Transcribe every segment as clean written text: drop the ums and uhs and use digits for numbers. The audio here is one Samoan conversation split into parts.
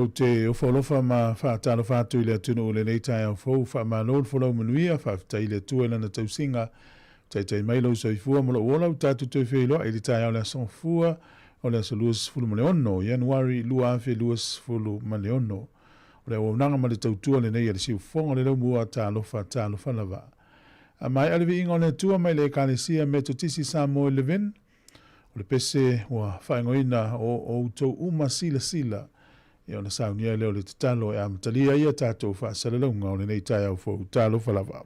Ou te ofo alofa ma faatalofa atu i le atunuu i lenei taeao fou. Faamalo le folau manuia, faafetai i le Atua i Lana tausiga. Taitai mai lou soifua ma lou ola ua tatou toe feiloai i le taeao o le Aso Gafua o le aso 26 Ianuari 2026. O le auaunaga ma le tautua lenei a le Siufofoga o le Laumua, talofa, talofa lava. A maea le viiga o le Atua mai le Ekalesia Metotisi Samoa i Levin, O le pese ua faaigoaina o outou uma silasila, ia ona saunia lea o le tatalo e amatalia ai a tatou faasalalauga o lenei taeao fou. Talofa lava.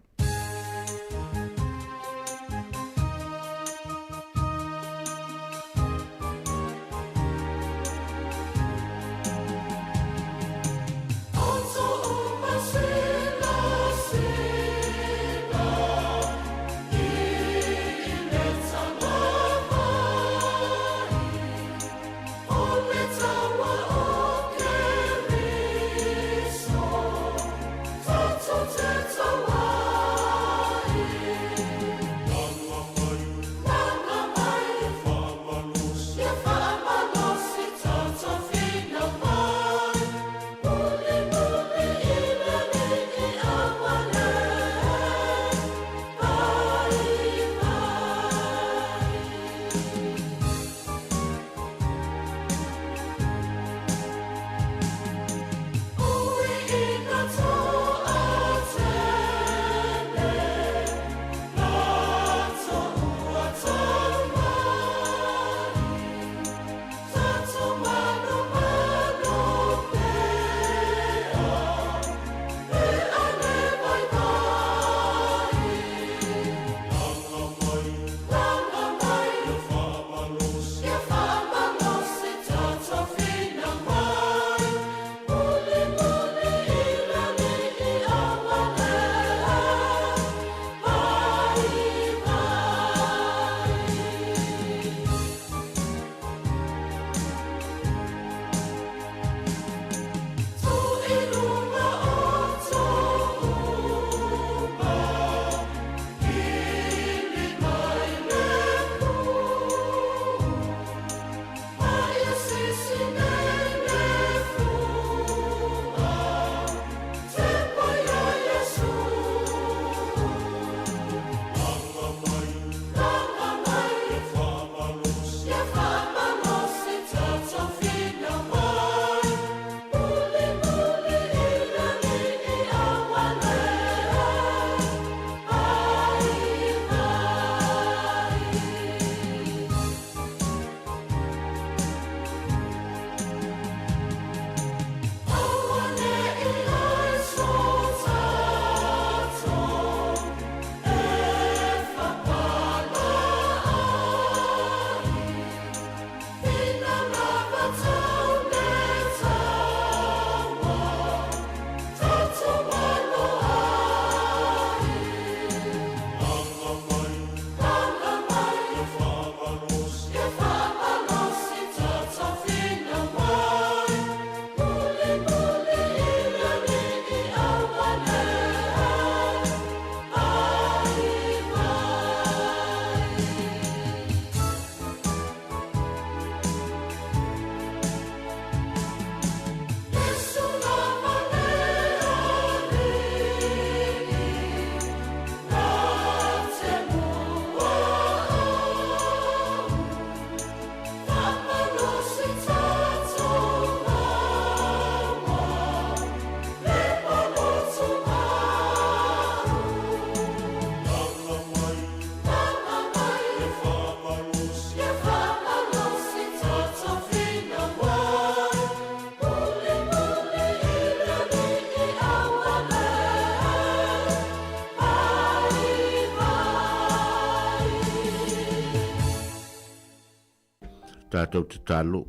Tatou tatalo.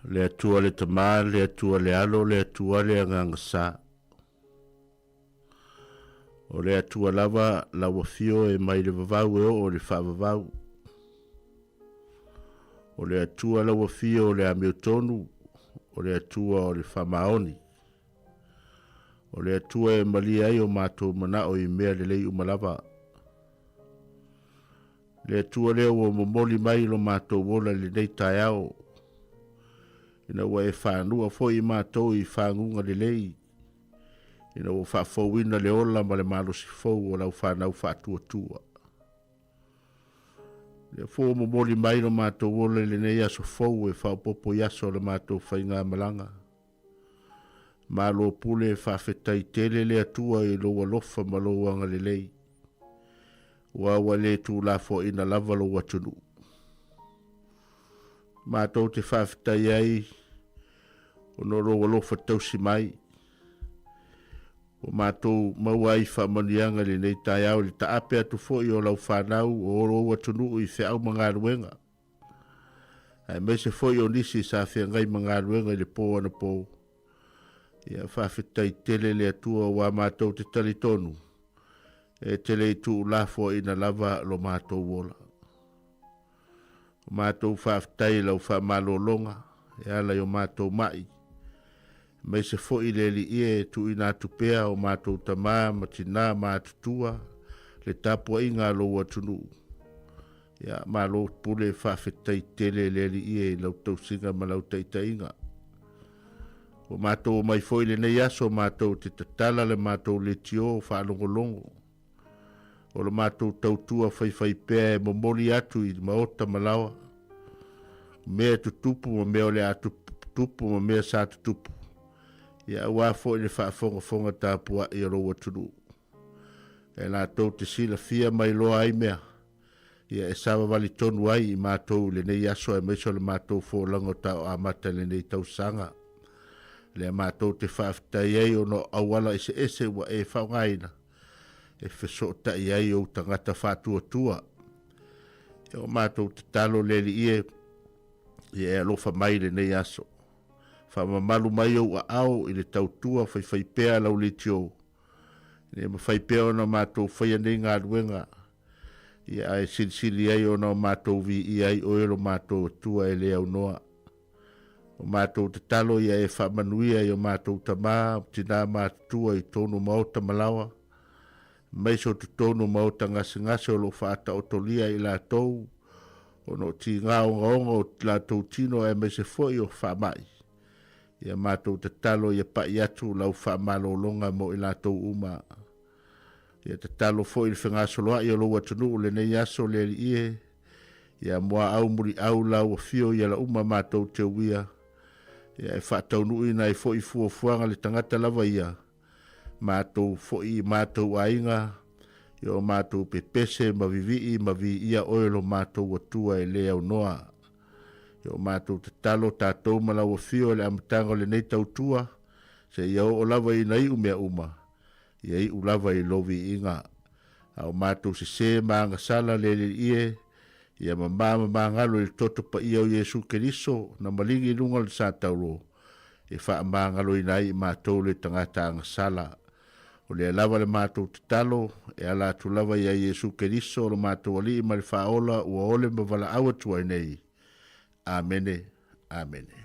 Le Atua le Tama, le Atua le Alo, le Atua le Agaga Sa. O le Atua lava lau afio e mai le vavau e oo i le faavavau. O le Atua lau afio o le amiotonu, o le Atua o le faamaoni. O le Atua e malie ai o matou manao i mea lelei uma lava. Le Atua lea ua momoli mai lo matou ola i lenei taeao. Ina ua e fanua foi i matou i faguga lelei, ina ua faafouina le ola ma le malosi fou o lau fanau faatuatua. Lea foi ua momoli mai lo matou ola i lenei aso fou e faaopoopo i aso o le matou faigamalaga. Malo pule faafetai tele le Atua i lou alofa ma lou agalelei, ua ua le tuulafoaiina lava lou atunuu. Matou te faafetai ai ona o lou alofa tausi mai, ua matou maua ai faamanuiaga i lenei taeao i le taape atu foi o lau fanau o lou atunuu i feau ma galuega, aemaise foi o nisi sa feagai ma galuega i le po anapo. Ia faafetai tele le Atua ua matou te talitonu e te le i tuulafoaiina lava lo matou ola. O matou faafetai i lau faamalologa e ala i o matou mai, aemaise foi le Alii e tuuina atu pea o matou tamā ma tinā ma atutua le tapuaiga a lou atunuu. Ia malo pule faafetai tele le Alii e i lau tausiga ma lau taitaiga. Ua matou omai foi i lenei aso matou te tatala le matou leitio faalogologo o le matou tautua faifaipea e momoli atu i maota ma laoa mea e tutupu ma mea o le a tutupu ma mea sa tutupu, ia aua foi le faafogafoga tapuai o lou atunuu. E latou te silafia mai loa ai mea, ia e savavali tonu ai i matou i lenei aso aemaise o le matou folauga o tao amata i lenei tausaga. Lea matou te faafetai ai ona o auala eseese ua e faaaogaina e fesootai ai ou tagata faatuatua. Ia o matou tatalo le Alii e, ia e alofa mai i lenei aso. Faamamalu mai ou aao i le tautua faifaipea a lau leitio, ina ia mafai pea ona matou faia nei galuega, ia ae silisili ai ona o matou viia ai oe lo matou Atua e le aunoa. O matou tatalo ia e faamanuia i o matou tamā, tinā matutua i totonu o maota ma laoa, aemaise o totonu o maota gasegase o lo o faataotolia i latou ona o tiga ogaoga o latou tino aemaise foi o faamai. Ia matou tatalo ia pai atu lau faamalologa mo i latou uma. Ia tatalo foi i le fegasoloai o lou atunuu lenei aso le Alii e, ia muaau muliau lau afio i ala uma matou te uia, ia e faataunuuina ai foi fuafuaga le tagata lava ia, matou foi i matou aiga, i o matou pepese ma vivii ma viia oe lo matou Atua e le aunoa. I o matou tatalo tatou ma lau afio i le amataga o lenei tautua, seia oo lava ina iu mea uma, ia iu lava i lou viiga. A o matou sesē ma agasala le Alii e, ia mamā ma magalo i le toto paia o Iesu Keriso na maligi i luga o le sa taulo, e faamagaloina ai i matou le tagata agasala. O lea lava le matou tatalo, e ala atu lava ia Iesu Keriso lo matou Alii ma le Faaola ua ole ma valaau atu ai nei. Amene. Amene.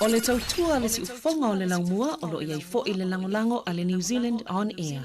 O le tautua a le siufofoga o le laumua o lo o i ai foi le lagolago a le New Zealand On Air.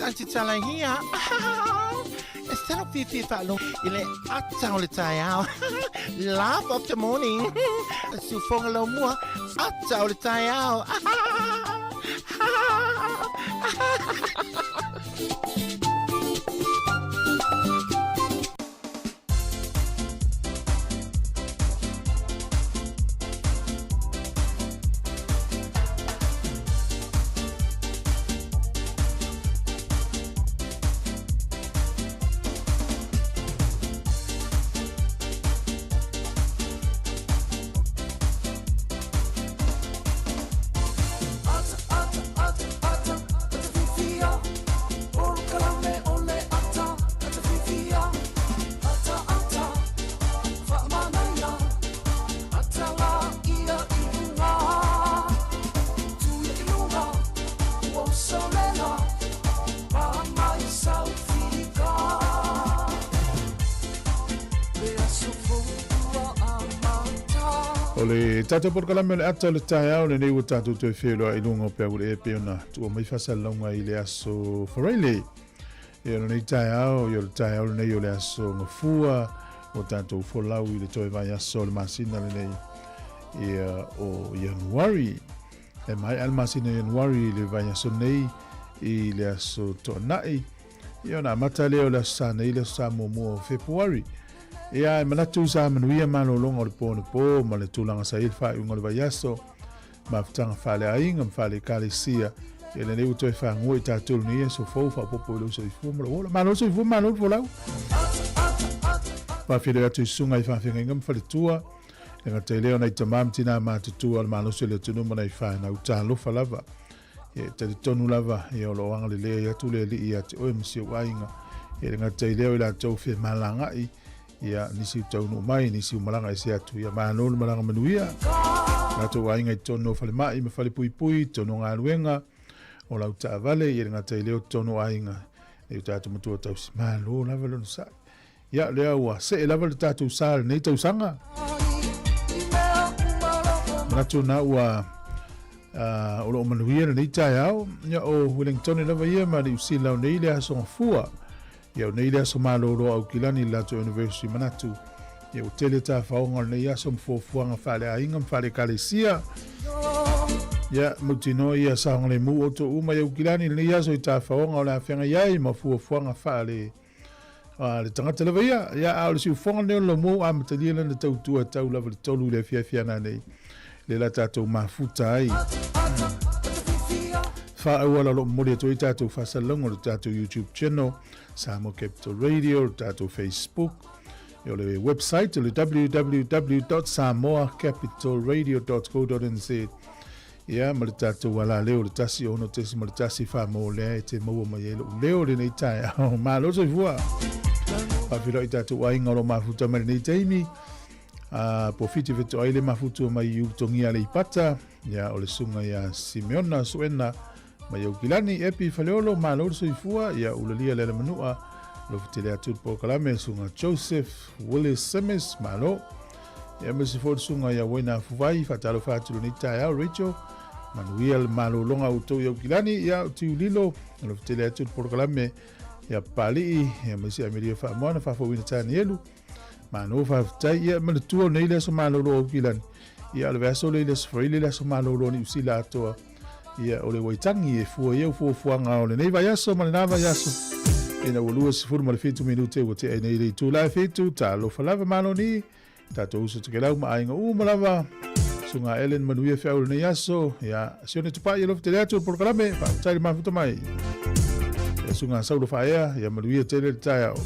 Santi Talahia. E se lou fiafia e faalogo i le ata o le taeao. Laugh of the morning. Siufoga laumua, ata o le taeao. O le tatou polokalame o le ata o le taeao lenei ua tatou toe feiloai i luga o peau le e pei ona tuua mai faasalalauga i le aso Faraile. E o lenei taeao, i o le taeao lenei o le aso Gafua, ua tatou folau i le toe vaiaso o le masina lenei ia o Ianuari. E maea le masina o Ianuari i le vaiaso nei i le aso Toonai. Ia ona amata lea o le aso Sa nei, le aso Sa muamua o Fepuari. Ia e manatu sa manuia malologa o le po anapo ma le tulaga sa i ai le faaiuga o le vaiaso, mafutaga faaleaiga ma faale-ekalesia. Ia lenei ua toe fagua i tatou lenei aso fou faaopoopo i lou soifua ma lou ola. Malo le soifua, malo le folau. Faafeiloai atu i susuga i faafeagaiga ma faletua. E gata i lea o nai tama ma tinā matutua o le malosi o le atunuu ma nai fanau talofa lava. Ia e talitonu lava, ia o lo o agalelei ai atu le Alii ia te oe ma si ou aiga. Ia e gata i lea o i latou femalagai, ia nisi u taunuu mai, nisi u malaga ese atu, ia malo le malaga manuia. Latou aiga i totonu o falemai ma falepuipui, totonu o galuega, o lau taavale, ia e gata i lea o totonu o aiga, e o tatou matua tausi, malo lava le onosai. Ia, lea ua see lava le tatou sa lenei tausaga. Manatu na ua o loo manuia lenei taeao. Ia, o Wellington lava ia ma Niu Sila o nei le aso gafua. Ia, o nei le aso malolo Aukilani le latou anniversary manatu. Ia, ua tele tafaoga o lenei aso ma fuafuaga faaleaiga ma faale-ekalesia. Ia, mautinoa ia saogalemu outou uma i Aukilani lenei aso i tafaoga o le a feagai ai ma fuafuaga faale A le tagata lava ia, ia a o le siufoga lenei o le laumua ua amatalia lana tautua tau lava le 3 i le afiafi ana nei, lea la tatou mafuta ai. Faaauala o lo o momoli atu ai tatou faasalalauga o le tatou YouTube channel, Samoa Capital Radio, le tatou Facebook, o le website o le www.samoacapitalradio.co.nz. Ia, ma le tatou alaleo le 1 6.1 wha lea e te maua mai ai lou leo lenei taeao. Malo soifua. Faafeiloai i tatou aiga o lo o mafuta mai lenei taimi. Po fiti fetoai le mafutua mai i Ulutogia Aleipata. Ia, o le susuga ia Simeona Suena mai Aukilani, Epi Faleolo, malo le soifua. Ia, ulalia le alamanua. Alofa tele atu le polokalame, susuga Joseph Willis Simis, malo. Ia aemaise foi le susuga ia Waina Afuvai, faatalofa atu lenei taeao Rachel. Manuia le malologa outou i Aukilani, ia o Tiulilo, alofa tele atu le polokalame ia Papalii, ia aemaise Amelia Faamoana, faafouina Tanielu. Malo faafetai, ia manatua o nei le aso malolo o Aukilani. Ia o le vaiaso lea i le aso Faraile le aso malolo o Niu Sila atoa. Ia o le Waitangi e fua i au fuafuaga o lenei vaiaso ma lena vaiaso. Ina ua 27 minute ua tea ai nei le itula e 7, talofa lava malo ni, tatou uso tokelau ma aiga uma lava. Susuga Ellen manuia feau lenei aso. Ia, Sione Tupai alofa tele atu o le polokalame, faafetai le mafuta mai. Ia, Susuga Saulo Faaea, ia manuia tele le taeao.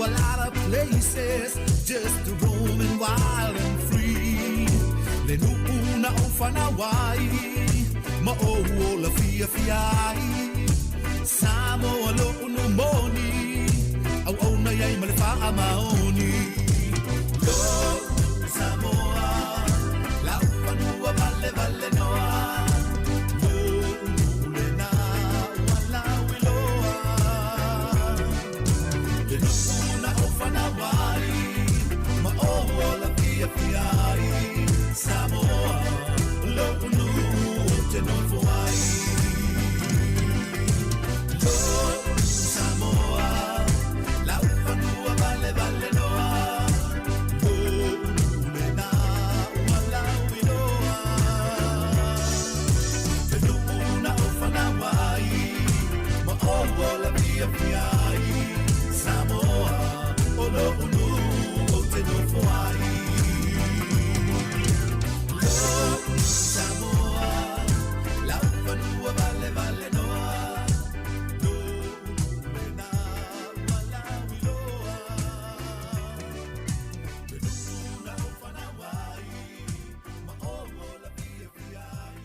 a lot of places just roaming wild and free. Le nuu na ou fanau ai ma ou ola fiafia ai. Samoa lo'u nuu moni auauna i ai ma le faamaoni. Lo'u Samoa lau fanua valevalenoa lo'u nuu lena ua lauiloa. Le nuu na ou fanau ai ma ou ola fiafia ai. Samoa lo'u nuu ou te nofo ai. Lo'u Samoa lau fanua valevalenoa lo'u nuu lena ua lauiloa. Le nuu na ou fanau ai ma ou ola fiafia ai. Samoa o lo'u nuu ou te nofo ai. Lo'u Samoa lau fanua valevalenoa lo'u nuu lena ua lauiloa. Le nuu na ou fanau ai ma ou ola fiafia ai.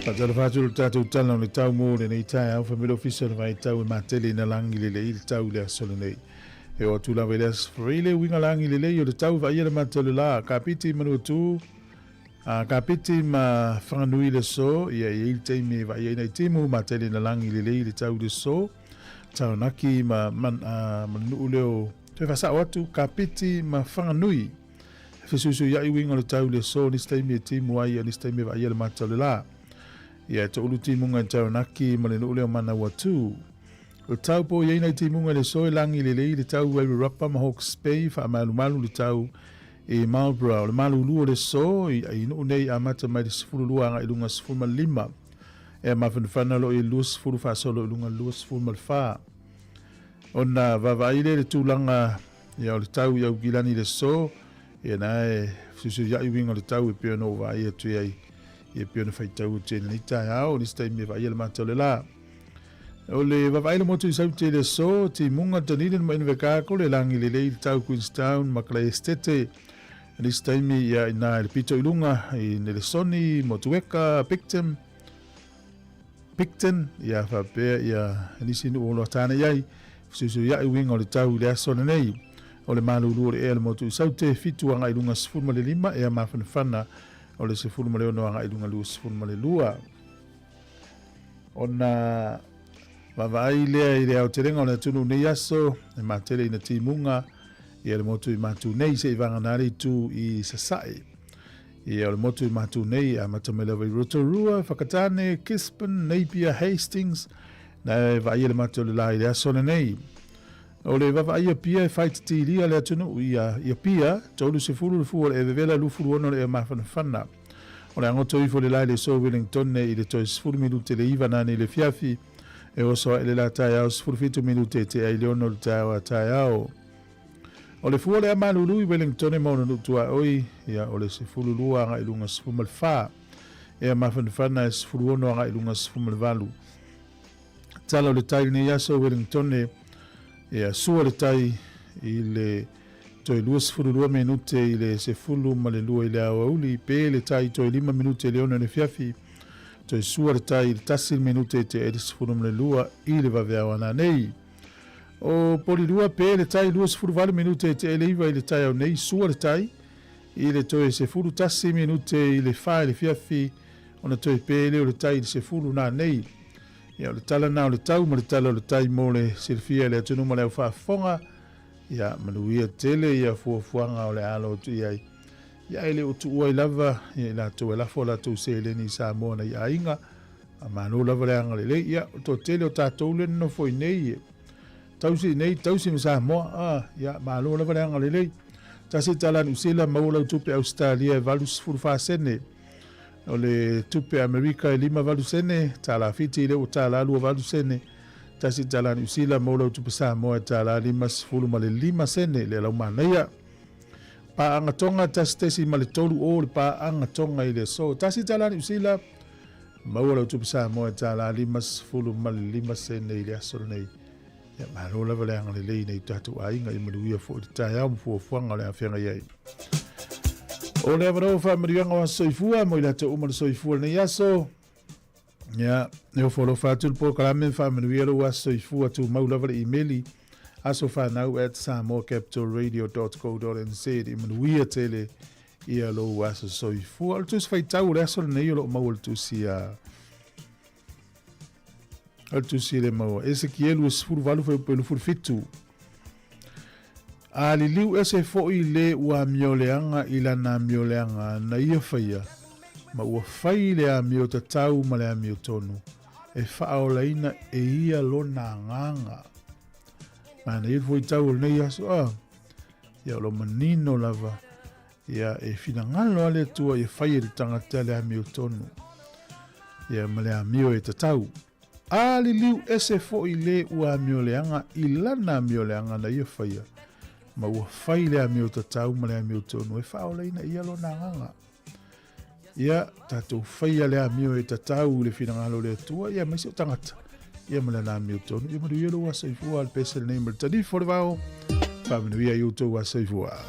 Faatalofa atu i le tatou tala o le tau mo lenei taeao, fai mai le Ofisa o le Vaitau e matele ina lagi lelei le tau i le aso lenei. E oo atu lava i le aso Faraile le uiga lagi lelei o le tau vaaia le mata o le la, Kapiti i Manuatu, a Kapiti ma Whanganui le aso, ia e i ai le taimi e vaaia ai nai timu, matele ina lagi lelei le tau i le aso, Taranaki ma, man, ma le nuu leo, toe faasao atu, Kapiti ma Whanganui. E fesuisuiai uiga o le tau i le aso, nisi taimi e timu ai, a nisi taimi e vaaia le mata o le la. Ia e toulu timuga i Taranaki ma le nuu leo Manawatu. O le tau po i ai nai timuga i le aso e lagi lelei le tau i Wairarapa ma Hawke's Bay, faamalumalu le tau i Marlborough. O le malulu o le aso i i nuu nei amata mai le 12 agai i luga 15. Ea mafanafana o lo o i le 20 faasolo i luga 24. Ona vaavaai lea i le tulaga ia o le tau i Aukilani i le aso, ia na e fesuisuiai uiga o le tau e pei ona ou vaai atu i ai, ia e pei ona faitau atu i lenei taeao, nisi taimi e vaaia le mata o le la. O le vaavaai le motu i Saute i le aso, Timuga, Dunedin ma Invercargill, e lagi lelei le tau Queenstown ma Kalaesetete. Nisi taimi ia ina i le pito i luga i Nelesoni, Motueka, Picton, Picton, ia faapea ia nisi nuu o lo o tāne i ai, fesuisuiai uiga o le tau i le aso lenei. O le malulu o le ea le motu i Saute, 7 agai i luga 15, ea mafanafana o le 16 agai i luga 22. Ona vaavaai lea i le aotelega o le atunuu nei aso, e matele ina timuga ia le motu i Matu nei seia vagana le itu i Sasae. Ia o le motu i Matu nei amata mai lava i Rotorua, Whakatane, Gisborne, Napier, Hastings, na e vaaia le mata o le la i le aso lenei. O le vaavaai Apia e faititilia le atunuu ia i Apia, 30 le fua o le ea vevela, 26 le ea mafanafana. O le agoto ifo le la i le aso Wellington i le toe 10 minute le 9 nanei i le afiafi, e oso ae le la taeao 17 minute e tea i le 6 o le taeao a taeao. O le fua o le ea malulu i Wellington ma ona nuu tuaoi, ia o le 12 agai i luga 14. Ea mafanafana e 16 agai i luga 18. Tala o le tai i lenei aso Wellington, ia sua le tai i le toe 22 minute i le 12 i le aoauli, pe le tai toe 5 minute i le 6 i le afiafi, toe sua le tai i le 1 minute i te 12 i le vaveao a nanei. O Polilua pe le tai 28 minute i te 9 i le taeao nei, sua le tai i le toe 11 minute i le 4 i le afiafi, ona toe pe lea o le tai i le 10 nanei. Ia, o le tala na o le tau ma le tala o le tai mo le silafia e le atunuu ma le au faafofoga. Ia, manuia tele ia fuafuaga o le alo atu i ai. Ia, e le o tuua ai lava ia i latou e lafo a latou seleni i Samoa nai aiga. A malo lava le agalelei. Ia, o le toatele o tatou lea e nonofo i nei e tausi i nei, tausi ma Samoa. A, ia, malo lava le agalelei. Tasi tala Niu Sila, maua lau tupe Ausetalia e 84 sene. O le tupe Amerika e 58 sene, tala Fiti lea ua tala 28 sene. Tasi tala Niu Sila, maua lau tupe Samoa e tala 55 sene, lea lau manaia. Paaga Tonga 1.30 le paaga Tonga i le aso. $1 Niu Sila, maua lau tupe Samoa e $55 sene i le aso lenei. Ia, malo lava le agalelei nei tatou aiga i manuia foi le taeao ma fuafuaga o le a feagai ai. O le avanoa faamanuiaga o aso soifua mo i latou uma le soifua lenei aso. Ia, e ofo alofa atu le polokalame ma faamanuia lou aso soifua, tumau lava le imeli asofanau@samoacapitalradio.co.nz i manuia tele ia lou aso soifua. O le tusi faitau o le aso lenei o lo o maua le tusi a o le tusi le maua Esekielu 18 fuaiupu 27. A liliu ese foi le ua amioleaga i lana amioleaga na ia faia, ma ua fai le amio tatau ma le amio tonu, e faaolaina e ia lona agaga. Manaia le fuaitau o lenei aso, a ia o lo manino lava, ia e finagalo lava le Atua ia fai e le tagata le amio tonu, ia ma le amio e tatau. A liliu ese foi le ua amioleaga i lana amioleaga na ia faia, ma ua fai le amio tatau ma le amio tonu e faaolaina ia lona agaga. Ia, tatou faia le amio e tatau i le finagalo o le Atua, ia aemaise o tagata, ia ma lana amio tonu. Ia manuia lou aso soifua, le pese lenei ma le talifo o le vao. Faamanuia i outou aso soifua.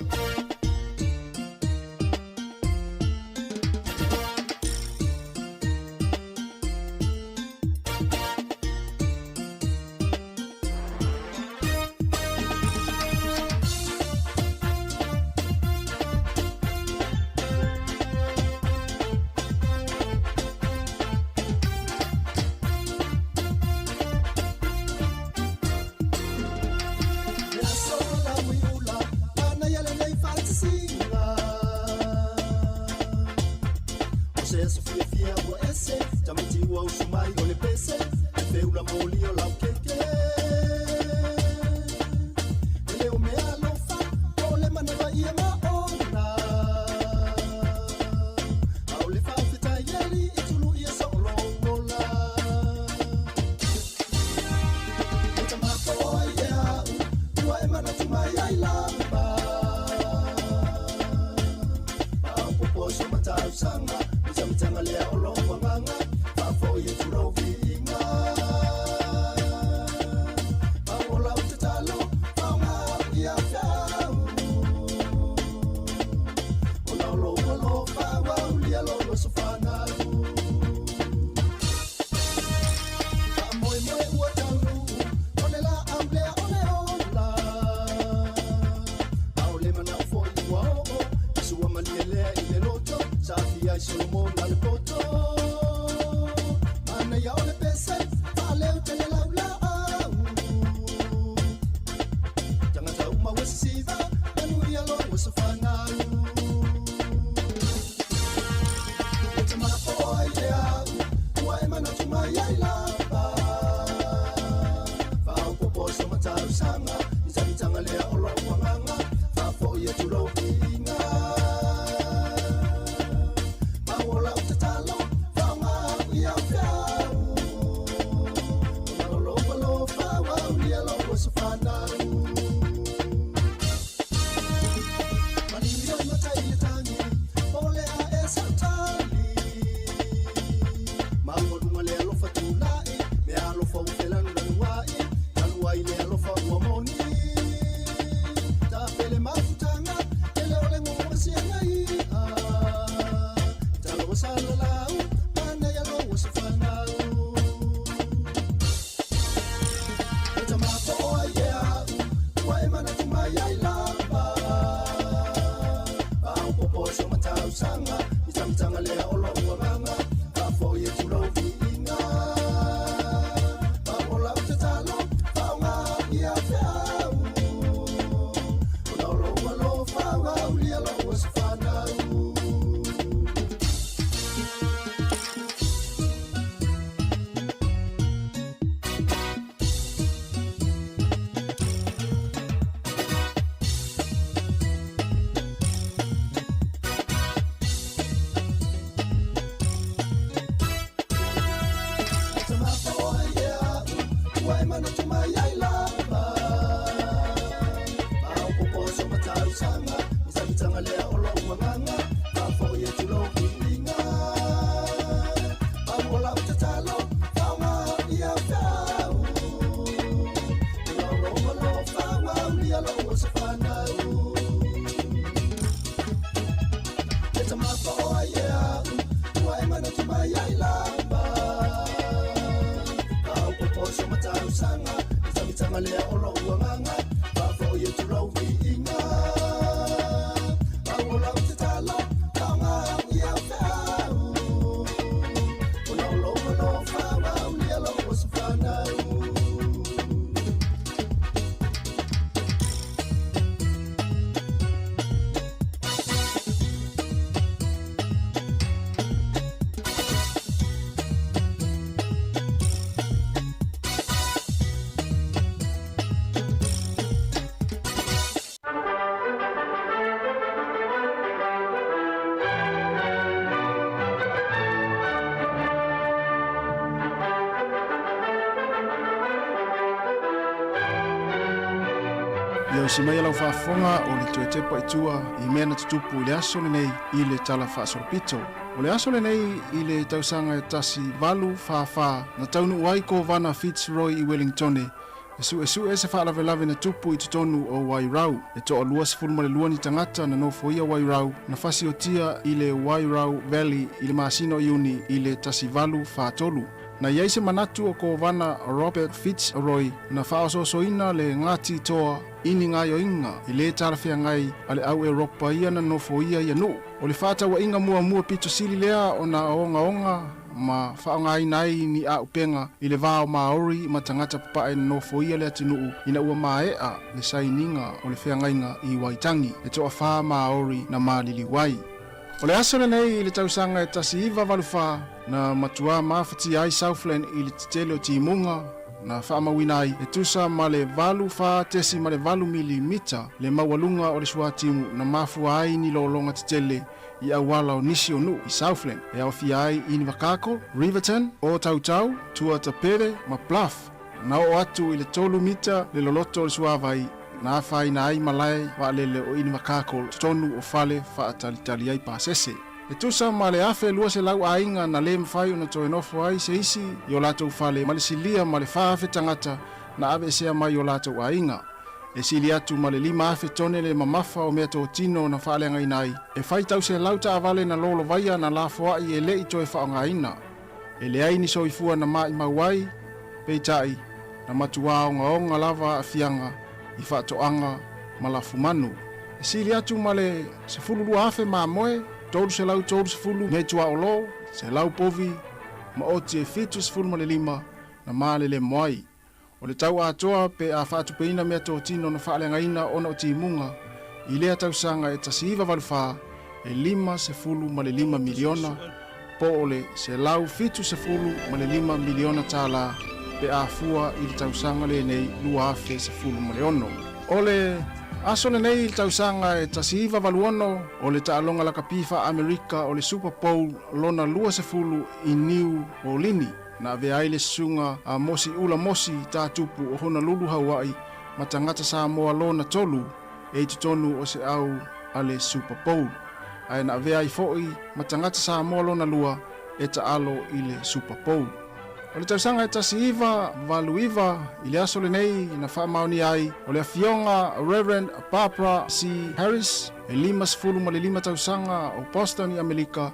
ai e a'u ua e manatu mai ai lava. Faaopoopo si o matausaga le tagitaga lea o lo'u agaga faafo'i atu lou viiga. Pau o lau tatalo faaaoga au ia au feau ona o lou alofa ua aulia lou aso fanau. Ia usi mai lau faafofoga o le toe tepa i tua i mea na tutupu i le aso lenei i le Tala Faasolopito. O le aso lenei i le tausaga e 1844 na taunuu ai Kovana Fitzroy i Wellingtone e suesue se faalavelave na tupu i totonu o Wairau. E toa 22 ni tagata na nofoia Wairau na fasiotia i le Wairau Valley i le masina o Iuni i le 1843. Na i ai se manatu o Kovana Robert Fitzroy na faaosoosoina le Ngāti Toa i ni gaoioiga e lē talafeagai a le au Europa ia na nofoia ia nuu. O le faatauaiga muamua pito sili lea ona ogaoga ma faaaogaina ai ni auupega i le va o Māori ma tagata papae na nofoia le atunuu ina ua maea le sainiga o le feagaiga i Waitangi e toafā Māori na maliliu ai. O le aso lenei i le tausaga e 1984 na matuā mafatia ai Southland i le tetele o timuga na faamauina ai e tusa ma le 84.8 milimita le maualuga o le suatimu na mafua ai ni lologa tetele i auala o nisi o nuu i Southland e aofia ai Invercargill, Riverton, Otautau, Tuatapere ma Bluff. Na oo atu i le tolu mita le loloto o le suavai na afaina ai malae vaalele o Invercargill totonu o fale faatalitali ai pasese. E tusa ma le 1,200 aiga na lē mafai ona toe nofo ai se isi i o latou fale ma le silia ma le 4,000 tagata na aveesea mai i o latou aiga. E sili atu ma le 5,000 tone le mamafa o meatotino na faaleagaina ai, e fai tauselau taavale na lolovaia na lafoai e le i toe faaaogaina. E leai ni soifua na maʻimau ai, peitai, na matuā ogaoga lava aafiaga i faatoaga ma lafumanu. E sili atu ma le 12,000 mamoe, 330 meatuaolo, 100 povi, ma oti e 75 na malelemo ai. O le tau atoa pe a faatupeina meatotino na faaleagaina ona o timuga i lea tausaga e 1984 e 55 miliona po o le 175 miliona tālā pe a fua i le tausaga lenei 2016. O le aso lenei i le tausaga e 1986 o le taaloga lakapi faa-Amerika o le Super Bowl lona 20 i Niu Olini. Na avea ai le susuga a Mosi Ula Mosi Tatupu o Honolulu, Hawaii ma tagata Samoa lona tolu e i totonu o se au a le Super Bowl. Ae na avea ai foi ma tagata Samoa lona lua e taalo i le Super Bowl. O le tausaga e 1989 i le aso lenei na faamaonia ai o le afioga Reverend Barbara C. Harris e 55 tausaga o Boston i Amerika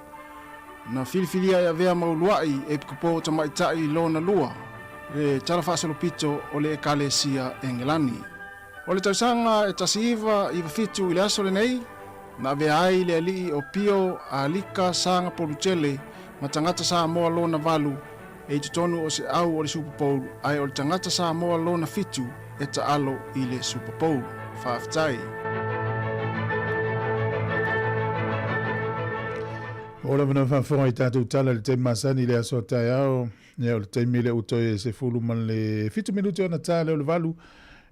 Na filifilia e avea ma uluaʻi epikopo tamaitai lona lua le Tala Faasolopito o le Ekalesia Engelani. O le tausaga e 1997 i le aso lenei, na avea ai le alii o Pio Alika Saga Polutele ma tagata Samoa lona valu e i totonu o se au o le Super Bowl ae o le tagata Samoa lona fitu e taalo i le Super Bowl. Faafetai. O lava na faafofoga i tatou tala i le taimi masani i le aso a taeao, ia o le taimi lea ua toe 17 minute ona ta lea o le valu,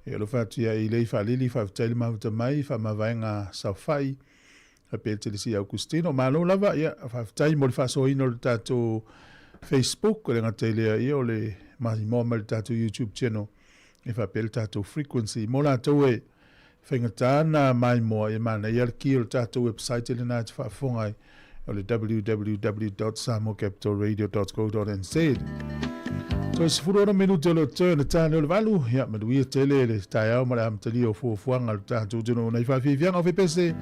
ia o lo fatu ia i lei faalili, faafetai le mafuta mai, faamavaega saofai, faapea le Telesia Augustino. Malo lava, ia faafetai mo le faasoaina o le tatou Facebook, e le gata i lea, ia o le maimoa mai le tatou YouTube channel, e faapea le tatou frequency. Mo latou e faigata na maimoa, ia manaia le ki o le tatou website lena e te faafofoga ai, o le www.samoacapitalradio.co.nz. Toe 16 minute o le toe na tāne o le valu, ia manuia tele le taeao ma le amatalia o fuafuaga o le tatou atunuu nei faafiafiaga o fepese.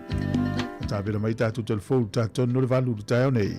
Tapena mai tatou telefou tatou no le 8 le taeao nei.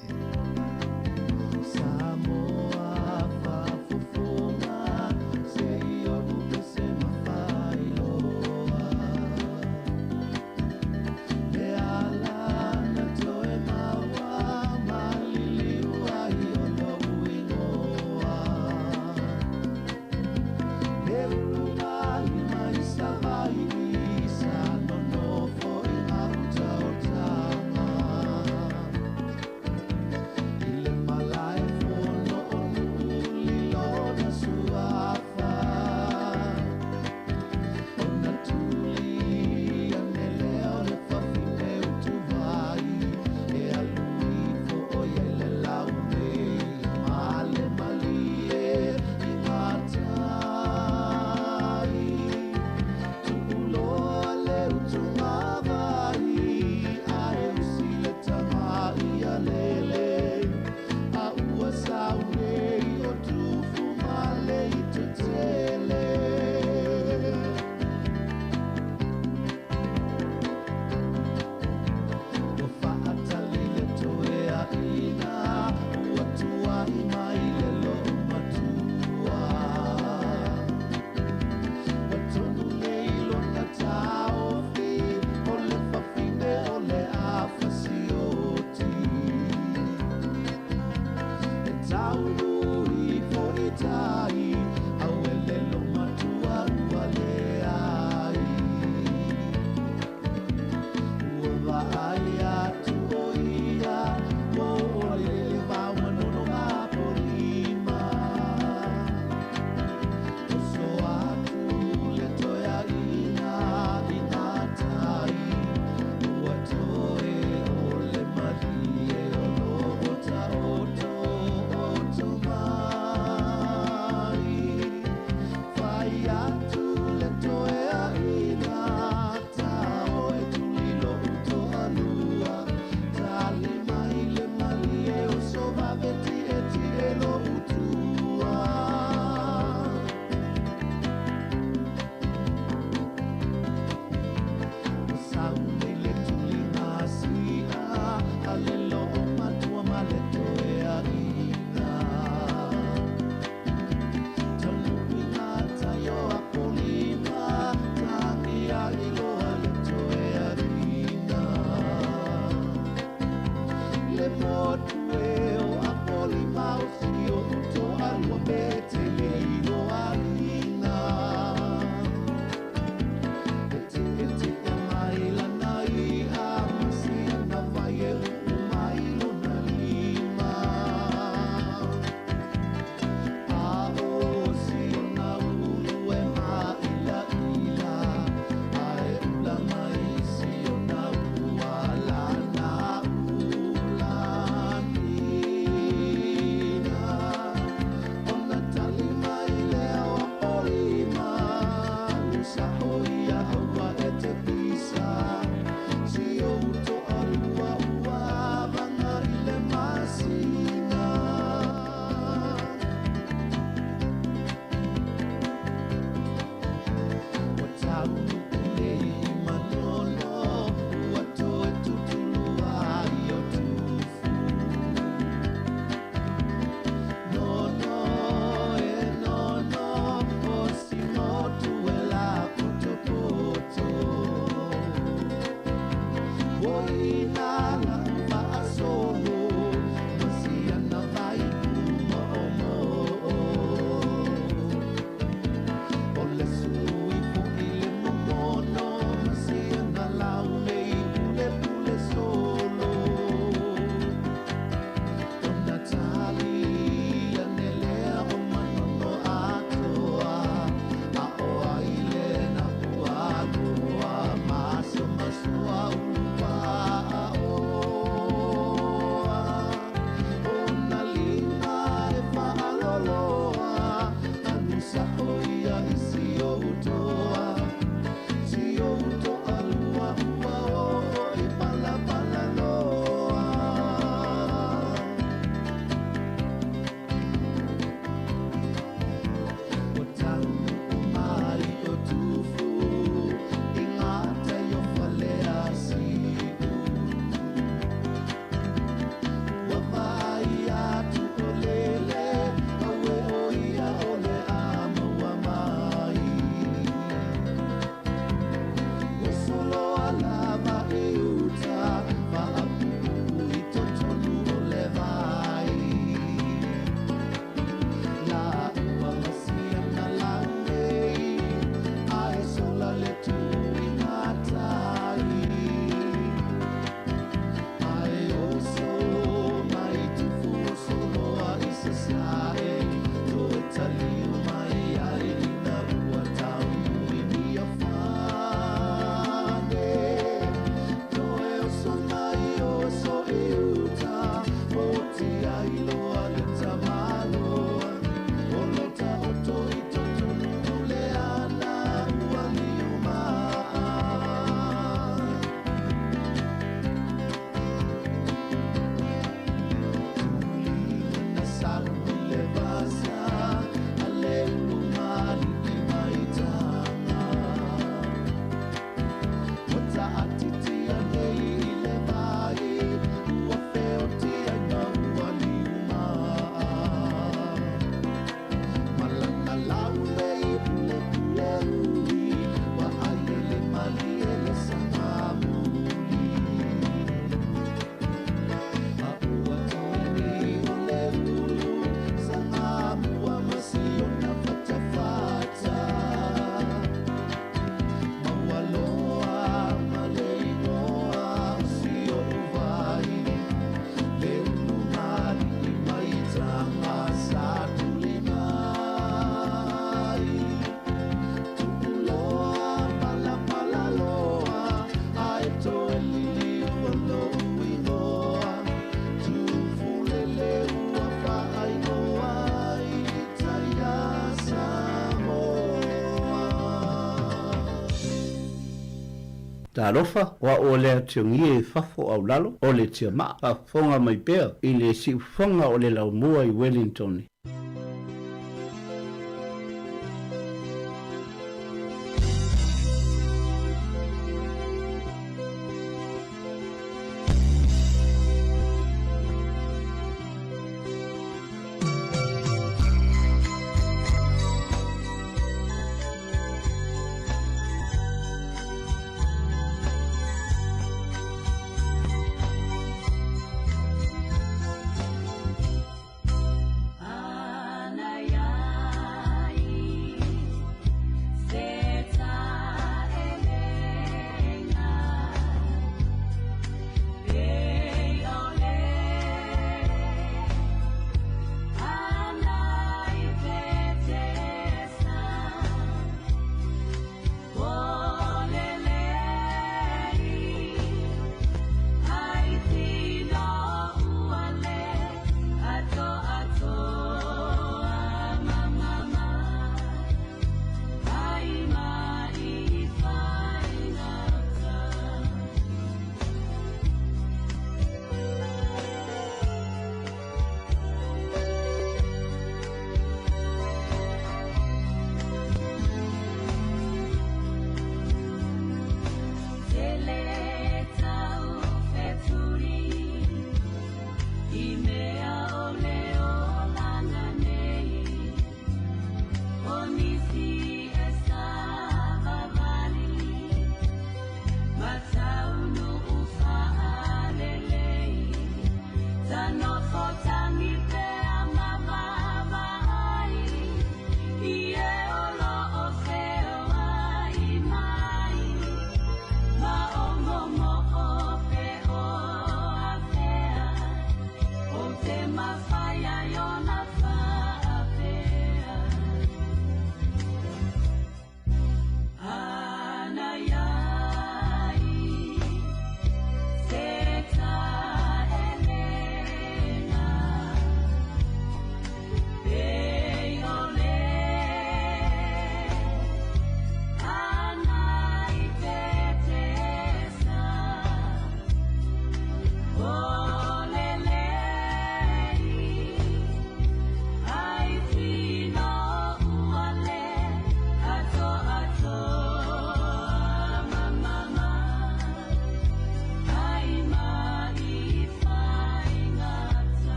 Talofa, o a'u o le Atiogie i fafo aulalo o le Tiamaa, faafofoga mai pea i le siufofoga o le laumua i Wellington.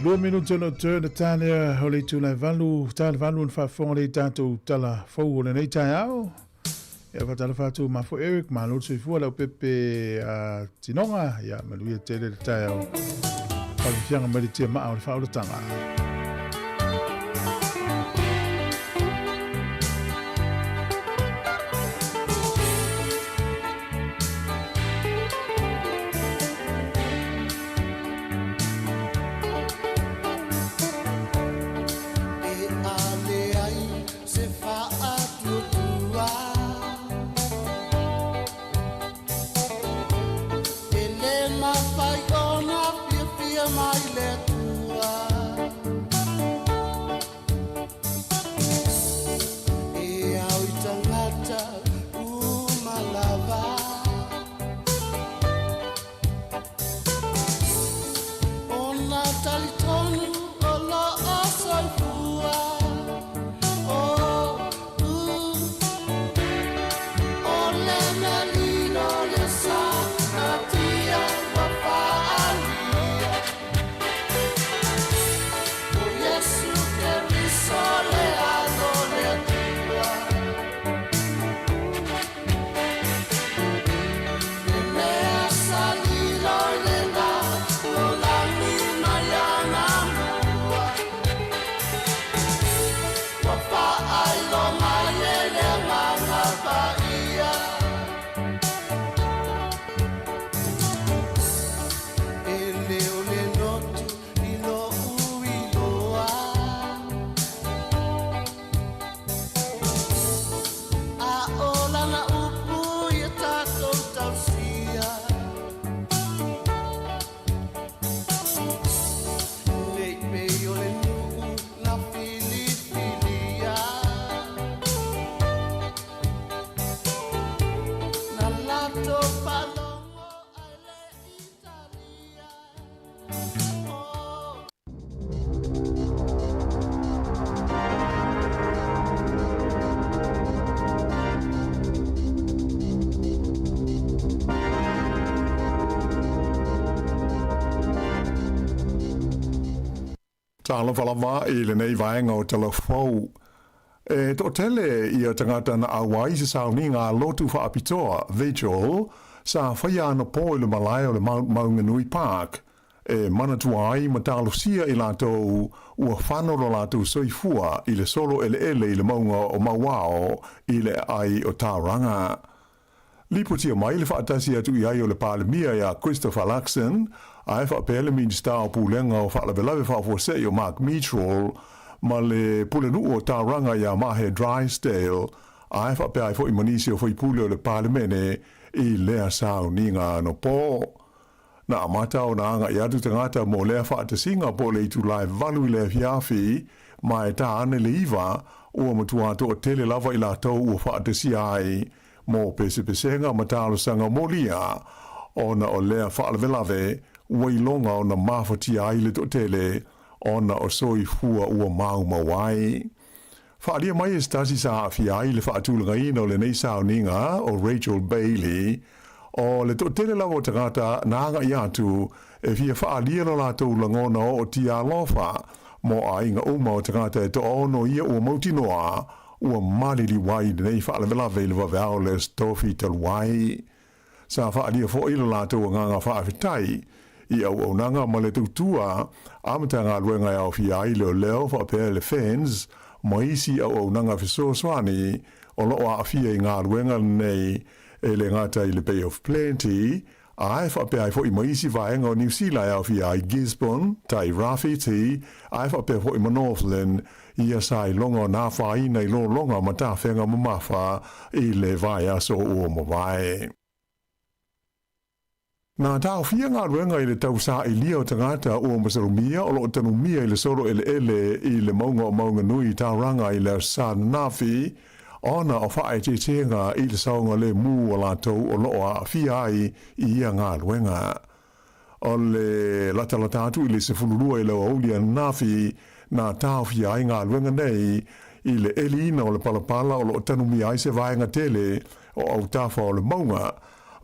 Lua minute ona toe ona tā lea o le itula e valu, tā le valu ona faafofoga lea i tatou tala fou o lenei taeao. Ia faatalofa atu mafo Eric, malo le soifua lau pepe a Tinoga, ia manuia tele le taeao. Faafiafiaga mai le tia maa o le faaolataga. E ale ai se faatuatua E le mafai ona fiafia mai le Atua E ao i tagata uma lava Ona talitonu o loo soifua Oh, uh, o le mea lilo le sa natia ua faaalia O Iesu Keriso le Alo o le Atua Le mea sa lilo i le lalolagi mai anamua Ua faailoa mai e le Agaga Paia E le o le lotu i lo'u iloa A o lana upu ia tatou tausia Nei pei o le nuu na filifilia Na latou faalogo ae le i talia Oh. Talofa lava i lenei vaega o Tala Fou. E toatele ia tagata na auai i se sauniga a lotu faapitoa, vigil, sa faia anapo i le malae o le Mount Maunganui Park, e manatua ai ma talosia i latou ua fano lo latou soifua i le solo eleele i le mauga o Mauao i le aai o Tauranga. Lipotia mai le faatasi atu i ai o le Palemia ia Christopher Luxon, ae faapea le Minisita o Pulega o Faalavelave Faafuasei o Mark Mitchell ma le Pulenuu o Tauranga ia Mahe Drysdale, ae faapea ai foi ma nisi o faipule o le Palemene i lea sauniga ano po. Na amata ona agai atu tagata mo lea faatasiga po o le itula e valu i le afiafi, ma e tā ane le iva, ua matua toatele lava i latou ua faatasia ai mo pesepesega ma talosaga molia, ona o lea faalavelave ua iloga ona mafatia ai le toatele ona o soifua ua maumau ai. Faaalia mai e se tasi sa aafia ai i le faatulagaina o lenei sauniga o Rachel Bailey, o le toatele lava o tagata na agai atu e fia faaalia lo latou lagona oo tia alofa mo aiga uma o tagata e toaono ia ua mautinoa ua maliliu ai i lenei faalavelave i le vaveao le Aso Tofi talu ai. Sa faaalia foi lo latou agaga faafetai i auaunaga ma le tautua a Matagaluega e aofia ai leoleo faapea le FENS ma isi auaunaga fesoasoani o lo o aafia i galuega lenei e le gata i le Bay of Plenty ae faapea ai foi ma isi vaega o Niu Sila e aofia ai Gisborne, Tai Rāwhiti ae faapea foi ma Northland ia sa iloga o na afaina i lologa ma tafega mamafa i le vaiaso ua mavae. Na taofia galuega i le tausaailia o tagata ua masalomia o lo o tanumia i le solo eleele i le mauga o Maunganui i Tauranga i le Aso Sa ananafi ona o faaeteetega i le saogalemu o latou o lo o aafia ai i ia galuega. O le latalata atu i le 12 i le aoauli ananafi na taofia ai galuega nei i le eliina o le palapala o lo o tanumia ai se vaega tele o autafa o le mauga.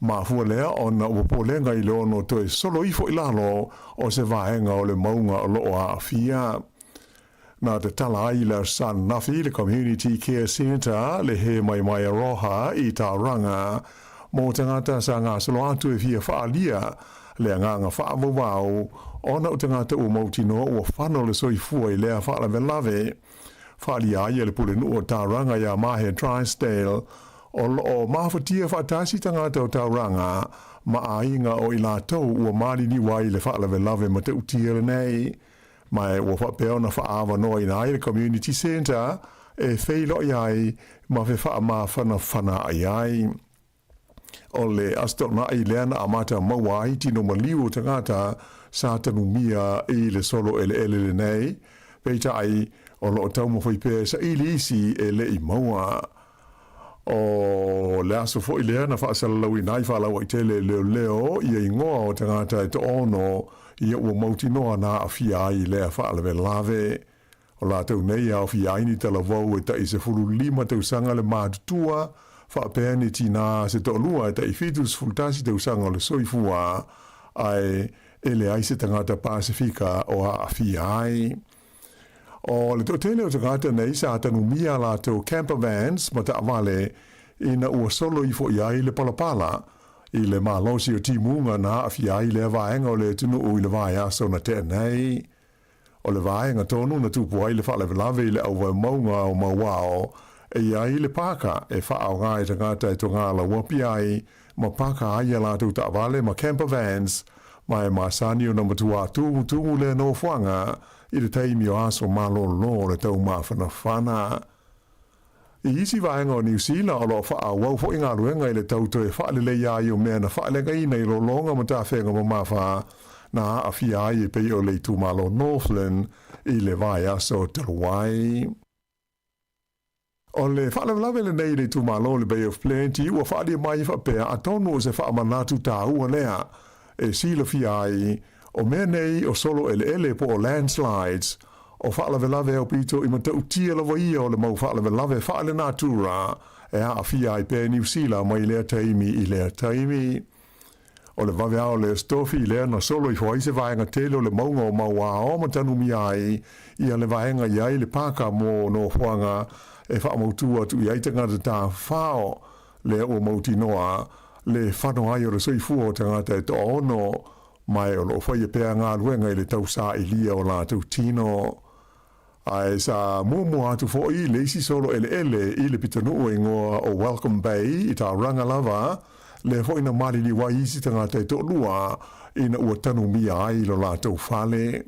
Mafua lea ona o popolega i le ono toe solo ifo i lalo o se vaega o le mauga o lo o aafia. Na tatala ai i le Aso Sa ananafi le Community Care Centre le He Mai Mai Aroha i Tauranga mō tagata sa gasolo atu e fia faaalia le agaga faavauvau ona o tagata ua mautinoa ua fano le soifua i lea faalavelave. Faaalia ai e le Pulenuu o Tauranga iā Mahe Drysdale o lo o mafatia faatasi tagata o Tauranga ma aiga o i latou ua maliliu ai i le faalavelave matautia lenei. Ma ua faapea ona faaavanoaina ai le Community Centre e feiloai ai ma fefaamafanafanaai ai. O le Aso Toonai lea na amata maua ai tino maliu o tagata sa tanumia i le solo eleele lenei, peitai o lo o taumafai pea e saili isi e le i maua. O le aso foi lea na faasalalauina ai faalauaitele e leoleo ia igoa o tagata e toono ia ua mautinoa na aafia ai i lea faalavelave. O latou nei e aofia ai ni talavou e tai 15 tausaga le matutua, faapea ni tinā se toalua e tai 71 tausaga o le soifua, ae e leai se tagata Pasefika o aafia ai. O le toatele o tagata nei sa tanumia a latou camper vans ma taavale ina ua solo ifo i ai le palapala i le malosi o timuga na aafia ai lea vaega o le atunuu i le vaiaso na tea nei. O le vaega tonu na tupu ai le faalavelave i le auvaemauga o Mauao e i ai le pāka e faaaoga e tagata e togā lauapi ai ma pāka ai a latou taavale ma camper vans ma e masani ona matuā tumutumu lea nofoaga i le taimi o aso malōlō o le taumafanafana. I isi vaega o Niu Sila, o lo o faaauau foi galuega i le tau toe faaleleia ai o mea na faaleagaina i lologa ma tafega mamafa na aafia ai e pei o le itumalo Northland i le vaiaso talu ai. O le faalavelave lenei i le itumalo o le Bay of Plenty ua faaalia mai faapea atonu o se faamanatu taua lea e silafia ai o mea nei o solo eleele po o landslides o faalavelave aupito i matautia lava ia o le mau faalavelave faalenatura e aafia ai pea Niu Sila mai lea taimi i lea taimi. O le vaveao o le Aso Tofi lea na solo ifo ai se vaega tele o le mauga o Mauao ma tanumia ai ia le vaega i ai le pāka mō nofoaga e faamautu atu i ai tagata tafafao lea ua mautinoa le fano ai o le soifua o tagata e toaono ma e o lo o faia pea galuega i le tausailia o latou tino. Ae sa muamua atu foi le isi solo eleele i le pitonuu e igoa o Welcome Bay i Tauranga lava, lea foi na maliliu ai isi tagata e toalua ina ua tanumia ai lo latou fale.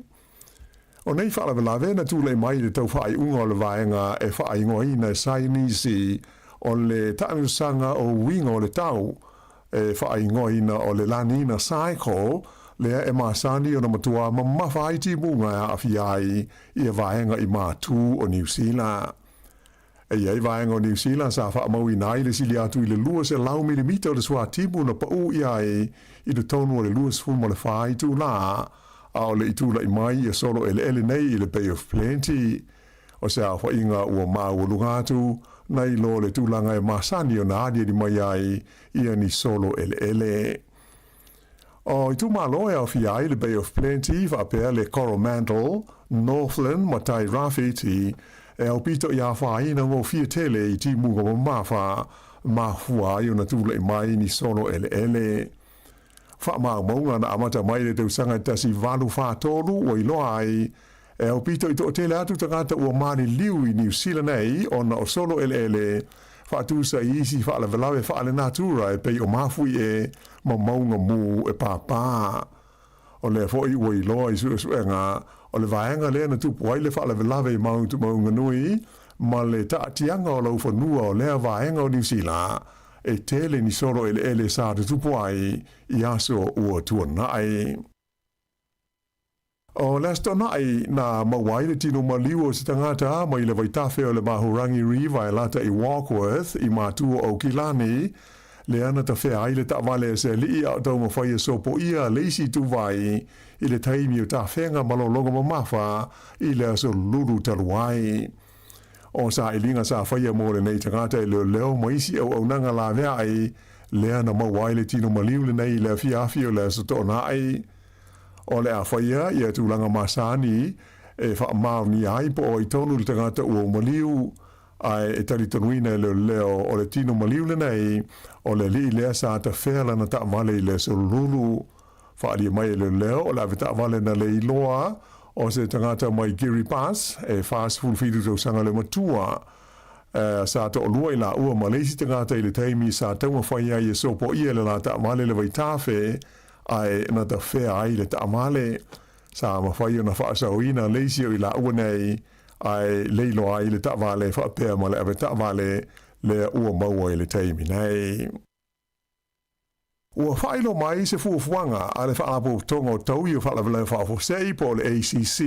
O nei faalavelave na tulai mai i le tau faaiuga o le vaega e faaigoaina e saienisi o le taamilosaga o uiga o le tau, e faaigoaina o le La Nina Cycle, lea e masani ona matuā mamafa ai timuga e aafia ai ia vaega i matū o Niu Sila. E i ai vaega o Niu Sila sa faamauina ai le sili atu i le 200 milimita o le suatimu na paʻū ʻia ai i totonu o le 24 itulā, a o le i tulai mai ia solo eleele nei i le Bay of Plenty. O se aofaiga ua maualuga atu nai lo le tulaga e masani ona aliali mai ai ia ni solo eleele. O itumalo e aofia ai le Bay of Plenty faapea le Coromandel, Northland ma Tai Rāwhiti e aupito i afaina gofie tele i timuga mamafa mafua ai ona tulai mai ni solo eleele. Faamaumauga na amata mai i le tausaga e 1843 ua iloa ai e aupito i toatele atu tagata ua maliliu i Niu Sila nei ona o solo eleele faatusa i isi faalavelave faalenatura e pei o mafuie ma mauga mū e pāpā. O lea foi ua iloa i suesuega o le vaega lea na tupu ai le faalavelave i Mount Maunganui ma le taatiaga o laufanua o lea vaega o Niu Sila e tele ni solo eleele sa tutupu ai i aso ua tuanai. O le Aso Toonai na maua ai le tino maliu o se tagata mai le vaitafe o le Mahurangi River e lata i Warkworth i matua o Aukilani, lea na tafea ai le taavale a se alii a o taumafai e sopoia le isi ituvai i le taimi o tafega malologa mamafa i le aso lulu talu ai. O sailiga sa faia mo lenei tagata e leoleo ma isi auaunaga laveai. lea na maua ai le tino maliu lenei i le afiafi o le Aso Toonai. O le a faia ia tulaga masani e faamaonia ai po o ai tonu le tagata ua maliu, ae e talitonuina e leoleo o le tino maliu lenei o le alii lea sa tafea lana taavale i le Aso Lulu. Faaalia mai e leoleo o le avetaavale na le iloa o se tagata mai Kiribati e 47 tausaga le matua. Sa toalua i laua ma le isi tagata i le taimi sa taumafai ai e sopoia le la taavale le vaitafe ae na tafea ai le taavale. Sa mafai ona faasaoina le isi o i laua nei ae le iloa ai le taavale faapea ma le avetaavale lea ua maua i le taimi nei. Ua faailoa mai se fuafuaga a le Faalapotopotoga o Taui o Faalavelave Faafuasei po o le ACC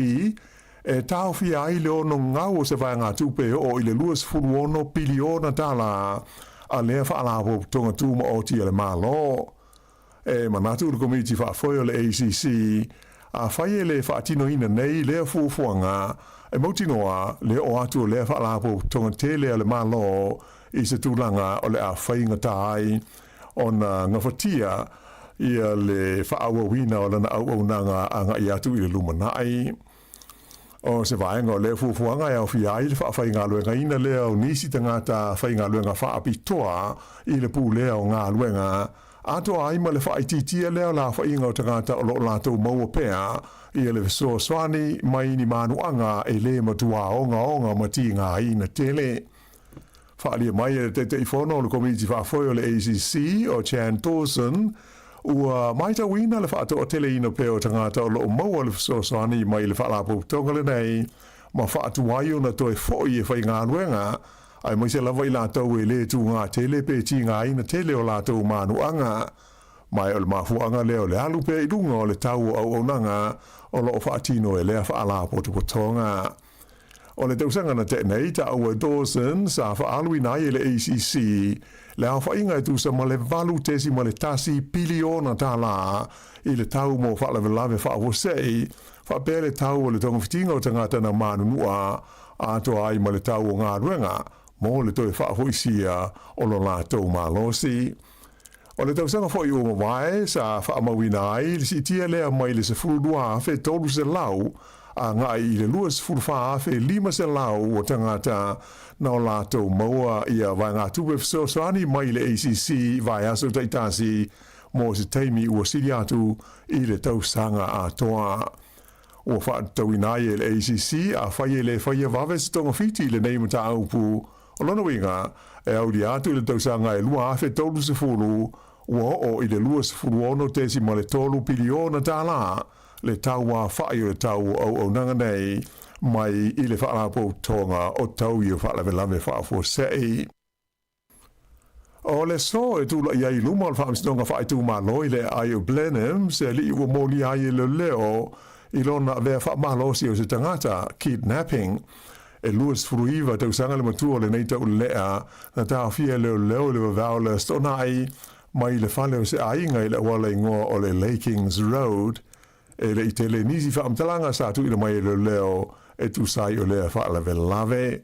e taofia ai le ono gau o se vaegatupe e oo i le $26 piliona tala a lea Faalapotopotoga Tumaoti a le Malo. E manatu le Komiti Faafoe o le ACC, afai e le faatinoina nei lea fuafuaga, e mautinoa le oo atu o lea Faalapotopotoga tele a le Malo i se tulaga o le a faigata ai ona gafatia ia le faaauauina o lana auaunaga agai atu i le lumanai. O se vaega o lea fuafuaga e aofia ai le faafaigaluegaina lea o nisi tagata faigaluega faapitoa i le pulea o galuega, atoa ai ma le faaitiitia lea o le aofaiga o tagata o lo o latou maua pea ia le fesoasoani mai ni manuaga e le matua ogaoga ma tigaina tele. Faaalia mai e le Taitaifono o le Komiti Faafoe o le ACC, o Chan Dawson, ua matauina le faatoateleina pea o tagata o lo o maua le fesoasoani mai le Faalapotopotoga lenei ma faatuai ona toe foi e faigaluega, aemaise lava i latou e le tugā tele pe tigaina tele o latou manuaga. Ma o le mafuaaga lea o le alu pea i luga o le tau o auaunaga o lo o faatino e lea Faalapotopotoga. O le tausaga na tea nei, taua e Dawson sa faaaluina ai e le ACC le aofaiga e tusa ma le $8.1 piliona tala i le tau mo faalavelave faafuasei, faapea le tau o le togafitiga o tagata na manunua atoa ai ma le tau o galuega mo le toe faafoisia o lo latou malosi. O le tausaga foi ua mavae sa faamauina ai le siitia lea mai le 12,300 agai i le 24,500 o tagata na o latou maua ia vaegatupe fesoasoani mai le ACC vaiaso taitasi mo se taimi ua sili atu i le tausaga atoa. Ua faatatauina ai e le ACC afai e le faia vave se togafiti i lenei mataupu. O lona uiga, e aulia atu i le tausaga e 2030, ua oo i le $26.3 piliona tala le tau afa'i o le tau o auaunaga nei mai i le Faalapotopotoga o Taui o Faalavelave Faafuasei. O le aso e tula'i ai i luma o le Faamasinoga Faaitumalo i le aai o Blenheim se alii ua molia ai e leoleo i lona avea faamalosi o se tagata, kidnapping. E 29 tausaga le matua o lenei taulelea na taofia e leoleo i le vavao o le Aso Toonai mai le fale o se aiga i le auala igoa o le Lakings Road. E le i tele nisi faamatalaga sa tuuina mai e leoleo e tusa ai o lea faalavelave.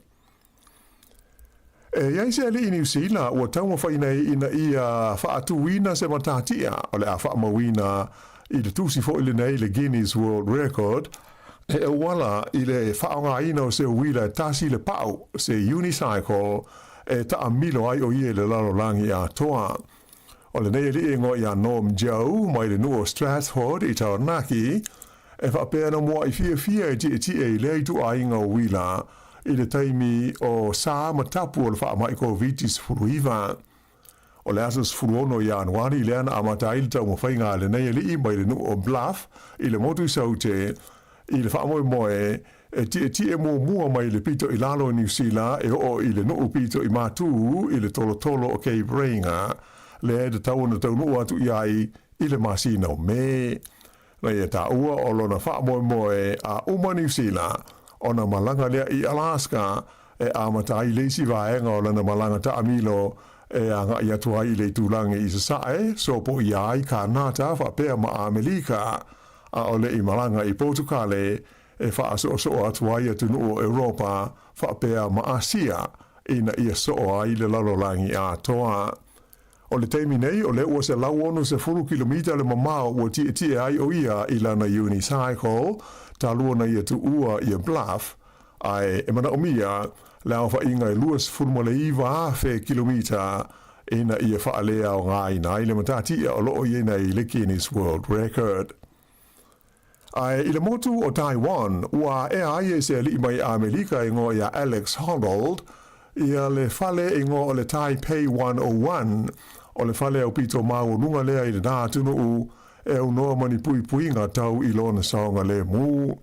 E i ai se alii Niu Sila ua taumafai nei ina ia faatuina se matatia o le a faamauina i le tusi foi lenei le Guinness World Record e auala i le faaaogaina o se uila e tasi le pau, se unicycle, e taamilo ai o ia i le lalolagi atoa. O lenei alii e igoa ia Norm Joe mai le nuu o Stratford i Taranaki, e faapea na mua'i fiafia e tietie i lea ituaiga o uila i le taimi o sa ma tapu o le faamai Koviti-19. O le aso 16 Ianuari lea na amata ai le taumafaiga a lenei alii mai le nuu o Bluff i le motu i Saute i le faamoemoe e tietie muamua mai le pito i lalo o Niu Sila e oo i le nuu pito i matū i le tolotolo o Cape Reinga, lea e tatau ona taunuu atu i ai i le masina o Me. Na ia taua o lona faamoemoe a uma Niu Sila ona malaga lea i Alaska e amata ai le isi vaega o lana malaga taamilo e agai atu ai i le itulagi i Sasae, sopoia ai Kanata faapea ma Amelika, a o le i malaga i Potukale e faasoosoo atu ai atunuu o Europa faapea ma Asia ina ia soo ai le lalolagi atoa. O le taimi nei, o lea ua 160 kilomita le mamao ua tietie ai o ia i lana unicycle, talu ona ia tuua ia Bluff, ae e manaomia le aofaiga e 29,000 kilomita ina ia faaleaogaina ai le matatia o lo o i ai nei le Guinness World Record. Ae i le motu o Taiwan, ua aea ai e se aliʻi mai Amelika e igoa ia Alex Honnold ia le fale e igoa o le Taipei 101, o le fale aupito maualuga lea i lena atunuu e aunoa ma ni puipuiga tau i lona saogalemu.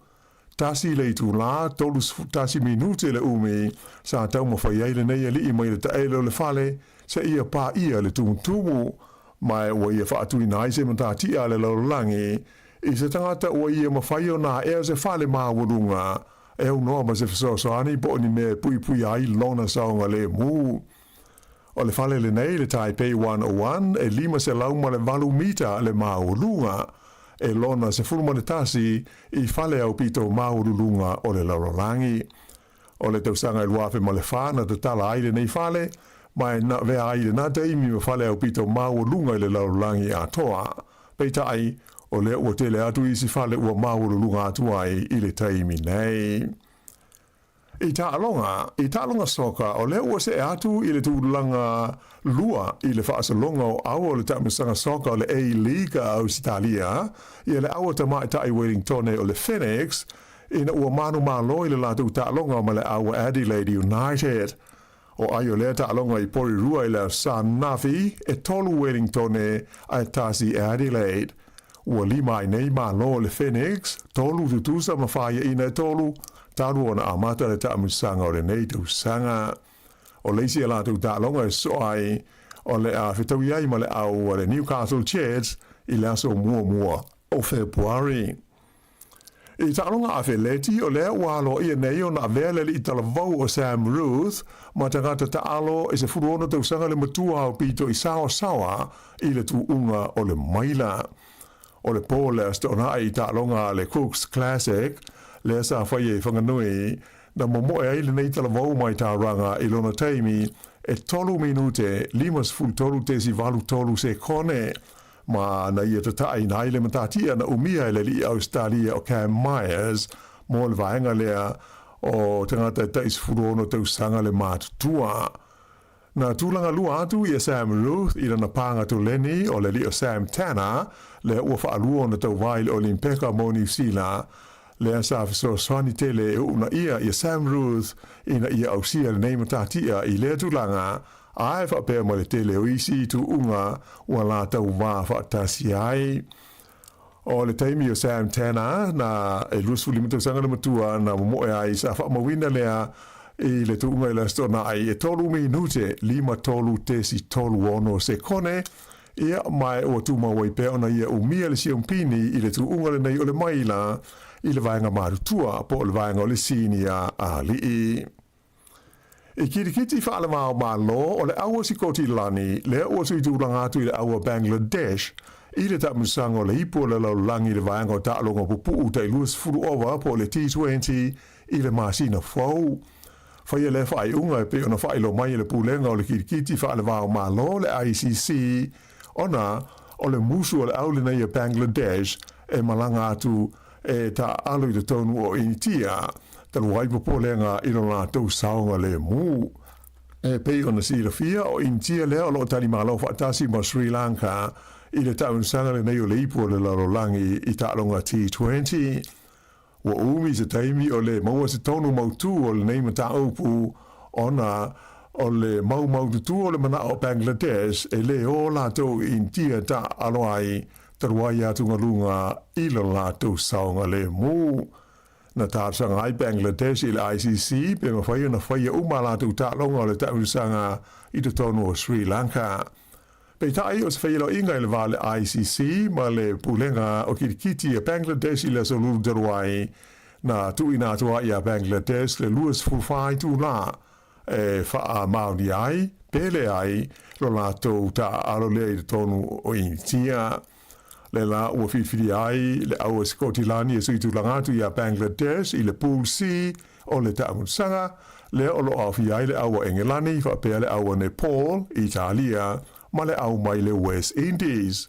Tasi le itulā, 31 minute le umi sa taumafai ai lenei aliʻi mai le taele o le fale seia paia le tumutumu, ma ua ia faatuina ai se matatia a le lalolagi i se tagata ua ia mafai ona aea se fale maualuga e aunoa ma se fesoasoani po o ni mea e puipuia ai lona saogalemu. O le fale lenei, le Taipei 101, e 508 mita le maualuga, e lona 11 i fale aupito maualuluga o le lalolagi. O le tausaga e 2004 na tatala ai lenei fale, ma e na avea ai i lena taimi ma fale aupito maualuga i le lalolagi atoa. Peitai, o lea ua tele atu isi fale ua maualuluga atu ai i le taimi nei. I taaloga, i taaloga soka, o lea ua see atu i le tulaga lua i le faasologa o aua o le taamilosaga soka o le A-League a Ausetalia, ia le aua tamaitai Wellingtone o le Phoenix, ina ua manumalo i le latou taaloga ma le aua Adelaide United. O ai o lea taaloga i Porirua i le Aso Ananafi, e tolu Wellingtone ae tasi Adelaide. Ua lima ai nei malo o le Phoenix, tolu tutusa ma faiaina e tolu, talu ona amata le taamilosaga o lenei tausaga. O le isi a latou taaloga e sosoo ai, o le a fetaui ai ma le au a le Newcastle Jets i le aso muamua o Fepuari. I taaloga afeleti, o lea ua aloaia nei ona avea le alii talavou o Sam Ruth ma tagata taalo e 16 tausaga le matua aupito i saoasaoa i le tuuga o le maila. O le po le Aso Toonai i taaloga a le Cooks Classic, lea sa faia i Whanganui, na momoe ai lenei talavou mai Tauranga i lona taimi e 3 minute 53.83 sekone. Ma na ia tataaina ai le matatia na umia e le alii Ausetalia o Cam Myers mo le vaega lea o tagata e tai 16 tausaga le matutua. Na tulaga lua atu ia Sam Ruth i lana pāga toleni o le alii o Sam Tanner lea ua faalua ona tauva i le Olimpeka mo Niu Sila, lea sa fesoasoani tele e uunaia ia Sam Ruth ina ia ausia lenei matatia i lea tulaga Ae faapea ma le tele o isi tuuga ua latou va faatasi ai. O le taimi o Sam Tanner, na e 25 tausaga le matua na momoe ai sa faamauina lea i le tuuga i le Aso Toonai e tolu minute 53.36 sekone, ia, ma ua tumau ai pea ona ia umia le siompini i le tuuga lenei o le maila i le vaega matutua po o le vaega o le sinia alii. I kirikiti faale-va-o-Malo, o le aua Sikotilani lea ua tuitulaga atu i le aua Bangladesh i le taamilosaga o le ipu o le lalolagi i le vaega o taaloga pupuu tai 20 ova po o le T20 i le masina fou. Faia lea faaiuga e pei ona faailoa mai e le Pulega o le Kirikiti Faale-va-o-Malo, le ICC, ona o le musu o le au lenei a Bangladesh e malaga atu e taaalo i totonu o Initia, talu ai popolega i lo latou saogalemu. E pei ona silafia, o Initia lea o lo o talimalo faatasi ma Sri Lanka i le taamilosaga lenei o le ipu o le lalolagi i taaloga T20. Ua umi se taimi o le maua se tonu mautū o lenei mataupu ona o le maumaututu o le manao o Bangladesh e le o latou i Initia taaalo ai talu ai atugaluga i lo latou saogalemu. Na talosaga ai Bangladesh i le ICC pe mafai ona faia uma a latou taaloga o le taamilosaga i totonu o Sri Lanka. Peitai, o se feiloaiga i le va o le ICC ma le Pulega o Kirikiti a Bangladesh i le aso lulu talu ai, na tuuina atu ai ia Bangladesh le 24 itulā e faamaonia ai, pe leai, lo latou taaalo lea i totonu o Initia. Le la ua filifilia ai le au a Sikotilani e suitulaga atu ia Bangladesh i le Pool C o le taamilosaga, lea o lo o aofia ai le au a Engelani faapea le au a Nepal, Italia, ma le au mai le West Indies.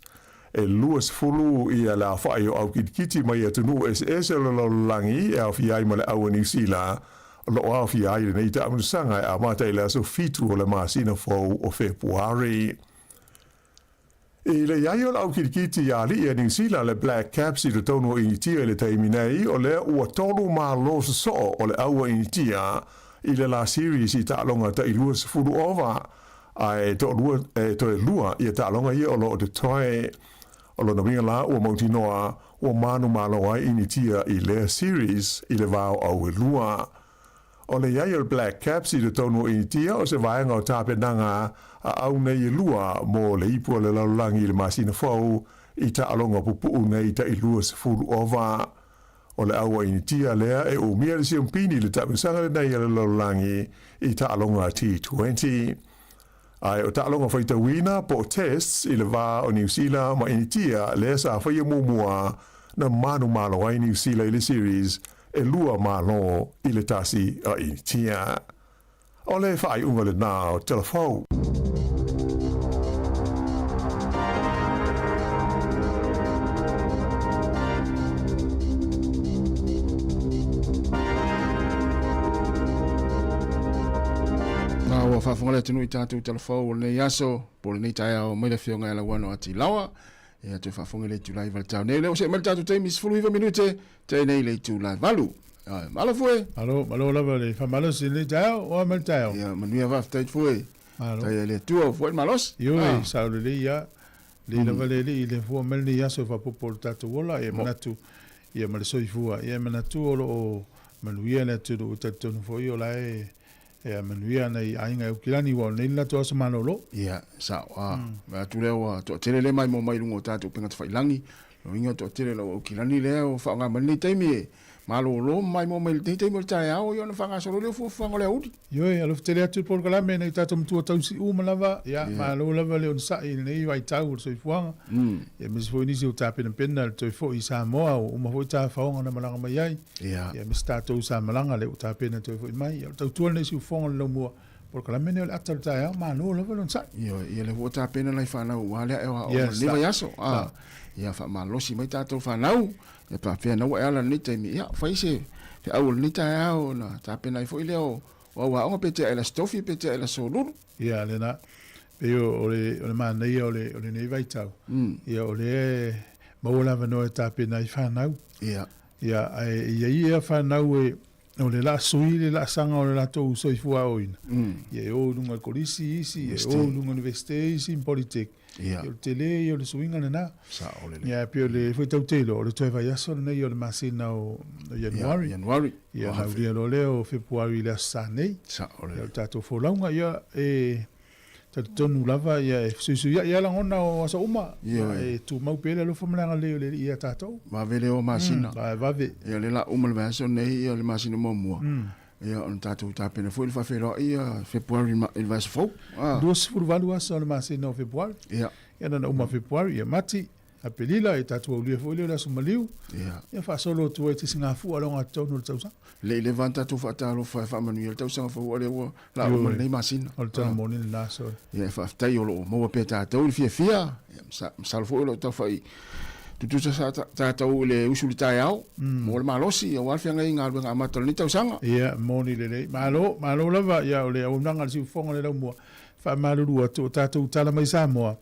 E 20 ia le aofa'i o au kitikiti mai atunuu eseese o le lalolagi e aofia ai ma le au a Niu Sila o lo o aofia ai i lenei taamilosaga e amata i le aso 7 o le masina fou o Fepuari. I le i ai o le au kilikiti a alii a Niu Sila le Black Caps i totonu o Initia i le taimi nei, o lea ua tolu malo sosoo o le au a Initia i le la series i taaloga tai 20 ova, ae toalua, e toe lua ia taaloga ia o lo o totoe. O lona uiga la ua mautinoa ua manumalo ai Initia i lea series i le va o au e lua. O le i ai o le Black Caps i totonu o Initia o se vaega o tapenaga a au nei e lua mo le ipu o le lalolagi i le masina fou i taaloga pupuu nei tai 20 ova. O le au a Initia lea e umia le siompini i le taamilosaga lenei a le lalolagi i taaloga T20. Ae o taaloga faitauina po o tests i le va o Niu Sila ma Initia lea sa faia muamua na manumalo ai Niu Sila i le series e 2-1 a Initia. O le faaiuga lena o Tala Fou. Na ua faafofoga le atunuu i tatou tala fou o lenei aso po o lenei taeao mai le afioga ia Lauano Atilawa. Ia toe faafofoga i le itula 9 i le taeao nei. O lea ua see mai le tatou taimi 19 minute te nei le itula 8. Ai, malo fue. Malo, malo lava le faamalosi i lenei taeao, oa mai le taeao. Ia, manuia faafetai fue. Malo. Tai le Atua fue le malosi. Ioe, ah. sao lelei ia. Lei lava le alii le fua mai lenei aso e faaopoopo o le tatou ola, ia manatu ia ma le soifua. Ia manatu o lo o manuia le atunuu, e talitonu foi o la e e manuia ana i aiga e Aukilani, ua o nei le latou aso malolo. Ia, sao. A, mm. atu lea ua toatele le maimoa mai i luga o tatou upega tafailagi. Lona uiga toatele lau Aukilani lea ua faaaoga mai lenei taimi e malolo ma maimoa mai lenei taimi o le taeao ia ona faagasolo lea o fuafuaga o le aoauli. Ioe, alofa tele atu le polokalame nai o tatou matua tausi uma lava, ia, malo lava le onosai i lenei vaitau o le soifuaga, ia, aemaise foi nisi o tapenapena le toe foi i Samoa, ua uma foi tafaoga na malaga mai ai, ia, aemaise tatou sa malaga lea ua tapena toe foi mai. Ia, o le tautua lenei siufofoga o le laumua, polokalame lenei o le ata o le taeao, malo lava le onosai. Ioe, ia lea foi ua tapena nai fanau aua le ae o aoga i lenei vaiaso, a, ia faamalosi mai tatou fanau, ia faapea na ua e ala i lenei taimi, ia, fai se feau o lenei taeao ona tapena ai foi lea o au aoga pe tea i le Aso Tofi pe tea i le Aso Lulu. Ia, lena. Pei o le, o le manaia o le, o lenei vaitau, ia, o lea e maua le avanoa e tapena ai fanau. Ia. Ia, ae e i ai ia fanau e, o le laasui le laasaga o le latou soifua aoina. Ia e o i luga i le kolisi isi, e o i luga i le Universite isi ma Polytech. Ia. O le tele ia o le suiga lena. Sao lelei. Ia, e pei o le fuaitau tele, o le toe vaiaso lenei o le masina o Ianuari. Ia, Ianuari. Ia, ona aulia loa lea o Fepuari i le Aso Sa nei. Sao lelei. Ia, o le tatou folauga, ia, e talitonu lava, ia, e fesuisuiai lava lagona o aso uma. Ia, e tumau pea le alofa ma le agalelei o le Alii ia tatou. Vave le o masina. Vave. Ia, o lea o le a uma le vaiaso lenei, ia, le masina muamua. Ia, ona tatou tapena foi le faafeiloai ia Fepuari i le vaiaso fou. Ah. 28 aso o le masina o Fepuari. Ia. Ia, na ona uma Fepuari, ia Mati, Aperila, ia tatou aulia foi lea o le aso maliu. Ia. Ia faasolo atu ai te sigafua le ogatotonu o le tausaga. Le i leva ona tatou faatalofa e faamanuia le tausaga fou, a lea ua la uma lenei masina. O le tala moni lena, sorry. Ia, e faafetai o lo o maua pea tatou i le fiafia. Ia, masalo foi o lo o taufai tutusa sa tatou i le usu i le taeao, mo le malosi, aua le feagai i galuega amata o lenei tausaga. Ia, moni lelei. Malo, malo lava, ia, o le auaunaga a le siufofoga o le laumua, faamalulu atu o tatou tala mai Samoa,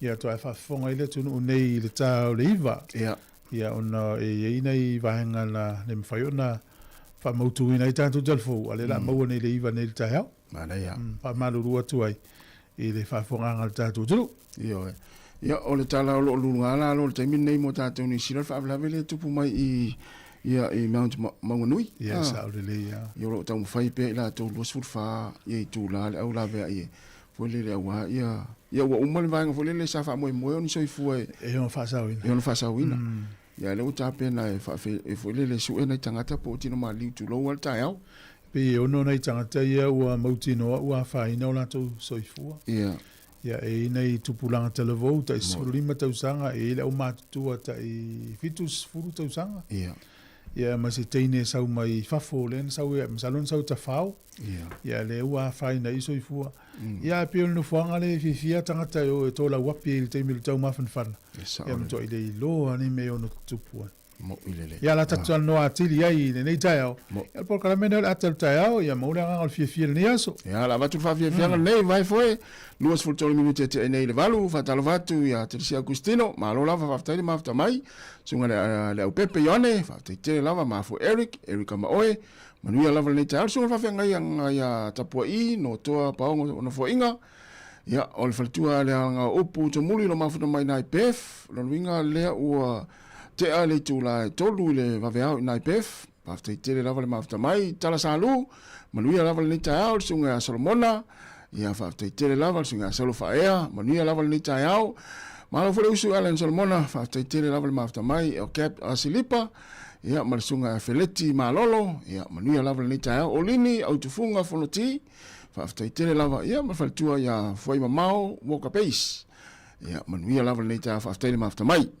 ia, toe faafofoga ai le atunuu nei i le ta o le 9. Ia. Ia, ona e i ai nai vaega na le mafai ona faamautuina ai tatou tala fou, a o lea o le a maua nei i le 9 nei i le taeao. Manaia. Faamalulu atu ai i le faafofogaaga a le tatou atunuu. Ioe. Ia, o le tala o lo o luluga lalo i le taimi lenei mo tatou Niu Sila, le faalavelave lea e tupu mai i, ia, i Mount Maunganui. Ia, sao lelei lava. Ia, o lo o taumafai pea i latou 24 ia itula le au laveai e foi lele aua ia, ia ua uma le vaega foi lele sa faamoemoe o ni soifua e, e ono faasaoina. E ono faasaoina. Ia, lea ua tapena e faafe, e foi lele e sue nai tagata po o tino maliu tulou lava le taeao. Pei e ono nai tagata ia ua mautinoa ua afaina o latou soifua. Ia. Ia, e i ai nai tupulaga talavou tai 15 tausaga, e i ai le aumatutua tai 70 tausaga. Ia. Ia ma se teine e sau mai fafo lea na sau e masalo na sau i Tafao. Ia lea ua afaina ai soifua. Ia ae pei o le nofoaga lea e fiafia tagata e o e tolauapi ai i le taimi o le taumafanafana. Ia matuai le iloa ni mea e ono tutupu ai. Mo'i lelei. Ia o le a tatou talanoa atili ai i lenei taeao. Ia o le polokalame lenei o le ata o le taeao, ia maua le agaga o le fiafia i lenei aso. Ia, o le a avatu le faafiafiaga lenei, vae foe, 23 minute e tea nei i le valu, faatalofa atu ia Telesia Augustino, malo lava, faafetai le mafuta mai, susuga le, le Aupepe Ioane, faafetai tele lava, mafua Eric, Erica ma oe, manuia lava lenei taeao, le susuga le faafeagai ia Tapua'i, Notoa Paogo Nofoaiga, ia, o le faletua le alaga o upu Tomuli lo mafuta mai nai Beth, lona uiga lea ua tea le itula e 3 i le vaveao i nai Beth, faafetai tele lava le mafuta mai, Tala Salu, manuia lava lenei taeao, le susuga ia Solomona, ia faafetai tele lava le susuga ia Saulo Faaea, manuia lava lenei taeao. Malo foi le usu Alan Solomona, faafetai tele lava le mafuta mai, o Cap Silipa, ia ma le susuga ia Feleti Malolo, ia manuia lava lenei taeao. O Lini Autufuga Fonoti, faafetai tele lava, ia ma le faletua ia Fuaimamao Walker Base. Ia manuia lava lenei taeao, faafetai le mafuta mai.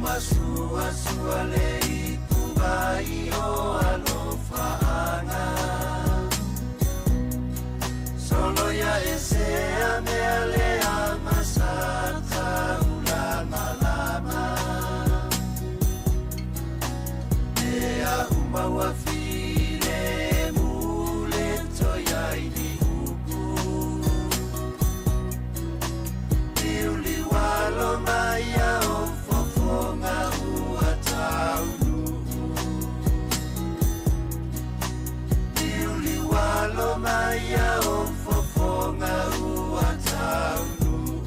Masuasua le ituvai o alofaaga Solo ia ese a mea lea masata ulamalama E a umaua file mule toia i ni upu Liuliualo mai a o fofoga ua taunuu Liuliualo mai a o fofoga ua taunuu.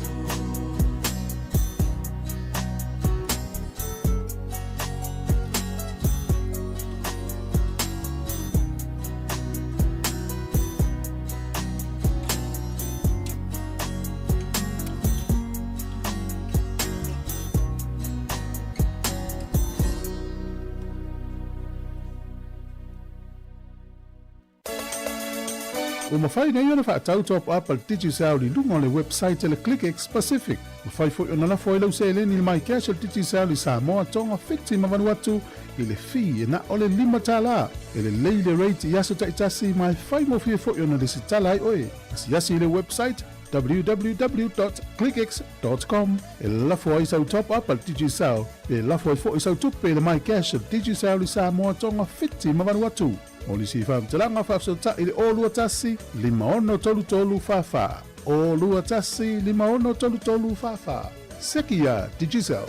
Ua mafai nei ona faatau top up a le Digicel i luga o le website a le ClickX Pacific. Mafai foi ona lafo ai lau seleni i le MyCash a le Digicel i Samoa, Tonga, Fiti ma Vanuatu i le fee e na o le $5. E lelei le rate i aso taitasi ma e faigofie foi ona lesitala ai oe. Asiasi i le website www.clickx com e lafo ai sau top up a le Digicel pe lafo ai foi sau tupe i le MyCash a le Digicel i Samoa, Tonga, Fiti ma Vanuatu. Mo nisi faamatalaga faafesootai i le 021 5633 44. 021 5633 44. Seki iā Digicel.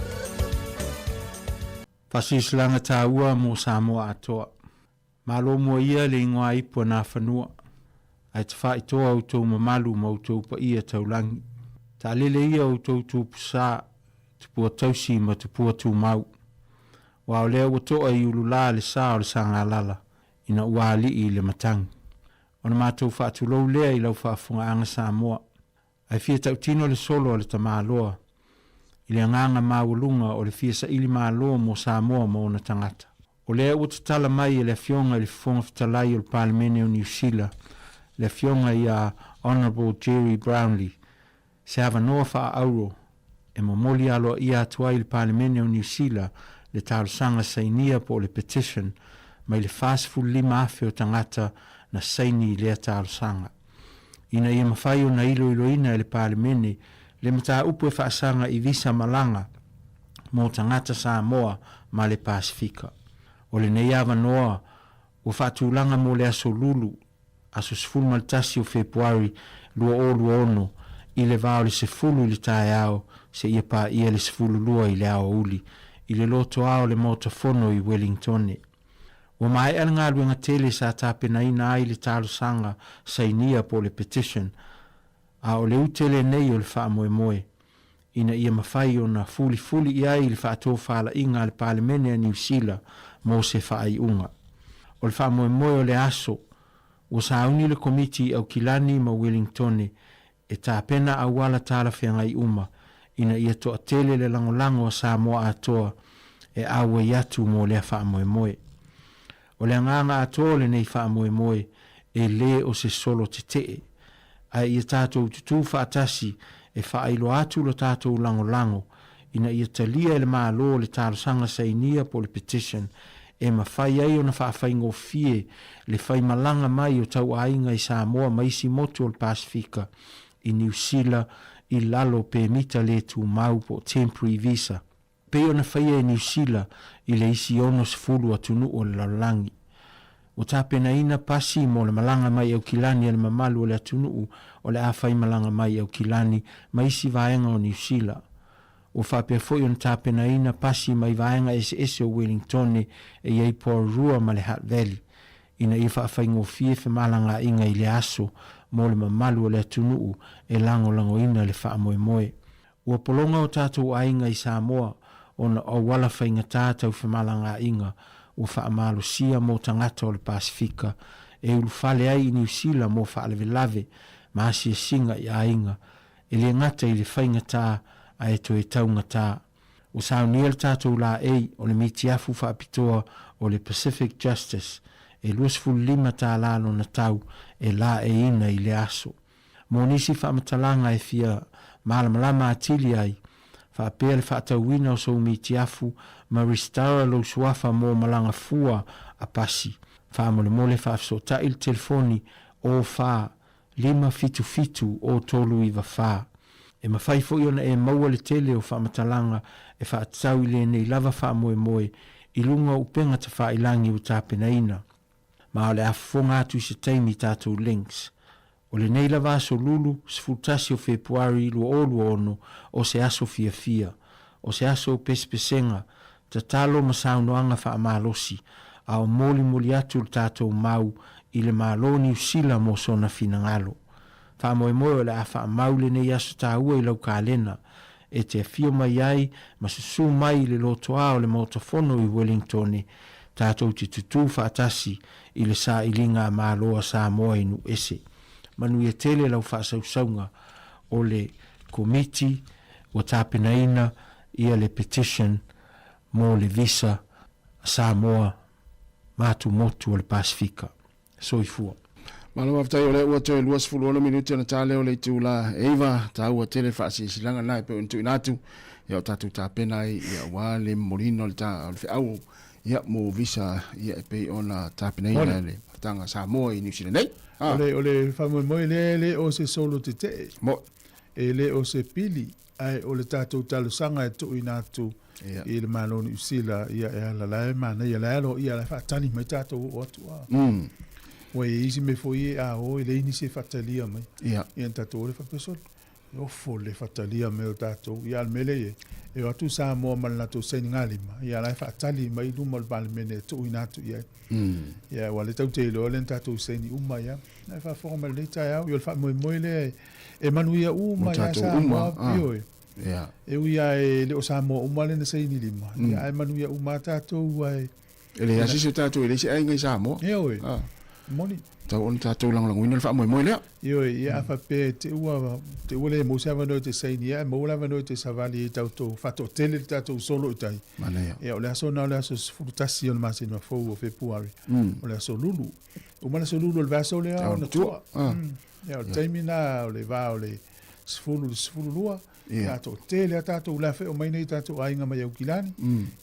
Faasilasilaga taua mo Samoa atoa. Malo mua ia le ingoa ipu a Nafanua, ae tafaitoa outou mamalu ma outou paia taulagi. Taalele ia outou tupusa, tupua tausi ma tupua tumau. Aua o lea ua toa i ulula le sa o le Sagalala ina ua alii i le matagi. Ona matou faatulou lea i lau faafofogaaga Samoa, Ae fia tautino le solo a le tamaloa i le agaga maualuga o le fia saili malo mo Samoa ma ona tagata. O lea ua tatala mai e le Afioga i le Fofoga Fetalai o le Palemene o Niu Sila, le Afioga ia Honourable Gerry Brownlee, se avanoa faa-auro e momoli aloaia atu ai i le Palemene o Niu Sila le talosaga sainia po o le petition mai le 45,000 o tagata na saini i lea talosaga. Ina ia mafai ona iloiloina e le Palemene le mataupu e faasaga i visa malaga mo tagata Samoa ma le Pasefika. O lenei avanoa ua faatulaga mo le aso Lulu, aso 11 o Fepuari 2026 i le va o le 10 i le taeao seia paia le 12 i le aoauli i le lotoa o le Maota Fono i Wellingtone. Ua maea le galuega tele sa tapenaina ai le talosaga sainia po o le petition, a o le ute lenei o le faamoemoe, ina ia mafai ona fulifuli i ai le faatofalaiga a le Palemene a Niu Sila mo se faaiuga. O le faamoemoe o le aso, ua sauni le Komiti i Aukilani ma Wellingtone e tapena auala talafeagai uma ina ia toatele le lagolago a Samoa atoa e auai atu mo lea faamoemoe. O le agaga atoa o lenei faamoemoe e le o se solo tetee, ae ia tatou tutū faatasi e faailoa atu lo tatou lagolago ina ia talia e le Malo le talosaga sainia po o le petition e mafai ai ona faafaigofie le faimalaga mai o tauaiga i Samoa ma isi motu o le Pasefika i Niu Sila i lalo o pemita le tumau po o temporary visa, pei ona faia e Niu Sila i le isi 60 atunuu o le lalolagi. Ua tapenaina pasi mo le malaga mai Aukilani a le mamalu o le atunuu o le a faimalaga mai Aukilani ma isi vaega o Niu Sila. Ua faapea foi ona tapenaina pasi mai vaega eseese o Wellingtone e i ai Porirua ma le Hutt Valley ina ia faafaigofie femalagaaiga i le aso mo le mamalu o le atunuu e lagolagoina le faamoemoe. Ua pologa o tatou aiga i Samoa ona o auala faigata tau femalagaaiga ua faamalosia mo tagata o le Pasefika e ulufale ai i Niu Sila mo faalavelave ma asiasiga i aiga e le gata i le faigata ae toe taugata. Ua saunia le tatou laei o le mitiafu faapitoa o le Pacific Justice e $25 lona tau e laeiina i le aso. Mo nisi faamatalaga e fia malamalama atili ai, Faapea le faatauina o sou mitiafu ma resitala lou suafa mo malaga fua a pasi. Faamolemole faafesootai le telefoni o 4 5 7 7 o 3 9 4. E mafai foi ona e maua le tele o faamatalaga e faatatau i lenei lava faamoemoe i luga o upega tafailangi ua tapenaina. Ma o le a fofoga atu i se taimi i tatou links. O lenei lava aso Lulu, 11 o Fepuari 2026, o se aso fiafia. O se aso o pesepesega, tatalo ma saunoaga faamalosi, a o molimoli atu le tatou mau i le Malo o Niu Sila mo sona finagalo. Faamoemoe o le a faamau lenei aso taua i lau kalena, e te afio mai ai ma susū mai i le lotoa o le Maota Fono i Wellingtone, tatou te tutū faatasi i le sailiga a Malo a Samoa i Nuuese. Manuia tele lau faasausauga o le Komiti ua tapenaina ia le petition mo le visa a Samoa ma atumotu o le Pasefika. Soifua. Malo faafetai o lea ua toe 26 minute ona ta lea o le itula e 9, taua tele faasilasilaga na e pei ona tuuina atu ia o tatou tapena ai ia aua le momoliina o le ta o le feau ia mo visa ia e pei ona tapenaina e le Amataga Samoa i Niu Sila nei. Ah. O le faamoemoe lea e le o se solo tetee. Mo. E le o se pili, ae o le tatou talosaga e tuuina atu i le Malo o Niu Sila, ia e ala la e manaia la e aloaia la e faatali mai tatou oo atu a. Ua i ai isi mea foi e a o e leai nisi e faatalia mai. Ia. Ia na tatou o lea faapea sole. E ofo le faatalia mai o tatou. Ia a o le mea lea e i ai, e o atu Samoa ma le latou sainigalima, ia la e faatali mai i luma o le Palemene e tuuina atu i ai. Ia aua o lea tatou te iloa lea na tatou saini uma ai lava. Ae faafofoga mai i lenei taeao, ia o le faamoemoe lea e manuia uma ia Samoa, ioe. E ui lava e le o Samoa uma lea na saini lima, ia ae manuia uma lava tatou ae. E leai lava se isi o tatou e leai se aiga i Samoa. Ioe, moni. Tatau ona tatou lagolagoina le faamoemoe lea. Ioe, ia a faapea e te ua, te ua le maua se avanoa e te saini ai, ae maua le avanoa e te savali ai tatou faatoatele le tatou solo i tai. Manaia. Ia o le aso lena o le aso 11 o le masina fou o Fepuari, o le aso Lulu. Uma le aso Lulu o le vaiaso lea ona tua. Ia o le taimi lena o le va o le 10 i le 12, ia toatele lava tatou la e omai nei tatou aiga mai Aukilani.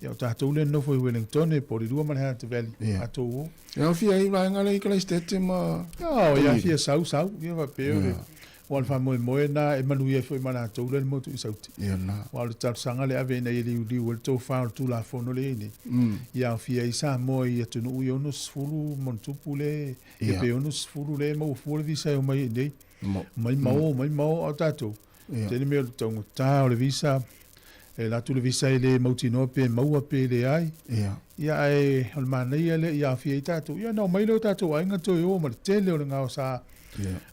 Ia o tatou lea e nonofo i Wellingtone, Porirua ma le Hutt Valley, tatou o. E aofia ai vaega lea i Kalaisitete ma Oh, ia fia sau sau, ia faapea o le aua o le faamoemoe lena e manuia ai foi ma latou lea le motu i Sauti. Ia lena. Aua o le talosaga lea e ave ina ia liuliu ai le tofa o le Tulafono lea e i ai nei. Ia aofia ai Samoa i atunuu ia 60 ma ona tupu lea, ia pe 60 lea e maua fua le visa e omai ai nei. Mai ma o, mai ma o, a o tatou, tele mea o le taugata o le visa, e alu atu le visa e le mautinoa pe maua pe leai. Ia ae o le manaia lea ia aofia ai tatou. Ia ona omai lea o tatou aiga toe o ma le tele o le gaosa.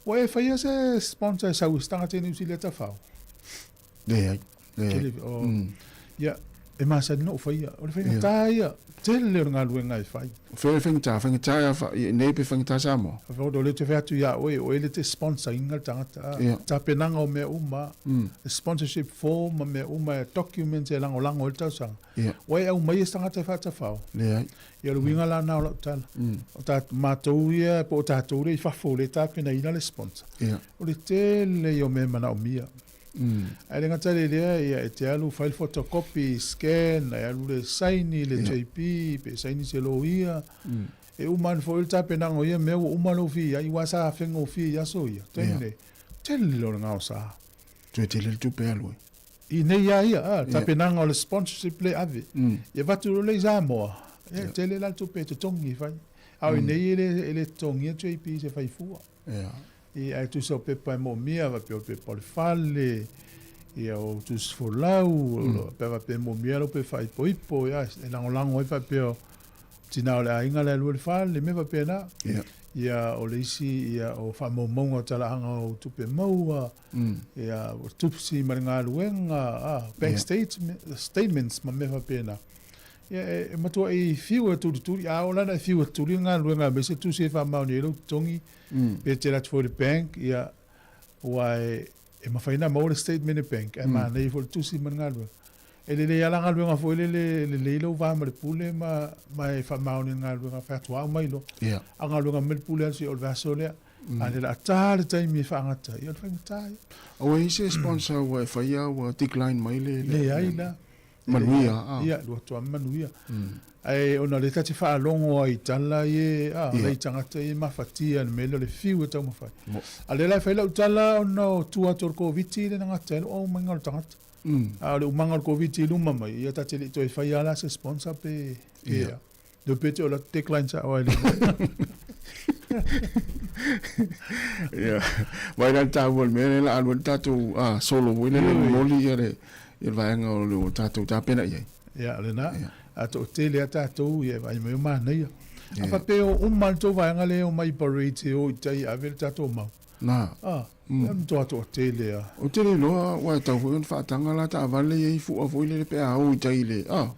Ua e faia se sponsor e sau i se tagata i Niu Sila e tafao? Leai. Leai. Ia, e masani ona ou faia. O le faigata ia, tele o le galuega e fai. O fea le faigata? Faigata ia i nei pe faigata Samoa? O lea ou te fai atu ia oe, o oe lea e te sponsor ina le tagata. Tapenaga o mea uma, sponsorship form ma mea uma, documents e lagolago ai le talosaga. Ua e aumaia se tagata e faatafao? Leai. Ia o le uiga la lena o lau tala. O matou ia, po o tatou lea i fafo lea e tapenaina le sponsor. O le tele ia o mea e manaomia. Ae le gata i lea, ia e te alu fai le photocopy, scan, e alu le saini le JP, pe saini se loia. E uma ane foi le tapenaga o ia mea ua uma lou fia i ai, aua sa faigofie i aso ia. Taimi nei, tele o le gaosa. Toe tele le tupe alu ai. I nei lava ia, a, tapenaga o le sponsorship lea e ave. Ia avatu loa lea i Samoa, ia e tele la le tupe e totogi e fai. A o i nei e le, e le totogia JP i se fai fua. Ia, ae tusa o pepa e moomia, faapea o pepa o le fale, ia o tusi folau, pe faapea e moomia lau pepa faaipoipo, ia, e lagolago ai faapea o tina o le aiga la e lua le fale, mea faapena. Ia, o le isi, ia, o faamaumauga o talaaga o tupe maua, ia, o tusi ma le galuega, a, bank statements ma mea faapena. Ia, e matuai fiu e tulituli, a oo la ina e fiu e tuli le galuega aemaise tusi e faamaonia ai lou totogi, pe te alu atu foi i le bank, ia, aua e, e mafai ona maua le statement e bank, ae manaia foi le tusi ma le galuega. E lelei lava la galuega foi lele, e lelei lou va ma le pule ma, ma e faamaoni i le galuega, fai atu lava aumai loa. A galuega mai le pule alu se o le vaiaso lea. A lea o le a ta le taimi e faagata ai, ia o le faigata ia. Ua i ai se sponsor ua e faia ua decline mai le... Leai la. Manuia, a. Ia, lua atu lava manuia. Ae ona o lea ta te faalogo ai i tala ia, a, o nai tagata ia e mafatia i le mea lea o le fiu e taumafai. A o lea la e fai lau tala ona o tua atu o le Koviti lea na gata ai lou aumaiga o le tagata. A o le umaga o le Koviti i luma mai, ia ta te le i toe faia la se sponsor pe, pe a. Leo pe te o la decline sa oa i le Ia, vai la tāua le mea la alu le tātou solo foi le momoli ia le ia le vaega o le tātou tapena i ai. Ia, le na. A to tele a tātou ia vai mai o manaia. A faapea o uma le tou vaega le o mai parade e o i tai ave le tātou mau. Na. Ah, mm. matua toatele a. Ou te le iloa, ua e tau foi ona faataga la taavale ia i fua foi lele pe a o i tai le, ah.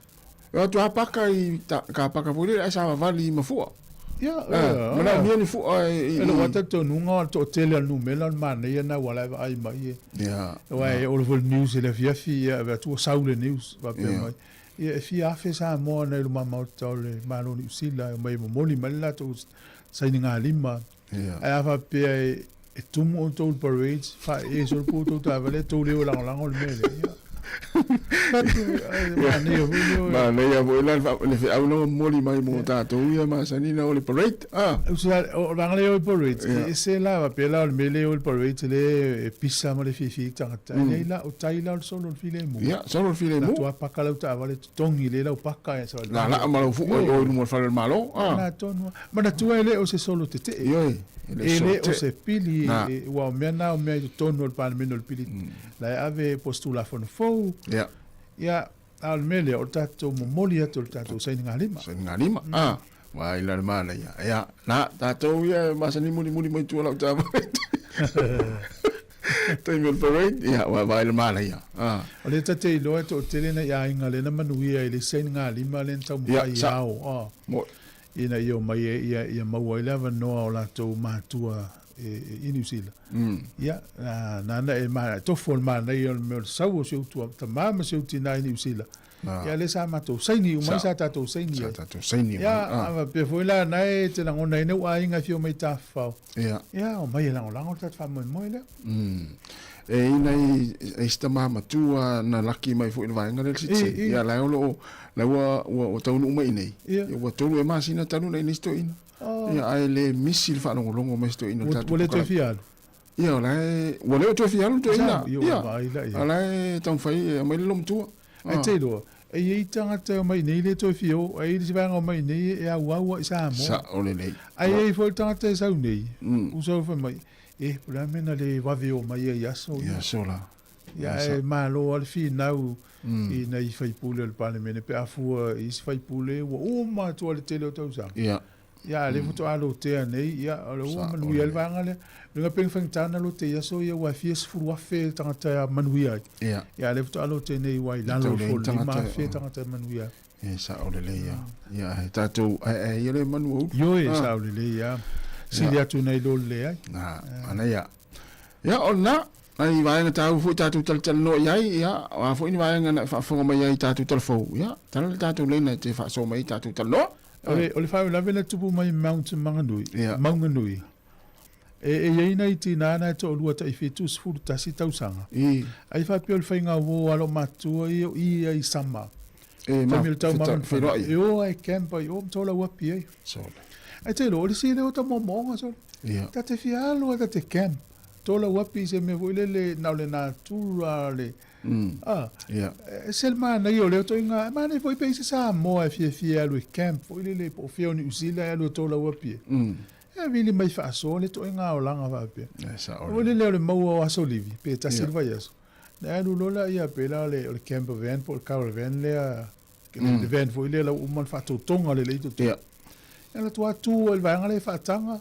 E o atu a paka i ta, ka paka foi lele ae savavali i mafua. Ia, Ah, manaomia ni fua e, i, E lou lava talitonuga o le toatele o le numera o le manaia lena ua la e vaai mai e. Ia. Aua e oo foi le news i le afiafi, ia ave atu ua sau le news faapea mai. Ia e fia afe Samoa nei i luma maota o le Malo o Niu Sila e omai e momoli mai le latou sainigalima. Ae a faapea e tumu outou i le parade, faaee solo po outou taavale, tou le o lagolago le mea lea. Ia. Manaia foi lea. Manaia foi la le feau na momoli mai mo tatou ia masani na o le parade. Ah. O vaega lea o le parade, e ese la faapea la o le mea lea o le parade lea e pisa ma le fiafia i tagata. Ae leai la, o tai la o le solo o le filemu. Ia, solo o le filemu. Na tua paka lau taavale totogi lea lau paka e savali. Laalaa ma lau fua i o i luma o le fale o le Malo. Ah. Na tonu. Manatua e le o se solo tetee. Ioe, e le e le o se pili, ua o mea na o mea i totonu o le Palemene o le pili. La e ave po o se Tulafono fou. Ia. Ia, a o le mea lea, o le tatou momoli atu o le tatou sainigalima. Sainigalima, ah. Ua i la le manaia. Ia, na, tatou ia e masani mulimuli mai tua lau taavale. Taimi o le parade, ia, ua vaai le manaia. Ah. O lea ta te iloa e toatele nai aiga lea na manuia i le sainigalima lea na taumafai i ao. Ah. Mo. Ina ia omai e ia, ia maua ai le avanoa o latou matua e, i Niu Sila. Ia, nāna e ma, tofu o le manaia o le mea o le sau o si ou tua, tamā ma si ou tinā i Niu Sila. Ia, lea sa matou saini uma ai, sa tatou saini ai. Sa tatou saini uma. Ia, a faapea foi la, na e te lagona ai nei ou aiga e fia omai i Tafafao. Ia. Ia, omai e lagolago le tatou faamoemoe lea. E i nai isi tama matua na laki mai foi i le vaega lea le citizen. Ia, la e o lo o, la ua, ua, ua taunuu mai i inei. Ia. Ua tolu ea masina talu na i inei si toeaina. Ia, ae le misi le faalogologo mai si toeaina i le tatou Ua le toe fia alu. Ia, o la e, ua le o toe fia alu le toeaina. Ia, ua vaai la, ia. A la e taumafai e aumai le loomatua. Ae te iloa, e i ai tagata e omai i nei le toe fia o, ae i ai isi vaega omai i nei e auau ai i Samoa. Sao lelei. Ae i ai foi le tagata e sau nei, ua sau fai mai, e, po o le a le mea na le vave o mai ai i aso ia. I aso la. Ia, ae malo lava le finau i nai faipule o le Palemene pe a fua i isi faipule ua uma atu lava le tele o tausaga. Ia. Ia, a o lea faatoa lotea nei, ia, o lea ua manuia ai le vaega lea. O le uiga pe na faigata ona lote i aso ia aua e fia sefulu afe tagata e manuia ai. Ia. Ia, a o lea faatoa lote nei aua i lalo ifo o le 5,000 tagata e manuia ai. E sao lelei lava. Ia, e tatou aeae ia le manu o ulu. Ioe, e sao lelei lava. Sili atu nai lo le leai. Na, manaia. Ia, o lena, nai vaega taua foi tatou talatalanoa i ai, ia, o a foi ni vaega na e faafofoga mai ai i tatou talafou, ia, tala le tatou laina e te faasoa mai ai tatou talanoa. O le, o le faalavelave na tupu mai Mount Maunganui, Ia. Maunganui, e, e i ai nai tinā na e toalua tai 71 tausaga. I. Ai faapea o le faiga uo a lou matua ia o i ia i Sama. E, ma, Taimi o le tau feta, mama feiloai. E o ai camp ai o ma tolau api ai. Sole. Ai te iloa, o le isi lea o ta moomooga sole. Ia. Ta te fia alu ai ta te camp. Tolau api i se mea foi lele na o le natura le, Ah, Ia. e se le manaia o lea ituaiga, e manaia foi pe i se Samoa e fiafia e alu e camp foi lele po o fea o Niu Sila e alu e tolau api e. E vili mai faasoa le ituaiga olaga faapea. E sao Foi lelei. lele o le maua o aso livi, pe tasi Ia. le vaiaso. Na alu loa laia pe la o le, o le camper van po o le caravan lea, le van foi lea la ua uma ona faatotoga lelei i totonu. Ia. Ia alu atu lava tu ai i le vaega lea e faataga.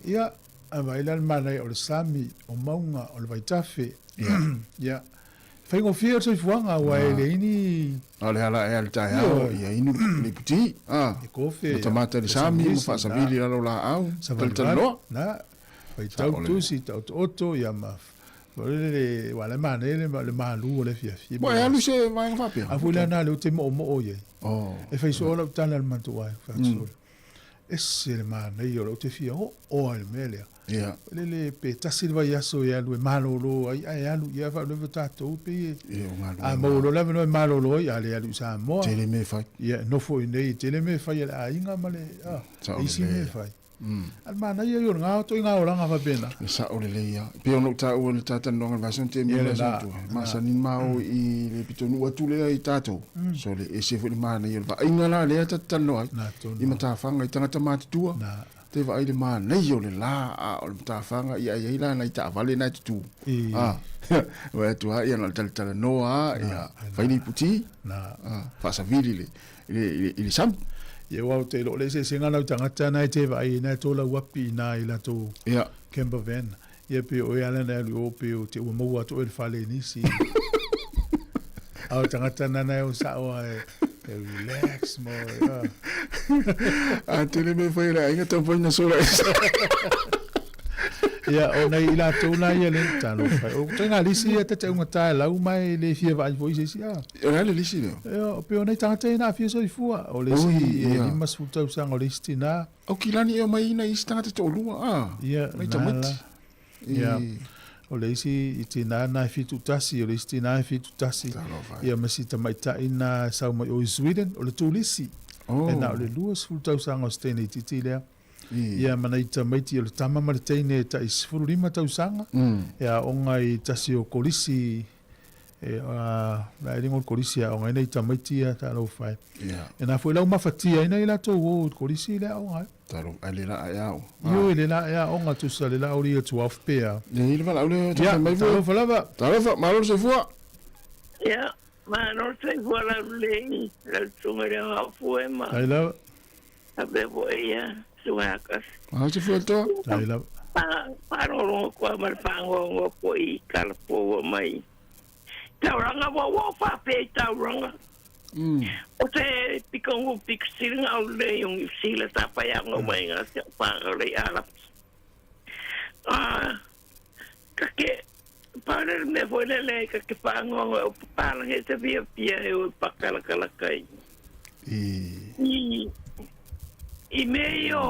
Ia, a vaai la le manaia o le sami, o mauga, o le vaitafe. Ia, faigofie le soifuaga aua e leai ni... A o le ala ea i le taeao, ia inu le iputi, a. E kofe. Matamata i le sami ma faasavili i lalo o laau, talatalanoa. Na, faitau tusi, taotooto, ia ma... Foi lele, aua o la e manaia le malu o le afiafi. Ua e alu i se vaega faapea? A foi la na lea ou te moomoo i ai. Oh. E fai soo lau tala i le matou aiga, fai atu soo lea, ese le manaia o lea ou te fia oo lava i le mea lea. Ia. Lele pe tasi le vaiaso e alu e malolo ai, ae alu ia faalavelave tatou pei e. Ia, o galuega. A maua loa le avanoa e malolo ai, a le alu i Samoa. Tele mea e fai. Ia, e nofo i inei, e tele mea e fai a le aiga ma le, a, Sao e isi lelei. mea e fai. A o le manaia ia o lena ituaiga olaga faapena. E sao lelei lava. E pei ona ou taua i le ta talanoaga i le vaiaso na tea Ia le aso lena, atu, e masani ma o i le pitonuu atu lea i tatou. Sole, e ese foi le manaia o le vaaiga la lea ta te talanoa ai. Na tonu. I matafaga, i tagata matutua. Na. Te vaai le manaia o le la a o le matafaga, ia e i ai la nai taavale na e tutū. I. A, vaai atu lava, ia na o le talatalanoa lava, ia fai le iputi, Na. a, faasavili i le, i le, i le, i le sami. Ia aua ou te iloa o le eseesega la o tagata na e te vaai na e tolau api i na i latou Ia. camper van. Ia pei o oe lava lea na e alu i o pei o te ua maua atu oe i le fale i nisi. A o tagata na na e o sao lava e e relax mo a. A tele mea e fai e le aiga taumafai ina sola ese. Ia, o nai i latou na ia le talofa. O ituaiga lisi ia ta te augata e lau ma e le fia vaai foi i se isi a. O le a le lisi lea? Ia, pei o nai tagata ia na aafia soifua. O le isi Oi, e ia. 50 tausaga o le isi tina. Aukilani e omai ai nai isi tagata e toalua a. Ia, Nai na tamaiti. la. Ia, o le isi i tina na e 71, o le isi tina e 71. Talofa. Ia, ma si tamaitai na e sau mai o i Sweden, o le turisi. Oh. E na o le 20 tausaga o se teine itiiti lea. I. Ia, ma nai tamaiti o le tama ma le teine e tai 15 tausaga. E aoga i tasi o kolisi, e, a, la e ligo le kolisi e aoga ai nai tamaiti ia, talofa e. Ia. E na foi lau mafatia ai nai latou o i le kolisi le aoga ai. Talofa, ai le laa e ao. Ioe, le laa e aoga, tusa le laa o le year 12 pe a. Ia, i le valaau lea, Ia, tausa mai foi. talofa lava. Talofa, malo le soifua. Ia, malo le soifua laulelei, lau susuga i le Aoao ma. Tai lava. Faapea foi ia susuga ia Kasi. Malo le soifua le toa. Tai lava. Faalogologo koa ma le faanoanoa foi i tala fou mai. Tauranga ua ua faapea i tauranga. O te pikongu pikisilinga o le o Niu Sila sa whai anga mai ngā te pāka le alapi. Ah, ka ke, pāna le mea foi le le, ka ke whaangoa o papalange te fia fia e o pakalakala kai. I. I, i mea i o,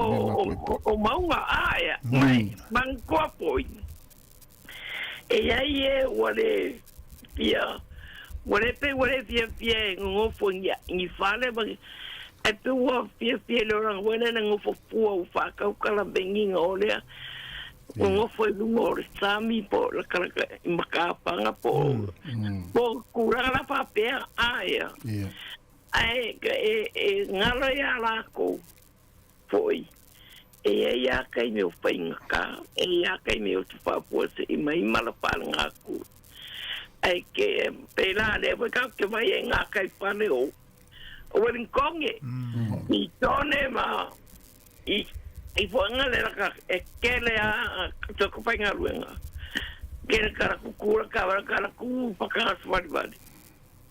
o, o maunga aea, mai, mangkoa poi. E iai e ua le fia, ua le pe ua le fia fia e ngofo ngi ngi fale ma e pe ua fia fia le orang wena na ngofo pua u whakau kala benginga o lea. Ua ngofo i lunga o le sami po la kala ka i makapanga po po kuranga la whapea aea. Ia. Ai e, e ngalo ia lākou foi. E ia ia kai me o whainga ka, e ia kai me o te whapua se i mai mala whālanga aku. Ai ke pēlā le wai kau ke vai e ngā kai whane o. O Wellingtonge. I tōne ma i i whainga le raka e kele a toko whainga ruenga. Kele kara kukura ka wara kara ku pakanga swari wari.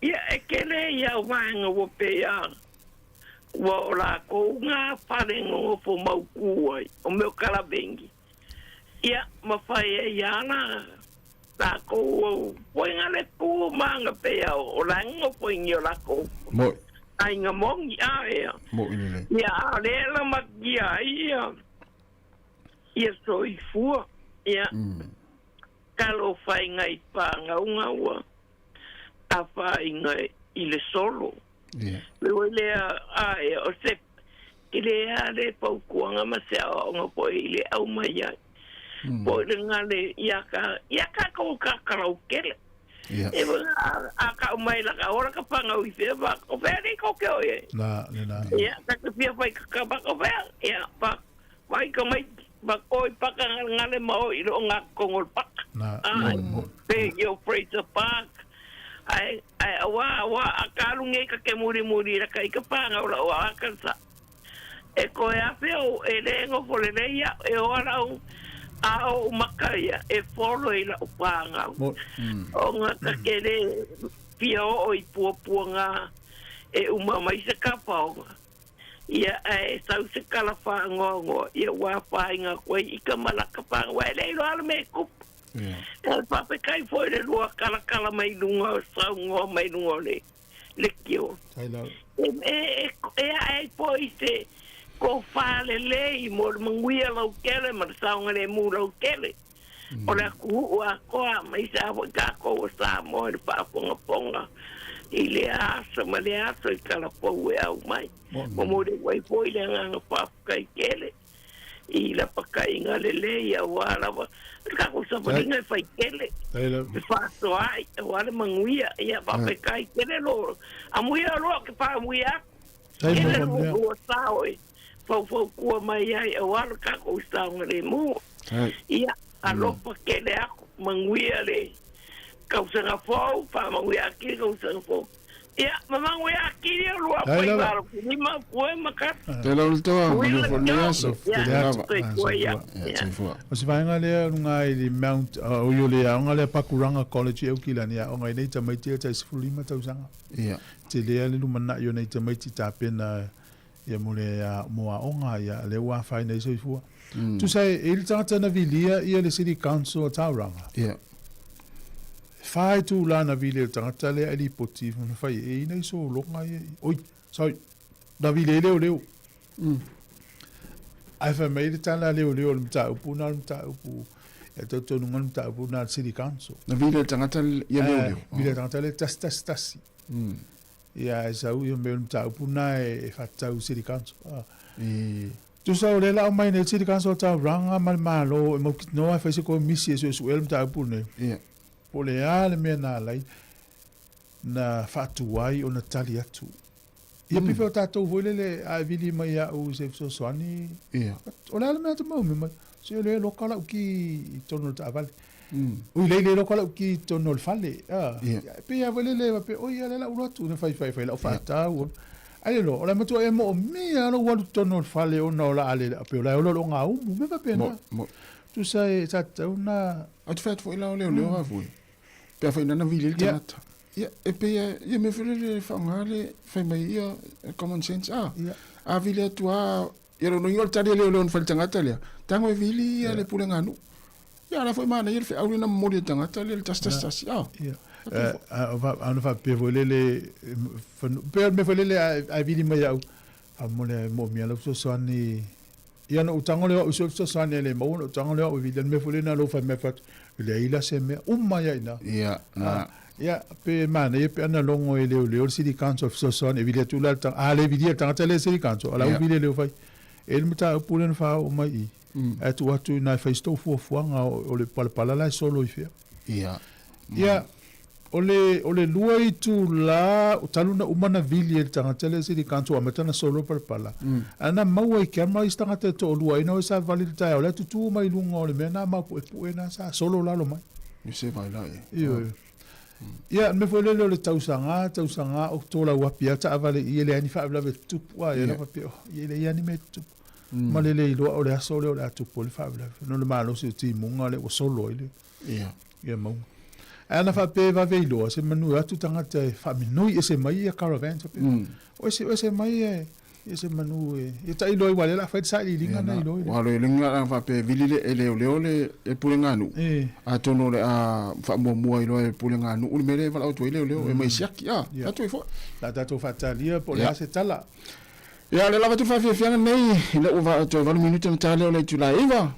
Ia e kele ia waenga wo pe ia. Ua o la ko ngā whare ngō mau kuai, o meo kalabengi. Ia, ma whai e ia ana, la ko poinga le ku manga pe ia o la ngō poingi o la ko. Moi. Ai ngā mongi a ea. Moi le le. Ia, a le la makia ia. Ia soifua. Ia. Kalo whainga i pānga unga ua. A whainga i le solo. Ia. Le ua lea a e o se ki le a le paukuanga ma se aoaoga foi i le au mai ai. Po i le gale ia ka ia ka kou ka karaukele. Ia. E wa a ka mai la ka ora ka panga i fea ba o fea ni ko ke oe. Na, le na. Ia ka te fia fai ka ka ba o fea ia pa mai ka mai ba oi pa ka ngale ma o i lo ngā kongol pak. Na. Ai, pe yo Fraser Park. Ai, ai, awa, awa, a kalunge ka ke muri muri ra kai ka panga o la o akansa. E koe a peo, e le ngo fole le ia, e o ara o, a o makaia, e folo i la o panga. Mo, O ngā ka ke le pia o o i pua pua ngā, e uma mai se kapaonga. Ia, e sau se kala whaangoa ngoa, ia wā whainga koe i ka malaka whaangoa, e le ilo ala me kupu. Ia. E pape kai foi le lua kala kala mai lunga o sau ngoa mai lunga o le, le kio. tai lava. E, e, e, e a e po i te Tofa lelei mo le manuia lautele ma le saogalemu lautele. O le atunuu atoa aemaise lava foi tatou o Samoa i le faafogafoga i lea aso ma lea aso i talafou e aumai. Momoli atu ai foi le agaga faafetai tele i lapataiga lelei aua lava le tatou savaliga e fai tele, e faasoa ai aua le manuia. Ia faafetai tele lo amuia loa ou te faaamuia atu. Tele lo lua sao e faufautua mai ai aua lo tatou saogalemu. Ia alofa tele atu, manuia le tausaga fou, faamanuia atili tausaga fou. Ia, ma manuia atili o lua faiva pue ma kata. Te lau le toa, manuia foi lenei aso. Soifua ia. Soifua. O se vaega lea luga i le Mount, o i o le aoga lea Pakuranga College e Aukilani, aoga ai nei tamaiti ia tai 15 tausaga. Ia. Tele lava le lumanai o nei tamaiti tapena ia mo le mo aoga ia lea ua afaina ai soifua. Tusa e i le tagata na vilia ia le City Council o Tauranga. Ia. E fa itula na vili e le tagata lea e lipoti na fai e i nei sologa ia. Oi, sorry. Na vili ai leoleo. Ae fai mai le tala a leoleo o le mataupu na o le mataupu e tautonuga le mataupu na le City Council. Na vili e le tagata ia leoleo. Vili e le tagata lea tasi tasi tasi. Ia ae sau ia mea o le mataupu na e faatatau i City Council. Tusa o lea la aumai nei City Council o Tauranga ma le Malo e mautinoa e fai se komisi e suesuea le mataupu lenei. Ia. Po o le a le mea na ala ai na faatuai ona tali atu. Ia pei foi o tatou foi lele a e vili mai ia au i se fesoasoani. Ia. O le a le mea te maumi mai? Se o lea e loka lau ki i totonu o le taavale. Ui lei le loka lau ki i totonu o le fale. Ia. E pei lava foi lele faapea, oi ia lea la ou alu atu, na fai fai fai lau faatau. Ai le loa, o le matua e moomia lou alu i totonu o le fale ona o le a le pei o la e ola lou gaumu, mea faapena. Mo, mo. Tusa e sa tatau ona Ou te fai atu foi la o leoleo a foi. Pe afai nana vili ai le tagata. Ia, e pei e, ia mea foi lele e faaaoga le fai mai ia common sense a. A vili atu a, ia lona uiga o le tali a leoleo na fai i le tagata lea, tago e vili ia le pulega a nuu. Ia a la foi manaia le feau lea na momoli e le tagata lea le tasi tasi tasi a. Ia. A ona faapea foi lele, pei o le mea foi lele a vili mai au, faamolemole e moomia lau fesoasoani. Ia na ou tago lea o au i si ou fesoasoani e le maua, na ou tago lea o au e vili. O le mea foi lea na lou fai mai fai atu, e leai la se mea, uma ai lava i ina. Ia, na. Ia, pe manaia pe ana logo e leoleo le City Council e fesoasoani, e vili atu la le tagata, a le vilia le tagata lea e City Council, o la ua vili e leo fai. E i ai le mataupu lea na faaoo mai i i, ae tuu atu i ina e fai se tou fuafuaga o le palapala la e solo i fea. Ia. Ia, O le, o le lua itula, talu na uma na vili e le tagata lea City Council amata na solo palapala. A na maua i camera isi tagata e toalua ai na o e savali i le taeao lea tutu mai luga o le mea na maupuepue na sa solo lalo mai. I se vai la e. Ioe. Ia, le mea foi lele o le tausaga, tausaga o tolauapi lava taavale i i e leai ni faalavelave e tutupu. A ia na faapea, oh, ia e leai lava ni mea e tutupu. Ma le le iloa o le aso lea o le a tupu ai le faalavelave. Ona o le malosi o timuga lea ua solo ai le. Ia. Ia mauga. Ae ana faapea e vave iloa, se manu e o atu tagata e faaminoi ese mai ia caravans faapea. O ese, o ese mai e, ia se manu e, ia tailo ai aua o lea o le a fai le sailiiliga na iloa i le. Ua alo i luga a faapea e vili le, e leoleo le, le pulega a nuu. Atonu o le a faamuamua iloa e pulega a nuu le mea lea e valaau atu ai leoleo e mai siaki. A, Ia. atu ai foi. La tatou faatalia po o le a se tala. Ia, o lea lava atu le faafiafiaga lenei, i lou ua toe 8 minute ona ta lea o le itula e 9.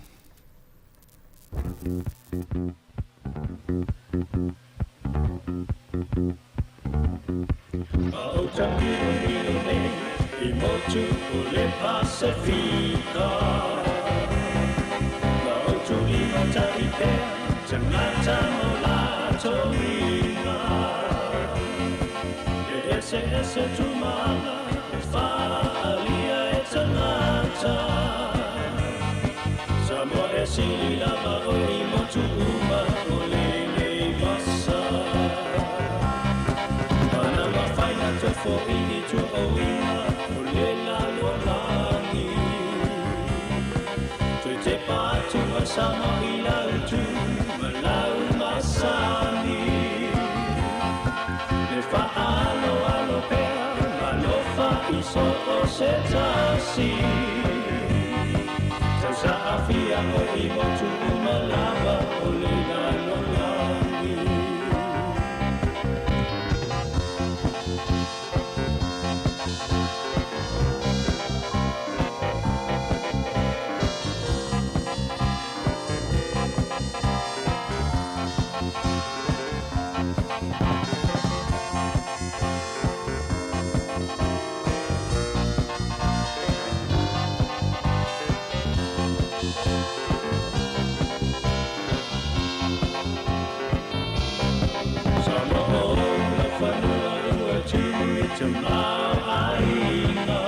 Tamaoaiga.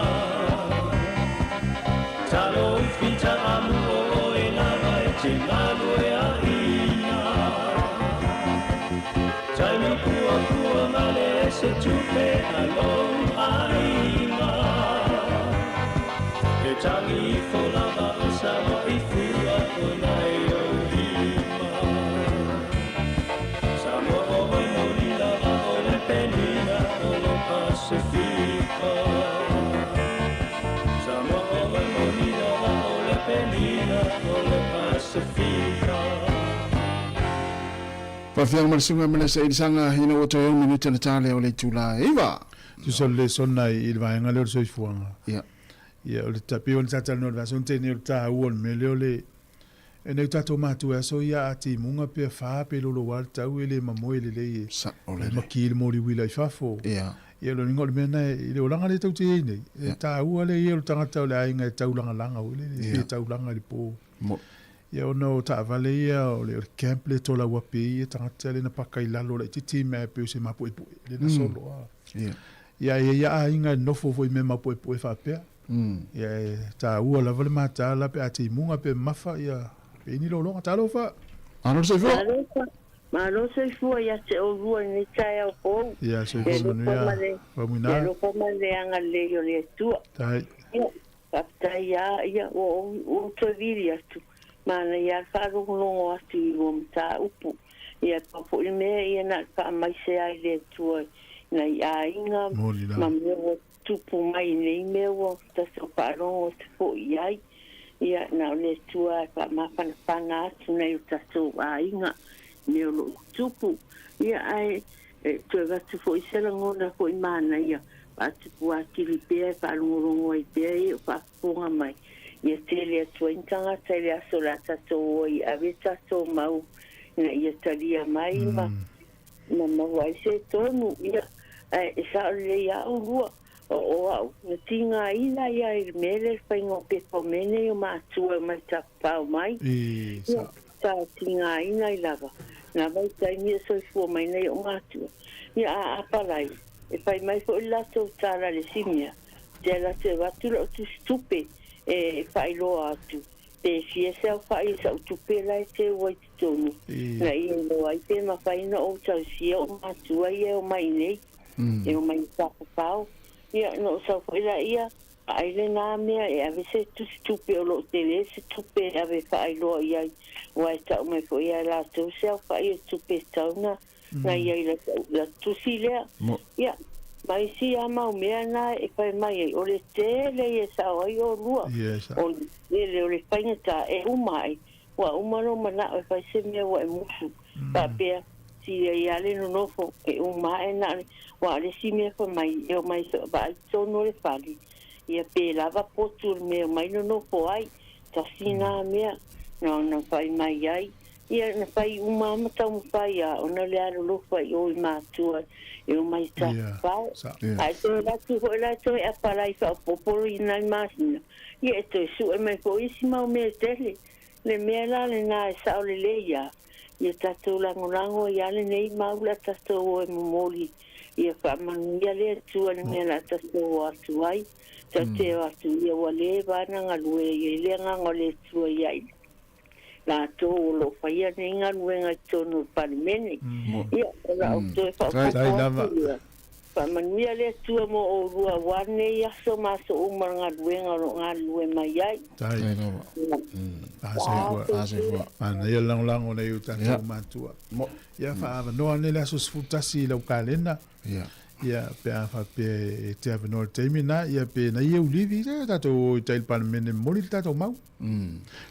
Talofi ta'amu o oe lava e te galueaʻina. Taimi puapua ma le ese tupe a lou aiga. E tagi ifo lava o Samoa i fua o nai ou lima. Samoa o oe moni lava o le penina o le Pasefika. Samoa o oe moni lava o le penina o le Pasefika. Faafiaga ma le susuga Manase Elisaga ina ua toe ono minute ona ta lea o le itula e iva. Tusa o le lesona i le vaega lea o le soifuaga. Ia. Ia, o le ta, pei ona sa talanoa i le vaiaso na tea nei o le taua o le mea lea o le, e nai o tatou matua e aso ia a timuga pe afa pe loloa le tau e le mamoe lelei e, Saolele. e maki le moli uila i fafo. Ia. Ia, o lona uiga o le mea lena i le olaga lea tou te i ai nei, e taua le ia o le tagata o le aiga e taulagalaga foi lele, Ia. pe taulaga i le po. Mo. Ia ona o taavale ia o le, o le camp lea e tolau ape ai ia tagata lea na paka i lalo laitiiti mea e pei o se mapuepue lea na solo a. Ia. Ia e i ai ia aiga e nofo foi i mea mapuepue faapea. Ia e taua lava le mataala pe a timuga pe mamafa ia pe i ni lologa. Talofa! Malo le soifua. Talofa. Malo soifua ia te oulua i lenei taeao fou. Ia soifua Ia alofa manuia ma le, Faumuina. ia alofa ma le agalelei o le Atua. Tai. Ia, Faafetai lava, ia, ua ou, ua ou toe vili atu. Manaia lava le faalogologo atu i lua mataupu. Ia, e pau foi le mea, ia, na o le faamaise lava i le Atua i nai aiga Moni la. ma mea ua tupu mai i nei mea ua tatou faalogo atu foi i ai. Ia, na o le Atua lava e faamafanafana atu nai o tatou aiga i mea o lo o tutupu. Ia, ae E toe avatu foi se lagona foi manaia, faatupu atili pea e faalogologo ai pea e o faafofoga mai. Ia tele atu ai ni tagata i le aso o le a tatou o ai e ave tatou mau ina ia talia mai ma ma maua ai se tonu. Ia, ae e sao lelei lava oulua, o o au, na tigaina ia i le mea lea le faiga o pepa o mea nei o matua e omai tafafao mai. I, Ia, sao. sa tigaina ai lava. Nā vaitaimi e soifua mai nei o matua. Ia, a apalai, e fai mai foi le latou tala i le isi mea, te alu atu e avatu lau tusitupe e faailoa atu, pe fia se aofai i sa'u tupe la e teu ai totonu, I. na ia iloa ai pe mafai ona ou tausia o matua ia e omai nei. E omai i tafafao. Ia, ona ou sau foi laia, vaai lenā mea e ave se tusitupe o lo o tele se tupe e ave faailoa i ai, aua e tau mai foi ia e latou se aofai o tupe e tatau ona na i ai la tusi lea. Ia, ma isi lava mau mea na e fai mai ai, o le tele ia e sao ai oulua, o le tele o le faigata e uma ai, ua uma lou manao e fai se mea ua e musu, faapea, Silia ia le nonofo, e uma ae na o le, aua o le isi mea fai mai, e omai vaai tonu o le fale, ia pe lava potu o le mea e omai nonofo ai, tasi na mea na ona fai mai ai, ia na fai uma lava ma taumafai a ona le alolofa i o i matua e omai i tafafao. Ae toe alu atu foi la e toe apalai faaopoopo i nai masina, ia e toe sue mai foi isi mau mea tele. Le mea la lena e sao lelei a ia tatou lagolago ai a lenei mau la tatou o e momoli ia faamanuia le Atua le mea la tatou o atu ai tatou te o atu ia ua leva ana galue ai i le agaga o le Atua ia i latou o lo o faia nei galuega i totonu o le Palemene. Ia o la outou e faaopoopo atu ia. Faamanuia le Atua mo oulua aua lenei aso ma aso uma o le galuega o lo o galulue mai ai. Tai. lava. Faasoifua. Faasoifua. Manaia le lagolago nei o tatou matua. Ia faaavanoa nei le aso 11 i lau kalena. Ia. Ia pe a faapea e te avanoa i le taimi lena, ia pe na ia ulivi ia tatou o i tai i le Palemene momoli le tatou mau.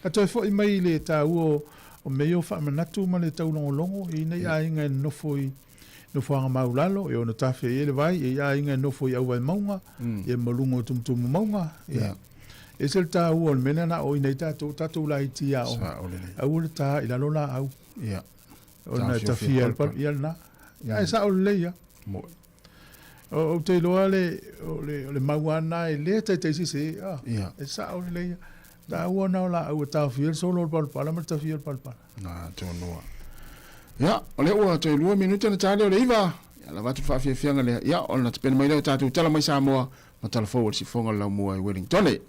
A toe foi mai i le taua o mea ia o faamanatu ma le taulogologo i nei aiga e nonofo i Nofoaga maulalo, e ono tafea i ai le vai, e i aiga e nofo i Auvaemauga, ia ma luga o Tumutumu mauga, ia. Ese le taua o le mea lea na o i nei tatou, tatou laiti ia o. Aua le ta i lalo laau. Ia. Ona e tafia le palu, ia lena. Ia e sao lelei ia. Moi. O, ou te iloa le, o le, o le mau lava lena e le taitai sese, ah, Ia. e sao lelei ia. Taua na o laau e taofia le solo o le palapala ma le tafia o le palapala. Na, tonu. Ia, o lea ua toe lua minute ona ta lea o le iva. Lava atu le faafiafiaga lea, ia, ona tapena mai lea o tatou tala mai Samoa ma tala fou a le siufofoga o le laumua i Wellingtone.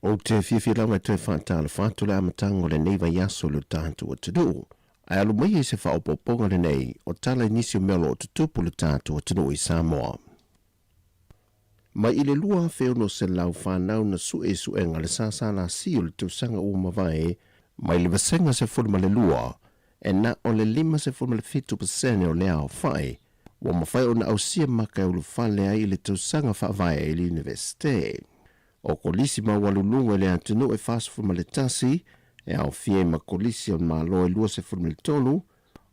Ou te fiafia lava e toe faatalofa atu le amataga o lenei vaiaso i lo tatou atunuu. Ae alu maia i se faaopoopoga lenei o tala i nisi o mea o lo o tutupu i lo tatou atunuu i Samoa. Mai i le 2,600 fanau na sue i suega a le SSLC o le tausaga ua mavae, mai le vasega 12, e na o le 57 pasene o le aofai ua mafai ona ausia maka e ulufale ai i le tausaga faavae i le Iunivesite. O kolisi maualuluga i le atunuu e 41, e aofia ai ma kolisi a le Malo e 23,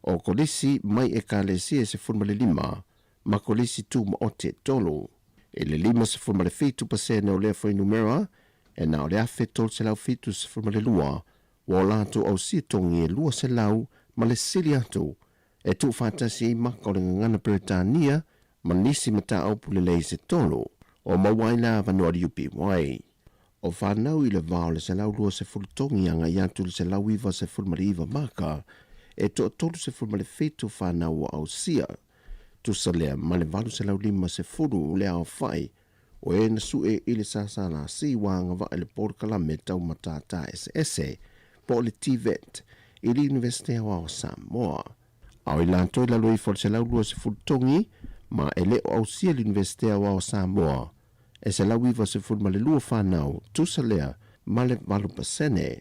o kolisi mai Ekalesia e 15, ma kolisi tumaoti e tolu. I le 57 pasene o lea fuainumera, e na o le 1,372 ua o latou ausia togi e 200 ma le sili atu e tuufaatasi ai maka o le gagana Peretania ma nisi mataupu lelei se tolu o maua ai le avanoa i le UPY. O fanau i le va o le 120 togi agai atu i le 199 maka, e toa-37 fanau ua ausia, tusa lea ma le 850 le aofai o e na sue i le SSLC ua agavaa i le polokalame tau matata eseese po o le TVET i le Iunivesite Aoao o Samoa. A o i latou i lalo ifo o le 120 togi ma e le o ausia le Iunivesite Aoao o Samoa, e 192 fanau, tusa lea ma le 8%.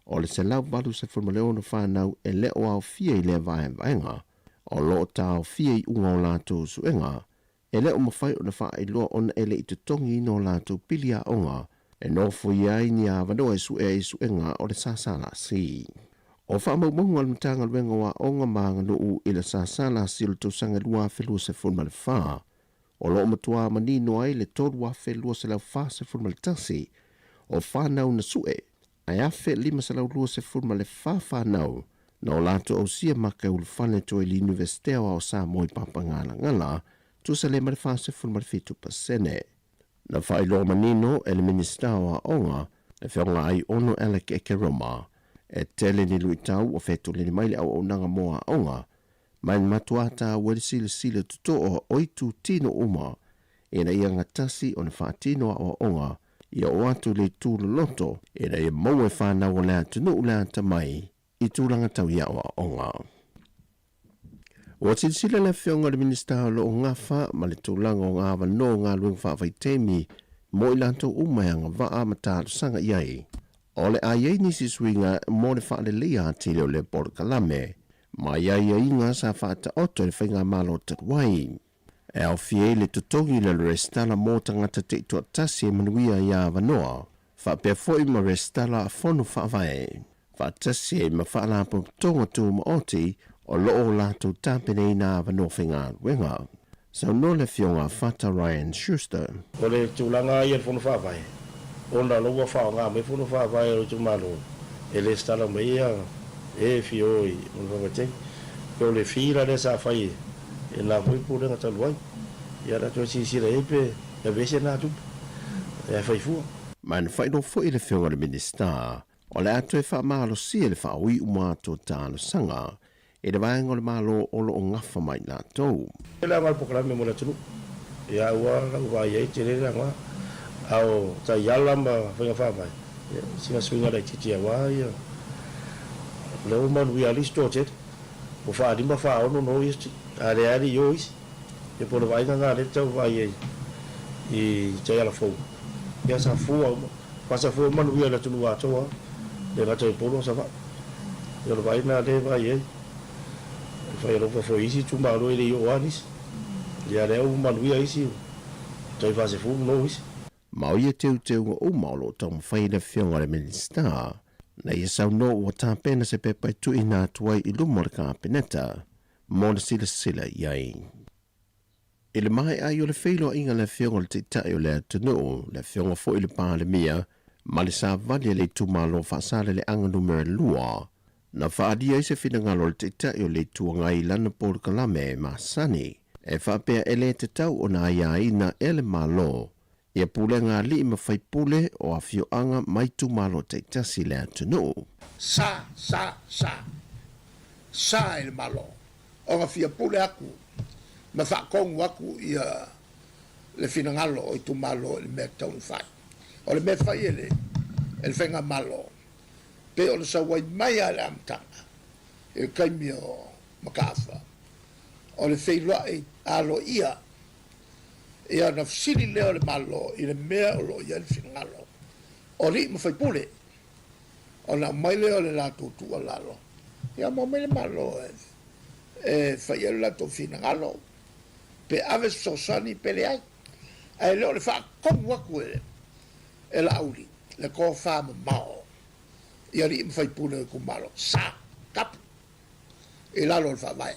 O le 186 fanau e le o aofia i lea vaevaega, o lo o taofia iuga o latou suega, e le o mafai ona faailoa ona e le i totogiina o latou pili aoga e nofoia ai ni avanoa e sue ai suega o le SSLC. O faamaumauga a le Matagaluega o Aoga ma Aganuu i le SSLC o le tausaga 2024, o lo o matuā manino ai le 3,241 o fanau na sue ae 1,524 fanau na o latou ausia maka e ulufale atu ai i le Iunivesite Aoao o Samoa i Papagalagala, tusa lea ma le 47%. Na faailoa manino e le Minisita o Aoga, le Afioga Aiono Alec Ekeroma, e tele ni luitau ua fetoleni mai le auaunaga mo aoga, ma e matuā tāua le silasila totoa o itu tino uma ina ia gatasi ona faatino aoaoga ia oo atu i le itu loloto ina ia maua e fanau o le atunuu le atamai i tulaga tau i aoaoga. Ua silasila le Afioga i le Minisita o lo o gafa ma le tulaga o ngā avanoa o galuega faavaitaimi mo i latou uma e agavaa ma talosaga i ai. O le a i ai nisi suiga mo le faaleleia atili o lea polokalame ma aiaiga sa faataoto e le Faigamalo talu ai. E aofia ai le totogi le resitala mo tagata taitoatasi e manuia i avanoa, faapea foi ma resitala a fono faavae, faatasi ai ma faalapotopotoga tumaoti o lo o latou tapenaina avanoa faigaluega. Saunoa le Afioga a Fata Ryan Schuster. O le tulaga ia i le fono faavae, ona o la ua faaaoga mai fono faavae o le itumalo e resitala mai ia e fia o i fono faavae tele. O le fee la lea sa fai. i lena foi pulega talu ai. Ia o le a toe silasila i ai pe aveese lena tupe ae fai fua. Ma na faailoa foi e le Afioga i le Minisita, o le a toe faamalosia le faaui uma atu o talosaga i le vaega o le Malo o lo o gafa ma i latou. E le aoga le polokalame mo le atunuu. Ia aua lau vaai ai tele le aoga. A o taiala ma faiga faavae, ia sina suiga laitiiti aua ia lea ua manuia lava le isi toatele. Ua faalima faaono no isi, a leai lava le i o isi. Ia po o le vaaiga lena lea e tau vaai ai i taiala fou. Ia sa fua uma, sa fua manuia i le atunuu atoa, le gata i Upolu a o Savaii. Ia o le vaai lena lea e vaai ai. E fai alofa foi i isi itumalo e le i oo lava nisi. Ia lea ua manuia isi, tai 40 no isi. Ma o ia teuteuga uma o lo o taumafai e le Afioga i le Minisita, na ia saunoa ua tapena se pepa e tuuina atu ai i luma o le Kapeneta mo le silasila i ai. I le maea ai o le feiloaiga a le Afioga i le Taitai o le atunuu, le Afioga foi i le Palemia, ma le Savali a le Itumalo Faasaleleaga Numera 2, na faaalia ai se finagalo o le Taitai o le Itu Agai i lana polokalame masani e faapea e le tatau ona aiaina e le Malo ia pulega alii ma faipule o afioaga ma itumalo taitasi i le atunuu. Sa, sa, sa. Sa i le Malo ona fia pule aku ma faatonu aku ia le finagalo o itumalo i le mea e tatau ona fai. O le mea e fai e le e le Faigamalo pei ona sau ai mai lava i le amataga i le taimi o Mataafa, o le feiloai aloaia ia ona fesili lea o le Malo i le mea o lo o i ai le finagalo o alii ma faipule, ona aumai lea o le latou tuualalo, ia ma omai le Malo e fai ai lo latou finagalo, pe ave se fesoasoani pe leai. Ae le o le faatonu atu e Laauli le tofa mamao i alii ma faipule o itumalo, sa tapu i lalo o le Faavae.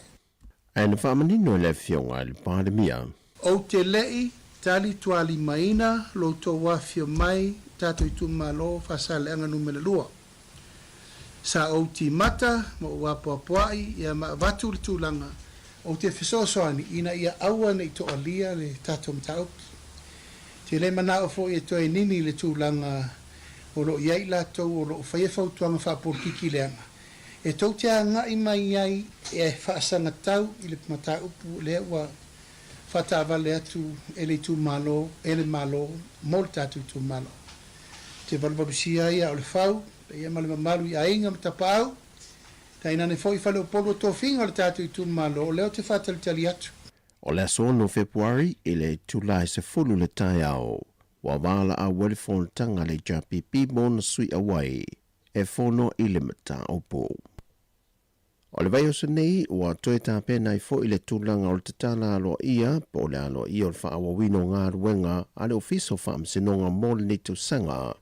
Ae na faamanino e le Afioga i le Palemia. Ou te leʻi tali tualimaina lo outou afifio mai tatou itumalo Faasaleleaga Numera 2. Sa ou timata ma ou apoapoaʻi ia ma avatu le tulaga ou te fesoasoani ina ia aua ne i toalia le tatou mataupu. Te le manao foi e toe nini i le tulaga o lo o i ai i latou o lo o faia fautuaga faapolokiki leaga e tou te agai mai ai e faasagatau i le mataupu lea ua faataavale atu e le itumalo, e le Malo mo le tatou itumalo. Ou te valuvalusia ai a o le fau, paia ma le mamalu i aiga ma tapaau, tainane foi faleupolu o tofiga o le tatou itumalo, o lea ou te faatalitali atu. O le aso 6 Fepuari i le itula e 10 le taeao, ua valaau ai le fonotaga a le HRPP mo ona sui auai e fono i le mataupu. O le vaiaso nei, ua toe tapena ai foi le tulaga o le tatala aloaia po o le aloaia o le faaauauina o galuega a le Ofisa o Faamasinoga mo lenei tausaga,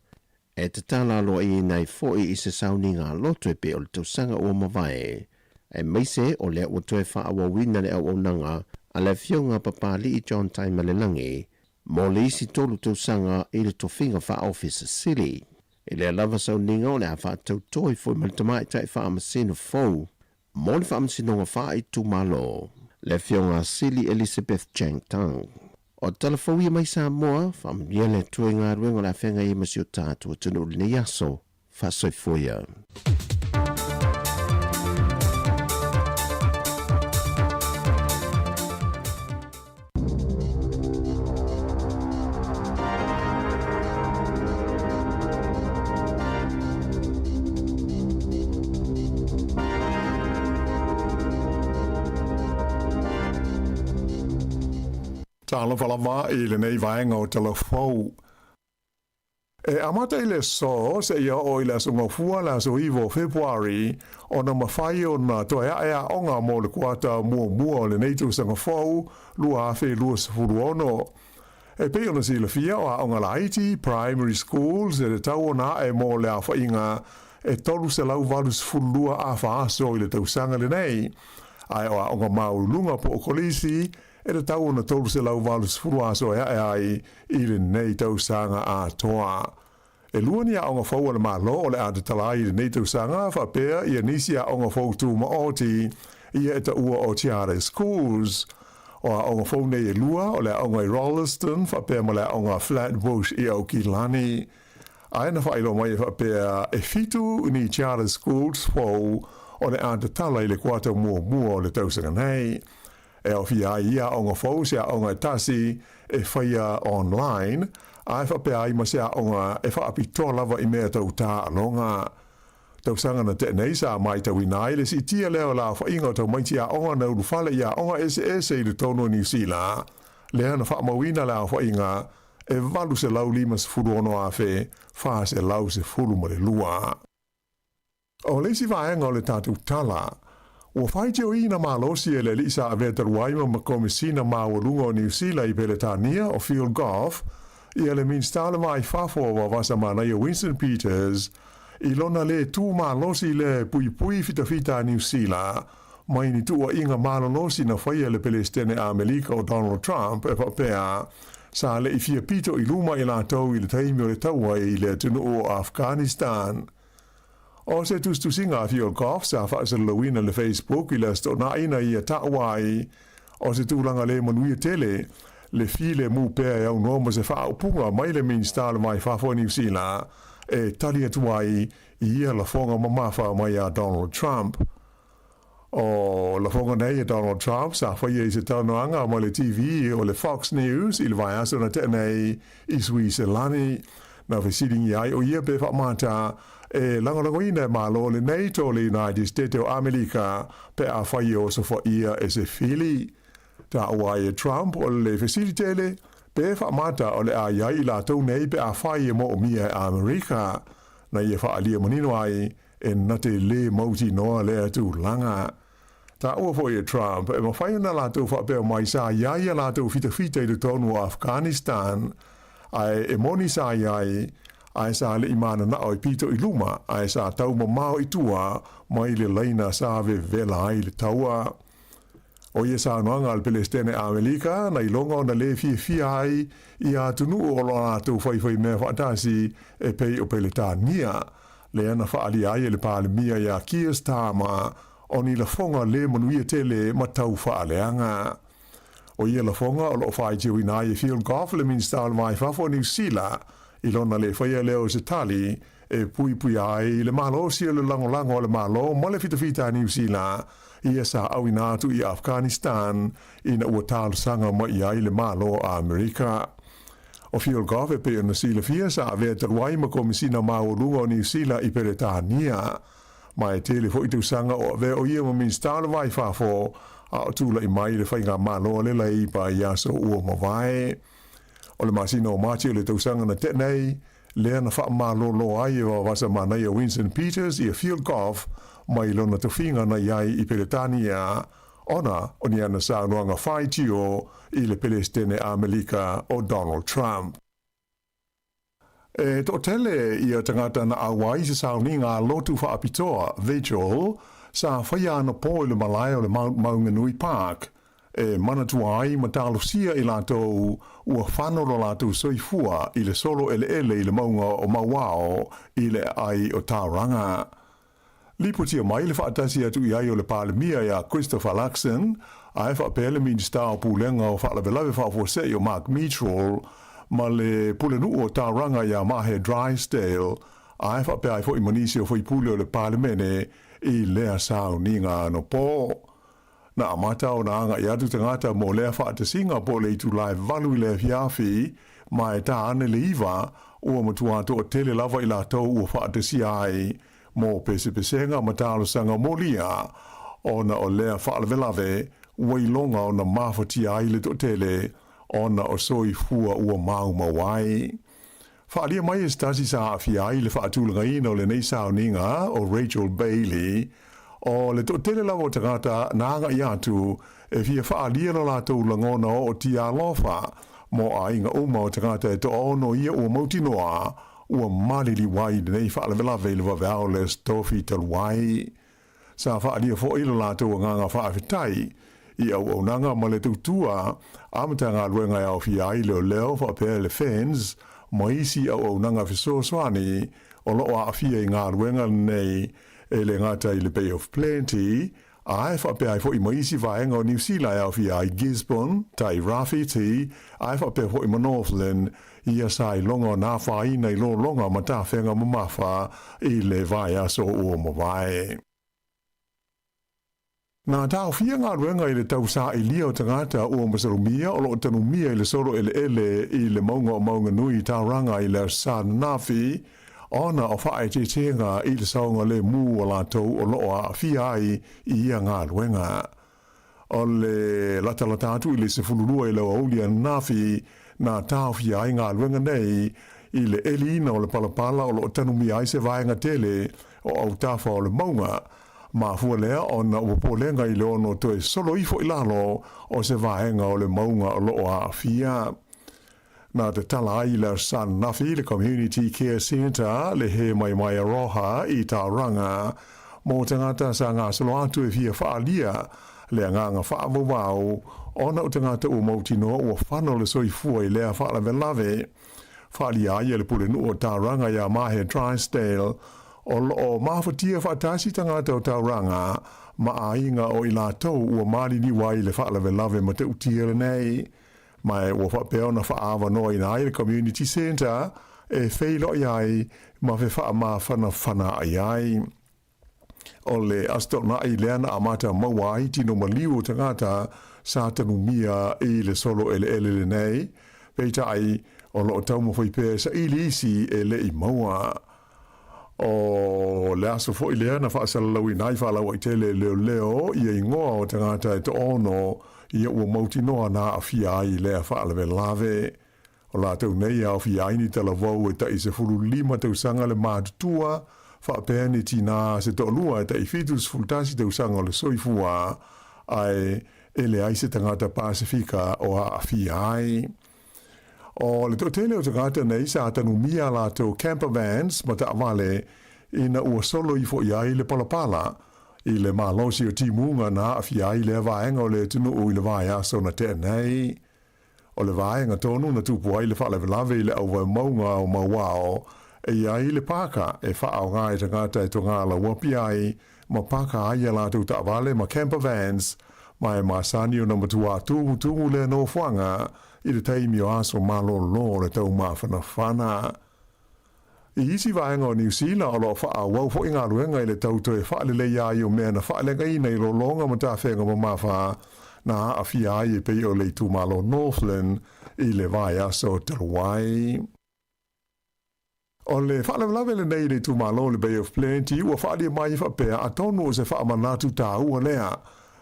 e tatala aloaiaina ai foi i se sauniga loto e pei o le tausaga ua mavae, aemaise o lea ua toe faaauauina le auaunaga a le Afioga Papalii John Taimalelagi mo le isi tolu tausaga i le tofiga faa-Ofisa Sili. E lea lava sauniga o le a faatautoi foi ma le Tamaitai Faamasino fou mo le Faamasinoga Faaitumalo, le Afioga Sili Elizabeth Chang Tang. O tala fou ia mai Samoa, faamanuia le Atua i galuega o le a feagai ai ma si o tatou atunuu i lenei aso. Faasoifua ia. Talofa lava i lenei vaega o Tala Fou. E amata i le aso seia oo i le Aso Gafua le aso 9 o Fepuari ona mafai ona toe ae aoga mo le kuata muamua o lenei tausaga fou 2026. E pei ona silafia o aoga laiti, primary schools, e tatau ona ae mo le aofaiga e 382 afa aso i le tausaga lenei, ae o aoga maualuluga po o kolisi e tatau ona 380 aso e ae ai i lenei tausaga atoa. E lua ni aoga fou a le Malo o le a tatala ai i lenei tausaga faapea ia nisi aoga fou tumaoti ia e taua o Charter Schools. O aoga fou nei e lua, o le aoga i Rolleston faapea ma le aoga Flatbush i Aukilani. Ae na faailoa mai e faapea e fitu ni charter schools fou o le a tatala i le kuata muamua o le tausaga nei. E aofia ai ia aoga fou se aoga e tasi e faia online, ae faapea ai ma se aoga e faapitoa lava i mea tau taaloga. Tausaga na tea nei sa maitauina ai le siitia lea o le aofaiga o tamaiti aoga na ulufale i aoga eseese i totonu o Niu Sila, lea na faamauina le aofaiga e 856,412. O le isi vaega o le tatou tala, ua faitioina malosi e le alii sa avea talu ai ma Komesina Maualuga o Niu Sila i Peretania o Phil Goff ia le Minisita o le Va i Fafo o Vavasa Manaia Winston Peters i lona lē tū malosi lea e puipui fitafita a Niu Sila mai ni tuuaiga malolosi na faia e le Pelesitene Amelika o Donald Trump e faapea sa le i fia pito i luma i latou i le taimi o le taua i le atunuu o Afghanistan. O se tusitusiga a Phil Goff sa faasalalauina i le Facebook i le Aso Toonai na ia taua ai o se tulaga lē manuia tele le filemu pea e aunoa ma se faaupuga mai le Minisita o le Va i Fafo o Niu Sila e tali atu ai i ia lafoga mamafa mai a Donald Trump. O lafoga nei a Donald Trump sa faia i se talanoaga ma le TV o le Fox News i le vaiaso na tea nei i Suiselani. Na fesiligia ai o ia pe faamata e lagolagoina e Malo le NATO le United States o Amelika pe afai e osofaia e se fili. Taua ai e Trump o le fesili tele pe faamata o le a i ai i latou nei pe afai e moomia e Amerika. Na ia faaalia manino ai E na te lē mautinoa lea tulaga. Taua foi e Trump, e mafai ona latou faapea mai sa i ai a latou fitafita i totonu o Afghanistan, ae e moni sa i ai, ae sa le i mananao e pito i luma, ae sa tau mamao i tua mai le laina sa vevela ai le taua. O ia saunoaga a le Pelesitene Amelika na iloga ona lē fiafia ai i atunuu o lo latou faifaimea faatasi e pei o Peletania, lea na faaalia ai e le Palemia iā Keir Starmer o ni lafoga lē manuia tele ma tau faaleaga. O ia lafoga o lo o faitioina ai e Phil Goff le Minisita o le Va i Fafo o Niu Sila i lona lē faia lea o se tali e puipuia ai le malosi o le lagolago a le Malo ma le fitafita a Niu Sila ia sa auina atu i Afghanistan ina ua talosaga mai i ai le Malo o Amerika. O Phil Goff e pei ona silafia sa avea talu ai ma Komisina Maualuga o Niu Sila i Peretania. Ma e tele foi tausaga o avea o ia ma Minisita o le Va i Fafo a o tulai mai le faigamalo a le Leipa i aso ua mavae. O le masina o Mati o le tausaga na tea nei, lea na faamalolo ai e Vavasa Manaia Winston Peters ia Phil Goff mai lona tofiga na i ai i Peretania ona o ni ana saunoaga faitio i le Pelesitene Amelika o Donald Trump. E toatele ia tagata na auai i se sauniga a lotu faapitoa, vigil, sa faia anapo i le malae o le Mount Maunganui Park, e manatua ai ma talosia i latou ua fano lo latou soifua i le solo eleele i le mauga o Mauao i le aai o Tauranga. Lipotia mai le faatasi atu i ai o le Palemia iā Christopher Luxon, ae faapea le Minisita o Pulega o Faalavelave Faafuasei o Mark Mitchell ma le Pulenuu o Tauranga iā Mahe Drysdale, ae faapea ai foi ma nisi o faipule o le Palemene i lea sauniga anapo. Na amata ona agai atu tagata mo lea faatasiga po o le itula e valu i le afiafi, ma e tā ane le iva, ua matua toatele lava i latou ua faatasia ai mo pesepesega ma talosaga molia, ona o lea faalavelave ua iloga ona mafatia ai le toatele ona o soifua ua maumau ai. Faaalia mai e se tasi sa aafia ai le faatulagaina o lenei sauniga o Rachel Bailey, o le toatele lava o tagata na agai atu e fia faaalia lo latou lagona o ootia alofa mo aiga uma o tagata e toaono ia ua mautinoa ua maliliu ai i lenei faalavelave i le vaveao le Aso Tofi talu ai. Sa faaalia foi lo latou agaga faafetai i auaunaga ma le tautua a Matagaluega e aofia ai leoleo faapea le FENS ma isi auaunaga fesoasoani o lo o aafia i galuega lenei e le gata i le Bay of Plenty. Ae faapea ai foi ma isi vaega o Niu Sila e aofia ai Gisborne, Tai Rāwhiti, ae faapea foi ma Northland, ia sa iloga ona afaina i lologa ma tafega mamafa i le vaiaso ua mavae. Na taofia galuega i le tau sailia o tagata ua masalomia o lo o tanumia i le solo eleele i le mauga o Maunganui i Tauranga i le Aso Sa ananafi, ona o faaeteetega i le saogalemu o latou o lo o aafia ai i ia galuega. O le latalata atu i le 12 i le aoauli ananafi na taofia ai galuega nei i le eliina o le palapala o lo o tanumia ai se vaega tele o autafa o le mauga, mafua lea ona o popolega i le ono toe solo ifo i lalo o se vaega o le mauga o lo o aafia. Na tatala ai i le Aso Sa ananafi le Community Care Centre le He Maimai Aroha i Tauranga mō tagata sa gasolo atu e fia faaalia le agaga faavauvau ona o tagata ua mautinoa ua fano le soifua i lea faalavelave. Faaalia ai e le Pulenuu o Tauranga iā Mahe Drysdale o lo o mafatia faatasi tagata o Tauranga ma aiga o i latou ua maliliu ai i le faalavelave matautia lenei. Ma ua faapea ona faaavanoaina ai le Community Centre e feiloai ai ma fefaamafanafanaai ai. O le Aso Toonai lea na amata maua ai tino maliu o tagata sa tanumia i le solo eleele lenei, peitai o lo o taumafai pea e saili isi e le i maua. O le aso foi lea na faasalalauina ai faalauaitele e leoleo ia igoa o tagata e toaono ia ua mautinoa na aafia ai i lea faalavelave. O latou nei e aofia ai ni talavou e tai 15 tausaga le matutua, faapea ni tinā se toalua e tai 71 tausaga o le soifua, ae e leai se tagata Pasefika o aafia ai. O le toatele o tagata nei sa tanumia a latou camper vans ma taavale ina ua solo ifo i ai le palapala i le malosi o timuga na aafia ai lea vaega o le atunuu i le vaiaso na tea nei. O le vaega tonu na tupu ai le faalavelave i le auvaemauga o Mauao e i ai le pāka e faaaoga e tagata e toga lauapi ai ma pāka ai a latou taavale ma camper vans ma e masani ona matuā tumutumu lea nofoaga i le taimi o aso malolo o le taumafanafana. I isi vaega o Niu Sila, o lo o faaauau foi galuega i le tau toe faaleleia ai o mea na faaleagaina i lologa ma tafega mamafa na aafia ai e pei o le itumalo Northland i le vaiaso talu ai. O le faalavelave lenei i le itumalo o le Bay of Plenty ua faaalia mai faapea atonu o se faamanatu taua lea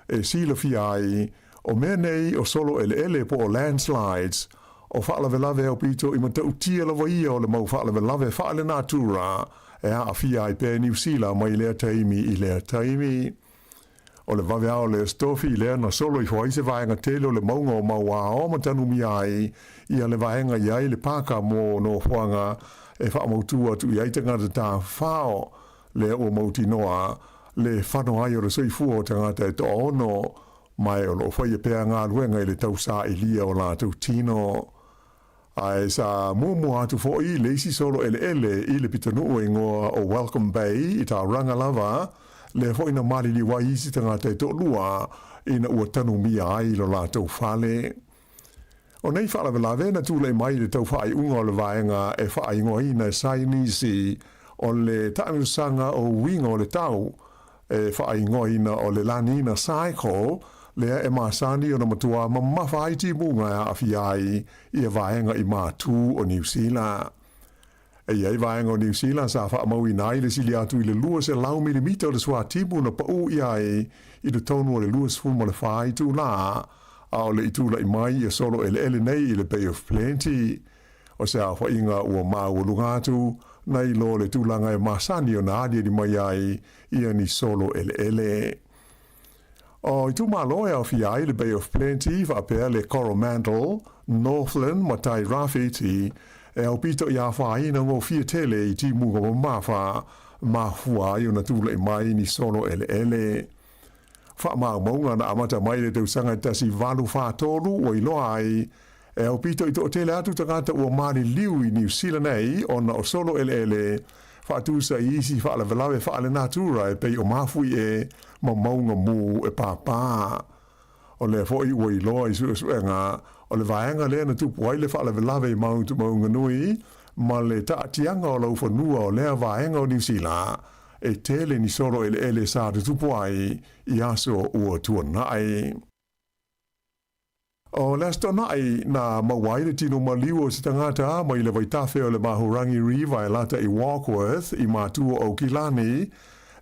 e silafia ai o mea nei o solo eleele po o landslides o faalavelave aupito i matautia lava ia o le mau faalavelave faalenatura e aafia ai pea Niu Sila mai lea taimi i lea taimi. O le vaveao o le Aso Tofi lea na solo ifo ai se vaega tele o le mauga o Mauao ma tanumia ai ia le vaega i ai le pāka mō nofoaga e faamautū atu i ai tagata tafafao lea ua mautinoa le fano ai o le soifua o tagata e toaono ma o lo o faia pea galuega i le tau sailia o latou tino. Ae sa muamua atu foi le isi solo eleele i le pitonuu e igoa o Welcome Bay i Tauranga lava, lea foi na maliliu ai isi tagata e toalua ina ua tanumia ai lo latou fale. O nei faalavelave na tulai mai i le tau faaiuga o le vaega e faaigoaina e saienisi o le taamilosaga o uiga o le tau, e faaigoaina o le La Nina Cycle, lea e masani ona matuā mamafa ai timuga e aafia ai ia vaega i matū o Niu Sila. E i ai vaega o Niu Sila sa faamauina ai le sili atu i le 200 milimita o le suatimu na paū ʻia ai i totonu o le 24 itulā, a o le i tulai mai ia solo eleele nei i le Bay of Plenty. O se aofaiga ua maualuga atu nai lo le tulaga e masani ona aliali mai ai ia ni solo eleele. O itumalo e aofia ai le Bay of Plenty faapea le Coromandel, Northland ma Tai Rāwhiti e aupito i afaina gofie tele i timuga mamafa mafua ai ona tulai mai ni solo eleele. Faamaumauga na amata mai i le tausaga e 1843 ua iloa ai e aupito i toatele atu tagata ua maliliu i Niu Sila nei ona o solo eleele. faatusa i isi faalavelave faalenatura e pei o mafuie ma mauga mū e pāpā. O lea foi ua iloa i suesuega o le vaega lea na tupu ai le faalavelave i Mount Maunganui ma le taatiaga o laufanua o lea vaega o Niu Sila e tele ni solo eleele sa tutupu ai i aso ua tuanai. O le Aso Toonai na maua ai le tino maliu o se tagata mai le vaitafe o le Mahurangi River e lata i Warkworth i matua o Aukilani,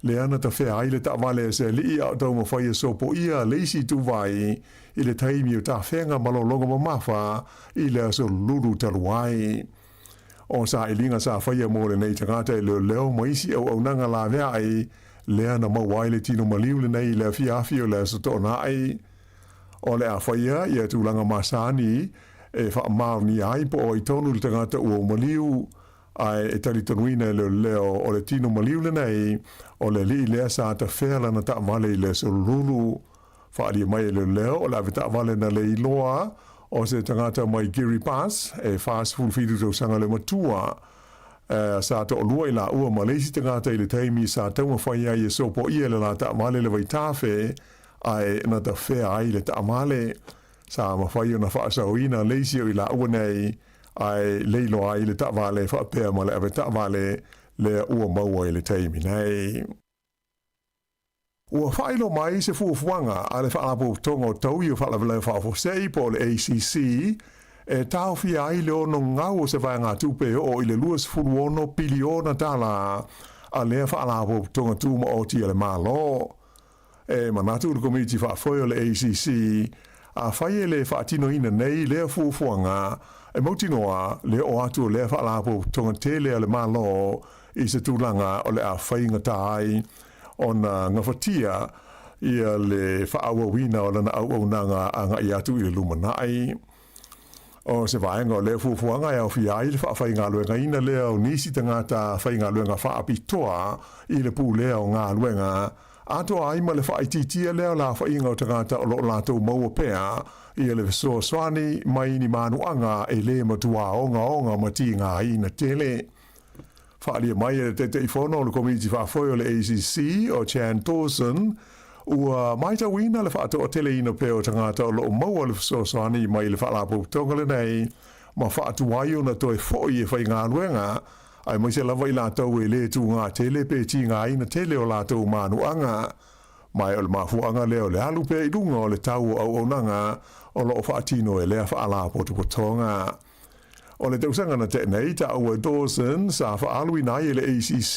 lea na tafea ai le taavale a se alii a o taumafai e sopoia le isi ituvai i le taimi o tafega malologa mamafa i le aso lulu talu ai. O sailiga sa faia mo lenei tagata e leoleo ma isi auaunaga laveai, lea na maua ai le tino maliu lenei i le afiafi o le Aso Toonai. O le a faia ia tulaga masani e faamaonia ai po o ai tonu le tagata ua maliu, ae e talitonuina e leoleo o le tino maliu lenei o le alii lea sa tafea lana taavale i le aso lulu. Faaalia mai e leoleo o le ave taavale na le iloa o se tagata mai Kiribati e 47 tausaga le matua, sa toalua i laua ma le isi tagata i le taimi sa taumafai ai e sopoia le la taavale le vaitafe ae na tafea ai le taavale. Sa mafai ona faasaoina le isi o i laua nei ae le iloa ai le taavale faapea ma le ave taavale lea ua maua i le taimi nei. Ua faailoa mai se fuafuaga a le Faalapotopotoga o Taui o Faalavelave Faafuasei po o le ACC e taofia ai le ono gau o se vaegatupe e oo i le $26 piliona tala a lea Faalapotopotoga Tumaoti a le Malo. E manatu le Komiti Faafoe o le ACC, afai e le faatinoina nei lea fuafuaga, e mautinoa le oo atu o lea Faalapotopotoga tele a le Malo i se tulaga o le a faigata ai ona gafatia ia le faaauauina o lana auaunaga agai atu i le lumanai. O se vaega o lea fuafuaga e aofia ai le faafaigaluegaina lea o nisi tagata faigaluega faapitoa i le pulea o galuega, atoa ai ma le faaitiitia lea o le aofaiga o tagata o lo o latou maua pea ia le fesoasoani mai ni manuaga e le matua ogaoga ma tigaina tele. Faaalia mai e le Taitaifono o le Komiti Faafoe o le ACC, o Chan Dawson, ua matauina le faatoateleina pea o tagata o lo o maua le fesoasoani mai le Faalapotopotoga lenei ma faatuai ona toe foi e faigaluega, aemaise lava i latou e le tugā tele pe tigaina tele o latou manuaga. Ma o le mafuaaga lea o le alu pea i luga o le tau o auaunaga o lo o faatino e lea Faalapotopotoga. O le tausaga na tea nei, taua e Dawson sa faaaluina ai e le ACC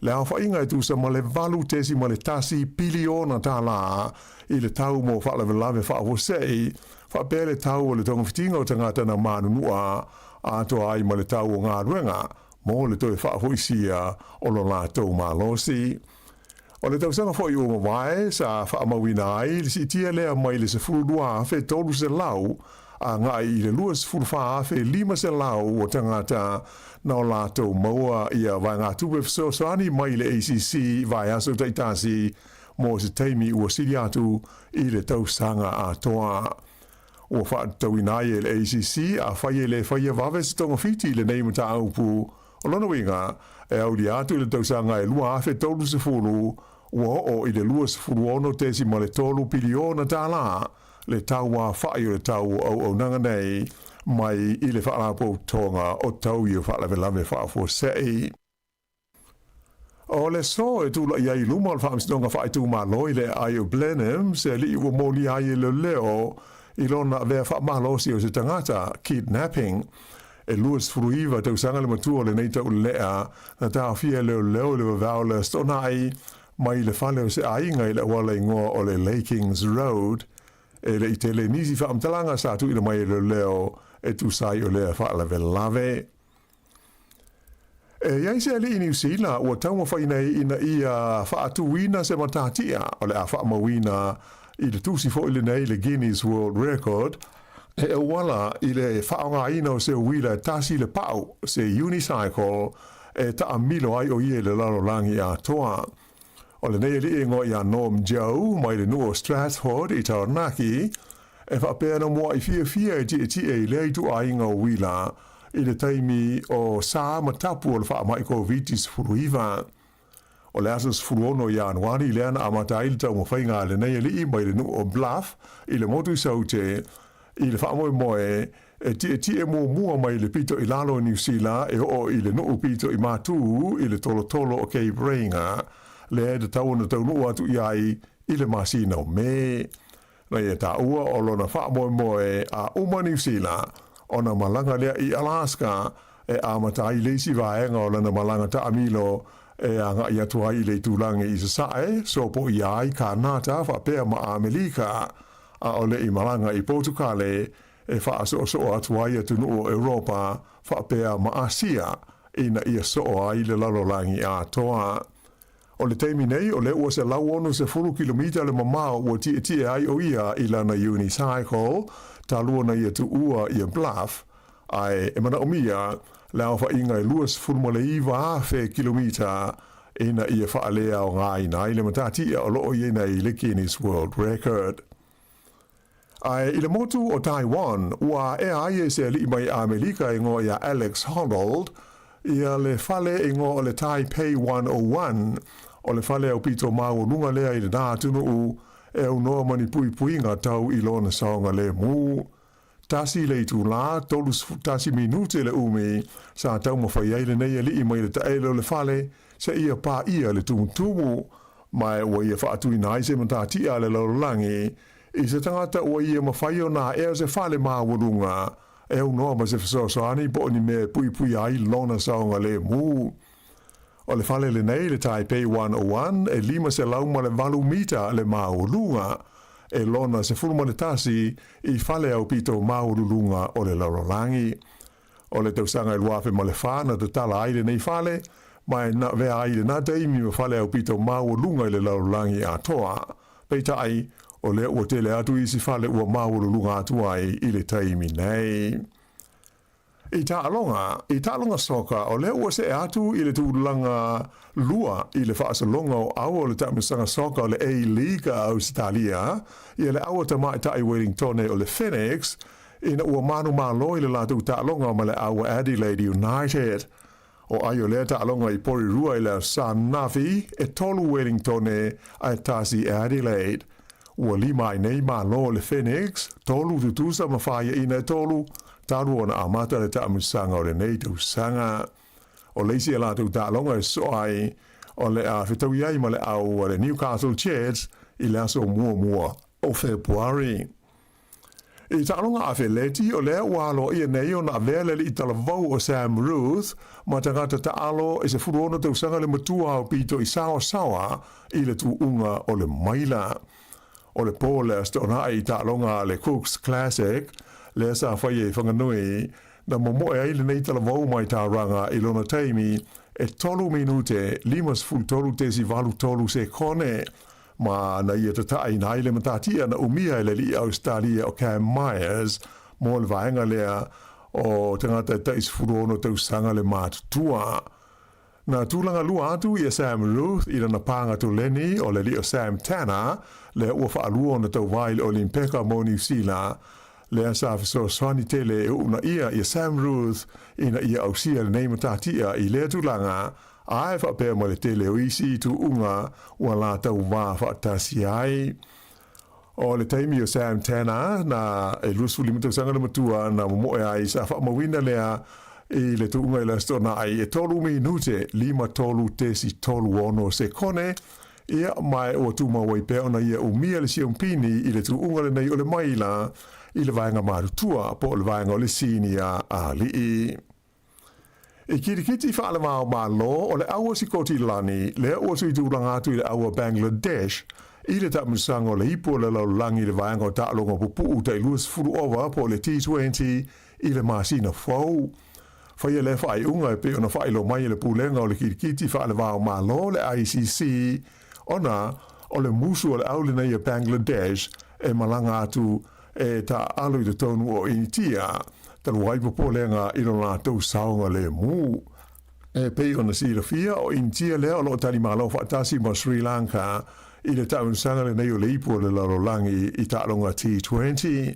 le aofaiga e tusa ma le $8.1 piliona tala i le tau mo faalavelave faafuasei, faapea le tau o le togafitiga o tagata na manunua atoa ai ma le tau o galuega mo le toe faafoisia o lo latou malosi. O le tausaga foi ua mavae sa faamauina ai le siitia lea mai le 12,300 agai i le 24,500 o tagata na o latou maua ia vaegatupe fesoasoani mai le ACC vaiaso taitasi mo se taimi ua sili atu i le tausaga atoa. Ua faatatauina ai e le ACC afai e le faia vave se togafiti i lenei mataupu. O lona uiga, e aulia atu i le tausaga e 2030, ua oo i le $26.3 piliona tala le tauafa'i o le tau o auaunaga nei mai i le Faalapotopotoga o Taui o Faalavelave Faafuasei. O le aso e tula'i ai i luma o le Faamasinoga Faaitumalo i le aai o Blenheim se alii ua molia ai e leoleo i lona avea faamalosi o se tagata, kidnapping. E 29 tausaga le matua o lenei taulelea na taofia e leoleo i le vavao o le Aso Toonai mai le fale o se aiga i le auala igoa o le Lakings Road. E le i tele nisi faamatalaga sa tuuina mai e leoleo e tusa ai o lea faalavelave. E i ai se alii Niu Sila ua taumafai nei ina ia faatuina se matatia o le a faamauina i le tusi foi lenei le Guinness World Record e auala i le faaaogaina o se uila e tasi le pau, se unicycle, e taamilo ai o ia i le lalolagi atoa. O lenei alii e igoa ia Norm Joe mai le nuu o Stratford i Taranaki, e faapea na muai fiafia e tietie i lea ituaiga o uila. i le taimi o sa ma tapu o le faamai Koviti-19. O le aso 16 o Ianuari lea na amata ai le taumafaiga a lenei alii mai le nuu o Bluff i le motu i Saute i le faamoemoe e tietie muamua mai le pito i lalo o Niu Sila e oo i le nuu pito i matū i le tolotolo o Cape Reinga lea e tatau ona taunuu atu i ai i le masina o Me. Na ia taua o lona faamoemoe a uma Niu Sila ona malaga lea i Alaska e amata ai le isi vaega o lana malaga taamilo e agai atu ai i le itulagi i Sasae, sopoia ai Kanata faapea ma Amelika, a o le i malaga i Potukale e faasoosoo atu ai atunuu o Europa faapea ma Asia ina ia soo ai le lalolagi atoa. O le taimi nei, o lea ua 160 kilomita le mamao ua tietie ai o ia i lana unicycle talu ona ia tuua ia Bluff, ae e manaomia le aofaiga e 29,000 kilomita ina ia faaleaogaina ai le matatia o loo i ai nei le Guinness World Record. Ae i le motu o Taiwan, ua aea ai e se alii mai Amelika e igoa ia Alex Honnold ia le fale e igoa o le Taipei 101, o le fale aupito maualuga lea i lena atunuu e aunoa ma ni puipuiga tau i lona saogalemu. Tasi le itulā, 31 minute le umi sa taumafai ai lenei alii mai le taele o le fale seia paia le tumutumu, ma ua ia faatuina ai se matatia a le lalolagi i se tagata ua ia mafai ona aea se fale maualuga e aunoa ma se fesoasoani po o ni mea e puipuia ai lona saogalemu. O le fale lenei, le Taipei 101, e 508 mita le maualuga, e lona 11 i fale aupito maualuluga o le lalolagi. O le tausaga e 2004 na tatala ai lenei fale, ma e na avea ai i lena taimi ma fale aupito maualuga i le lalolagi atoa. Peitai, o lea ua tele atu isi fale ua maualuluga atu ai i le taimi nei. I taaloga, i taaloga soka, o lea ua see atu i le tulaga lua i le faasologa o aua o le taamilosaga soka o le A-League a Ausetalia, ia le aua tamaitai Wellingtone o le Phoenix, ina ua manumalo i le latou taaloga ma le aua Adelaide United. O ai o lea taaloga i Porirua i le Aso Nafi, e tolu Wellingtone ae tasi Adelaide. Ua lima ai nei malo le Phoenix, tolu tutusa ma faiaina e tolu, talu ona amata le taamilosaga o lenei tausaga. O le isi a latou taaloga e sosoo ai, o le a fetaui ai ma le au a le Newcastle Jets i le aso muamua o Fepuari. I taaloga afeleti, o lea ua aloaia nei ona avea le alii talavou o Sam Ruth ma tagata taalo e 16 tausaga le matua aupito i saoasaoa i le tuuga o le maila. O le po le Aso Toonai i taaloga a le Cooks Classic, lea sa faia i Whanganui, na momoe ai lenei talavou mai Tauranga i lona taimi e 3 minute 53.83 sekone Ma na ia tataaina ai le matatia na umia e le alii Ausetalia o Cam Myers mo le vaega lea o tagata e tai 16 tausaga le matutua. Na tulaga lua atu ia Sam Ruth i lana pāga toleni o le alii o Sam Tanner lea ua faalua ona tauva i le Olimpeka mo Niu Sila, lea sa fesoasoani tele e uunaia ia Sam Ruth ina ia ausia lenei matatia i lea tulaga Ae faapea ma le tele o isi tuuga ua latou va faatasi ai. O le taimi o Sam Tanner, na e 25 tausaga le matua na momoe ai sa faamauina lea i le tuuga i le Aso Toonai e 3 minute 53.36 sekone, ia, ma ua tumau ai pea ona ia umia le siompini i le tuuga lenei o le maila i le vaega matutua po o le vaega o le sinia alii. I kirikiti faalevao-malo o le aua Sikotilani lea ua tuitulaga atu i le aua Bangladesh i le taamilosaga o le ipu o le lalolagi i le vaega o taaloga pupuu tai 20 ova po o le T20 i le masina fou. Faia lea faaiuga e pei ona faailoa mai e le Pulega o le Kirikiti Faalevao-Malo le ICC ona o le musu o le au lenei a Bangladesh e malaga atu e taaalo i totonu o Initia, talu ai popolega i lo latou saogalemu. E pei ona silafia, o Initia lea o lo o talimalo faatasi ma Sri Lanka i le taamilosaga lenei o le Ipu o le Lalolagi i taaloga T20.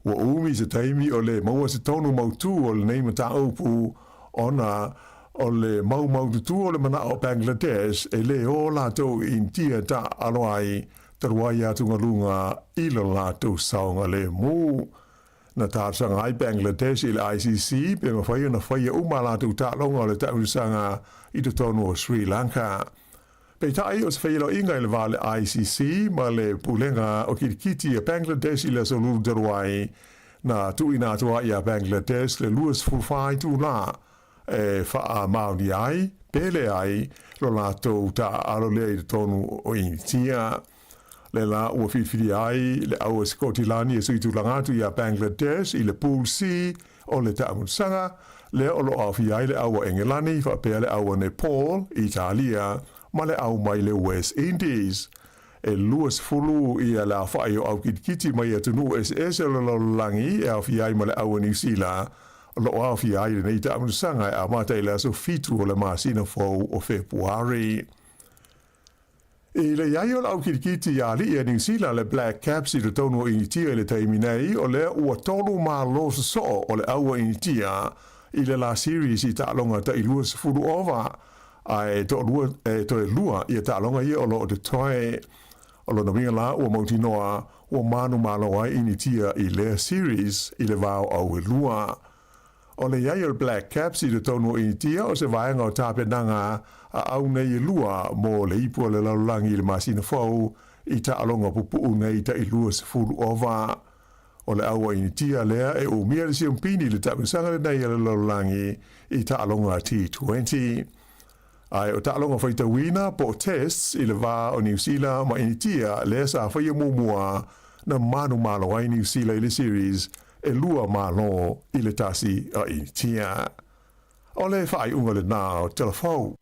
Ua umi se taimi o lē maua se tonu mautū o lenei mataupu ona o le maumaututu o le manaʻo o Bangladesh e lē o latou i Initia taaalo ai talu ai atugaluga i lo latou saogalemu. Na talosaga ai Bangladesh i le ICC pe mafai ona faia uma a latou taaloga o le taamilosaga i totonu o Sri Lanka. Peitai, o se feiloaiga i le va o le ICC ma le Pulega o Kilikiti a Bangladesh i le aso Lulu talu ai, na tuuina atu ai iā Bangladesh le 24 itulā e faamaonia ai pe leai lo latou taaalo lea i totonu o Initia. Le la ua filifilia ai le au a Sikotilani e suitulaga atu iā Bangladesh i le Pool C o le taamilosaga, lea o lo o aofia ai le au a Engelani faapea le au a Nepal, Italia ma le au mai le West Indies. E 20 ia le aofai o au kitikiti mai atunuu eseese o le lalolagi e aofia ai ma le au a Niu Sila o lo o aofia ai lenei taamilosaga e amata i le aso 7 o le masina fou o Fepuari. I le i ai o le au kilikiti i alii a Niu Sila le Black Caps i totonu o Initia i le taimi nei, o lea ua tolu malo sosoo o le au a Initia i le la series i taaloga tai 20 ova, ae toalua, e toe lua ia taaloga ia o lo o totoe. O lona uiga la ua mautinoa ua manumalo ai Initia i lea series i le va o au e lua. O le i ai o le Black Caps i totonu o Initia o se vaega o tapenaga a au nei e lua mo le ipu a le lalolagi i le masina fou i taaloga pupuu nei tai 20 ova. O le au a Initia lea e umia le siompini i le taamilosaga lenei a le lalolagi i taaloga T20. Ae o taaloga faitauina po o tests i le va o Niu Sila ma Initia lea sa faia muamua na manumalo ai Niu Sila i le series e 2 i le 1 a Initia. O le faaiuga lenā o Tala Fou.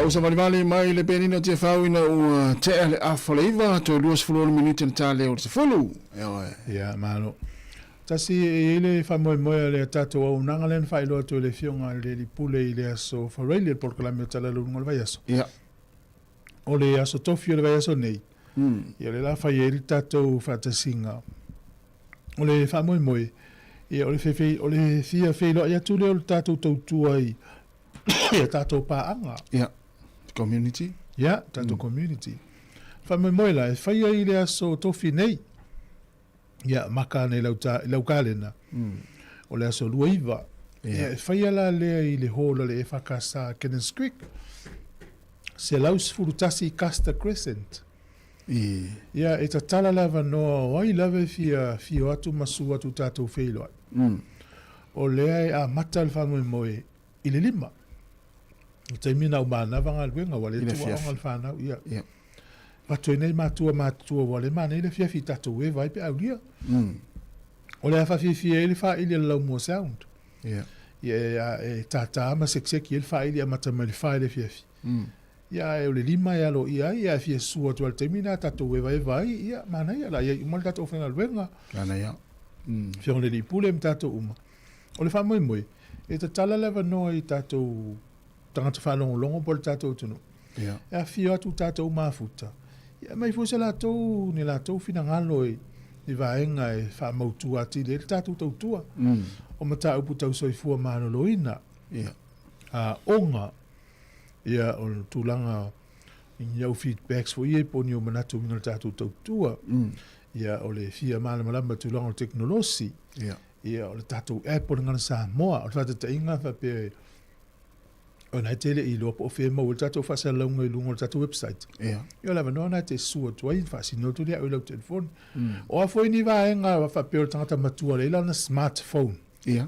ou savalivali mai le penina o Tiafau ina ua tea le afa o le 9, toe 26 minute na ta lea o le 10. Ioe. Ia, malo. Tasi e i ai le faamoemoe o le tatou auaunaga lea na faailoa atu e le Afioga i le Alii Pule i le aso Faraile, le polokalame o Tala Lauga o le Vaiaso. Ia. O le aso Tofi o le vaiaso nei, ia o lea o le a fai ai le tatou faatasiga. O le faamoemoe, ia o le fefe, o le fia feiloai atu lea o le tatou tautua i a tatou paaga. Ia, community. Ia, tatou community. Faamoemoe la, e fai ai i le aso Tofi nei, ia, maka ana i lau, ta, i lau kalena, o le aso 29. Ia, e faia la lea i le hall a le EFKS Cannons Creek, 111 Custer Crescent. I. Ia, e tatala le avanoa o ai lava e fia afio atu ma su atu tatou feiloai. O lea e amata le faamoemoe i le 5. O le taimi na o manava galuega, ua le tuaoga le fanau. Ia. Ia. Avatu ai nei matua matutua ua le manaia le afiafi i tatou eva ai pe aulia. O le a faafiafia ai le faili a le Laumua Sound. Ia. Ia e, e tātā ma sekiseki ai le faili amata mai le 4 i le afiafi. Ia ae o le 5 e aloaia ai, ia e fia sua atu ai le taimi lena tatou evaeva ai, ia manaia la iai uma le tatou aufaigaluega. Manaia. Afioga i le Alii Pule ma tatou uma. O le faamoemoe, e tatala le avanoa i tatou tagata faalogologo po o le tatou atunuu. Ia. E afifio atu tatou mafuta, ia aumai foi se latou, ni latou finagalo i, i vaega e faamautu atili ai le tatou tautua. O mataupu tau soifua maloloina. Ia. Aoga. Ia, o le tulaga i ni au feedbacks foi ia po o ni ou manatu uiga i le tatou tautua. Ia, o le fia malamalama i le tulaga o le tekonolosi. Ia. Ia, o le tatou app o le Gagana Samoa. O le faataitaiga faapea o lena e te le i iloa po o fea e maua ai le tatou faasalalauga i luga o le tatou website. Ia. Ia, o le avanoa lena e te sua atu ai, faasino atu lea au i lau telefoni. O a foi ni vaega faapea o le tagata matua lea e i lana smartphone. Ia.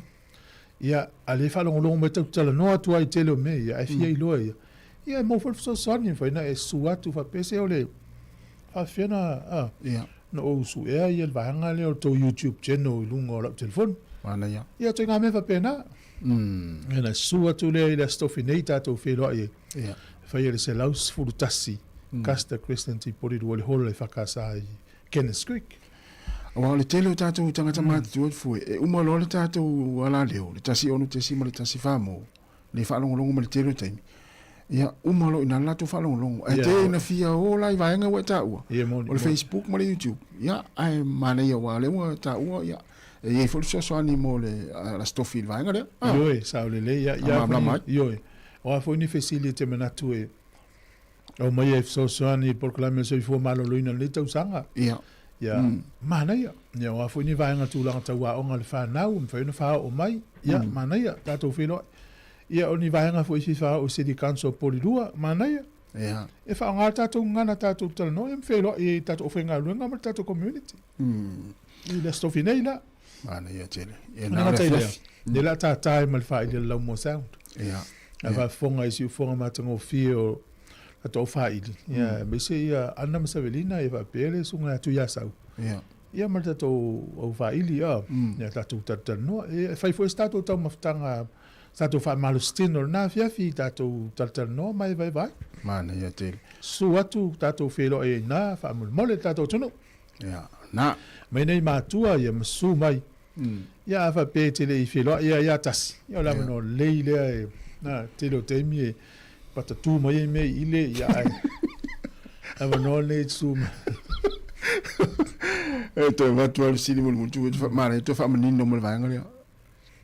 Ia, a lea e faalogologo mai tatou te talanoa atu ai i le tele o mea ia, ae fia iloa ia. Ia, e maua foi le fesoasoani, e mafai ona e sua atu faapea se o le faafefea na, a, Ia. na ou suea ia le vaega lea o le tou YouTube channel i luga o lau telefoni. Manaia. Ia, ituaiga mea faapena. Ia, ona sua atu lea i le Aso Tofi nei tatou feiloai ai. Ia. E fai e le 111 Custer Crescent i Porirua i le hall a le EFKS i Cannons Creek. Aua o le tele o tatou tagata matutua fue, e uma loa le tatou alaleo, le 16.1 mo, le faalogologo ma le tele o taimi. Ia, uma loa i ina le latou faalogologo. Ae te ina fia o la i vaega ua e taua, o le Facebook ma le YouTube. Ia, ae manaia aua o lea ua taua, ia, e i ai foi le fesoasoani mo le Aso Tofi i le vaega lea. Ioe, sao lelei. Ia, ia, Faamalamalama ai. Ioe. O a foi ni fesili e te manatu e aumaia e fesoasoani i le polokalame o le soifua maloloina i lenei tausaga. Ia. Ia, manaia. Ia, o a foi ni vaega tulaga tau aoga a le fanau, e mafai ona faaoo mai. Ia, manaia, tatou feiloai. Ia, o ni vaega foi e fia faaoo i City Council o Porirua, manaia. Ia. E faaaoga le tatou gagana tatou talanoa ia ma feiloai ai i tatou aufaigaluega ma le tatou community. I le Aso Tofi nei la. Manaia tele. Ia, Na na o le gata i lea, afiafi. lea o le a tātā ai ma le faaili a le Laumua Sound. Ia. A faafofoga i siufofoga matagofie o tatou faaili, ia, aemaise ia Ana ma Savelina ia faapea le susuga ia Tuiasau. Ia. Ia ma le tatou au faaili, ia, ia tatou talatalanoa. E fai foi se tatou taumafataga, se tatou faamalositino i lena afiafi i tatou talatalanoa ma evaeva ai. Manaia tele. Susu atu tatou feiloai ai i ina, faamolemole le tatou atunuu. Ia, na. Mai nei matua ia ma susu mai. Ia a faapea e te le i feiloai ia ia tasi, ia o le avanoa lelei lea e, na, tele o taimi e patatū mai ai mea i ile, ia ae avanoa lenei e te susu mai. E toe avatu lava le fesili mulimuli tu, manaia toe faamanino mo le vaega lea.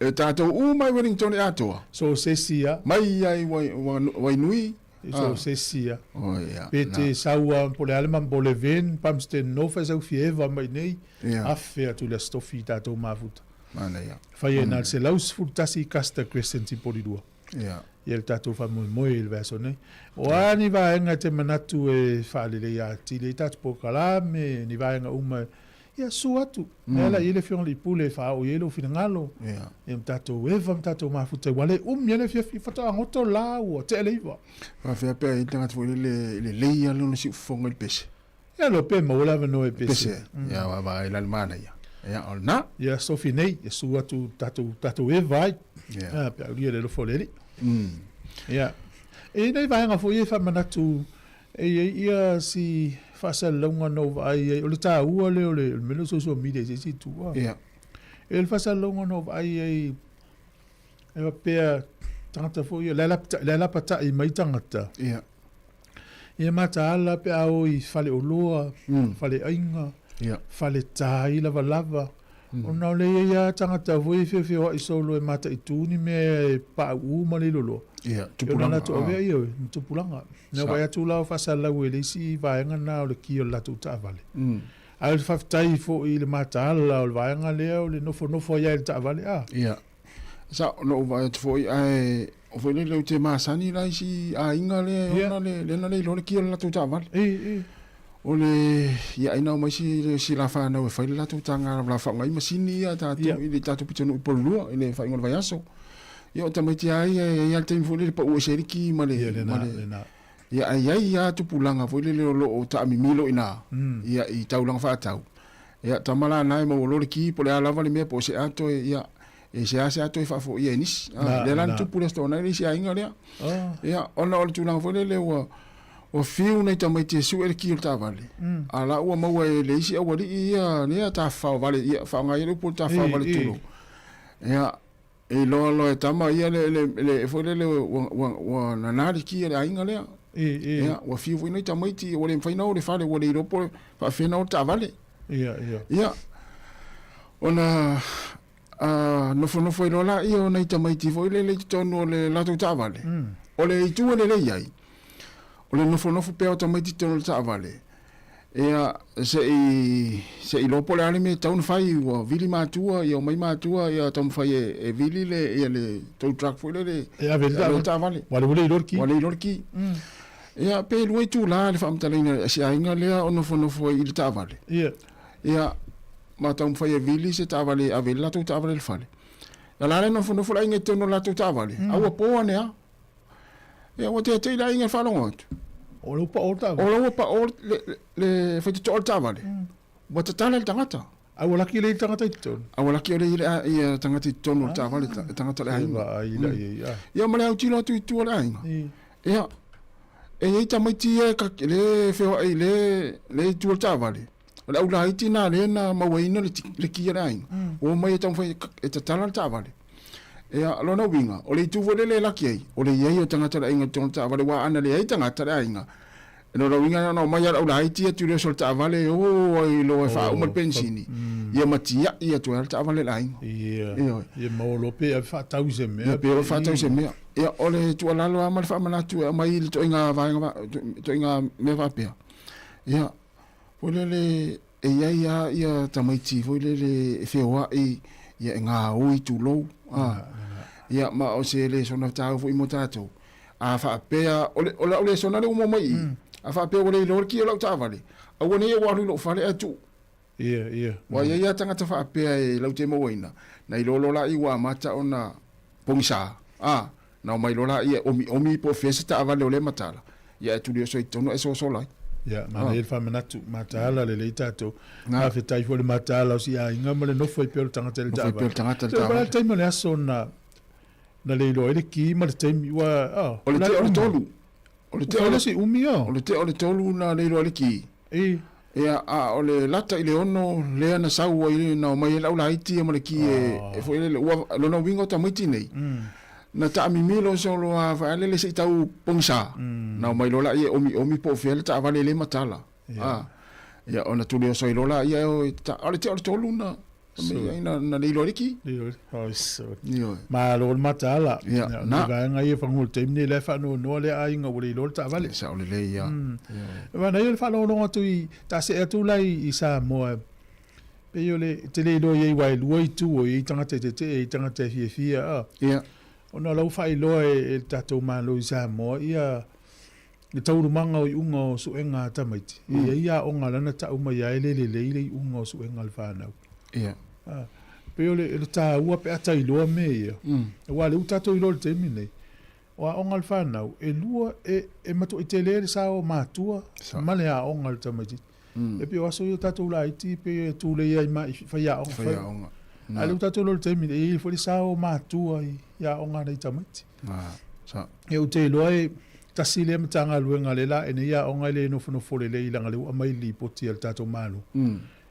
E tatou uma i Wellington e atoa. So se isi ia. Mai ia i Wainui. So se isi ia. Oh, ia. Pe te sau a po le a le ma po le Ven, Palmerston North e sau fieva mai nei. Ia. Afe atu le Aso Tofi i tatou mafuta. Manaia. Fai e na le 111 Custer Crescent i Porirua. Ia. Ia le tatou faamoemoe i le vaiaso nei. O a ni vaega e te manatu e faaleleia atili ai tatou polokalame, ni vaega uma Ia, susu atu. E ala i ai le Afioga i le Pule e faaoo i ai lou finagalo. Ia. Ia ma tatou eva ma tatou mafuta aua le umi ai le afiafi faatoa goto la ua tea le iva. Faafefea pea i ai le tagata foi lele i lelei lava lona siufofoga i le pese. Ia loa pea e maua le avanoa e pese. Pese, ia vaavaai la le manaia. Ia, o lena. Ia, Sofi nei, e susu atu tatou, tatou eva ai. Ia. Pe aulia le alofa o le Alii. Ia. E i ai nai vaega foi ia e faamanatu e i ai ia si faasalalauga na ou vaai ai, o le taua lea o le mea lea o social media i se isi itu. Ia. E i ai le faasalalauga na ou vaai ai e faapea tagata foi ia, la e lapatai mai tagata. Ia. Ia mataala pe a o i faleoloa, faleaiga, faletai lavalava, ona o le i ai lava tagata foi e feofeoai solo e mataitu ni mea e pauu ma le iloloa. Ia, tupulaga. Ona latou avea, ioe, ma tupulaga. Na vaai atu la o faasalalau e le isi vaega lena o le ki o le latou taavale. Ae o le faafetai foi i le mataala o le vaega lea o le nofonofo ai lava i le taavale, a. Ia. Sa, na ou vaai atu foi, ae o foi lele ou te masani la isi aiga lea e ona le, lea na le iloa le ki o le latou taavale. O le, ia ai na omai si, si la whanau e whai le latou taga la whaonga i masini ia tātou, i le tātou pitonuu i Porirua, i le whainga o le vaiaso. Ia o tamaiti a ia, e ia le taimi foi lele pau ese ai le ki ma le, ma le, ia ai ai ia tupulaga foi lele o lo o taamimilo i ina, ia i taulaga faatau. Ia, tama la na e maua loa le ki, po o le a lava le mea, po o se ato e, ia, e seasea toe faafoia e nisi. Ah, lea la na tupu le aso Toonai le isi aiga lea. Ia, ona o le tulaga foi lele ua, ua fiu nai tamaiti e sue le ki o le taavale. A la ua maua e le isi aualii ia lea tafafao vale, ia, faaaoga ai le upu o le tafafao vale tulou. Ia, e iloa loa e tama ia le, le, le, foi lele ua, ua, ua nana le ki a le aiga lea. Ia, ua fiu foi nai tamaiti, ua le mafai ona o i le fale, ua le iloa po o faapefea ona o le taavale. Ia, ia. Ia, ona a nofonofo ai loa laia o nai tamaiti foi lele i totonu o le latou taavale. O le itu e lelei ai, o le nofonofo pea o tamaiti i totonu o le taavale, ia, se i, se i iloa po o le a le mea e tatau ona fai, ua vili matua, ia omai matua, ia taumafai e, e vili le, ia le tow truck foi lele E ave i le taavale. taavale. Ua le iloa le ki. Ua le iloa le ki. Ia, pe lua itula le faamatalaina a si aiga lea o nofonofo ai i le taavale. Ia. Ia, ma taumafai e vili se taavale e ave ai le latou taavale i le fale. Ia la le nofonofo le aiga i totonu o le latou taavale, a ua po ane lava. Ia, ua teitei le aiga i le faalogo atu. O la ua pao le taavale. O la ua pao le, le, le faitotoa o le taavale. Ua tatala le tagata. A ua laki le tagata i totonu. A ua laki ole i le tagata i totonu o le taavale, le tagata o le aiga. Vaai la i ai. Ia ma le autilo atu i tua o le aiga. Ia, e i ai tamaiti ia e ka, le feoai, le, le i tua o le taavale. O le au laiti nā lea na mauaina le, le ki a le aiga. Ua omai e taumafai e tatala le taavale. Ia, lona uiga, o le itu foi lele e laki ai, o le i ai o tagata o le aiga i totonu o le taavale, aua ana leai tagata le aiga, lona uiga na ona omai lava le au laiti atu i le oso o le taavale, o ai loa e faauma le penisini, ia ma tiai atu ai lava le taavale a le aiga. Ia, Ioe. ia maua loa pe ave faatau i se mea. Ia, pe ave faatau i se mea. Ia, o le tuualalo lava ma le faamanatu e aumai i le ituaiga vaega, ituaiga mea faapea, ia, foi lele e i ai lava ia tamaiti foi lele e feoai ia e gaoi tulou a ia ma o se lesona taua foi mo tatou a faapea o le o lau lesona lea ua maua mai i i a faapea ua le iloa le ki o lau taavale aua nei ou alu i lou fale ae tuu Ia, ia. Ua i ai lava tagata faapea e lautele mauaina, na iloa loa laia ua amata ona pogisa, a, na omai loa laia e omiomi po o fea se taavale o lea matala, ia ae tuli oso i totonu ae sosola ai. Ia, manaia le faamanatu, mataala lelei tatou. Faafetai foi i le mataala o si aiga ma le nofo ai pea o le tagata i le taavale. Nofo ai pea o le tagata i le taavale. O le taimi o le aso na na le iloa ai le ki ma le taimi, ua, a. O le tea o le tolu. O le tea o le si umi o. O le tea o le tolu na le iloa ai le ki. I. Ia, a o le lata i le ono lea na sau ai, na omai ai le au laiti ia ma le ki e foi lele, ua, lona uiga o tamaiti nei, na taamimilo solo lava faalele se i tau pogisa, na omai loa laia e omiomi po o fea le taavale le matala. A, ia, ona tuli oso ai loa laia e o e ta, a o le tea o le tolu na, So, na, na le iloa le ki. Le iloa, oh, so. Ioe. Malo le mataala. Ia, na. Le vaega ia whangu le taimi nei, le whaanoanoa le aiga ua le iloa le taavale. Sao lelei ia. Manaia le faalogologo atu i, taasee atu la i Samoa, pei o le, te le iloa i ai aua e lua itu o i ai tagata e tetee, e i ai tagata e fiafia, a. Ia. Ona o la ua faailoa e, e le tatou Malo i Samoa ia le taualumaga o iuga o suega a tamaiti. E i ai aoga la na tau mai ai e le lelei le iuga o suega a le fanau. Ia. A, pei o le, o le taua pe a tailoa mea ia. Aua o lea ua tatou iloa i le taimi lenei, o aoga a le fanau, e lua, e, e matuai tele le sao o matua ma le aoga a le tamaitiiti. E pei o aso ia o tatou laiti pei e tulei ai ma i faiaoga. Faiaoga. A o lea ua tatou iloa i le taimi lenei, e i ai foi le sao o matua i aoga a nai tamaiti. Sa. Ia ou te iloa e. Tasi lea Matagaluega lea la ene ia aoga e le nofonofo lelei leaga lea ua aumai le lipoti a le tatou Malo,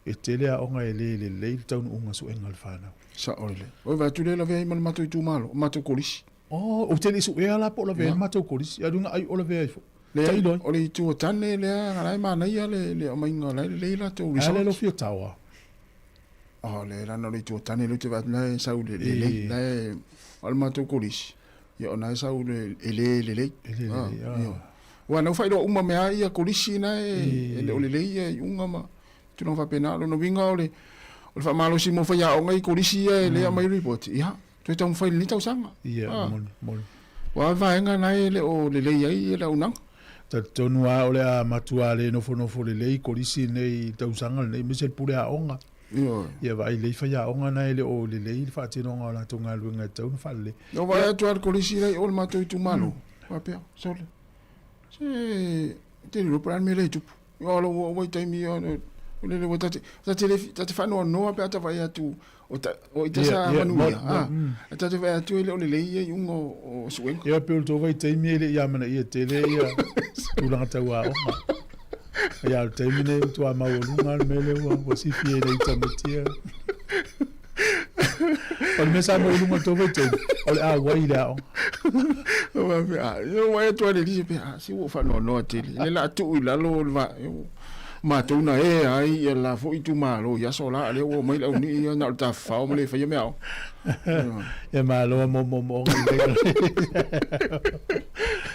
e tele aoga e le lelei le taunuuga suega a le fanau. Sao lelei. Oi vaai atu lea lavea ai ma le matou itumalo, o matou kolisi. Oh, ou te le i suea la po o lavea ai le matou kolisi, a o luga ai o lavea ai foi. Leai, Tailo ai. o le itu o tane lea la e manaia le le aumaiga la e lelei latou A lea results. lo fia taoa. Oh, le lana o le itu o tane lea ou te vaai atu la e sau le lelei, la e o le matou kolisi. Ia ona e sau le e le lelei. E le lelei, ah. Ioe. Aua na ua faailoa uma mea ai ia kolisi na e le o lelei ia iuga ma tulaga faapena. O lona uiga o le o le faamalosi mo faiaoga i kolisi ia e le aumai report, ia, toe taumafai i lenei tausaga. Ia, moni, moni. Aua o vaega na e le o lelei ai le auaunaga. Talitonu lava o le a matua le nofonofo lelei kolisi nei i le tausaga lenei, aemaise le pule aoga. Ioe. Ia vaai lelei faiaoga na e le o lelei le faatinoga o latou galuega e tatau ona faalelei. Na ou vaai atu lava i le kolisi la i o i le matou itumalo, faapea, sole, se te le iloa po o le a le mea lea e tupu. Ia o lou vaitaimi ia, o lele ua ta te, ta te le, ta te faanoanoa pe a ta vaai atu o ta, o ita sa manuia, a, a ta te vaai atu e le o lelei ia iuga o suega. Ia pei o le tou vaitaimi e le i amanaia tele ia tulaga tau aoga. Ia o le taimi nei matua maualuga le mea lea ua sifi ai nei tamaiti ia. O le mea sa maualuga i le tou vaitaimi, o le auai i le aoga. Ia ua atu lava le alii pe a se ua ou faanoanoa tele. Le la tuu i lalo le va matou na ea ai ia la foi itumalo i aso la lea ua omai le aunii ia na o le tafafao ma le faia mea aoga. Ia malo mo moomooga lelei.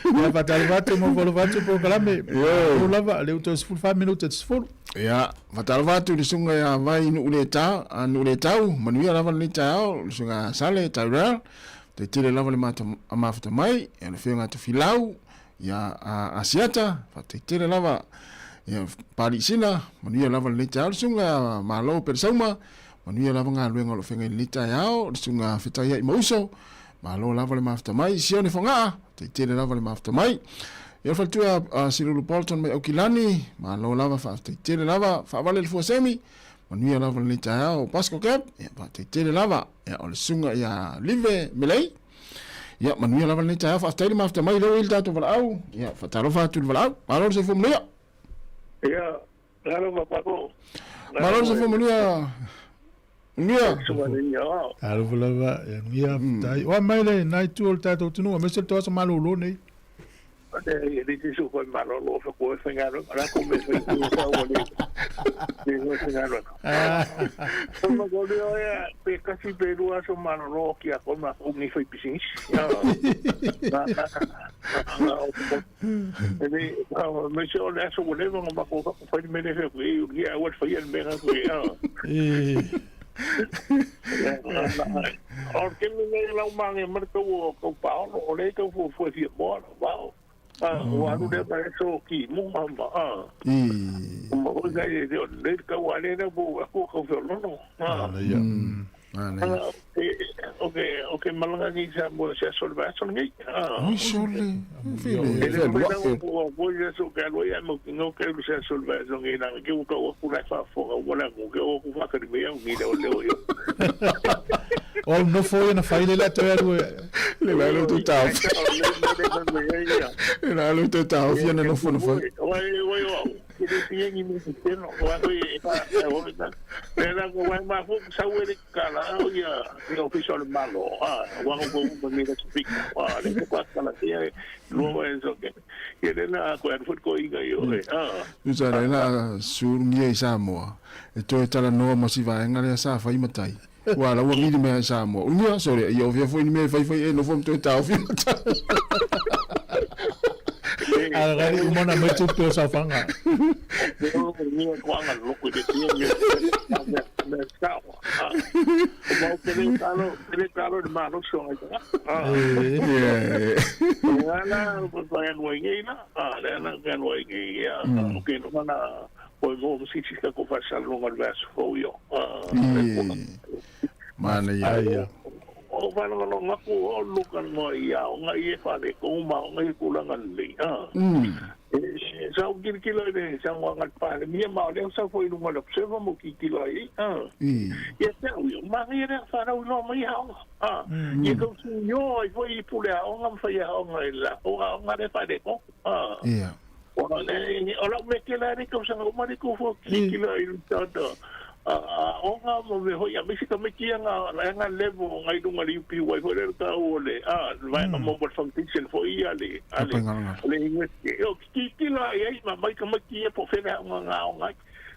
Ia faatalofa atu ma alofa atu polokalame. Malo lava, lea ua toe 14 minute i le 10. Ia, faatalofa atu i le susuga ia Vai Nuuletau, Nuuletau, manuia lava lenei taeao, le susuga ia Sale Tyrell, faafetai lava le mafuta mai, ia le afioga ia Tofilau, ia Asiata, faafetai tele lava, ia Papalii Sina, manuia lava lenei taeao, le susuga ia Malo Pelesauma, manuia lava galuega o lo o feagai lenei taeao, le susuga Fetaiai Mauso, malo lava le mafuta mai, Sione Fogaa, faafetai tele lava le mafuta mai. Ia le faletua a Silulu Bolton mai Aukilani, malo lava, faafetai tele lava, faavale le fuasemi, manuia lava lenei taeao, Pasco Cap, ia faafetai tele lava, ia o le susuga ia Live Melei, ia manuia lava lenei taeao, faafetai le mafuta mai lea ua i le tatou valaau, ia faatalofa atu i le valaau, malo le soifua manuia. Ia, talofa Paco. Malo le soifua manuia. Manuia. Talofa lava, ia manuia, faafetai. Oa mai le na itu o le tatou atunuu, aemaise le toasa malolo nei. E le te su foi malolo fa ko e faigaluega. La ko me fai ku sa o le. Le no faigaluega. So ma ko le o ia pe kasi pe lua so malolo ki a ko ma ko ni fai pisinisi. Na na na Ene, me se o le aso ua leva ona matou fai le mea lea fai atu i ai, ia aua le faia le mea lena atu i ai. O le taimi lenei lau mange mai le tau o tau paolo, o lea e tau fuafua e fia moa lau vao. Ua alu lea ma le aso ki moa ma, ma foi nai e le o lelei le tau a lea na ua atu o tau feoloolo. O ke malaga nei i Samoa i se aso o le vaiaso lenei. Oi sole, E le mafai la ona ou aua i le aso ou te alu ai ae mautinoa ou te alu i se aso o le vaiaso lenei leaga te ua tau atu la e faafofoga uma le atunuu te oo atu faatali mai au nei leoleo i O au nofo ia na fai le la toe alu e. Le la lo tu tau. Le la lo tu tau fia na nofo na fai. Oi oi o. Ke le fia ni me te no. Wa oi e fa e o na. Le la ko wa ma fu sa ue le kala o ia ia ofisa o le Malo. A wa ko ko me le speak. Wa le ko pa kala ia lua wa e so ke. Ia le la ko alu foi ko inga i oe. A. Tusa le la surungia i Samoa. E toe talanoa ma si vaega lea sa fai matai. Ua la ua ngili mea i Samoa. Unia, sole, ia ofia foi ni mea e fai fai e nofo ma toe taofi matai. A gari uma na mai tupe o saofaga. Manaia. O faalogologo atu o luka noa i aoga ia e faaletonu ma aoga ia tulaga lelei. E Sa ou kilikilo i le saunoaga a le Palemia ma o lea ua sau foi i luga o le Observer ma ou tilotilo ai i i. Ia te au ia, ua manaia lea fanau iloa mai aoga. Ia tausignio ai foi i pule aoga ma faiaoga i le latou aoga lea e faaletonu. O lau mea tele lava nei tausaga uma nei tou fua tilotilo i le aoga ma mea foi aemaise tamaiti ia na nga level ngai luga le UPY foi lea tau o le le vaega mo le foundation foi ia le a le le university o tilotilo i ai ma mai tamaiti ia po o fea le aoga na aoga ai.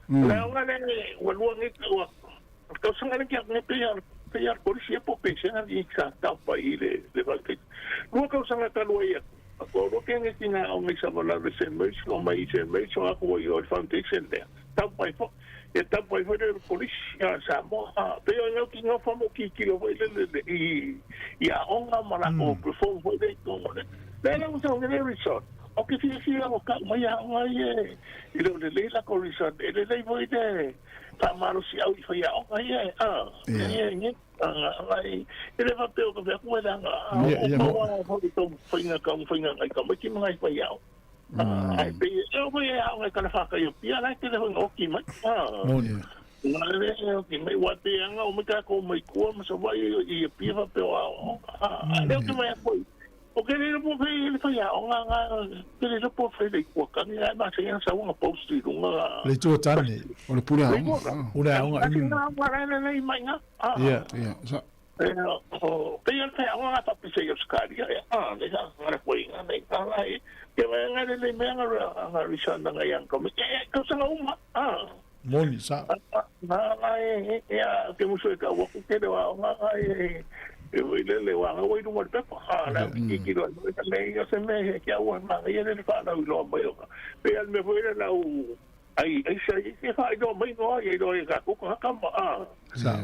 O le aoga lea ua lua nei ua tausaga lea kia nei pei pei a kolisi ia po pesega ni sa tapa i le le foundation. Lua tausaga talu ai atu ko ro ke ngi tinga o ngi sa wala le se mai so mai se mai so aku i o le foundation lea. Tau pai fo e tau pai fo le polisi a Samoa a pe o ngau ki ngau famo ki ki lo le le le i i aoga ma la ko perform fo le to le le la usa le resort o ke fia fia o ka mai aoga i e i le le le la ko resort e le le fo i le fa malosi au i fai aoga i e a e e ai e le faapea o ka fai atu e leaga o maua foi tou faiga ka faiga ngai tamaiti ma ngai faiaoga. Ai pei e o foi e aoga i Kalafākai o Apia la e tele foi na oki mai. Na le e oki mai ua pei anga o mai tākou mai tua ma Savaii i Apia faapea o aoaoga. A lea ou te vaai atu ai o ke le po fai le faiaoga nga ke le po fai le ikua kani ai ma se sa unga post i lunga Le itu tane. O le pule aoga. Pule aoga. Nga le le mai nga. Ia. Ia. Sa. O pe ia te aoga nga papi se i Australia ia. Le sa nga le koi nga le nga la i. Ke mai nga le le mea nga nga risa na nga yang kami. E ka sa uma. Moni sa. Nga nga e e a ke muso e ka waku ke le wa nga nga e e wai le le wa nga wai lunga le pepa. La ki ki lo le ia se me he kia ua ma ia le fa na lo mai o. Pe al me foi le lau ai ai sa i ke fa i mai no ai lo i ka ku ka ka ma. Sa.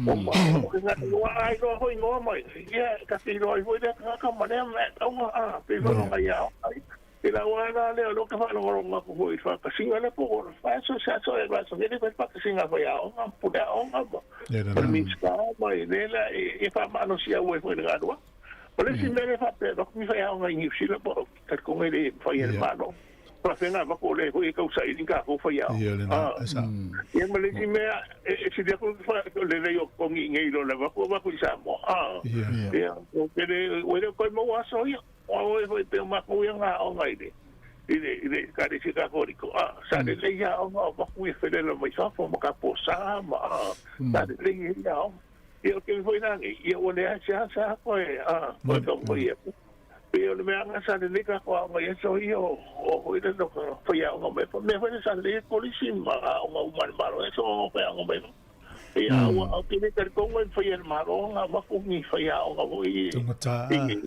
O ma o ke nga lo ai lo hoi no mai. Ia ka ti lo ai foi le ka ka ma le me tau a pe lo nga ia. Ai I la wa la le lo ka fa lo nga ku foi fa ka singa le po fa so sa so e va so le fa ka singa fa ia o nga pu le o nga ba. Ia na. Mi ska mai le la e fa ma no sia ue foi le ga O le si mele fa pe lo mi fa ia nga i sila po ka ko ngai le fa ia ma no. Pa fe nga va ko le ko e ka sa i ka ko fa ia. Ia le na. Sa. Ia ma le si mea e si dia ko fa le le yo ko ngi ngai lo la va ko va ko i sa mo. Ia. Ia o ke le o le ko mo wa so ia. O e foi pe ma ko ia nga o ngai le. I le i le ka le si ka ko ri ko. Sa le le ia o nga va ku i fele le mai sa fo ma ka po sa ma. Sa le le ia o. Ia o ke foi na ngi ia o le a sa sa ko e a ko ko ko ia. Pe o le mea nga sa le le ka ko nga ia so ia o o i le no ka fa ia nga me me foi sa le polisi ma o nga uma le malo e so o fa nga me. Ia ua o ke le ko nga fa ia malo nga ma ku ni fa ia o nga mo i. Tunga ta.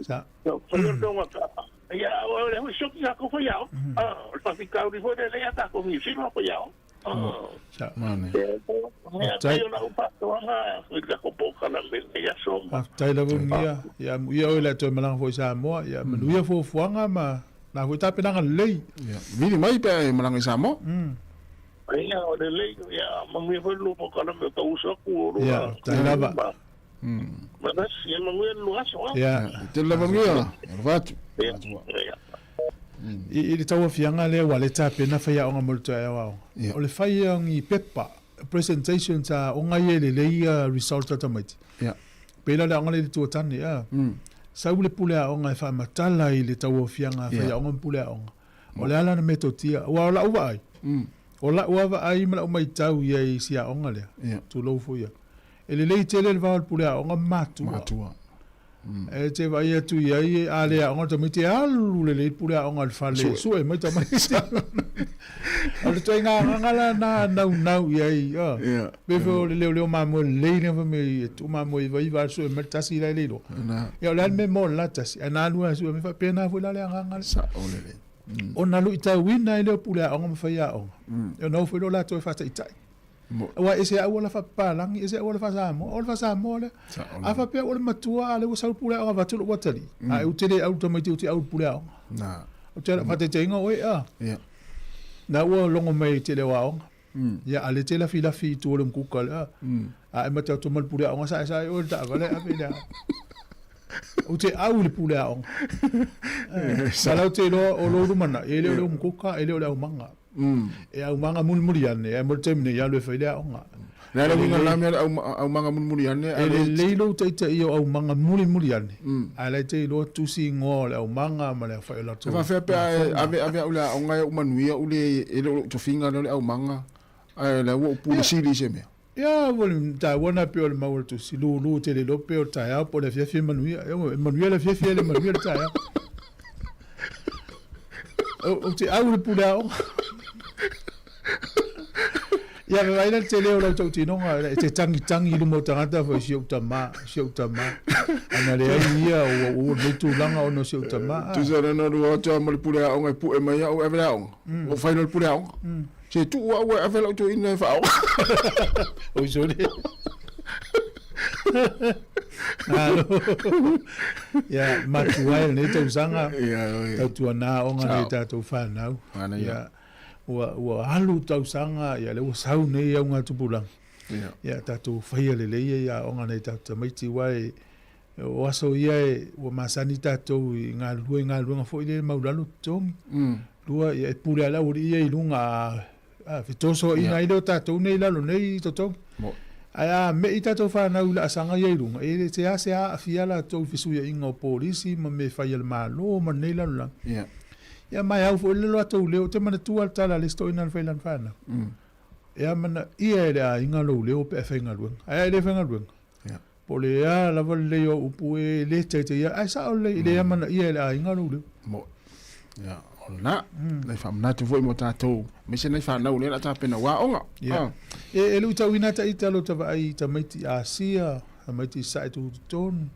Sa. Fa ia nga ta. Ia o le hui so ki ko fa ia. O le fa fi ka uri foi le ia ta ko ni si ma fa ia. Sa. Mane. Tai o lau patoanga i ka ko po kana me ia so. Tai lava ia ia ia o le toe malanga foi Samoa ia manuia fuafuaga ma na foi tapenaga lelei. Ia. Vili mai pe e malanga i Samoa. Ia o le lei ia manuia foi lo po kana me ka uso ku o Ia, tai lava. Ma nas ia manuia lo aso. Ia. Te lava manuia. Alofa atu. Ia. Ia. I le tauafiaga lea ua le tapena faiaoga mo le toe aoaoga. O le fai i pepa presentation sa aoga ia e lelei ia result a tamaiti. Ia. Pei la le aoga lea i le tuatane a. Sau le pule aoga e faamatala i le tauaofiaga a faiaoga ma pule aoga. O le ala na metotia. Aua o lau vaai. O lau lava vaai ma lau matau ia i si aoga lea. Tulou foi ia. E lelei tele le va o le pule aoga ma matua. Matua. E te vaai atu i ai a le aoga tamaiti e alu lelei le pule aoga i le fale sue mai tamaiti. O le ituaiga agaga la na naunau i ai. Pe foi o le leoleo mamoe lelei lea fai mai e tuu mamoe ivaiva a sue mai le tasi la e le iloa. Ia o le a le mea mo le la tasi ae na alu lava e sue mai faapena foi la le agaga lea. Sao lelei. Ona luitauina ai lea o pule aoga ma faiaoga. Ona o foi lea o latou e faataitai. Aua ese au ala faapapalagi, ese au ala faasamoa, o le faasamoa lea. A faapea ua le matua a o lea ua sau le pule aoga avatu lou atalii, ae ou te le au i le tamaiti ou te au i le pule aoga. Ou te faataitaiga oe a. Na ua logo mai i tele o aoga. Ia a le te lafilafi i tua o le mukuka lea. A e matau atu ma le pule aoga saesae oe i le taavale ave i le aoga. Ou te au i le pule aoga. Sa lau te iloa o lou lumanai, e le o le umukuka, e le o le aumaga. E aumaga mulimuli ane, ae mo le taimi nei, alu e fai le aoga. Le a le uiga la mea le aumaga mulimuli ane? E lelei lou taitaia o aumaga mulimuli ane, ae la e te iloa tusi igoa o le aumaga ma le aofai o latou. E faafefea pe a e ave ave au i le aoga e ou manuia ou le e le o lou tofiga lea o le aumaga, ae o lea ua ou pule sili i se mea. Ia, ua le taua na pei o le mau a le tusi, lulu te le iloa pe o le taeao po o le afiafi e manuia. E manuia le afiafi e le manuia le taeao. Ou te au i le pule aoga. Ia, vaai la le tele o lau tautinoga, e te tagitagi i luma o tagata foi, si ou tama, si ou tama. Ana leai ia, ua ua lenei tulaga ona o si ou tama. Tusa na na lua atu ma le pule aoga e pue mai au e ave le aoga. Ua fai loa le pule aoga. Se tuu au e ave lau toeaina e faaoga. Oi sole. Alo. Ia, matua ai lenei tausaga. Ia, Tautuana aoga nei tatou fanau. Ia. Ua, ua alu tausaga, ia lea ua sau nei augatupulaga. Ia. Ia, tatou faia lelei ia aoga nai tatou tamaiti, aua e, o aso ia e, ua masani tatou i galulue i galuega foi lea e maulalo totogi. Lua, ia e pule lava le aualii ia i luga, a, a fetosoaina ai lea o tatou nei i lalo nei totogi. Ae a mei tatou fanau i laasaga ia i luga, e le seasea aafia latou i fesuiaiga o polisi ma mea e fai a le Malo ma lenei lalolagi. Ia. Ia ma e au foi le latou leo, ou te manatua le tala a le isi toeaina na fai i lana fanau. E amanaia e le aiga lou leo pe a e faigaluega. Ae a e le faigaluega? Ia. Po o le a lava le lelei o au upu e le taitaia, ae sao lelei, e le amanaia e le aiga lou leo. Mo. Ia, o lena. Nai faamanatu foi mo tatou, aemaise nai fanau lea o le a tapena aua aoga. Ia. E luitauina ta ita lo ta vaai i tamaiti Asia, tamaiti i Sasae tutotonu,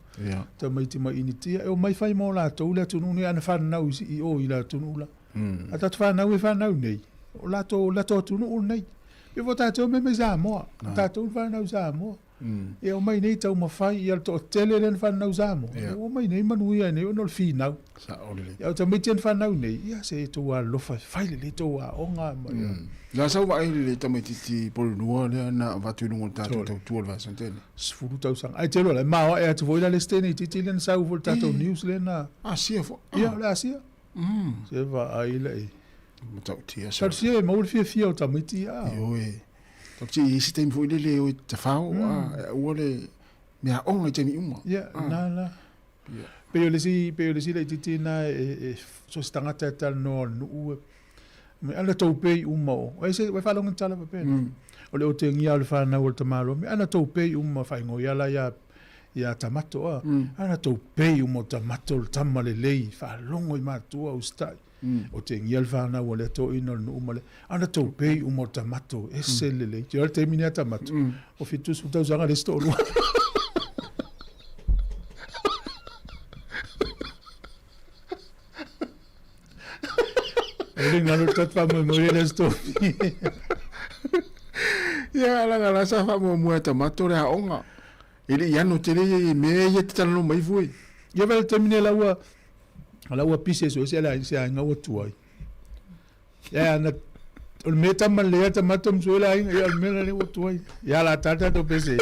tamaiti mai Initia, e omai fai mo latou le atunuu nei, ana fanau i o i le atunuu la. A tatou fanau e fanau nei, o latou, latou atunuu lenei. E pei foi o tatou mea mai Samoa, o tatou na fanau i Samoa. E omai nei taumafai, ia le toatele lea na fanau i Samoa, e omai nei manuia ai nei ona o le finau. Ia o tamaiti na fanau nei, ia se tou alolofa e fai lelei tou aoga ma ia. La sau vaai le tamaititi polulua lea na avatu i luga o le tatou tautua o le vaiaso na tea nei. 10 tausaga. Ae tele o la e maoae atu foi la le isi teine itiiti lea na sau foi i le tatou news lea na. Asia foi. Ia o le Asia. Se vaai la i. Matautia. Talosia e maua le fiafia o tamaiti ia. Ioe. Talosia e i ai se taimi foi lele e o e tafao, a, e aua le meaaoga i taimi uma. Ia, na la. Pei o le isi, pei o le isi laitiiti lena e, e, so o se tagata e talanoa o le nuu, e, me ana tou pei uma o, e se, e faalogo i tala faapea. O le otegia o le fanau o le tamaloa, me ana tou pei uma faaigoa ia la ia, ia Tamato, a, ana tou pei uma o Tamato, le tama lelei, faalogo i matua, usitai. O tegia le fanau a le toeaina o le nuu ma le ana tou pei uma o Tamato, ese le lelei. Te le taimi nei a Tamato, o 70 tausaga le isi toalua. O le galo tatu faamoemoe le isi. Ia, laga la sa faamuamua e Tamato le aoga. E le i ano tele ia i mea ia te talanoa mai foi. Ia vai le taimi nei la ua la ua pisi e suese le se aiga ua tuai. Ia ana o le mea tama lea tamato ma sue le aiga ia o le mea lea ua tuai. Ia la tata to pese.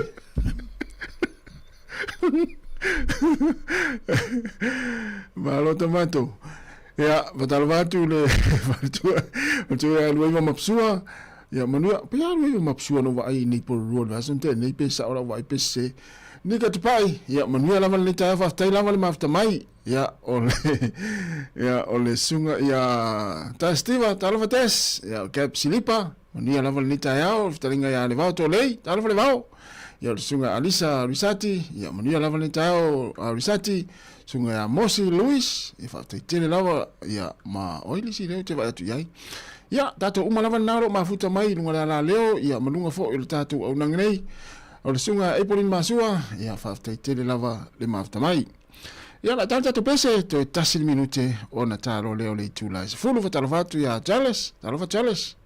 Malo Tamato. Ia, faatalofa atu i le faletua, faletua ia Luaiva Mapsua. Ia, manuia, pe a Luaiva Mapsua na ou vaai i nei Porirua i le vaiaso na tea nei, pe sao lau vaai pe sese. Nika Tupai, ia, manuia lava lenei taeao, faafetai lava le mafuta mai. Ia, o le, ia, o le susuga ia Tes Steva, talofa Tes. Ia, o Gab Silipa, manuia lava lenei taeao, le fetalaiga ia Levao Tolei, talofa Levao. Ia, o le susuga Alisa Risati, ia, manuia lava lenei taeao Risati. Susuga ia Mosi Louis, ia faafetai tele lava, ia, ma o ai le isi lea ou te vaai atu i ai. Ia, tatou uma lava lena o lo o mafuta mai i luga o le alaleo, ia, ma luga foi o le tatou auaunaga nei. O le susuga ia Apoline Masua, ia, faafetai tele lava le mafuta mai. Ia, o le a tau le tatou pese, toe tasi le minute ona ta loa lea o le itula e 10. Faatalofa atu ia Charles. Talofa Charles.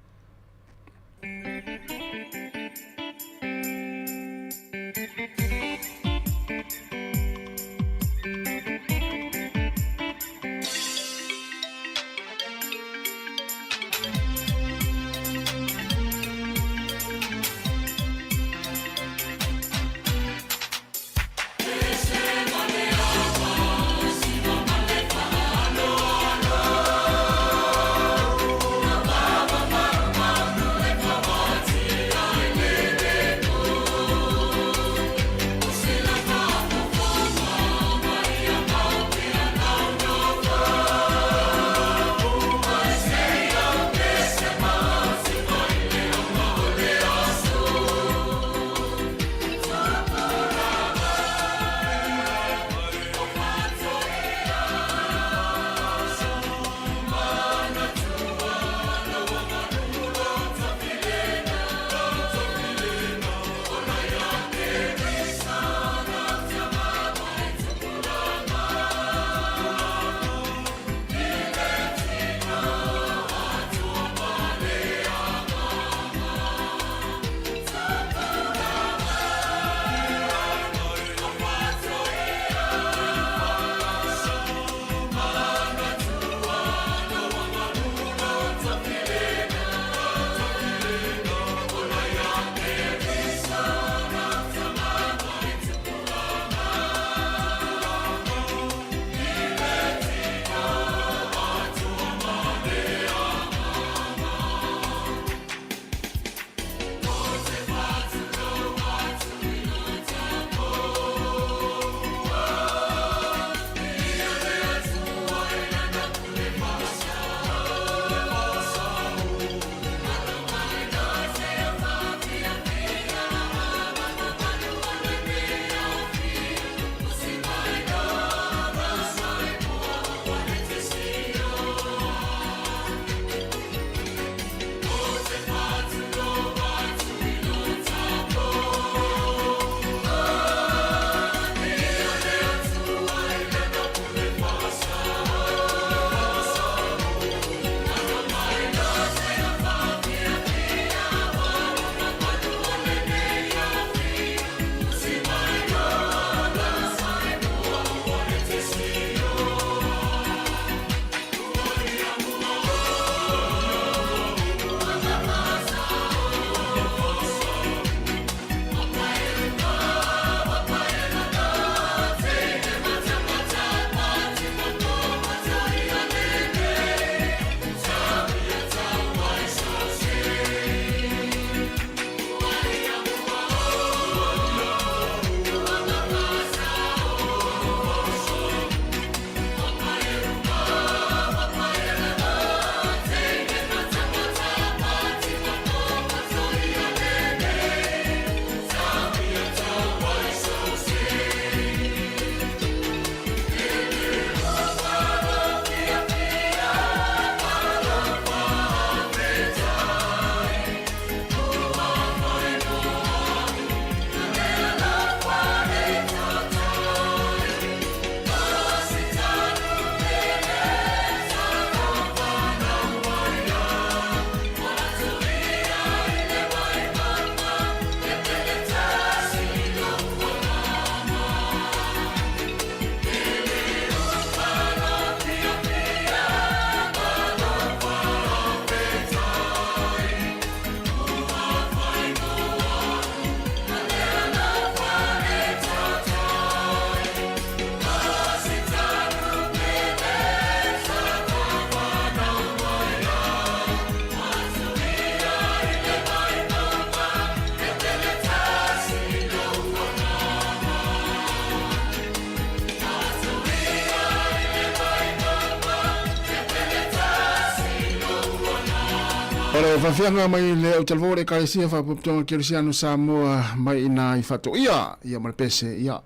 le faafiaga mai le autalavou o le Ekalesia Faapotopotoga Kerisiano Samoa mai ina i Faatoia, ia ma le pese, ia,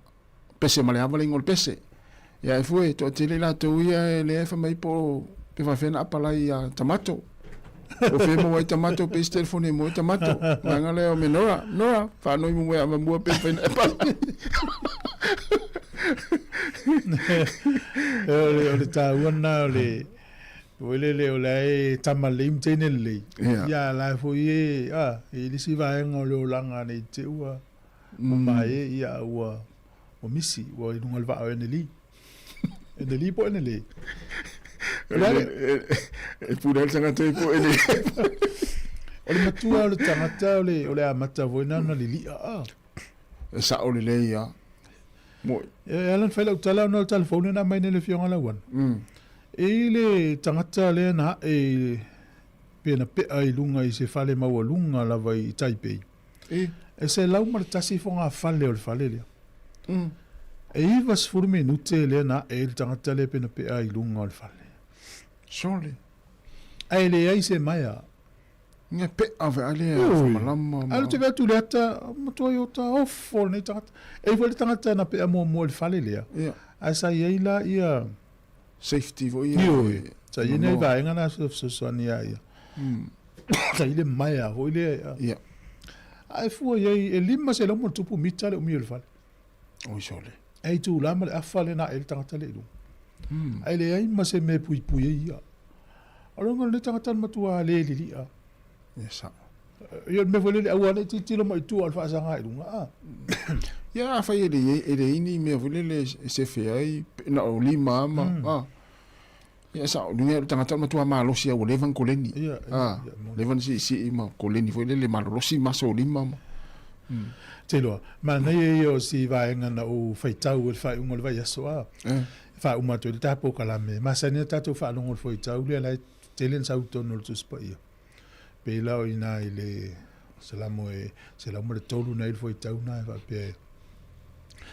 pese ma le ava le igoa o le pese. Ia e fue, toatele i latou ia e lea e fai mai po pe faafefea ona apalai ia tamato. O fea e maua ai tamato pe isi telefoni e maua ai tamato. Vaega lea o me Nora, Nora, faanoi mo moe ava mua pe mafai ona e apalai. O le, o le taua lena o le, foi lele o la e tama lelei ma teine lelei. Ia. Ia, la e foi e, a, e i le isi vaega o le olaga nei te ua, ua maea, ia, ua, ua misi, ua i luga o le vaa o Eneli. Eneli po o Enele? O le a le... E pule ai le tagata e po Enele. O le matua o le tagata o le, o le amata foi na ona lilia a. E sao lelei a. Moi. E ala ona fai lau tala ona o le telefoni na aumai nei le Afioga Lauana. E i le tagata lea na ae i pe na pea i luga i se fale maualuga lava i Taipei. E. E 101 fogafale o le fale lea. E 90 minute lea na ae ai le tagata lea pe na pea i luga o le fale. Sole. Ae leai se maea. Nge pea ve ale a whamalama. Alu te atu le ata, matua i o ta ofo lenei tagata. E i foi le tagata na pea muamua i le fale lea. Ia. Ae sa i ai la ia... Safety foi ia. Ioe. Sa i ai nai vaega na fesoasoani ia ia. Sa i le maea foi lea. Ia. Ae fua i ai, e 500 ma mita le umi o le fale. Oi sole. E itulā ma le afa lea na ae ai le tagata lea i luga. Ae leai ma se mea e puipui ai ia. O le uiga o lenei tagata na matua le lilia. Ia sao. Ia o le mea foi lele aua ne i tilotilo mai i tua o le faasaga i luga a. Ia afai e le e leai ni mea foi lele e sefe ai na o lima a ma a. Ia sao, luga o le tagata o le matua malosi a ua leva ona koleni. Ia, A, leva ona siisii ma koleni foi lele malolosi maso o lima ma. Te iloa, manaia ia o si vaega na ou faitau i le faaiuga o le vaiaso a. Eh. E faauma atu ai le ta polokalame. E masani ona tatou faalogo i le fuaitau lea la e tele ona sau i totonu o le Tusi Paia. Pei la o i ina i le Salamo e 103 na i le fuaitau na e faapea e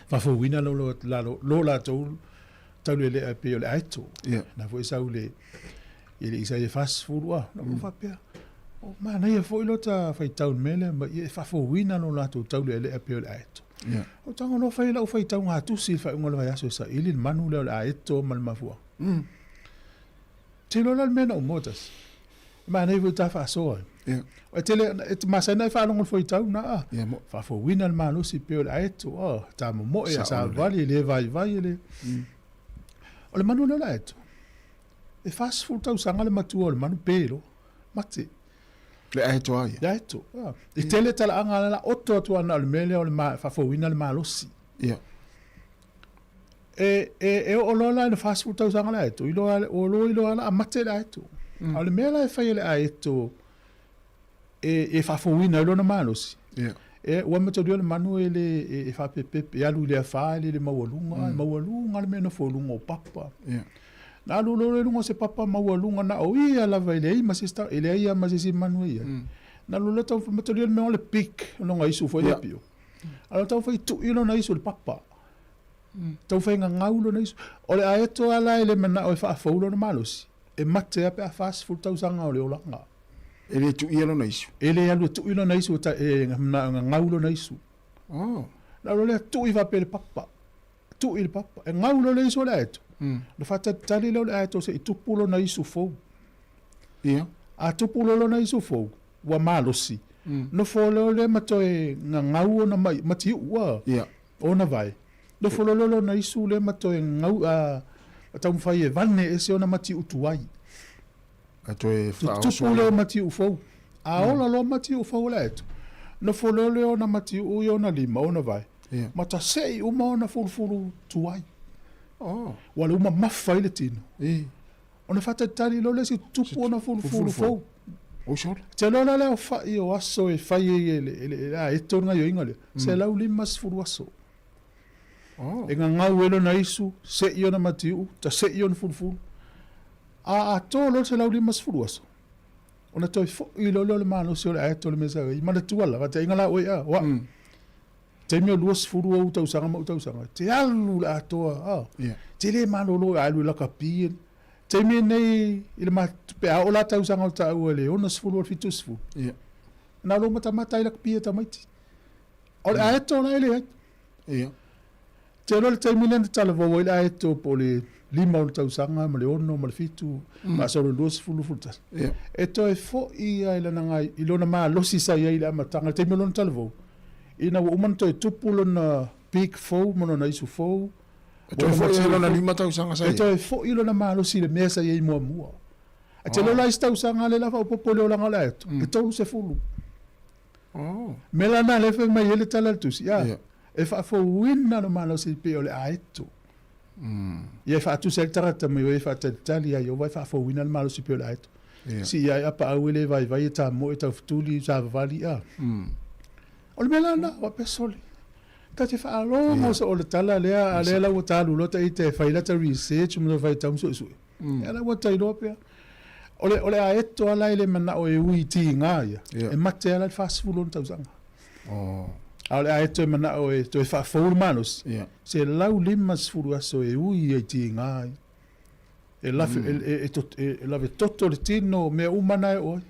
faafouina lo, lo, lo, lo latou taulelea e pei o le aeto. Yeah. Na foi sau le i le Isaia 40 a, na mm. faapea, o manaia foi lo ta faitau i le mea lea, ma ia e faafouina lo latou taulealea pei o le aeto. Yeah. O tago loa fai lau faitauga tusi i le faaiuga o le vaiaso e saili le manu lea o le aeto ma le mafuaaga. Te iloa la le mea na ou maua tasi. E manaia foi ta faasoa. Yeah. E tele, e te masani ai faalogo le fuaitau na a. Yeah, mo. Faafouina le malosi pei o le aeto, a, ta momoe, a Sao lelei. savali, e le vaivai, e le... O le manu lea o le aeto, e 40 tausaga le matua o le manu pe loa, mate. Le aeto a ia. Le aeto, a. E tele talaaga a la oto atu ana o le mea lea o le ma, faafouina le malosi. Yeah. E, e, e oo loa la i le 40 tausaga le aeto, iloa, ua loa iloa la a mate le aeto. A o le mea la e fai e le aeto e, e faafouina ai lona malosi, Yeah. e, ua mataulia le manu e le e, e faapepepe, e alu i le afa, e le le maualuga, e maualuga le mea e nofo i luga o papa. Yeah. Na alu loa i luga o se papa maualuga na o ia lava e leai ma se isi e leai lava ma se isi manu e i ai. Na alu loa tau mataulia le mea o le beak, o lona isu foi lea Yeah. pio. Alu loa taumafai e tui lona isu i le papa. Taumafai e gagau lona isu. O le aeto lava la e le manao e faafou lona malosi, e mate lava pe a 40 tausaga o le olaga. E le tuia lona isu. E le alu e tui lona isu, e manao e gagau lona isu. Oh. Na alu lea tui faapea i le papa. Tui i le papa. E gau loa le isu o le aeto. Ona faatalitali lea o le aeto se'i tupu lona isu fou. Ia. A tupu loa lona isu fou, ua malosi. Nofo loa lea ma toe gagau ona mai, matiu'u a. Ia. Ona vae. Nofo loa lea lona isu lea ma toe gagau a, ma taumafai e vane ese ona matiu'u tuai. A toe faaoso Tupu lea o matiu'u fou. A ola loa matiu'u fou o le aeto, nofo loa lea ona matiu'u i ona lima, ona vae, Ia. ma tase'i uma ona fulufulu tuai. Oh. Ua le uma mafa ai le tino. I. Ona faatalitali loa lea se tupu ona fulufulu fou. Oi sole. Te iloa la le aofa'i o aso e fai ai e le, e le, e aeto le gaioiga lea, 150 aso. Oh. E gagau ai lona isu, se'i ona matiu'u, tase'i ona fulufulu. A atoa loa le 150 aso, ona toe fo'i loa lea o le malosi o le aeto i le mea sa i ai. Manatua lava, taaiga la oe a, o a'u. Taimi o 20 ou tausaga ma ou tausaga, te alu le atoa, a. Yeah. Te le malolo e alu i lakapi e. Taimi lenei i le ma, pe a oo la tausaga o taua i le 60 o le 70, Ia. na o lou matamata ai lakapi e tamaiti. O le aeto la e leai. Ia. Te iloa le taimi lea na talavou ai le aeto po o le 5 o le tausaga ma le 6 ma le 7 faasolo i le 20, 21. Ia. E toe foi lava i lana i lona malosi sa i ai i le amataga, i le taimi o lona talavou, ina ua uma ona toe tupu lona peak fou ma lona isu fou, E toe foi i lona 5 tausaga sa i ai. E toe foi lona malosi i le mea sa i ai muamua. Ae te iloa la isi tausaga lea o le a faaopoopo i le olaga o le aeto, e 30. Oh. Mea la lena lea e fai mai ai le tala a le Tusi, a, e faafouina le malosi pei o le aeto. Ia e faatusa ai le tagata mai o e faatalitali ia Ieova e faafouina le malosi pei o le aeto. Si ia e apaau e le vaivai e tamoe e taufetuli savavali a. O le mea la lena, faapea sole. Ta te faalogo soo le tala lea, a lea la ua talu loa ita e fai lata research ma faitau ma suesue. Ia la ua tailoa pea. O le, o le aeto lava la e le manao e ui i tiga ia, e mate lava la i le 46 tausaga. Oh. A o le aeto e manao e toe faafou le malosi, 150 aso e ui ai i tiga ia. E lafe, e, e, e, e lave toto le tino, mea uma na e oo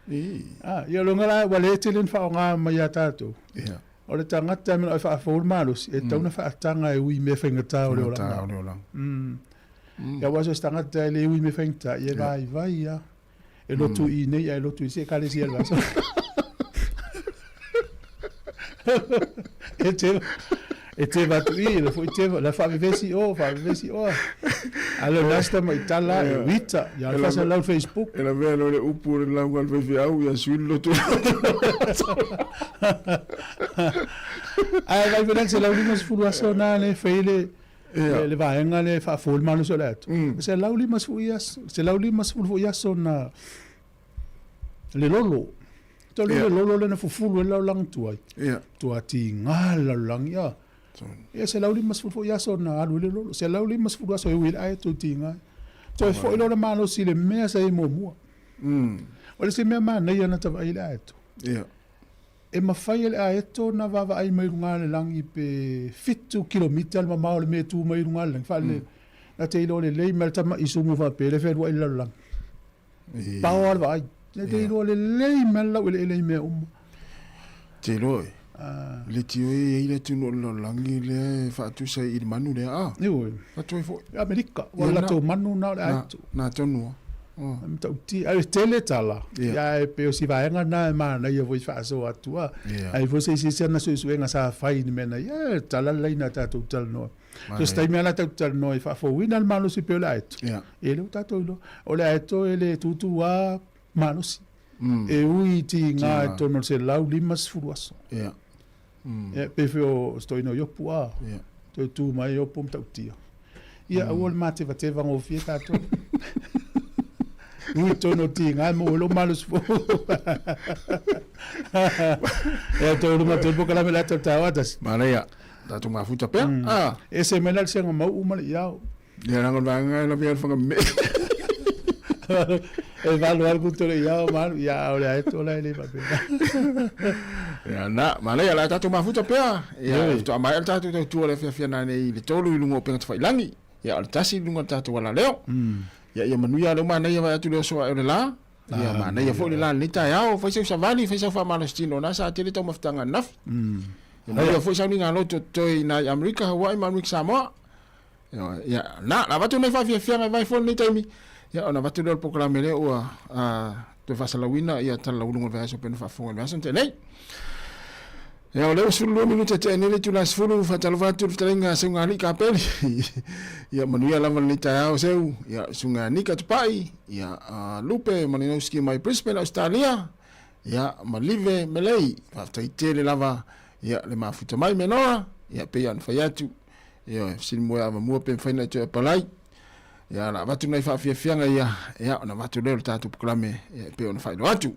ai. Ah, ia loga la ua le tele ni faaaoga mai ia tatou. Yeah. O le tagata e manao e faafou le malosi, e tatau ona faataga e ui i mea faigata o le olaga. O le olaga. Ia aua so o se tagata e le ui i mea faigata, ia e vaivai lava. E lotu i nei ae lotu i se ekalesia i le vaiaso. E te e te vatu i le foi te la faavevesi o faavevesi o. A le nasta mai tala e wita ia le fasa lau Facebook. E lavea loa le upu o le lauga a le faifeau ia sui le lotu. Ae vai fela 150 aso na le fai le le vaega le faafou le malosi o le atu. 150 aso, 150 foi aso na le lolo. Tolu le lolo lea na fufulu ai le lalolagi tuai. Tua tiga le lalolagi a. Ia 150 foi aso na alu ai le lolo. 150 aso e ui ai le ae toe tiga ai. Toe foi loa le malosi i le mea sa i ai muamua. O le isi mea manaia na ta vaai i le aeto. E mafai e le aeto ona vaavaai mai luga o le lagi pe 7 kilomita le mamao o le mea e tu mai luga o le lagi. Faale, na te iloa lelei mai le tama'i sumu faapea le fealuai i le lalolagi. Pao lava le vaai. Na te iloa lelei mai le laueleele i mea uma. Te iloa e. Le tio e i ai le atunuu o le lalolagi lea e faatusa i le manu lea, a? Ioe. Atu ai foi. Amerika, ua latou manu na o le aeto. Na tonu lava. E matautia. Ae tele tala. Ia ae pei o si vaega na e manaia foi faasoa atu a. Ai foi se isi ana suesuega sa fai i ni mea na ia, tala le laina a tatou talanoa. So se taimi lava tatou te talanoa e faafouina le malosi pei o le aeto, ia lea ua tatou iloa. O le aeto e le tūtū lava malosi. E ui i tiga i totonu o le 150 aso. Ia, pei foi o se toeaina o Iopu a, toe tu mai Iopu ma matautia. Ia, aua le matevateva gofie tatou. Ui i totonu o tiga e maua ai lou malosi fou. Ia, toe ulu matou i le polokalame o le ata o le taeao atasi. Manaia. Tatou mafuta pea. Ah. Ese mai la le sega mau'u ma le iao. Ia leaga o le vaega e lavea le fanga me. E valo alu kuto le iao ma alu ia o le aeto la e le faapena. Ia na, manaia la tatou mafuta pea. Ia faatoa maea le tatou tautua le afiafi nanei i le 3 i luga o upega tafailagi. Ia o le 1 i luga o le tatou alaleo. Ia ia manuia le manaia vae atu le oso ae o le la. Ia manaia foi le la lenei taeao, fai sau savali, fai sau faamalositino, na sa tele taumafataga ananafi. Ia manuia foi sauniga loto totoe i nai Amerika, Hawaii ma Amerika Samoa. Ia, na, na avatu nei faafiafiaga e vai foi lenei taimi. Ia, ona avatu lea o le polokalame lea ua toe faasalauina ia tala lauuluga o le vaiaso pei ona faafofoga i le vaiaso na tea nei. Ia, o lea ua 12 minute e tea nei le itula 10, faatalofa atu i le fetalaiga a Seugalii Kapeli. Ia, manuia lava lenei taeao Seu. Ia, Susuga Nika Tupai, ia, Lupe Malinowski mai Brisbane, Ausetalia, ia, ma Live Melei. Faafetai tele lava, ia, le mafuta mai me Nora, ia, pei ona fai atu, ia, fesili mua e avamua pe mafai ona e toe apalai. Ia, o le a avatu nai faafiafiaga ia, ia, ona avatu lea o le tatou polokalame, ia, e pei ona faailoa atu.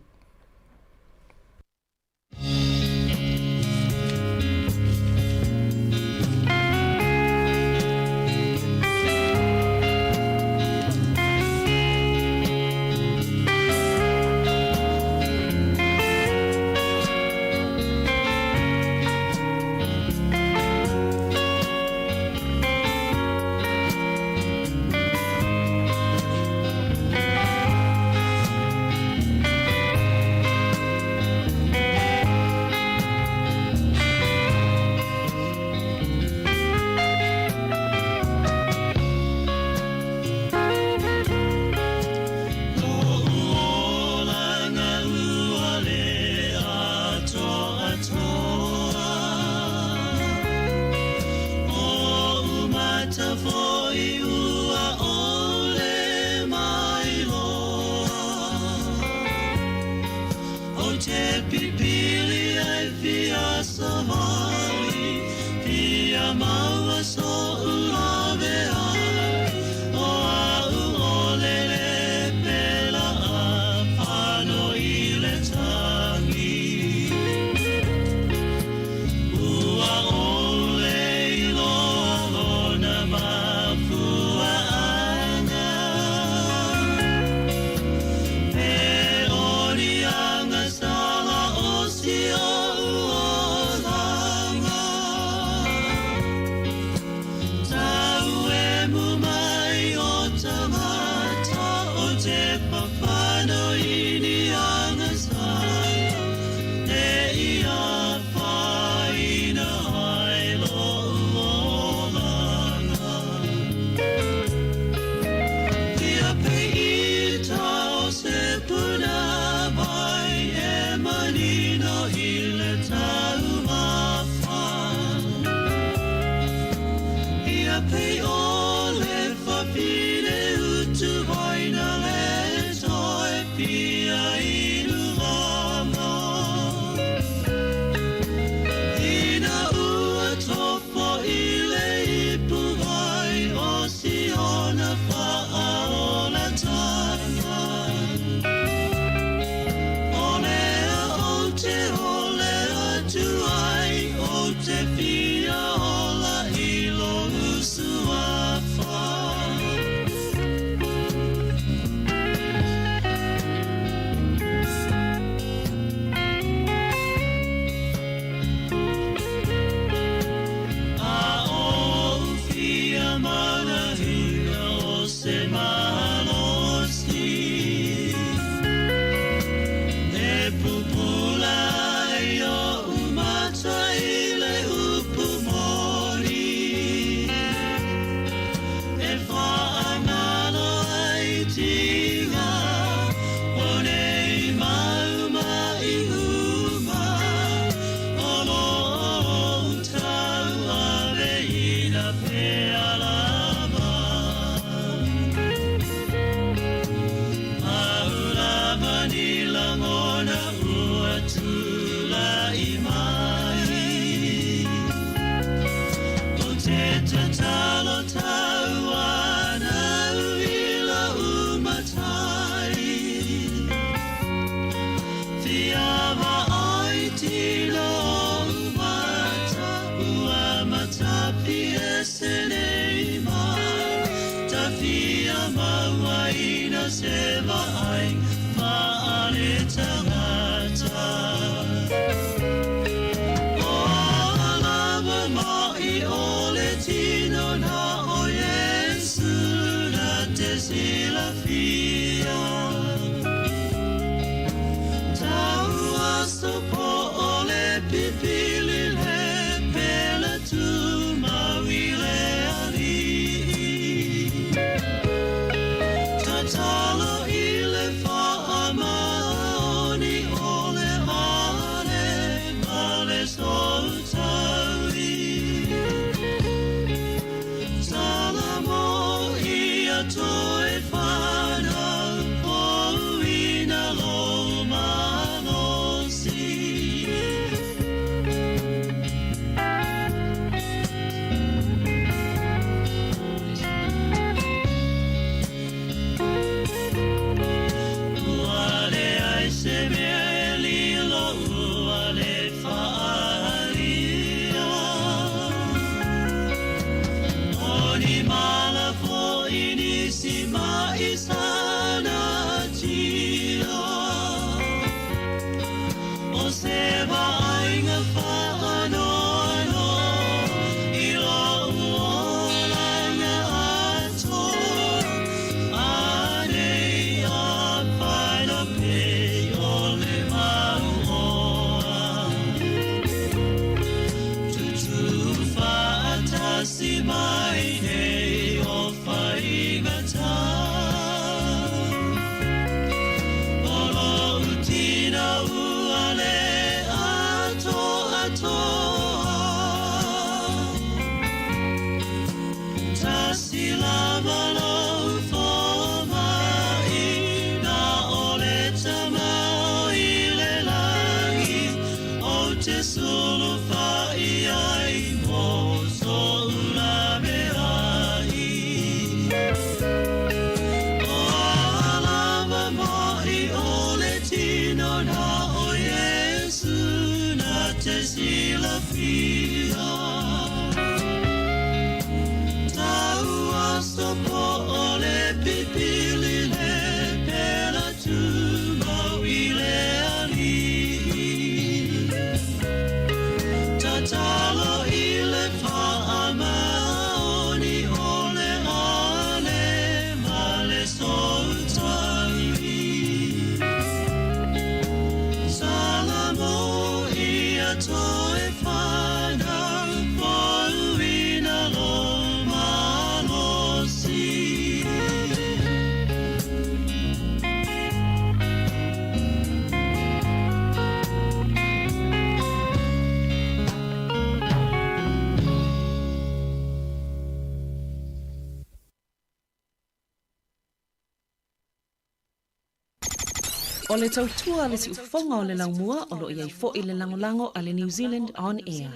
fo'i ua ʻole mai loa. Ou te pipili ai fia savali, fia maua so'u laveai, o a'u ʻole le pela a fano i le tagi. Ua ʻole iloa lona mafuaaga. E o ni agasala o si o'u olaga. Tau emu mai o tagata o te fafano i ni agasala e i afaina ai lo'u olaga. Ia peita o se punāwai e manino i le taumafa. Ia pei o le fafine utuvaina le toe fia inu lama. Ina ua tofo i le ipu vai o Siona faaolataga. O lea ou te ole atu ai, ou te fia ola i lou suafa. A ou fia manaia o se malosi e pupula ai o'u mata i le upu moni e faagalo ai tiga o nei mau ma'i uma o lō ou tauaveina pea lava. Pau lava ni lagona ua tula'i mai. Ou te tatalo tauanau i la'u Matai. Fia vaai tino o'u mata ua matapi ese nei mata fia mauaina se vaai faaletagata. O a lava ma'i o le tino na o Iesu na te silafia. Tau aso po o le pipili le pele tumau i le Alii. Tatalo i le faamaoni o le ale ma le soutaui. Salamo ia toe fanau pouina lou malosi. Ua leai se mea e lilo ua lē faaalia. O ni mala fo'i nisi ma'i sa natia. O se vaaiga faanoanoa i lo'u olaga atoa, anei afaina pei o le mauoa. Tutū faatasi mai nei o faigatā. O lo'u tina ua lē atoatoa. te sulufai ai mo soʻu laveai. O a lava mai o le tino na o Iesu na te silafia. Tau aso po o le pipili le pela tumau i le alii. Tatalo i le faamaoni o le ale ma le soutaui. Salamo ia toe fanau fouina lo malosi. O le tautua a le siufofoga o le laumua o lo o i ai foi le lagolago a le New Zealand On Air.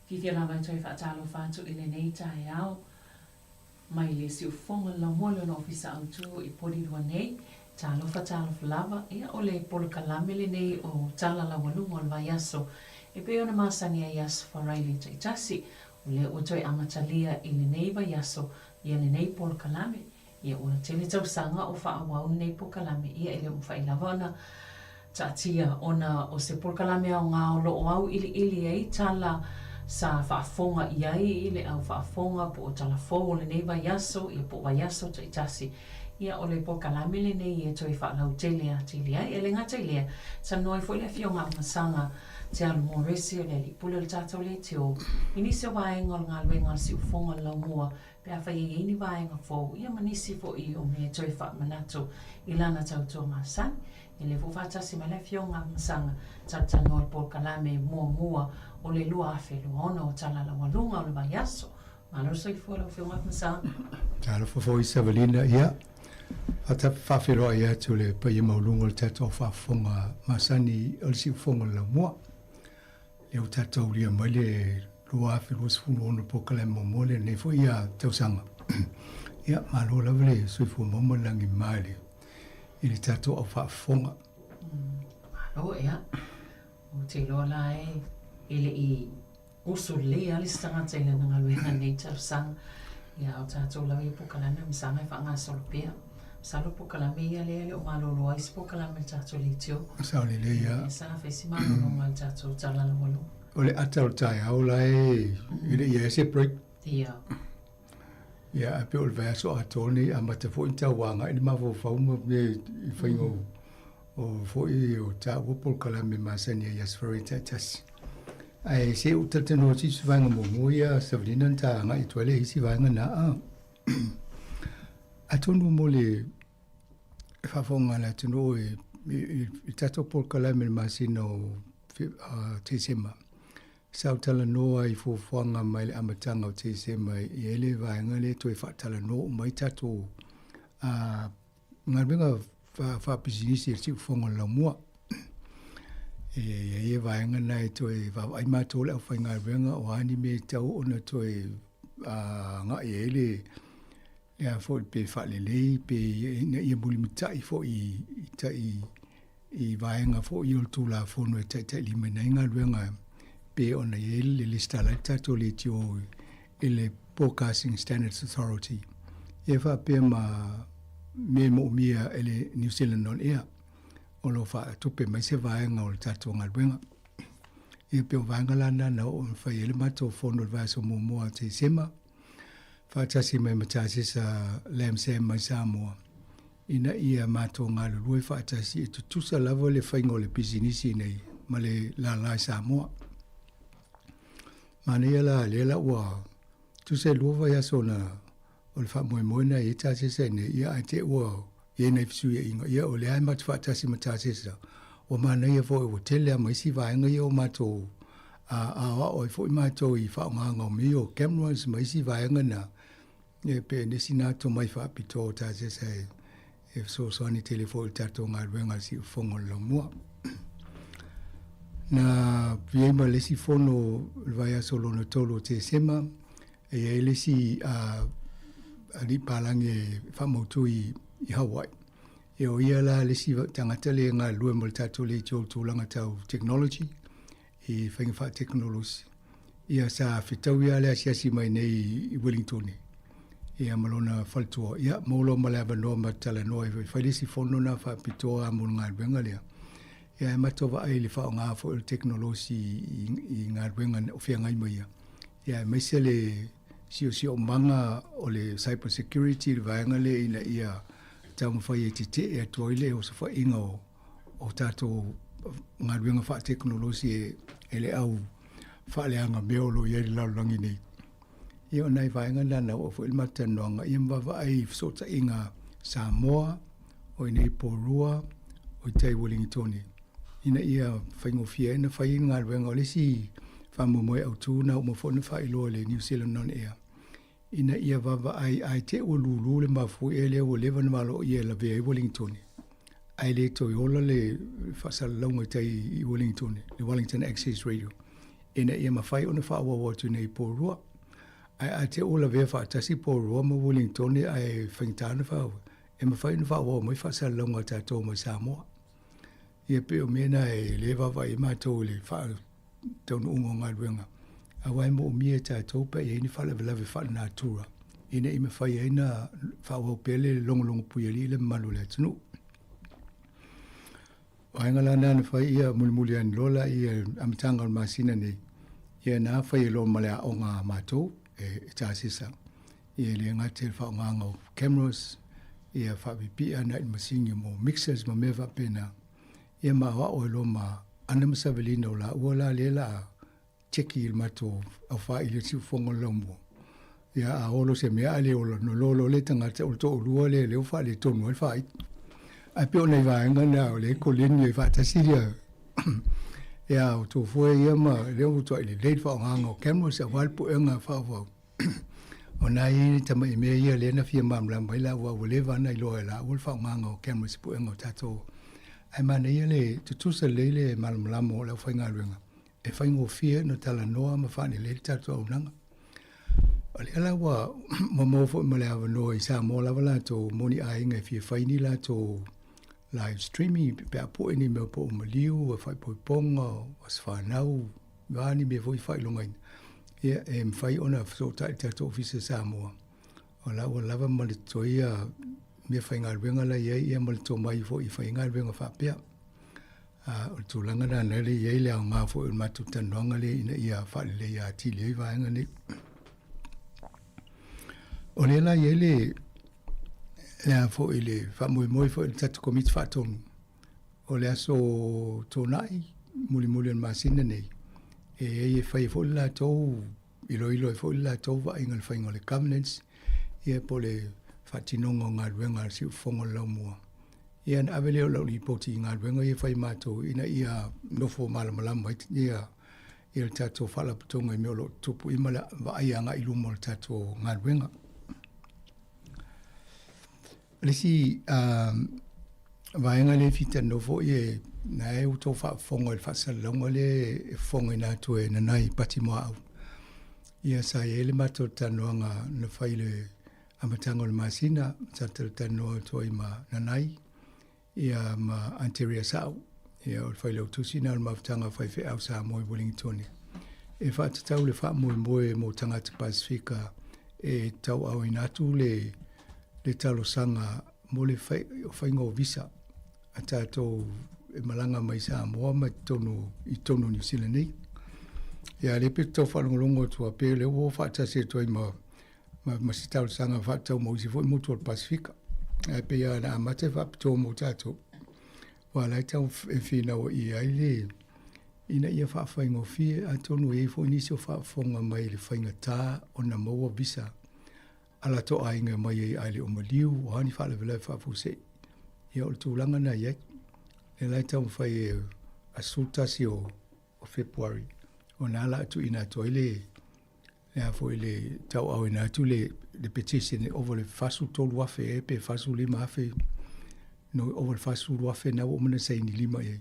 Fiafia lava e toe faatalofa atu i lenei taeao mai le siufofoga o le laumua i lona ofisa autu i Porirua nei. Talofa talofa lava, ia o le polokalame lenei o Tala Laualuga o le Vaiaso e pei ona masani ai Aso Faraile taitasi, o lea ua toe amatalia i lenei vaiaso ia lenei polokalame. Ia ua tele tausaga o faaauau lenei polokalame, ia e le o mafai lava ona taatia ona o se polokalame aoga o lo o auiliili ai tala sa faafofoga i ai i le au faafofoga po o tala fou o lenei vaiaso, ia po o vaiaso taitasi. Ia o le polokalame lenei e toe faalautele atili ai. E le gata i lea, talanoa ai foi le Afioga Afamasaga Te Alu Moresi o le Alii Pule o le tatou Leitio i nisi o vaega o le galuega a le Siufofoga o le Laumua pe afai e i ai ni vaega fou, ia ma nisi foi o mea e toe faamanatu i lana tautua masani. Ia lea foi faatasi mai le Afioga Afamasaga talatalanoa i le polokalame muamua o le 2026 o Tala Laualuga o le Vaiaso. Malo le soifua lau Afioga Afamasaga. Talofa foi Savalina, ia faafeiloai atu le paia maualuga o le tatou faafofoga masani o le siufofoga o le laumua. Lea ua tatou aulia mai le 2026 polokalame muamua lenei foi ia tausaga. Ia, malo lava le soifua maua ma le lagi mama i le, i le tatou au faafofoga. Malo, ia. Ou te iloa la e, e le i usu lelei lava le isi tagata i lana galuega i lenei tausaga. Ia, a o tatou lava ia polokalame o masaga e faagasolo pea. Masalo o polokalame ia lea e le o malolo ai se polokalame a le tatou leitio. Sao lelei lava. Ia sa fai si malologa a le tatou tala laualuga. O le ata o le taeao la e le i ai se break. Ia. Ia, ae pei o le vaiaso atoa lenei amata foi ona tau agai le mafaufau ma mea i faiga o foi o taua polokalame masani ai i Aso Faraile taitasi. Ae se i ou talatalanoa atu i se vaega muamua ia Savalina na ta agai atu ai lea i isi vaega na. Atonu mo le faafofoga a le atunuu i le tatou polokalame i le masina o Tesema, Sa ou talanoa i fuafuaga mai le amataga o Tesema i ai le vaega lea toe faatalanoa uma ai tatou galuega faapisinisi i le siufofoga o le laumua. E i ai vaega na e toe vaavaai matou le aufaigaluega o a ni mea e tatau ona toe agai ai le a foi pe faalelei pe ina ia mulimulitai foi i tai i vaega foi o le Tulafono e taitailimaina ai galuega pei ona i ai le lesitala ai le tatou leitio i le Broadcasting Standards Authority ia faapea ma mea e moomia e le New Zealand On Air o lo o faatupe mai se vaega o le tatou galuega. Ia pei o vaega la na na oo na fai ai le matou fono i le vaiaso muamua o Tesema faatasi mai ma Tasesa Lam Sam mai Samoa ina ia matou galulue faatasi e tutusa lava le faiga o le pisinisi nei ma le lala i Samoa. Manaia la lea la ua tusa e lua vaiaso na o le faamoemoe na i ai Tasesa nei, ia ae te ua i ai nai fesuiaiga, ia o lea e matou faatasi ma Tasesa, ua manaia foi ua tele lava ma isi vaega ia o matou aoao ai foi matou i faaaogaga o mea ia o cameras ma isi vaega na, Ia pe nisi na tomai faapitoa o Tasesa e fesoasoani tele foi i le tatou galuega i le siufofoga o le laumua. Na i ai ma le isi fono i le vaiaso lona tolu o Tesema, e i ai le isi alii palagi e faamautu i Hawaii. Ia o ia la le isi tagata lea e galulue mo le tatou leitio i tulaga tau technology, i faiga faatekonolosi. Ia sa fetaui lava le asiasi mai nei i Wellington ia ma lona faletua. Ia maua loa ma le avanoa ma talanoa ai fai le isi fono na faapitoa mo le galuega lea. Ia ae matou vaai i le faaaoga foi o le tekonolosi i galuega o feagai ma ia. Ia aemaise le siosiomaga o le cyber security le vaega lea ina ia taumafai e tetee atu ai le osofaiga o tatou galuega faatekonolosi e le au faaleaga mea o lo o i ai i le lalolagi nei. Ia o nai vaega na na oo foi le matou talanoaga ia ma vaavaai i fesootaiga Samoa, o i inei i Porirua, o i tai Uelingitone ina ia faigofie ai ona fai le galuega. O le isi faamoemoe autu na uma foi ona faailoa e le New Zealand On Air, ina ia vaavaai ae te i ua lulu le mafuie lea ua leva ona maloia e lavea ai Wellington, ae le toe ola le faasalalauga i tai i Wellington, le Wellington Access Radio, ina ia mafai ona faaauau atu nei i Porirua. Ae a te i ua lavea faatasi Porirua ma Wellington ae faigata ona faaauau, e mafai ona faaauau mai faasalalauga a tatou mai Samoa. Ia pei o mea na e le vaavaai ai matou i le faataunuuga o galuega, aua e moomia e tatou pe a i ai ni faalavelave faalenatura ina ia mafai ai ona faaauau pea le logologo puialii i le mamalu o le atunuu. O vaega la na na fai ia mulimuli ane loa la ia amataga o le masina nei, ia na fai ai loa ma le aoga a matou e Tasesa. Ia e le gata i le faaaogaga o cameras, ia faapipii ana i masini mo mixers ma mea faapena. Ia ma aoao ai loa ma Ana ma Savelina o laua la lea la cheki i le matou aofai i le siufofoga o le laumua. Ia a olo se mea ae le ola, ona iloa loa lea e tagata o le toalua lea lea ua faaletonu ai le faaiti. Ae pei o nai vaega na o lea e koleni ai faatasi ia ia o tou foe ia ma lea ua matuai lelei le faaaogaga o cameras aua le puega faaauau. O nai tamai mea ia lea na fia malamalama ai la aua ua leva ona iloa e laua le faaaogaga o cameras i puega o tatou. Ae manaia le tutusa lelei le malamalama o le aufaigaluega e faigofie ona talanoa ma faalelei le tatou auaunaga. O lea la ua maua foi ma le avanoa i Samoa lava latou moni aiga e fia fai ni latou live streaming pe a pue ni mea po o maliu, o faaipoipoga, o aso fanau, o a ni mea foi e faailogaina, ia e mafai ona fesootai i le tatou Ofisa i Samoa. O la ua lava ma le totoe ia meafaigaluega la e i ai ia ma le tomai foi e fai ai galuega faapea. A o le tulaga lena lea e i ai le aoga foi o le matou talanoaga lea ina ia faaleleia atili ai vaega nei. O lea la e i ai le le a foi le faamoemoe foi o le tatou Komiti Faatonu o le aso Toonai mulimuli o le masina nei e i ai e fai ai foi le latou iloilo ai foi le latou vaaiga i le faiga o le governance ia po o le faatinoga o galuega a le Siufofoga o le Laumua. Ia ona ave lea o lau lipoti i galuega ia e fai matou ina ia nofo malamalama ai ia ia le tatou faalapotopotoga i mea o lo o tutupu ia ma le vaai agai i luma o le tatou galuega. O le isi vaega lea e fia talanoa foi e na e ua outou faafofoga i le faasalalauga lea e fofogaina atu e Nanai Patimoaau. Ia sa i ai le matou talanoaga na fai i le amataga o le masina, sa talatalanoa atu ai ma Nanai ia ma Anteria Sa'u, ia o le failautusi lena o le Mafutaga a Faifeau Samoa i Uelingitone, e faatatau le faamoemoe mo tagata Pasefika e tauaaoina atu le le talosaga mo le faiga o visa a tatou e malaga mai Samoa ma totonu i totonu o Niu Sila nei. Ia lea pe tau faalogologo atu a pe lea ua faatasi atu ai ma ma se talosaga faatatau mo isi foi motu o le Pasefika. Ae pei lava na amata e faapitoa mo tatou, aua o la e tau e finauai ai le ina ia faafaigofie, atonu e i ai foi nisi o faafofoga mai i le faigata ona maua visa a latou aiga mai ai ae le o maliu, o a ni faalavelave faafuasei. Ia o le tulaga lena e i ai. O lea la e taumafai e aso 11 o Fepuari, ona la a tuuina atu ai le le a foi le tauaaoina atu le le petition e ova le 43,000 ea pe 45,000 no ova le 40,000 na ua uma ona saini lima i ai.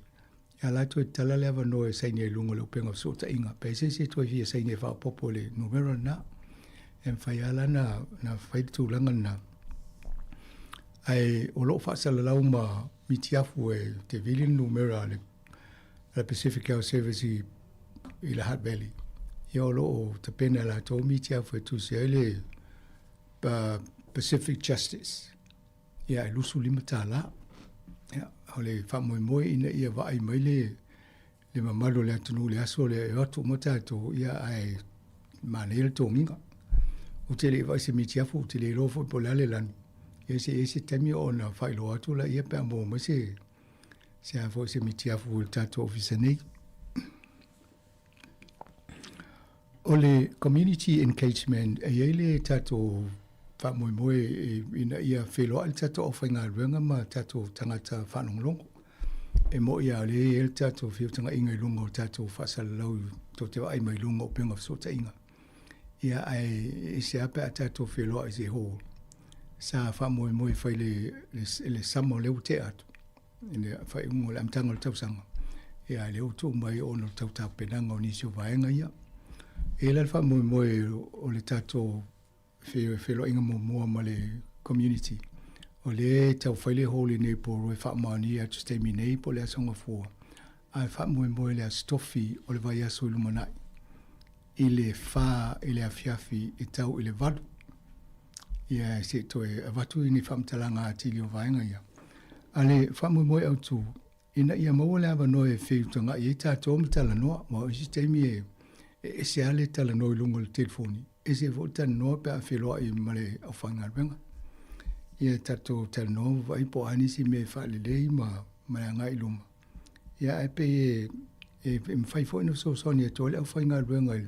Ia la toe tatala le avanoa e saini ai i luga o le upega o fesootaiga. Pe ai se isi e toe fia saini e faaopoopo i le numera lena. E mafai lava la na, na fai le tulaga lena. Ae o lo o faasalalau ma mitiafu e te vili le numera a le a le Pacific Health Service i, i le Hutt Valley. Ia o lo o tapena e latou mitiafu e tusi ai le uh, Pacific Justice. Ia e $25. Ia, o le faamoemoe ina ia vaai mai le, le mamalu o le atunuu i le aso lea e o atu uma tatou, ia ae manaia le togiga. Ou te le i vaai i se mitiafu, ou te le iloa foi po o le a le lanu. Ia se i ai se taimi ona faailoa atu laia pe a maua mai se, se a foi se mitiafu i le tatou ofisa nei. O le community engagement, e i ai le tatou faamoemoe ina ia feiloai le tatou aufaigaluega ma tatou tagata faalogologo. E moni lava o lea e i ai le tatou feutagaiga i luga o tatou faasalalau tou te vaai mai luga o upega o fesootaiga. Ia ae ese lava pe a tatou feiloai i se hall. Sa faamoemoe e fai le, le, le summer lea ua tea atu i le faaiuga o le amataga o le tausaga. Ia ae lea ua tuu mai ona o le tau tapenaga o nisi o vaega ia. E i ai la le faamoemoe o le tatou feiloaiga muamua ma le community, o lea e tau fai le hall i nei po e faamaonia atu i se taimi nei po o le Aso Gafua, ae faamoemoe i le Aso Tofi o le vaiaso i lumanai i le 4 i le afiafi e tau i le 8. Ia se i toe avatu ni faamatalaga atili o vaega ia. A le faamoemoe autu, ina ia maua le avanoa e feutagai ai tatou ma talanoa, aua o isi taimi e ese lava le talanoa i luga o le telefoni, ese foi le talanoa pe a feiloai ma le aufaigaluega. Ia tatou talanoa ma vaai po o a nisi mea e faalelei ma le agai i luma. Ia ae pei e mafai foi ona fesoasoani atu ai le aufaigaluega i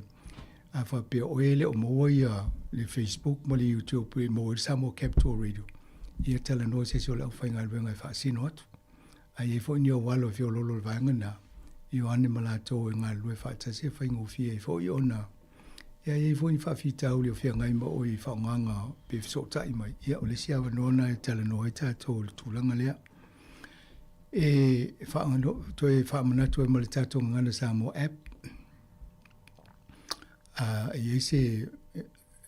a faapea o oe e le o maua ia le Facebook ma le YouTube e maua ai le Samoa Capital Radio, ia talanoa se isi o le aufaigaluega e faasino atu. Ae i ai foi ni ou alo e feoloolo i le vaega lena, Ioane ma latou e galulue faatasi e faigofie ai foi ona ia i ai foi ni faafitauli o feagai ma oe i faaaogaga pe fesootai mai. Ia o le isi avanoa lena e talanoa ai tatou i le tulaga lea. E toe faamanatu ai ma le tatou Gagana Samoa app, e i ai se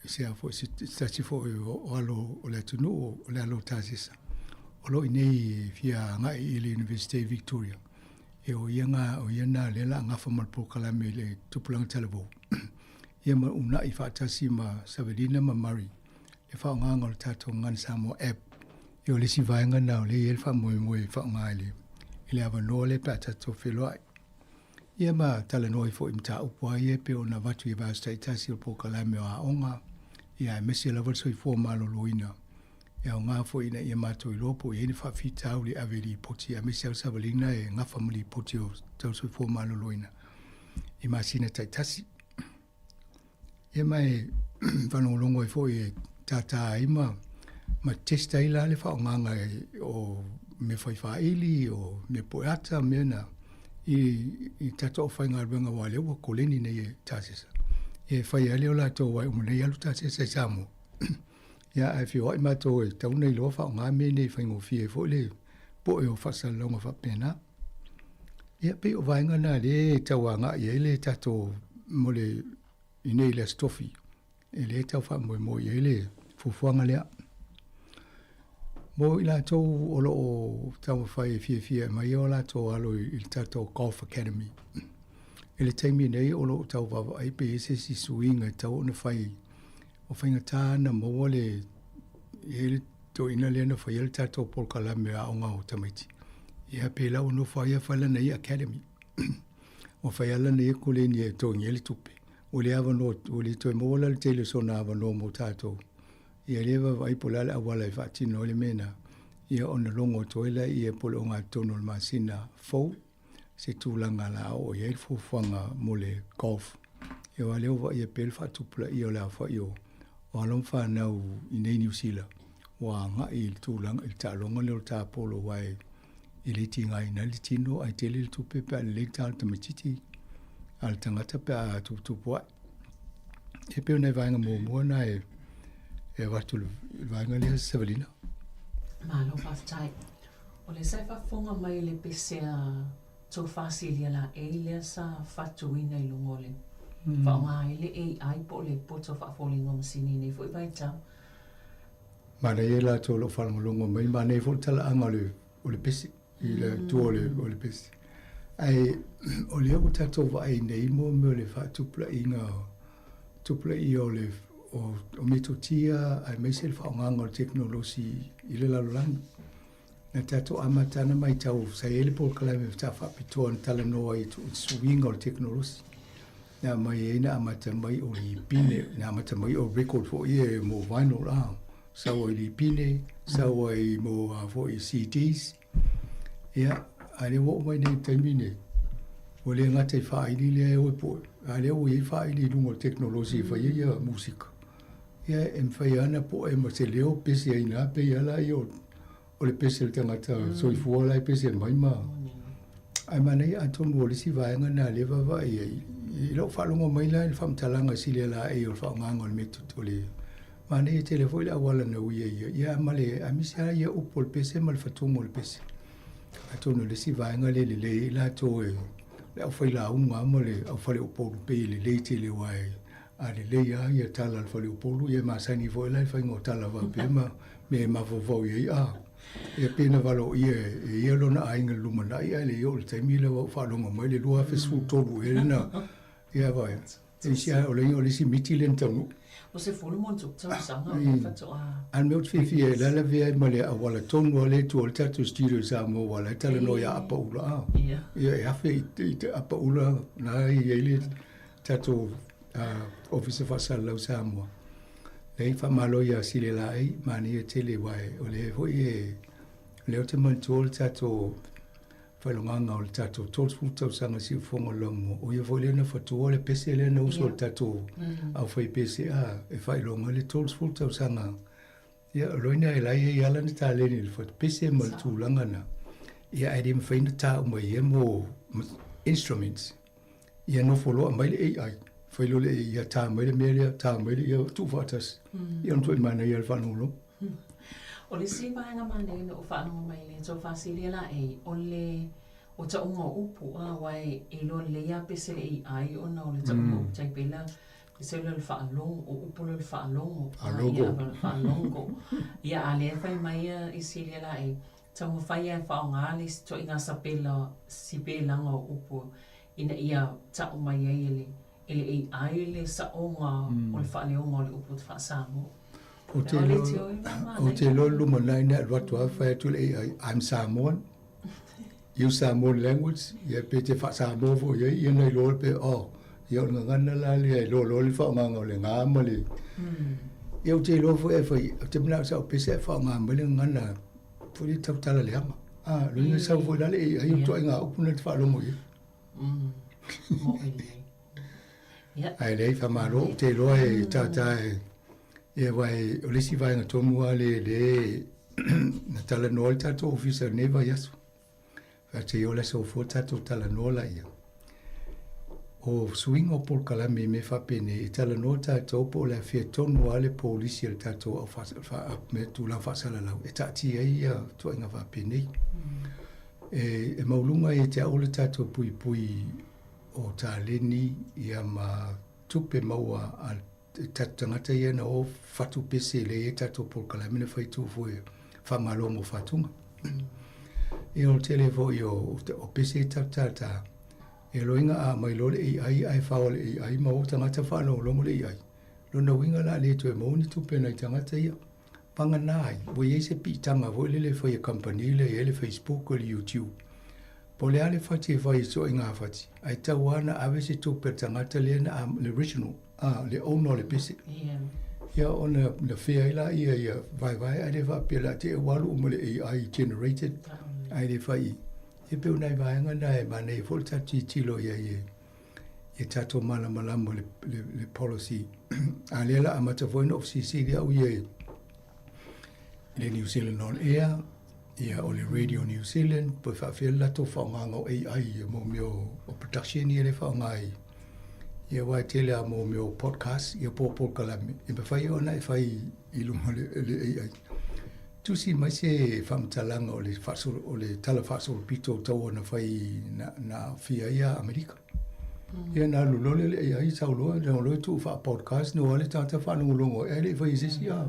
se a foi se tasi foi o alo o le atunuu o le alo o Tasesa o lo o i inei e fia agai i le Universite i Victoria. E o ia nga o ia na lea la gafa ma le polokalame i le tupulaga talavou. Ia ma uunai faatasi ma Savelina ma Murray. le faaaogaga o le tatou Gagana Samoa app. Ia o le isi vaega lena o lea e i ai le faamoemoe e faaaoga i le, i le avanoa lea pe a tatou feiloai. Ia ma talanoa ai foi i mataupu lava ia e pei ona avatu i vaiaso taitasi o le polokalame o aoga, ia aemaise lava le soifua maloloina. E aoga foi ina ia matou iloa po o i ai ni faafitauli e ave i lipoti aemaise lava le savaliga e gafa ma lipoti o tau soifua maloloina i masina taitasi. Ia ma e faalogologo ai foi e tātā ai ma, ma test ai la le faaaogaga o mea fai faaili, o mea poeata, mea na i, i tatou aufaigaluega aua o lea ua koleni nei e tasesa. Ia e fai lava lea o latou aua e uma nei alu tasesa i Samoa. Ia ae feoai matou e tatau ona iloa faaaoga mea nei e faigofie ai foi le poe o faasalalauga faapena. Ia pei o vaega na lea e tau agai i ai le tatou mo le i nei le Aso Tofi e lea e tau faamoemoe i ai le fuafuaga lea. Mo i latou o lo o taumafai e fiafia e aumai o latou alo i le tatou Golf Academy. I le taimi nei o lo o tau vaavaai pe i ai se isi suiga e tatau ona fai o faigata ona maua le i ai le toeaina lea na faia le tatou polokalame aoga o tamaiti. Ia pe la ua nofo lava ia fai lana ia academy. Ua fai lava lana ia koleni e totogi ai le tupe. Ua le avanoa, ua le toe maua la le tele o sona avanoa mo tatou. Ia lea e vaavaai po o le a le auala e faatino ai le mea lena. Ia ona logo atu ai lea po o le ogatotonu o le masina fou se tulaga o le a oo i ai le fuafuaga mo le golf. Ia aua o lea ua vaaia pea le faatupulaia o le aofai o alo ma fanau i nei Niu Sila ua agai i le tulaga i le taaloga lea o le tapolo aua e le tigaina ai le tino ae tele le tupe pe a lelei le ta o le tamaitiiti a le tagata pe a tuputupu ae. E pei o nai vaega muamua na e e avatu i le vaega lea Savalina. Malo faafetai. O lea sa e faafofoga mai i le pese a Tofa Silia Laei lea sa fatuina i luga o le faaaoga ai le AI po o le poto faafoliga o masini i nei foi vaitau. Manaia i latou o lo o faalogologo mai, manaia foi le talaaga o le, o le pese, i le tua o le, o le pese. Ae o lea ua tatou vaai nei mo mea o le faatupulaina, tupulaia o le o, o metotia aemaise le faaaogaga o le tekonolosi i le lalolagi. Na tatou amata ana matau sa i ai le polokalame sa faapitoa na talanoa ai i suiga o le tekonolosi. Na aumai ai na amata mai o lipine, na amata mai o record foi ia mo vinyl a. Sau ai lipine, sau ai mo a foi CDs. Ia, a lea ua oo mai nei i le taimi nei, ua le gata i faaili lea e o e poe, a lea ua i ai faaili i luga o le tekonolosi e fai ai ia musika. Ia e mafai lava ona poe ma se leo pese ai i ina, pei lava la ia o le pese a le tagata soifua la e pese mai ma... Ae manaia atonu o le isi vaega lena o lea e vaavaai i ai, i lau faalogo mai la i le faamatalaga a Silia Laei o le faaaogaina o le mea o le manaia tele foi le auala na ui ai ia, ia ma le aemaise lava ia upu o le pese ma le fatuga o le pese. Atonu o le isi vaega lea e lelei ai latou e le aufailauga lava ma le aufaleupolu pei e lelei tele aua e A lelei lava ia tala a le faleupolu, ia e masani foi la i le faiga o tala faapea ma mea e mafaufau i ai, a, ia pei na valoia e ia lona aiga i le lumanai ae le i oo i le taimi lea ua ou faalogo mai le 2013 ea lena, ia vaai, e isi lava, o le isi miti lea na taunuu. O se fulu mo tuk tausaga o lea faatoa. A o le mea ou te fiafia ai, o la e lavea ai ma le auala tonu lava lea e tua o le tatou studio i Samoa aua o la e talanoa ia Apaula, a, ia e afe i Apaula na e i ai le tatou Ofisa Faasalalau Samoa. Leai, faamalo ia Sile Laei, manaia tele aua o lea foi e, o lea ou te manatua le tatou faailogaga o le tatou 30 tausaga siufofoga o le Laumua, o ia foi lea na fatua le pese lea na usu a le tatou aufaipese a, e faailoga le 30 tausaga. Ia, o loina e la e i ai lava lana taleni i le fatupese ma le tulaga na. Ia, ae le mafai ona ta uma i ia mo instruments. Ia nofo loa aumai le AI, fai loa le AI, ia ta mai le mea lea, ta mai le, ia tuufaatasi. Ia ona matuai manaia le faalogologo. O le isi vaega manaia na ou faalogo mai i le Tofa Silia Laei, o le o tauga o upu, a, aua e iloa lelei lava pese le AI ona o le tauga o upu tai pei la pese lea o le faalogo, o upu lea o le faalogo, Faalogo. Ia, faalogo. Ia, a lea e fai mai e Silia Laei, Taumafai lava e faaaoga le isi ituaiga sapela sipelaga o upu ina ia tau mai ai e le e le AI le saoga o le faaleoga o le upu faa-Samoa. Ou te iloa, ou te iloa le lumanai na alu atu lava fai atu le AI, I'm Samoan, use Samoan language, ia pe te faa-Samoa foi i ai, ia na iloa pe, oh, ia o le gagana la lea e iloa loa le faaaogaga o le ga ma le... Ia ou te iloa foi e fai, ou te manao sa o pese ae faaaoga mai le gagana foi lea tautala leaga. Ah, lona sau foi la le AI o ituaiga upu na te faalogo i ai. Ae leai, faamalo, ou te iloa e tātā e, ia aua o le isi vaega tonu lava lea le na talanoa ai le tatou ofisa i lenei vaiaso. Faatei o le aso fua tatou talanoa laia. O suiga o polokalame i mea faapenei, e talanoa tatou po o le afea tonu lava le polisi a le tatou au mea tulaga faasalalau e taatia ai ia ituaiga faapenei. E maualuga ia te au le tatou puipui o taleni ia ma tupe maua a tatou tagata ia na o fatu pese lea e i ai tatou polokalame na fai tuu foi faamalo mo fatuga. Ia o le tele foi o, o pese tatou tātā, e loiga a mai loa le AI ae fao le AI ma o tagata faalogologo le AI. Lona uiga la le toe maua ni tupe nai tagata ia. Vagana ai, ua i ai se piitaga foi lele e fai e kamupani lea e i ai le Facebook o le YouTube. Po o le a le fati e fai e ituaiga fati, ae tau lava ona ave se tupe a le tagata lea na a, le original, a, le owner o le pese. Ia ona na fea ai laia ia vaevae ae le faapea o le a te i ua alu uma i le AI generated ae le fai i. E pei o nai vaega na e manaia foi le tatou tilotilo i ai e ia tatou malamalama le, le, le policy. A lea la amata foi ona ou fesilisili au ia i le New Zealand On Air, ia o le Radio New Zealand, po e faafefea le latou faaaogaga o AI ia mo mea o, o production ia le faaaoga ai. Ia aua e tele lava mo mea o podcast, ia po o polokalame, e mafai ona e fai i luga o le, le AI. Tusi mai se faamatalaga o le faasolo, o le tala faasolopito o taua na fai na, na aafia ai ia Amerika. Ia na alu loa lea le AI sau loa, na loa tuu faa-podcast, na o le tagata faalogologo ai, ae le i faia e se isi a.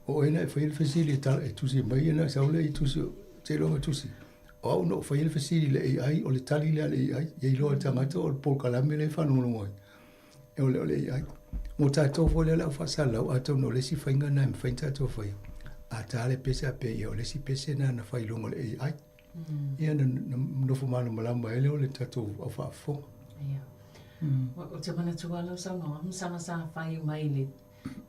O oe na e faia le fesili e tala, e tusi mai, ia na sau lea i tusi, seiloga e tusi. O au na ou faia le fesili i le AI, o le tali lea a le AI, ia iloa e le tagata o le polokalame lea e faalogologo ai. E ole ole i ai. Mo tatou foi lea o le au faasalalau, atonu o le isi faiga lena e mafai ona tatou faia, a ta le pese a pei o le isi pese lena na fai i luga o le AI. Ia na nofo malamalama ai lea o le tatou au faafofoga. Ia. Ou te manatu lava lau saunoaga ma saga sa fai mai i le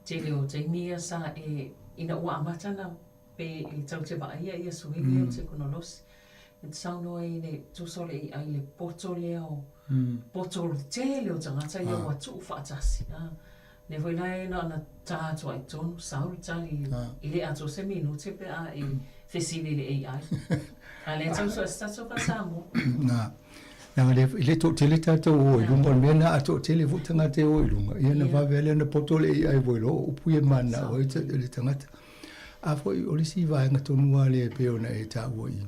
tele o taimi ia sa e ina ua amata na pe e tau te vaaia ia suiga ia o tekonolosi. E te saunoa i le tusa o le AI i le poto lea o poto o le tele o tagata ia ua tuu faatasi. Lea foi la e na ona ta atu ai tonu, sau le tali i le atoa se minute pe a e fesili i le AI. A lea tau sue se tatou faa-Samoa. Na, leaga le, i le toatele tatou o i luga o le mea lena, a toatele foi tagata e o i luga, ia ona vave lava lea ona poto le AI ua iloa o upu ia e mananao ai le tagata. A foi o le isi vaega tonu lava lea e pei ona e taua i i,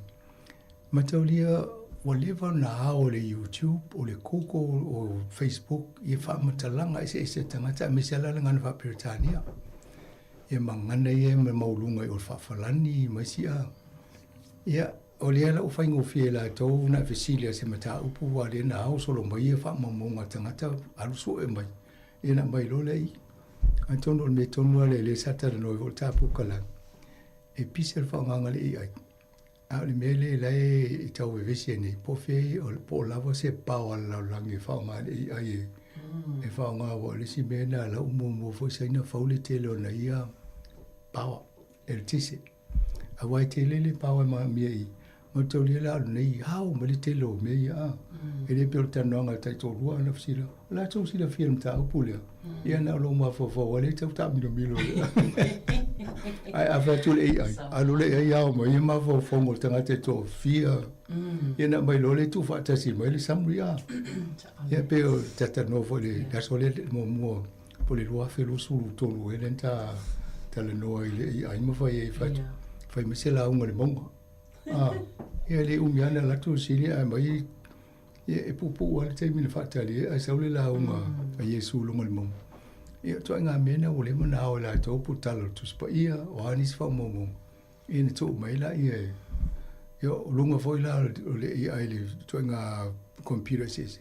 mataulia ua leva ona ao le YouTube, o le Google, o Facebook i faamatalaga eseese a tagata aemaise lava la le gagana faa-Peretania. Ia ma gagana ia e maualuga i o le faafalani ma isi a. Ia, o lea la ua faigofie e latou ona fesili i se mataupu aua o lea na ao solo mai ia faamaumauga a tagata alu sue mai. Ia na aumai loa lea i i. Atonu o le mea tonu lava lea lea sa talanoa ai foi le tapu kalana, e pisa le faaaogaga a le AI. A o le mea lea la e tau vevesi ai nei, po o fea po o lava se pao a le lalolagi e faaaoga ai le AI e, e faaaoga aua o le isi mea lena la ua muamua foi Saina fau le tele o na ia power eletise. Aua e tele le power e manaomia i mataulia la o lenei ao mai le tele o mea ia a. E le pei o le talanoaga a le taitoalua ana fesili, o le a tou silafia i le mataupu lea? Ia na o lou mafaufau lava lea e tau taamilomilo. Ae a fai atu le AI, alu le AI ao mai ia mafaufauga o le tagata e toafia. Ia ona aumai loa lea tuufaatasi mai le summary a. Ia pei o le talanoa foi i le aso lea muamua po o le 2023 ea lea na ta talanoa i le AI ma fai ai fai mai se lauga i le mauga. Ah, ia le umi lava ona alu atu sili ae aumai ia e puupuu lava le taimi na faatali ai ae sau le lauga a Iesu i luga o le mauga. Ia ituaiga mea na ua leva ona ao e latou po o tala o le Tusi Paia, o a nisi faamaumauga, ia na tuu mai laia e ia o luga foi la o le AI le ituaiga computer eseese,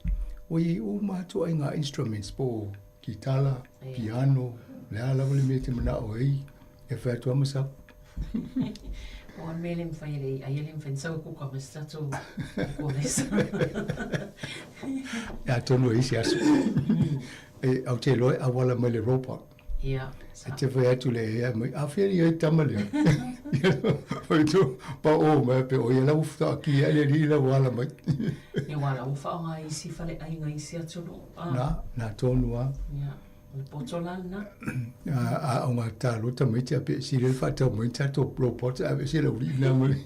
ua i ai uma lava ituaiga instruments po o kitala, piano, O le a lava le mea e te manao ai, e fai atu lava ma sau. O a mea le mafai e le ai e le mafai ona sau e kuka mai se tatou kolesa. Atonu e i ai se aso. E, ou te iloa e auala mai le robot. Ia, E te fai atu le AI mai, a fea ia tama lea? Fai tu, pa o mai pe o ia la ua whaakia le ri la wala mai. Ia wā la ua whaonga i isi fale aiga i isi atunuu. Ah. Na, na tonu a. Ia, o le poto la lena. A, a o ngā tālo tamaiti a pe sile le whaatau mai tātou robot a pe sile uri ina mai.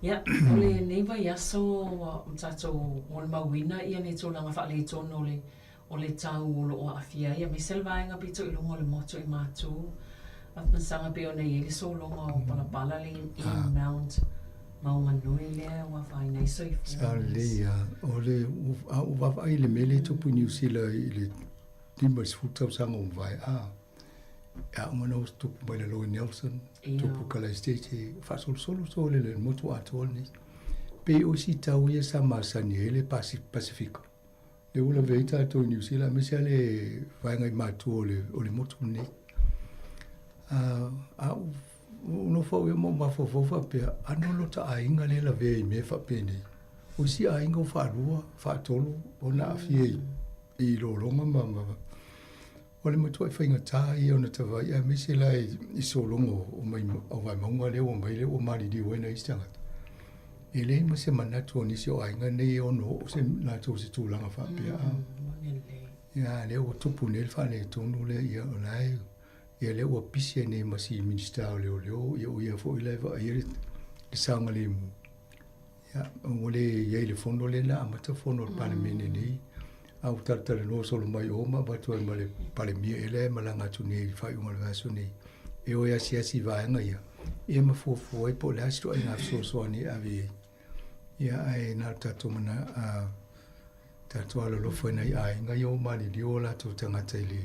Ia, o lenei vaiaso ua tatou molimauina ia le tulaga faaletonu o le o le tau o lo o aafia ai, aemaise le vaega pito i luga o le motu i Matu, Afamasaga pei ona i ai le sologa o palapala le i Mount Maunganui lea ua afaina ai soifua. Sa lelei a, o le, a ou vaavaai i le mea lea e tupu i Niu Sila i le 50 tausaga ua mavae, a, e aoga na tupu mai lalo i Nelson, tupu i Kalaistete, e faasolosolo solo i le motu atoa lenei. Pei o isi tau ia sa masani ai le Pasifika. Lea ua lavea ai tatou i Niu Sila aemaise lava le vaega i matua o le, o le motu lenei. A ou nofo au ia ma ou mafaufau faapea, ano lota aiga lea e lavea i mea faapenei. O isi aiga ua faalua, faatolu ona aafia i, i lologa ma, ma o le matuai faigata ia ona tavai aemaise la i, i sologa o, mai, o Vaimauga lea ua mai lea ua maliliu ai nai isi tagata. E leai ma se manatu o nisi o aiga nei e ono oo se latou se tulaga faapea. Mm, ia, lea ua tupu nei le faaletonu lea, ia, o la e, ia lea ua pisi ai nei ma si Minista o Leoleo, ia o ia foi la e vaaia le, le saogalemu. Ia, ua le i ai i le fono lea na amata fono a le Palemene nei, a ua talatalanoa solo mai o ma avatu ai ma le Palemia ea lea e malaga atu nei i le faaiuga o le vaiaso nei, e o e asiasi i vaega ia, ia ma fuafua ai po o le a se ituaiga fesoasoani e ave i ai. Ia, ae na o le tatou mana, a, tatou alolofa i nai aiga ia ua maliliu o latou tagata i le,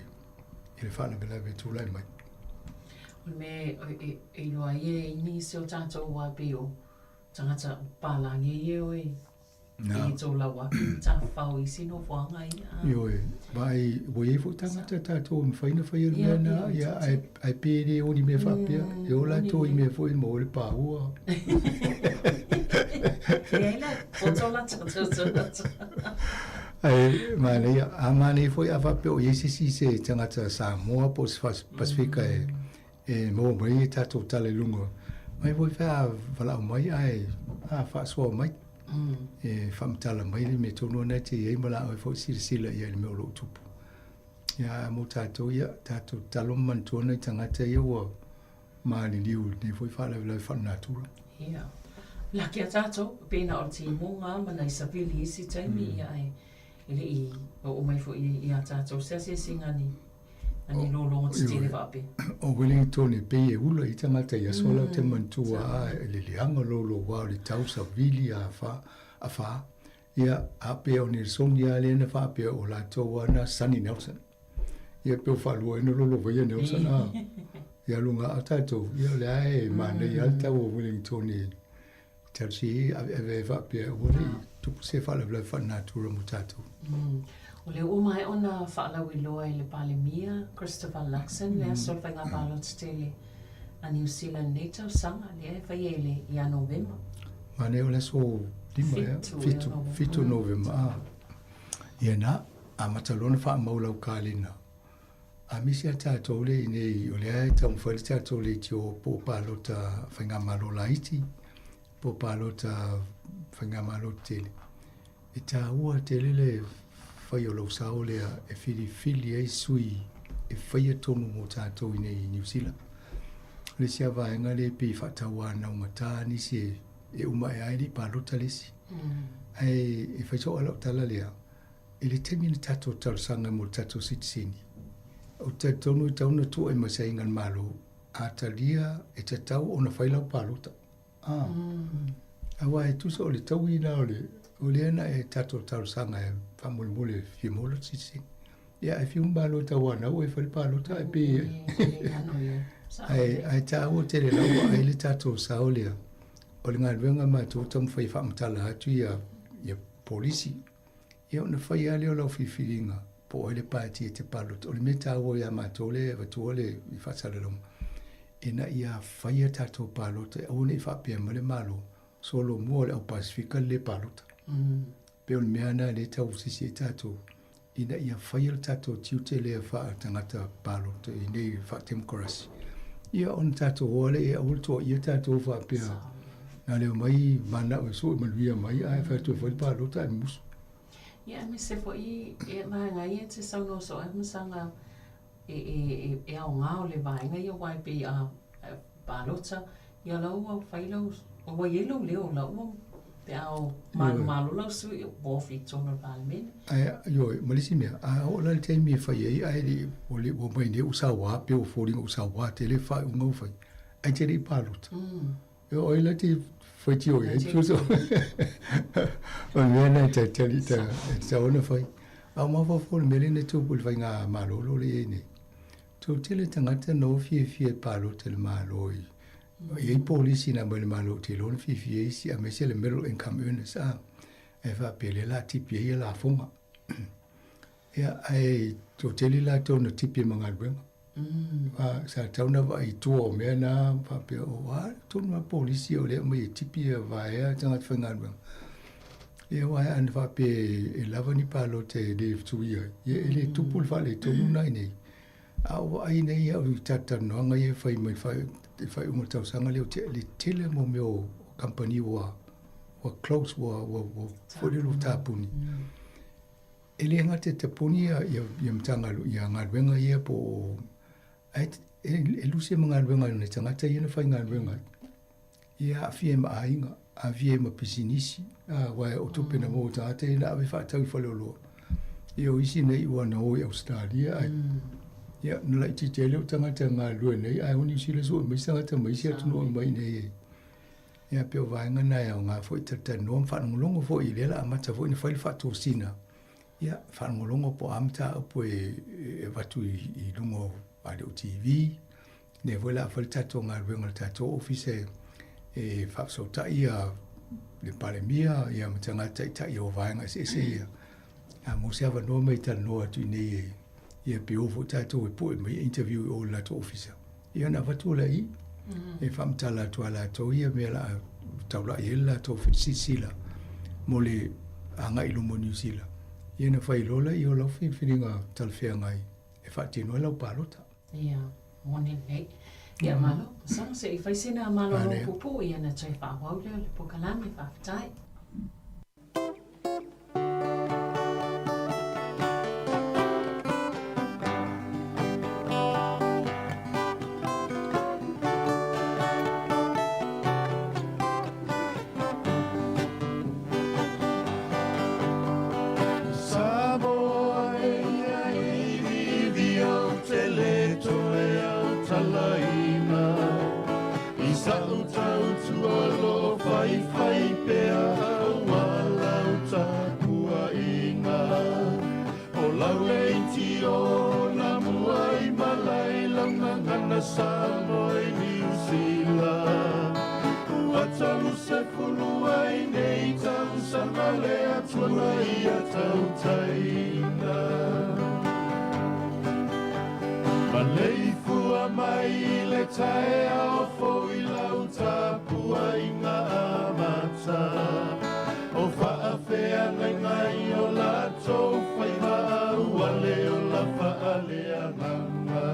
i le faalavelave e tulai mai. O le mea e, e iloa ai e i nisi o tatou wā pei o tagata palagi ia e oe i tō lau ake tawhao i isi nofoaga ia. Ioe, vaai, ua i ai foi tagata tatou e mafai ona faia le mea na, ia, ae, ae pe le o ni mea faapea, e o latou i mea foi e maua ai le pāua. Leai la, poto la tau. Ae manaia, a manaia foi a faapea o i ai se isi se tagata Samoa po o se Pasifika e, E maua mai e tatou tala i luga mai foi pe a valaau mai ae a faasoa mai. E faamatala mai le mea tonu ona e te i ai ma laau e foi silasila i ai le mea o lo o tupu. Ia a mo tatou ia, tatou tatalo ma manatua nai tagata ia ua maliliu i lenei foi faalavelave faalenatura. Ia. Laki a tatou, pei na o le timuga ma nai savili i isi taimi, ia ae e le i oo mai foi ia tatou se asiasiga ni A ni lologa tetele faapea. O Wellington e pei e ula i tagata i aso la ou te manatua a e le leaga lolo wa o le tau savili a fa a fa ia a pea o Nelson ia lea na faapea o latou a na Sonny Nelson ia pe o faalua ai na lolo vaia Nelson a ia luga a tatou ia o lea e manaia a le tau o Wellington e Tausi aveave ai faapea aua ne i tupu se faalavelave faalenatura mo tatou. O lea ua maea ona faalauiloa e le Palemia Christopher Luxon le aso o le faiga palota tele a Niu Sila i lenei tausaga lea e faia i le ia Novema. Manaia o le aso lima ea? Fitu, fitu o Novema. A. Ia na, amata loa ona faamau lau kalena. A misi a tatou lea i inei, o lea e taumafai le tatou leitio po o palota faigamalo laiti, po o palota faigamalo tetele. E taua tele le fai o lou sao lea e filifili ai sui e faia tonu mo tatou i inei i Niu Sila. O le isi lava vaega lea e pei e faatauanaugata nisi e uma ae ai le i palota le isi. Ae e fai soo lava lau tala lea, I le taimi na tatou talosaga mo le tatou sitiseni, ou te talitonu e tatau ona tuu ai ma se aiga a le Malo, a talia e tatau ona fai lau palota. A, aua e tusa o le taui la o le, o lea na e tatou talosaga e faamolemole e fia maua lota sitiseni. Ia, ae fiu Malo e tauanau e fai le palota ae pe ae, ae taua tele lau vaai le tatou sao lea. O le galuega a matou taumafai e faamatala atu ia, ia polisi. Ia ona fai lava lea o lau filifiliga. po o ai le pati e te palota. O le mea taua ia matou lea e avatua le i faasalalauga, ina ia faia tatou palota e aua ne i faapea mai le Malo, solomua o le au Pasefika le le palota. Pei o le mea lena lea e tau sisi ai tatou, ina ia faia le tatou tiute lea faa-tagata palota i nei faa-temokarasi. Ia ona tatou o lea, ia aua le toaia tatou faapea, na le omai mananao e sue manuia mai ae fai atu e fai le palota ae musu. Ia aemaise foi e vaega ia e te saunoa soo ai ma saga e, e, e, e aoga o le vaega ia aua e pei a palota ia la ua fai lau ua i ai lou leo la ua pe a o malomalo lau sui ua ofi i totonu o le Palemene. Ae, ioe, ma le isi mea, a oo la le taimi e fai ai, ae le, ua le, ua omai nei ua sauā, pei ua foliga ua sauā tele faaiuga ua fai, ae te le i palota. E o ai la te faitio i ai, tusa. O le mea lena e talitali, ta, e tatau ona fai. A o mafaufau i le mea lea na tupu i le faigamalolo lea e i ai nei, toatele tagata na o fiafia e palota i le Malo i, e i ai polisi na aumai e le Malo ou te iloa na fiafia isi aemaise le middle income earners a, ae faapea lea o le a tipi ai ia lafoga. Ia, ae toatele latou na tipi ma galuega. A, sa tatau ona vaai i tua o mea na faapea, o a tonu lava polisi o lea e aumai e tipi e vaea tagata faigaluega. Ia aua ana faapea e lava ni palota e le fetuia ai, ia e le tupu le faaletonu lena i inei. A o vaai nei au i talatalanoaga ia e fai mai i le faaiuga o le tausaga lea, le tele mo mea o kamupani ua close, ua foi lele ua tapuni. E le gata e tapuni ia Matagaluega, ia galuega ia po o, ae e luse ma galuega a nai tagata ia na faigaluega ai. Ia aafia ai ma aiga, aafia ai ma pisinisi, aua o tupe na maua e tagata ia na ave faatau i faleoloa. Ia o isi nei ua na o i Ausetalia ae ia na laitiiti ai lea o tagata e galulue nei, ae o Niu Sila sue mai isi tagata mai isi atunuu e omai i inei e Ia pei o vaega na e aoga foi talatalanoa ma faalogologo foi i lea la amata foi ona fai le faatosina. Ia faalogologo po o a mataupu e e avatu i i luga o a le o TV. Lea foi la a fai le tatou galuega le tatou ofisa e e faafesootai ia le Palemia ia ma tagata taitai o vaega eseese ia. A maua se avanoa mai talanoa atu i inei e ia pe o foi tatou e pue mai e interview i o i le latou ofisa. Ia ona avatu lea i e faamatala atu a latou ia mea la taulai ai le latou silasila mo le agai i luma o Niu Sila. Ia ona fai loa lea o lau filifiliga talafeagai e faatino ai lau palota. Ia, moni lelei. Ia, malo. Masalo se i fai sina malolo puupuu ia ona toe faaauau lea o le polokalame. Faafetai. I sa'u tautua lo faifai pea aua lau tapuaiga O lau leitio na mua i malae lau gagana Samoa i Niu Sila Ua 30 ai nei tausaga le Atua na ia tautaina Maleifua mai i le taeao fou i lau tapuaiga amata O faafeagaiga i o latou faiva ua le ola faaleagaga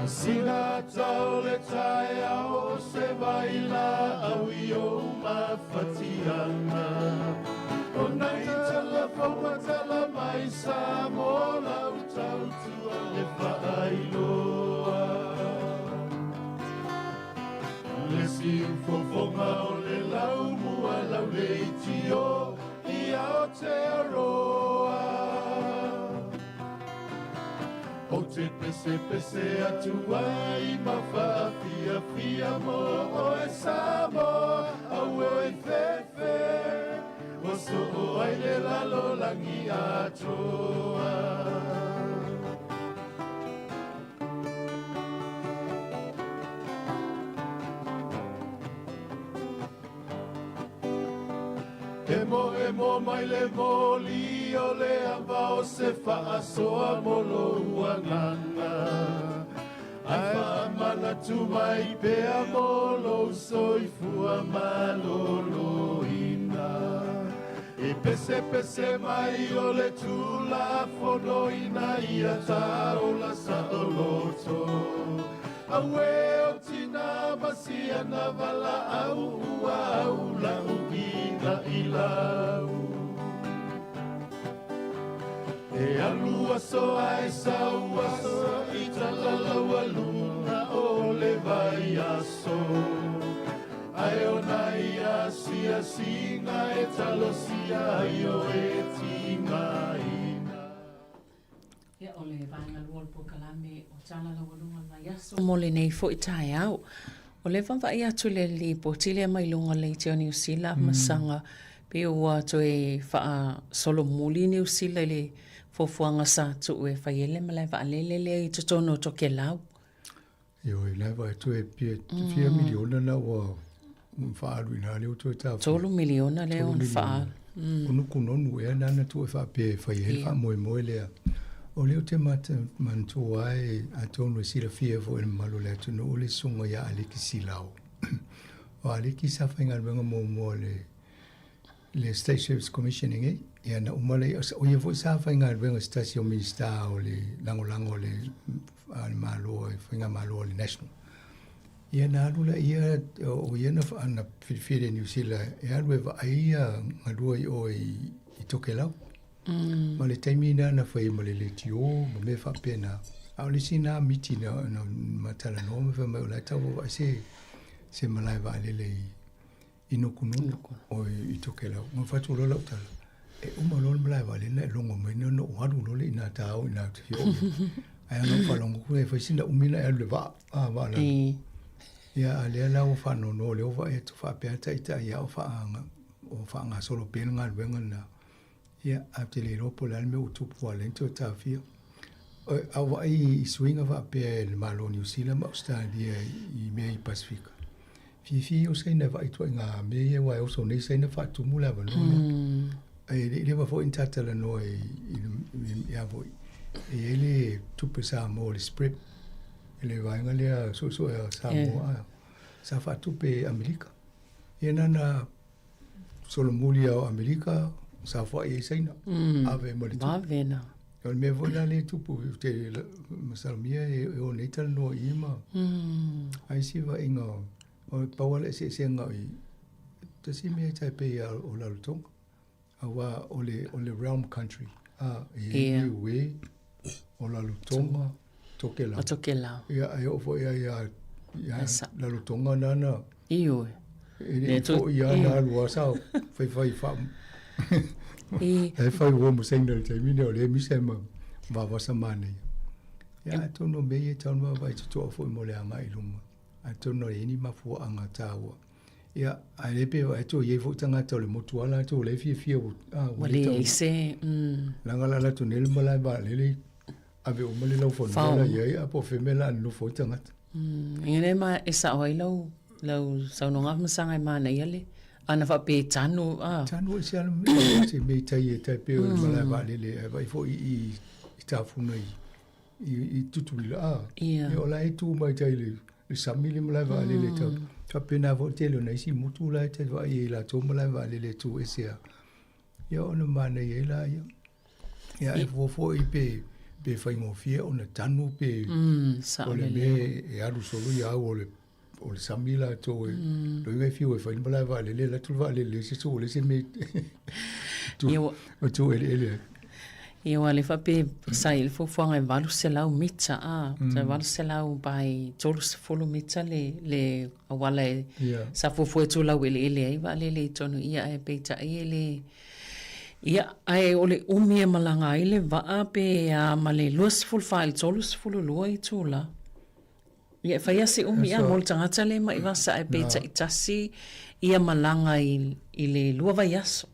Sina ata o le taeao o se vai laau i ou mafatiaga O nai tala fou ma tala mai Samoa lau tautua e faailoa Le siufofoga o le laumua lau leitio i Aotearoa Ou te pesepese atu ai ma faafiafia mo oe Samoa auē fefe Ua soo ai le lalolagi atoa. Emoemo mai le moli o le ava o se faasoa mo lou agaga. Ae faamanatu mai pea mo lou soifua malōlōina. E pesepese mai o le Tulafono ina ia taola saoloto. Auē o tina ma siana valaau ua aulauina i lau. E alu aso ae sau aso i tala laualuga o le vaiaso. Ae o nai asiasiga e talosia ai o e tigaina. Ia, o le vaega lua o le polokalame o Tala Laualuga o le Vaiaso mo lenei foi taeao. O lea vaavaai atu i le lipoti lea mai luga o le leitio Niu Sila mm. masaga pe ua toe faasolomuli Niu Sila i le fuafuaga sa tuu e fai ai le malae vaalele lea i totonu o Tokelau. Ioe, la e vaai atu e pia, fia miliona na ua faaalu i ina lea ua toe taofia. $3 miliona lea ua faaalu. O Nukunonu ea na na tuu e faapea e fai ai le faamoemoe lea. O lea ou te manatua ai, atonu e silafia foi e le mamalu o le atunuu le susuga ia Aleki Silao. O Aleki sa faigaluega muamua i le State Service Commission i nei, ia na uma lea, o ia foi sa faigaluega i se tasi o Minisita o le lagolago a le Malo, Faigamalo a le National. Ia na alu laia, o ia na, na filifili e Niu Sila e alu e vaai ia galua i o i, i Tokelau. Ma le taimi na na fai ma le leitio ma mea faapena. A o le isi na miti na, na ma talanoa ma fai mai o la e tau vaavaai se, se malae vaalele i, i Nukunonu, o i Tokelau. Na fai atu loa lau tala, e uma loa le malae vaalele na e logo mai na ona ou alu loa lea i ina ta ao i ina ou te fia oo i ai. Ae ana ou faalogo atu e fai sina umi na e alu i le vaa, a, vaa lalo. Ia, a lea la ua faanoanoa o lea ua vaai atu faapea taitai ia o faaga, o faagasolo pea le galuega lena. Ia, ae ou te le iloa po o le a le mea ua tupu aua o lea na toe taofia. A ou vaai i suiga faapea i le Malo o Niu Sila ma Ausetalia i mea i Pasefika, fiafia ia o Saina e vaai ituaiga mea ia aua e oso nei Saina faatumu le avanoa lea. Ae le i leva foi ona ta talanoa i le a foi, e i ai le tupe Samoa o le SPREP, le vaega lea suesue a Samoa sa faatupe e Amerika. Ia na ona solomuli o Amerika, saofai ai Saina, ave ma le tupe. Vave na. O le mea foi la lea e tupu, ou te masalomia e o nei talanoa i i ma ai si vaaiga o le pau lava le eseesega i tasi mea e tai pei a o Rarotonga, aua o le, o le realm country, a, e i ai Niue, o Rarotonga, Tokelau. O Tokelau. Ia, e oo foi ia, ia, ia Rarotonga nana. Ioe. E le foi ia na alu a sa fai fai fa. E fai ua mo saina le taimi nei o le misa ma vavasa manaia. Ia, atonu o mea ia e tatau ona vaavaai totoa foi mo le agai i luma. Atonu e i ai ni mafuaaga taua. Ia, ae le pe vaai atu o i ai foi tagata o le motu lava latou o la e fiafia ua, ua Ua le leai se, Leaga la latou nei le malae vaalele ave uma le laufanua la i ai, a po o fea mea la a nonofo ai tagata. Ina ne ma e sao ai lau lau saunoaga masaga e manaia le ana faapea e tanu a. Tanu e se ala mea se mea i tai e tai pei o le malae vaalele ae vaai foi i i Tafuna i i i Tutuila a. Ia. O la e tu mai tai le le sami le malae vaalele tau. Faapena foi le tele o nai isi motu la e tai vaai ai i latou malae vaalele e tu ese a. Ia ona manaia ai laia. Ia e fua foi pe pe faigofie ona tanu pe o le mea e alu solo ia au o le o le sami latou e loiga e fiu e fai le malae vaalele alu atu le vaalele leai se isi ua leai se mea e tu tu eleele ai. Ia aua le faapea sa i ai le fuafuaga e 800 mita a, 800 by 30 mita le le auala e sa fuafua e tu laueleele ai vaalele i totonu ia ae peitai e le Ia, ae o le umi e malaga ai le vaa pe a ma le 24 i le 32 itula. Ia, e fai lava si umi a mo le tagata le mai vasa ae pe taitasi ia malaga i, i le lua vaiaso.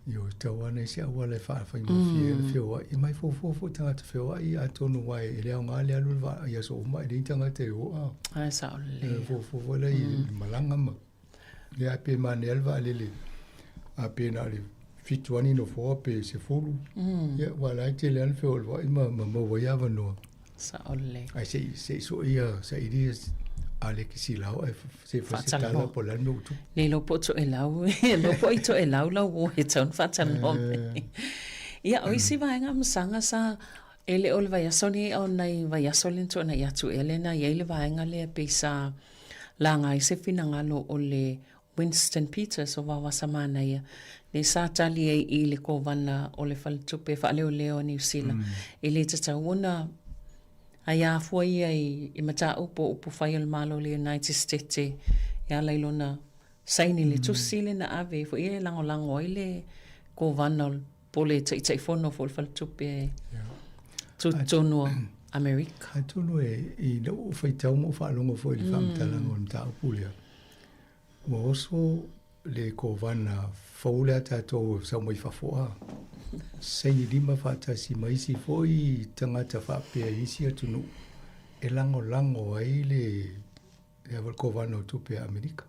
Ioe, e tatau lava ona i ai se auala e faafaigofie ai le feoai. E mai fuafua foi tagata feoai atonu aua e le aoga le alu le vaa i aso uma e leai ni tagata e o a. Ae sao lelei. E fuafua foi la i le malaga ma. Ia ae pe manaia le vaalele. A pe na o le fitu lava ni nofoa pe 10, ia aua o la e tele lava le feoailoai ma ma maua ai avanoa. Sao lelei. Ae se i se i sue ia saili ia Aleki Silao ae se i fai se tala po o le a le mea ua tupu. Le iloa po o Toelau, iloa po o Toelau lau uo e tatau ona faatalanoa mai. Ia, o isi vaega amasaga sa e le o le vaiaso nei a o nai vaiaso lea na tuanai atu ea lea na i ai le vaega lea pei sa laga ai se finagalo o le Winston Peters o Vaovasa Manaia, lea sa tali ai i le Kovana o le Faletupe Faaleoleo a Niu Sila, e le tatau ona aia fua ia i mataupu o upufai o le Malo o le United States e ala i lona saini i le tusi lea na ave foi e lagolago ai le Kovana o po o le Taitaifono foi o le Faletupe Tutotonu o Amerika. Atonu e i lou faitau ma ou faalogo foi i le faamatalaga o le mataupu lea, Ua oso le kovana fou lea tatou e sau mai fafo a. Saini lima faatasi ma isi foi tagata faapea i isi atunuu e lagolago ai le le kovana o tupe a Amerika.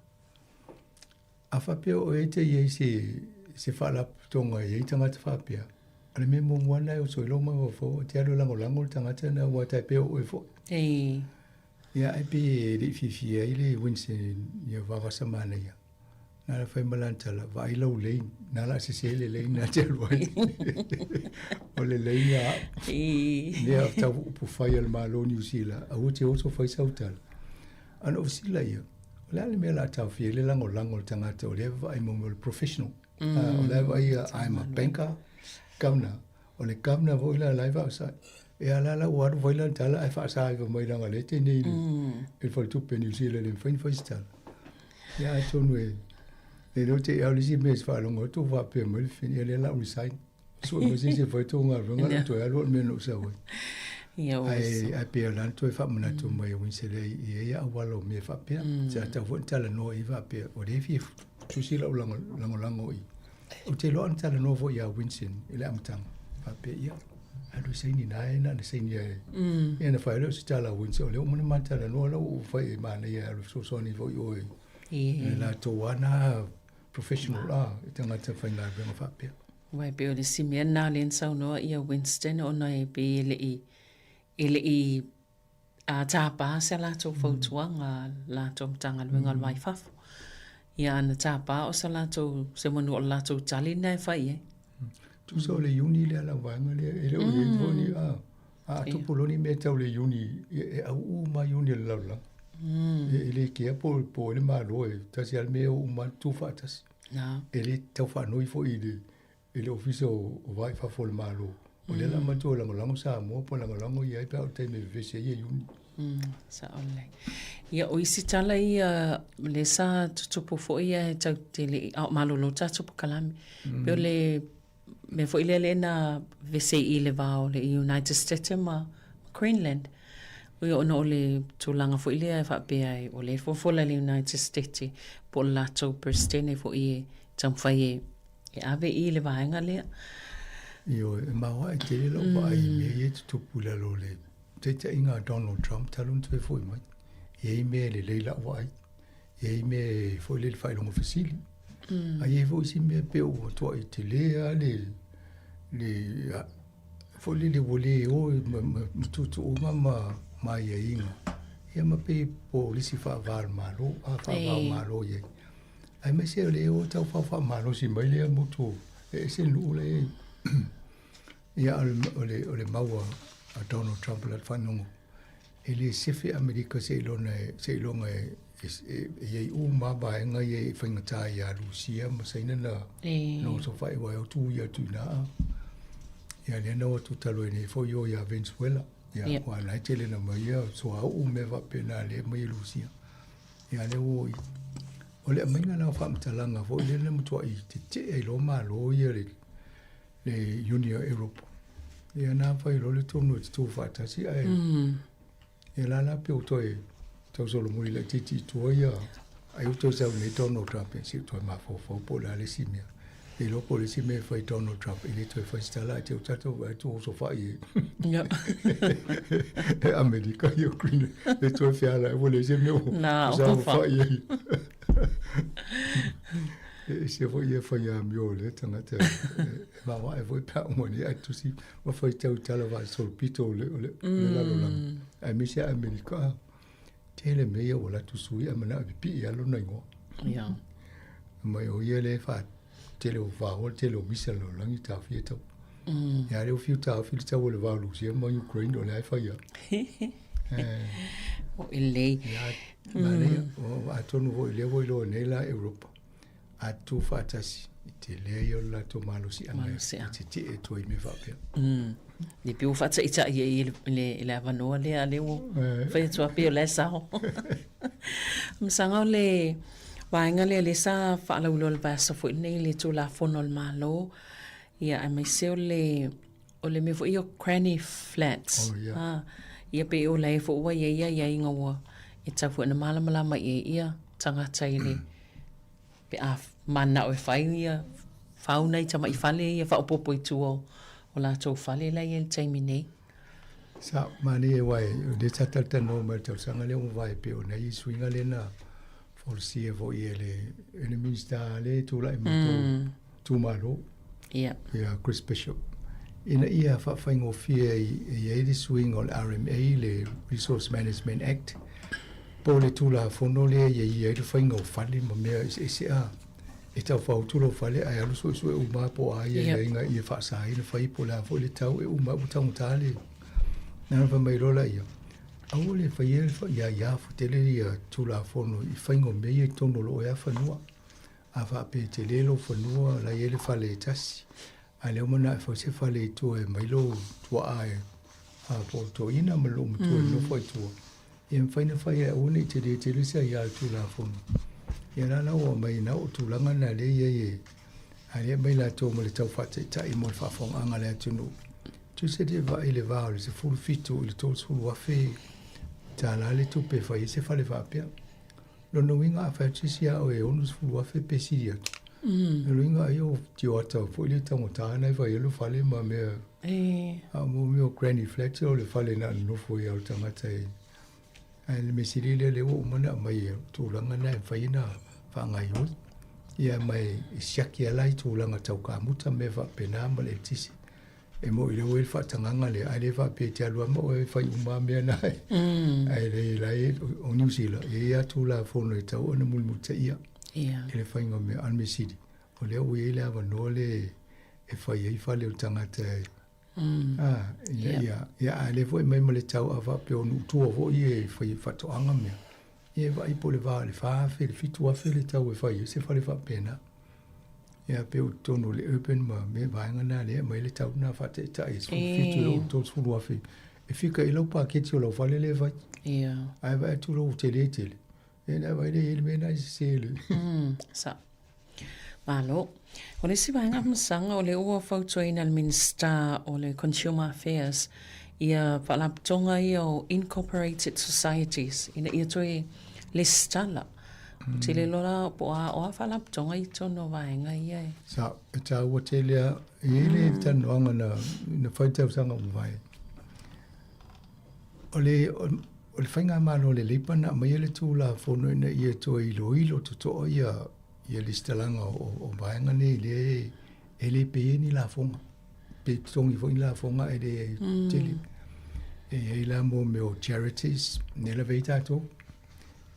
A faapea o e te i ai se se faalapotopotoga e i ai tagata faapea, o le mea muamua lena e oso ai lou mafaufau, e te alu e lagolago le tagata lena aua e tai pei o oe foi. Ei. Ia ae pei e le i fiafia ai le Winston ia Vavasa Manaia. Na la fai ma lana tala, vaai lau lane, na la sese le lane na te alu ai. O le lane a lea tau upu fai a le Malo o Niu Sila, aua te oso fai sau tala. A na ou fesili ia, o le a le mea o le a taofia ai le lagolago o le tagata o lea e vaai mo mea o le professional. O la e vaai ia, I'm a banker, governor. O le governor foi la la e faasai. E ala la ua alu fai lana tala ae faasaiva mai leaga o lea e teine i le faletupe Niu Sila e le mafai ona fai se tala. Ia atonu e le iloa te i au le isi mea e faalogo atu o faapea mai le fini, ia lea la u resign. Sue mai se isi e fai tou galuega na toe alu au i le mea na ou sau ai. Ae ae pei o la na toe faamanatu mai e Winston e i ai auala o mea faapea. Sa tatau foi ona talanoa i ai faapea, o lea e fia tusi lau lagolago i Ou te iloa na talanoa foi ia Winston i le amataga, faapea, ia, alu e saini na e na na saini ai. Ia na fai lea o se tala a Winston, o lea ua uma ona ma talanoa la ua fai e manaia e alu fesoasoani foi oe i le latou lava na professional a, i tagata faigaluega faapea. Aua e pei o le isi mea lena lea na saunoa ia Winston ona e pei e le i, e le i A tapa se latou fautuaga latou Matagaluega o le Va i Fafo. Ia a na tapa o sa latou, semanu o le latou tali lena e fai ai. Tusa o le Iuni lea lau vaega lea, e le o i ai foi ni, a, a tupu loa ni mea tau le Iuni, e auu uma Iuni a le lalolagi. E le kea po o ai le Malo, e tasi lava le mea e o uma lava tutu faatasi. E le tau faanoi foi i le, i le Ofisa o Va i Fafo o le Malo, o lea la matou e lagolago Samoa po o lagolago ia ai pe a oo i le taimi e vevesi ai ia Iuni. Sao lelei. Ia, o isi tala ia lea sa tutupu foi ia e tau te le i, a o malolo tatou polokalame. Pei o le mea foi lea lea na vevesi ai i le va o le United States ma Greenland. Ui ona o le tulaga foi lea e faapea ai, o lea e fofola e le United States po o le latou Peresetene foi e taumafai e E ave i le vaega lea. Ioe, e maoae tele lau vaai i mea ia e tutupu i lalo o le taitaiga a Donald Trump talu ona toe foi mai. E i ai mea e lelei lau vaai, e i ai mea foi lele faailoga fesili. A i ai foi isi mea pei ua matuai tele lava le, le foi lele ua le o ma tuutuuga ma aiaiga, ia ma pei po o le isi faava o le Malo, a faava o Malo i ai. Aemaise o lea ua tau faamalosi mai lea motu e ese le nuu la e i ai. Ia, o le, o le mau a Donald Trump i lana faanogo, e le sefe Amerika seiloga e, seiloga e, e, e i ai uma lava vaega ia e faigata ia Rusia ma Saina na, na osofai aua e o tu ia atu i ina. Ia lea na o atu talu ai nei foi o ia Venezuela. Ia, aua la e tele na mai ia suauu mea faapena lea e aumai e Rusia. Ia lea ua i. O le aumaiga la o faamatalaga foi lea na matuai tetee ai loa Malo ia le, le Union o Europe. Ia na fai loa le tonu e tutū faatasi ae mm. ia la la pe o toe tau solomuli laitiiti i tua ia ai o toe sau nei Donald Trump e si toe mafaufau po o le a le isi mea. Le iloa po o le isi mea e fai Donald Trump e le toe fai se tala ae te o tatou vaai atu oso fai e e Amerika i o Green le toe feala e ua le se mea o Na, sa o fai ai. E ese foi ia faiamio o lea tagata e maoae foi pe a uma nei ae tusi ma faitau i tala faasolopito o le o le o le lalolagi aemaise a Amerika. Tele mea ia ua latou sui ae manao e pipii lava lona igoa. Ia. Mai o ia lea e faatele o vaoa le tele o misa a le lalolagi e taofia e taua. Ia lea ua fiu taofi le taua i le va o Lusia ma Ukraine o lea e fai lava. O e lelei. Ia, manaia. Atonu foi lea ua iloa nei la Europa, a tutu faatasi, e tele ia o le latou malosiaga e tietie atu ai i mea faapea. E pei ua faataitai ai i le avanoa lea, a lea ua fai atu lava pei o la e sao. Masaga o le vaega lea lea sa faalauiloa i le vaiaso foi lenei i le Tulafono a le Malo, ia aemaise o le o le mea foi ia o granny flats. Oh, yeah. Ah, ia pei o la e foi ua i ai aiaiga ua e tatau foi ona malamalama i ai ia tagata i le pe a mananao e fai ia fau nai tamai fale ia faaopoopo i tua o, o latou fale la e i ai i le taimi nei. Sa manaia aua o lea sa talatalanoa mai i le tausaga lea ua mavae pei o nai suiga lea na folasia foi e le e le Minisita lea e tulai mai mm. itumalo. Yeah. Ia Chris Bishop. Ina ia faafaigofie ai e i ai le suiga o le RMA, le Resource Management Act, po o le Tulafono lea e i ai le faiga o fale ma mea eseese a e tau faautu lou fale ae alu suesue uma po o a ia yep. Aiaiga ia faasaina fai po o le a foi le tau e uma ua taugata le na fai mai loa laia aua le faia ia ia tele ia Tulafono i faiga o mea ia i totonu o loo ea fanua. A faapea e tele lou fanua, la e i ai le fale e tasi, a lea ua manao e fau se fale i tua e aumai lou tuaa e, a, po o le toeaina ma lou matua e nofo ai i tua, ia e mafai ona fai ae aua ne i tele tele se aia a le Tulafono. Ia la la ua aumai na o tulaga na lea e i ai e, a lea e aumai latou ma le tau faataitai mo le faafofogaaga a le atunuu. Tusa le vaai i le va o le 17 i le 30,000 tala le tupe e fai ai se fale faapea. Lona uiga a fai atu se isi ia oe e 60,000 pe sili atu. Lona uiga ai o tioata foi le taugata na e fai ai lo fale ma mea. A o mo mea o granny flat o le fale na o le nofo ai o le tagata e. Ae le mea sili lea lea ua uma ona aumai e tulaga na e mafai ona faagaoioi. Ia ma e siaki lava la i tulaga tau kamuta ma mea faapena ma le eletise. E moni lea ua i ai le faatagaga lea, ae le faapea e te alu lava ma oe e fai uma lava mea na. Ae le la e, o Niu Sila, e i ai lava Tulafono e tatau ona mulimulitaia i le faiga o mea. A o le mea sili, o lea ua i ai le avanoa lea e fai ai fale o le tagata e, a, ina ia, ia a lea foi e aumai ma le tau a faapea o nuu tua foi ia e fai faatoaga mea, ia e vaai po o le va o le 4,000 i le 7,000 le tau e fai ai se fale faapena. Ia pei o totonu o le urban ma mea vaega na lea e aumai le tau na faataitai e 17 i le 30,000 e fika i lau paketi o lau fale lea e fai. Ia. Ae vaai atu lou tele tele. Ia na vaai lea i le mea na e sese le. Sa. Malo. O le isi vaega faamasanga o lea ua fautuaina e le Minisita o le Consumer Affairs ia faalapotopotoga ia o Incorporated Societies ina ia toe lesitala. Ou te le iloa la po o a, o a faalapotopotoga i totonu o vaega ia e. Sa, e taua tele lava. E i ai le talanoaga na, na fai i le tausaga ua mavae. O le, o le faigamalo a le Leipa na aumaia le Tulafono ina ia toe iloilo totoa ia, ia lesitalaga o, o vaega nei lea e le paia ni lafoga. Pe totogi foi ni lafoga ae le tele. E i ai la mo mea o charities, lea lava e i ai tatou.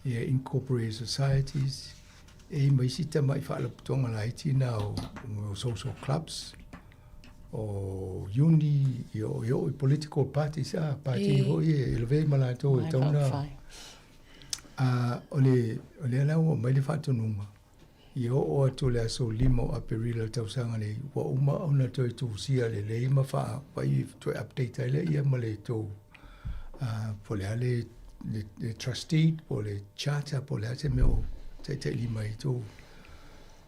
Ia incorporated societies, e i ai ma isi tamai faalapotopotoga laiti na o, o social clubs, o uni, ia o, e oo i political parties, a, pati foi e lavea ma latou e tatau ona... A, o le, o lea la ua aumai le faatonuga, ia oo atu i le aso 5 o Aperila i le tausaga nei, ua uma ona toe tusia lelei ma faa, fai, toe update ai lea ma le tou, a, po o le a le, le, le trust deed, po o le charter, po o le a se mea o taitailima ai tou.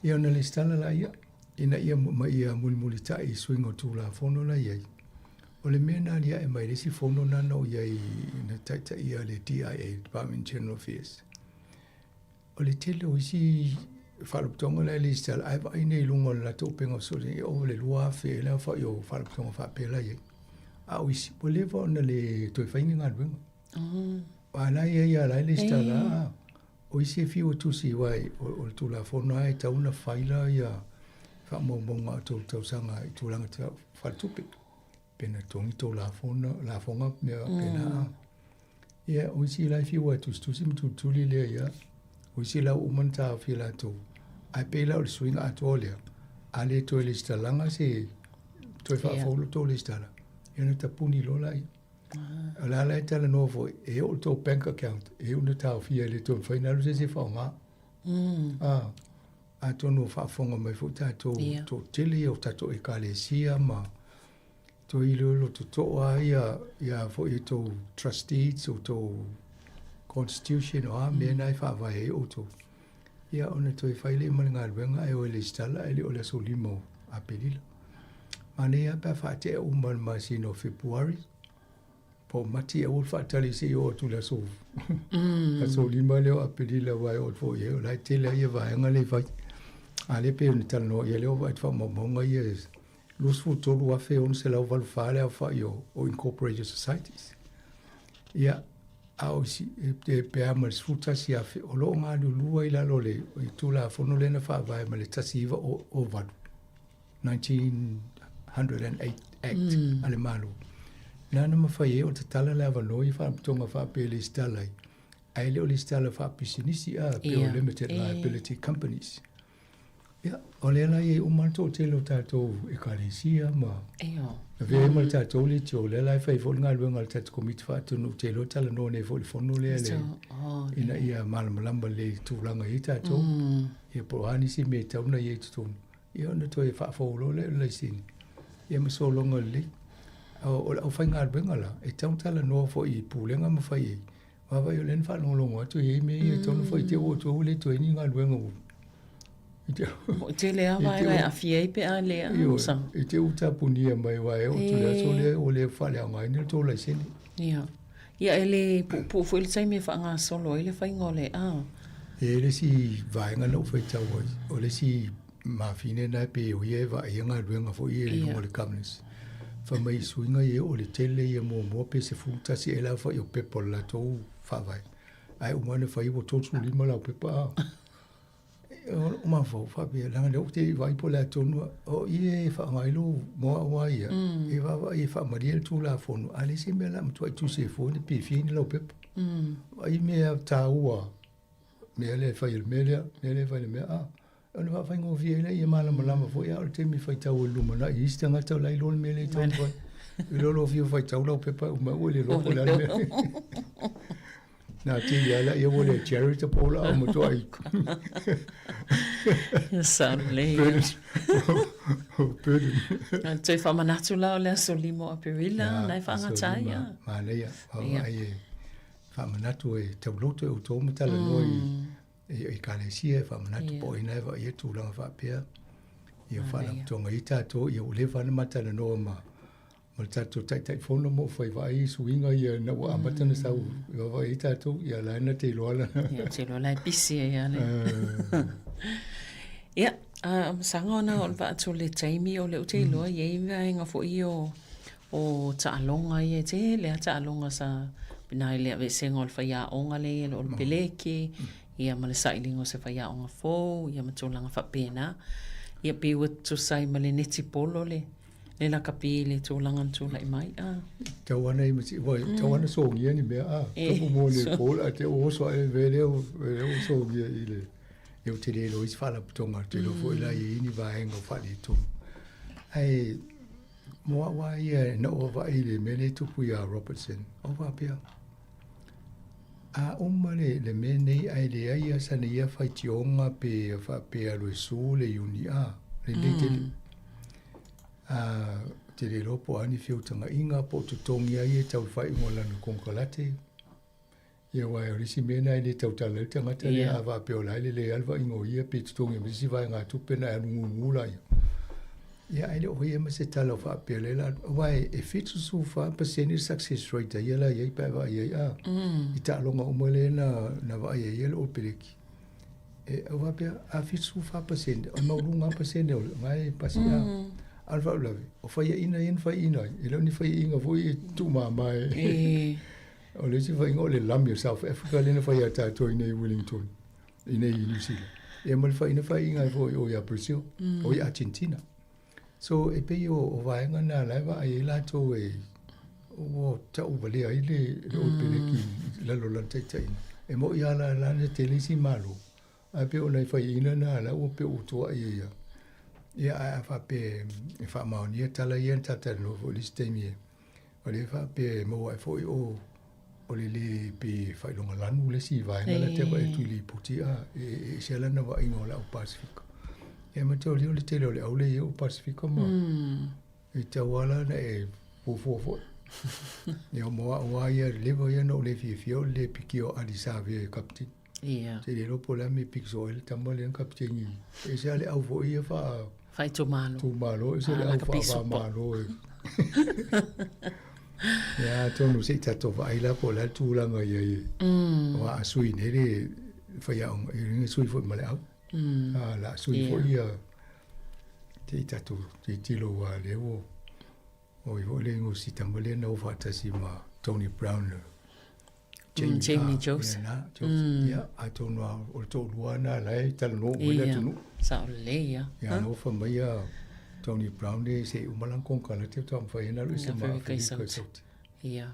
Ia ona lesitala laia, ina ia, ma ia mulimulitai i suiga o Tulafono la e i ai. O le mea na aliae mai i le isi fono na na ou i ai na taitaia le DIA, Department of Internal Affairs, o le tele o isi faalapotopotoga la e lesitala ae vaai nei i luga o le latou upega fesootai e ova i le 2,000 ea le aofai o faalapotopotoga faapea la e i ai. A o isi, ua leva ona le toe fai ni galuega. A la e i ai lava la e lesitala. O isi e fiu e tusi aua o le Tulafono lava e tatau ona faila ia faamaumauga o tou tausaga i tulaga faaletupe. Pe na totogi tou lafoga ma mea faapena. Ia, o isi la e fiu lava e tusitusi ma tulituli lea ia, o isi la ua uma ona taofi e latou. Ae pei la o le suiga atoa lea, a le toe lesitalaga se toe faafou lo tou lesitala, ia ona tapuni loa laia. O la la e talanoa foi, e oo i le tou bank account, e iu ina taofia e le toe mafai ona alu se isi e faaaoga. Ah, atonu o faafofoga mai foi tatou, toatele ia o tatou Ekalesia ma toe iloilo totoa ia ia foi e tou trust deeds o tou constitution o a mea na e faavae ai outou. Ia ona toe fai lea ma le galuega ae o e lesitala ae le o le aso 5 o Aperila. Manaia lava pe a faatea uma i le masina o Fepuari po o Mati aua le faatali se i oo atu i le aso aso 5 lea o Aperila aua e oo atu foi i ai o la e tele ai ia vaega lea e fai. A lea pei ona talanoa i ai lea ua vaai atu faamaumauga ia 23,684 le aofai o, o incorporated societies. Ia, a o isi, e, pe a ma le 11,000, o lo o galulua i lalo o le i Tulafono lea na faavae mai le 1908, 1908 Act a le Malo. Na na mafai ai ona tatala le avanoa i faalapotopotoga faapea e lesitala ai, ae le o lesitala faapisinisi a, pei o limited liability companies. Ia, o lea la e i ai uma le toatele o tatou Ekalesia ma lavea ai ma le tatou leitio, o lea la e fai foi le galuega a le tatou Komiti Faatonu, ou te iloa talanoa nei foi i le fono lea le, ina ia malamalama lelei i tulaga e i ai tatou, ia po o a nisi mea e tatau ona i ai i totonu, ia ona toe faafou loa lea o le laisene, ia ma sologa lelei. O le aufaigaluega la, e tatau ona talanoa foi i pulega ma fai ai, Vaavaai o lea na faalogologo atu e i ai mea ia e tatau ona fai te ua atu ua le toe i ai ni galuega ua Ua tele lava vaega e aafia ai pe a le sa. I te ua tapunia mai aua e oo atu i le aso lea ua le faaleaogaina le tou laisene. Ia. Ia e le puupuu foi le taimi e faagasolo ai le faiga o le a. E i ai le isi vaega na ou faitau ai, o le isi mafine lena e pei o ia e vaaia galuega foi ia i luga o le governance. Fai mai i suiga ia o le tele ia muamua pe 11 ea le aofai o pepa o le latou faavae. Ae uma ona fai ua 35 lau pepa a. O mafaufau faapea, leaga lea ou te vaai po o le a tonu o i e faaaoga ai lou mo au lava ia, e vaavaai e faamalie le Tulafono, a leai se mea o le a matuai tusi ai fua ni pe fia ni lau pepa. Vaai mea taua, mea lea e fai e le mea lea, mea lea e fai e le mea a. Ona faafaigofie ai lea ia malamalama foi, a o le taimi e faitau ai i le lumanai i isi tagata o la e iloa le mea lea e tatau ona fai. I lo lou fiu faitau lau pepa e uma ai ua le iloa po o le a le mea. Na te ia la ia ua le charitable a o matuai. Ia sao lelei. Burden. Toe faamanatu la o le aso 5 o Aperila, na e faagata ai. Manaia, vaavaai e faamanatu e tauloto e outou ma talanoa i i Ekalesia e faamanatu po o ina e vaaia tulaga faapea. Ia faalapotopotoga ai tatou, ia ua leva ona ma talanoa ma ma le tatou Taitaifono ma ou fai vaai i suiga ia ina ua amata ona sau e vaavaai ai tatou, ia la e na te iloa lana. Ia, te iloa la e pisi ai lava le. Ia, a masaga ona o le vaatu o le taimi o lea ou te iloa e i ai vaega foi ia o o taaloga ia, e tele lava taaloga sa pena i le aveesega o le faiaoga lea i le o le peleke, ia ma le sailiga o se faiaoga fou, ia ma tulaga faapena. Ia pei ua tutusa ai ma le netipolo le le lakapi i le tulaga na tulai mai. Ah. Tau ana i mati, wai, tau ana sogia ni mea, ah, topu mo le pol, a te o oso ai ve lea o sogia i le, e o te le iloa isi faalapotopotoga, te iloa foi la i ai ni vaega o faaletonu. Ae, mo au lava ia na ou vaavaai i le mea lea e tupu iā Robertson, ou faapea, a uma le, le mea nei ae leai lava sana ia faitioga pe faapea alu e sue le iuni a, lelei tele. A, ou te le iloa po o a ni feutagaiga po o totogi ai ia tau i le faaiuga o lana konekarate. Ia aua o le isi mea lena e le tautala ai le tagata lea a faapea o la e lelei lava le vaaiga o ia pe totogi mai se isi vaegatupe ona e alu gugu laia. Ia ae le o faia ma se tala o faapea lea la aua e 74% le success rate a ia la i ai pe a vaai ai a i taaloga uma lea na na vaai ai ia le Old Peleki. E au faapea a 74% o le maualuga lava pasene o lena e pasi a. A o le faalavelave o faiaina ia na faiaina ai e le o ni faiaina foi e tuumama e. O le isi faiga o le lami o South Africa lea na fai ia tatou i inei i Wellington. i nei i Niu Sila. Ia ma le faiina faiina ai foi o ia Brazil, o i Argentina. So e pei o, o vaega na la e vaai ai latou e ua tau valea ai le, le mm. peleki i lalo lana taitaiga. E mo'i a la la na tele isi malo. Ae pei o nai faiaina na la ua pei ua tuai ai ia. Ia ae a faapea e faamaonia tala ia na talatalanoa foi i le isi taimi e o lea e faapea e maua ai foi o o le lē pe faailoga lanu le isi vaega la te vaai atu i lipoti a e e ese lana vaaiga o le au Pasifika. Ia ma te o le tele o le au le i o Pasifika ma e tau ala na e fuafua foi. Ia mo au a ia leva ia na ou le fiafia o le le piki o Ali Savea e kapitini. Ia. Te le iloa po o le a mea e piki soo ai le tama lea na kapiteni. E ese lava le au foi ia faa... Faaitumalo. Tumalo, ese le au faavamalo e. Ia, atonu se i tatou vaai la po o le a le tulaga i ai. Aua a sui nei le faiaoga, e lona sui foi ma le au. A, la sui foi ia se i tatou tilotilo aua lea ua oi foi le si tama lea na o faatasi ma Tony Brown. Jamie, Jamie Joseph. Ia, na, Joseph. Ia, atonu a o le toalua na la e talanoa uma i le atunuu. Sao lelei ia. Ia, na ofa mai ia Tony Brown le se i uma lana konekarate faatoa mafai ai ona alu ese ma Aferika i Saute. Ia.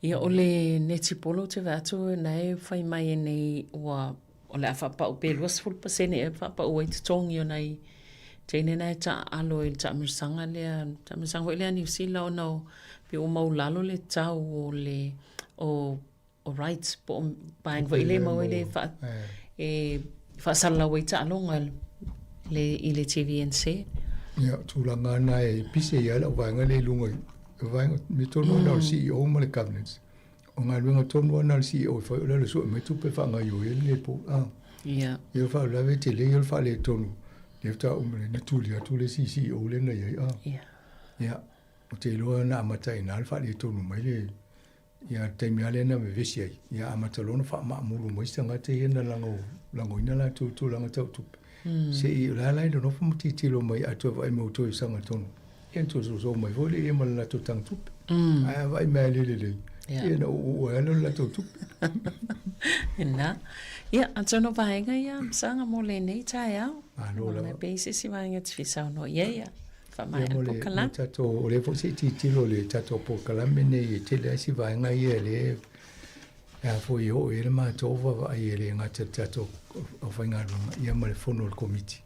Ia, o le netipolo ou te vaai atu na e fai mai nei ua o le a faapau pe 20% ea e faapau ai totogi o nai teine na e taaalo i le taamilosaga lea, taamilosaga foi lea a Niu Sila ona o pei ua maulalo le tau o le o o rights po o vaega foi lea e maua ai le faa, e faasalalau ai taaloga le, i le TVNC. Ia, o tulaga na e pise ai lau vaega lea i luga i vaega, mea tonu lava o le CEO ma le governance. O galuega tonu lava na a le CEO e fai o le alu e sue mai tupe e faagaoioi ai lenei pou. A. Ia. Ia o le faalavelave tele ia o le faaletonu, lea faatoa uma nei ona tuli atu le isi CEO lea na i ai. A. Ia. Ia, ou te iloa na amata i ina le faaletonu mai le, ia le taimi lava lea na vevesi ai, ia amata loa ona faamaamulu mai isi tagata ia na lago, lagoina latou i tulaga tau tupe. Se i, o le a la e nonofo ma tilotilo mai a toe vaai mai ua toe sagatonu. Ia na toe soso mai foi lea ma le latou tagatupe. Ae a vaai mai lava e le lelei, ia na uuuu ai lava lea o le latou tupe. Ena. Ia, atonu o vaega ia, Saga, mo lenei taeao. Malo lava. Pe i ai se isi vaega e te fia saunoa i ai, ia, faamaea le polokalame. Tatou, o lea foi se i tilotilo i le tatou polokalame nei e tele ai si vaega ia e le e a foi e oo i ai le matou vaavaai e le gata i le tatou aufaigaluega ia ma le fono a le Komiti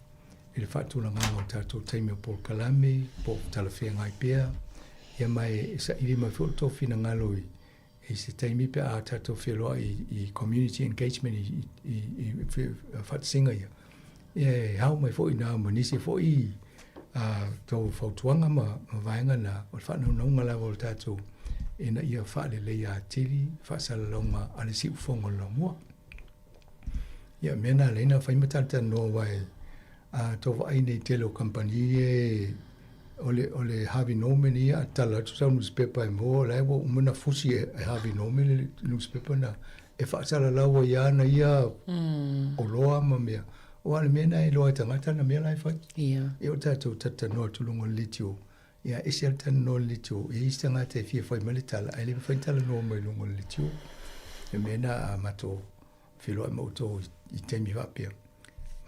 i le faatulagaga o tatou taimi o polokalame po o talafeagai pea ia ma e saili mai foi lo outou finagalo i i se taimi pe a tatou feloai i community engagement i i i faatasinga ia ia e ao mai foi na ma nisi foi a tou fautuaga ma ma vaega na o le faanaunauga lava o le tatou ina ia faaleleia atili faasalalauga a le siufofoga o le laumua. Ia, mea na alai na fai ma talatalanoa aua e a tou vaai nei i tele o kamupani e o le o le Harvey Norman ia a tala atu sau newspaper e maua o la e ua uma na fusi e Harvey Norman le newspaper na e faasalalau ai lava ana ia oloa ma mea. Aua o le mea lena e iloa e tagata ana mea la e fai. Ia. Ia o tatou talatalanoa atu i luga o le leitio, ia ese lava le talanoa o le leitio, e i ai isi tagata e fia fai mai le tala ae le mafai ona talanoa mai i luga o le leitio. O le mea lena a matou feiloai ma outou i taimi faapea,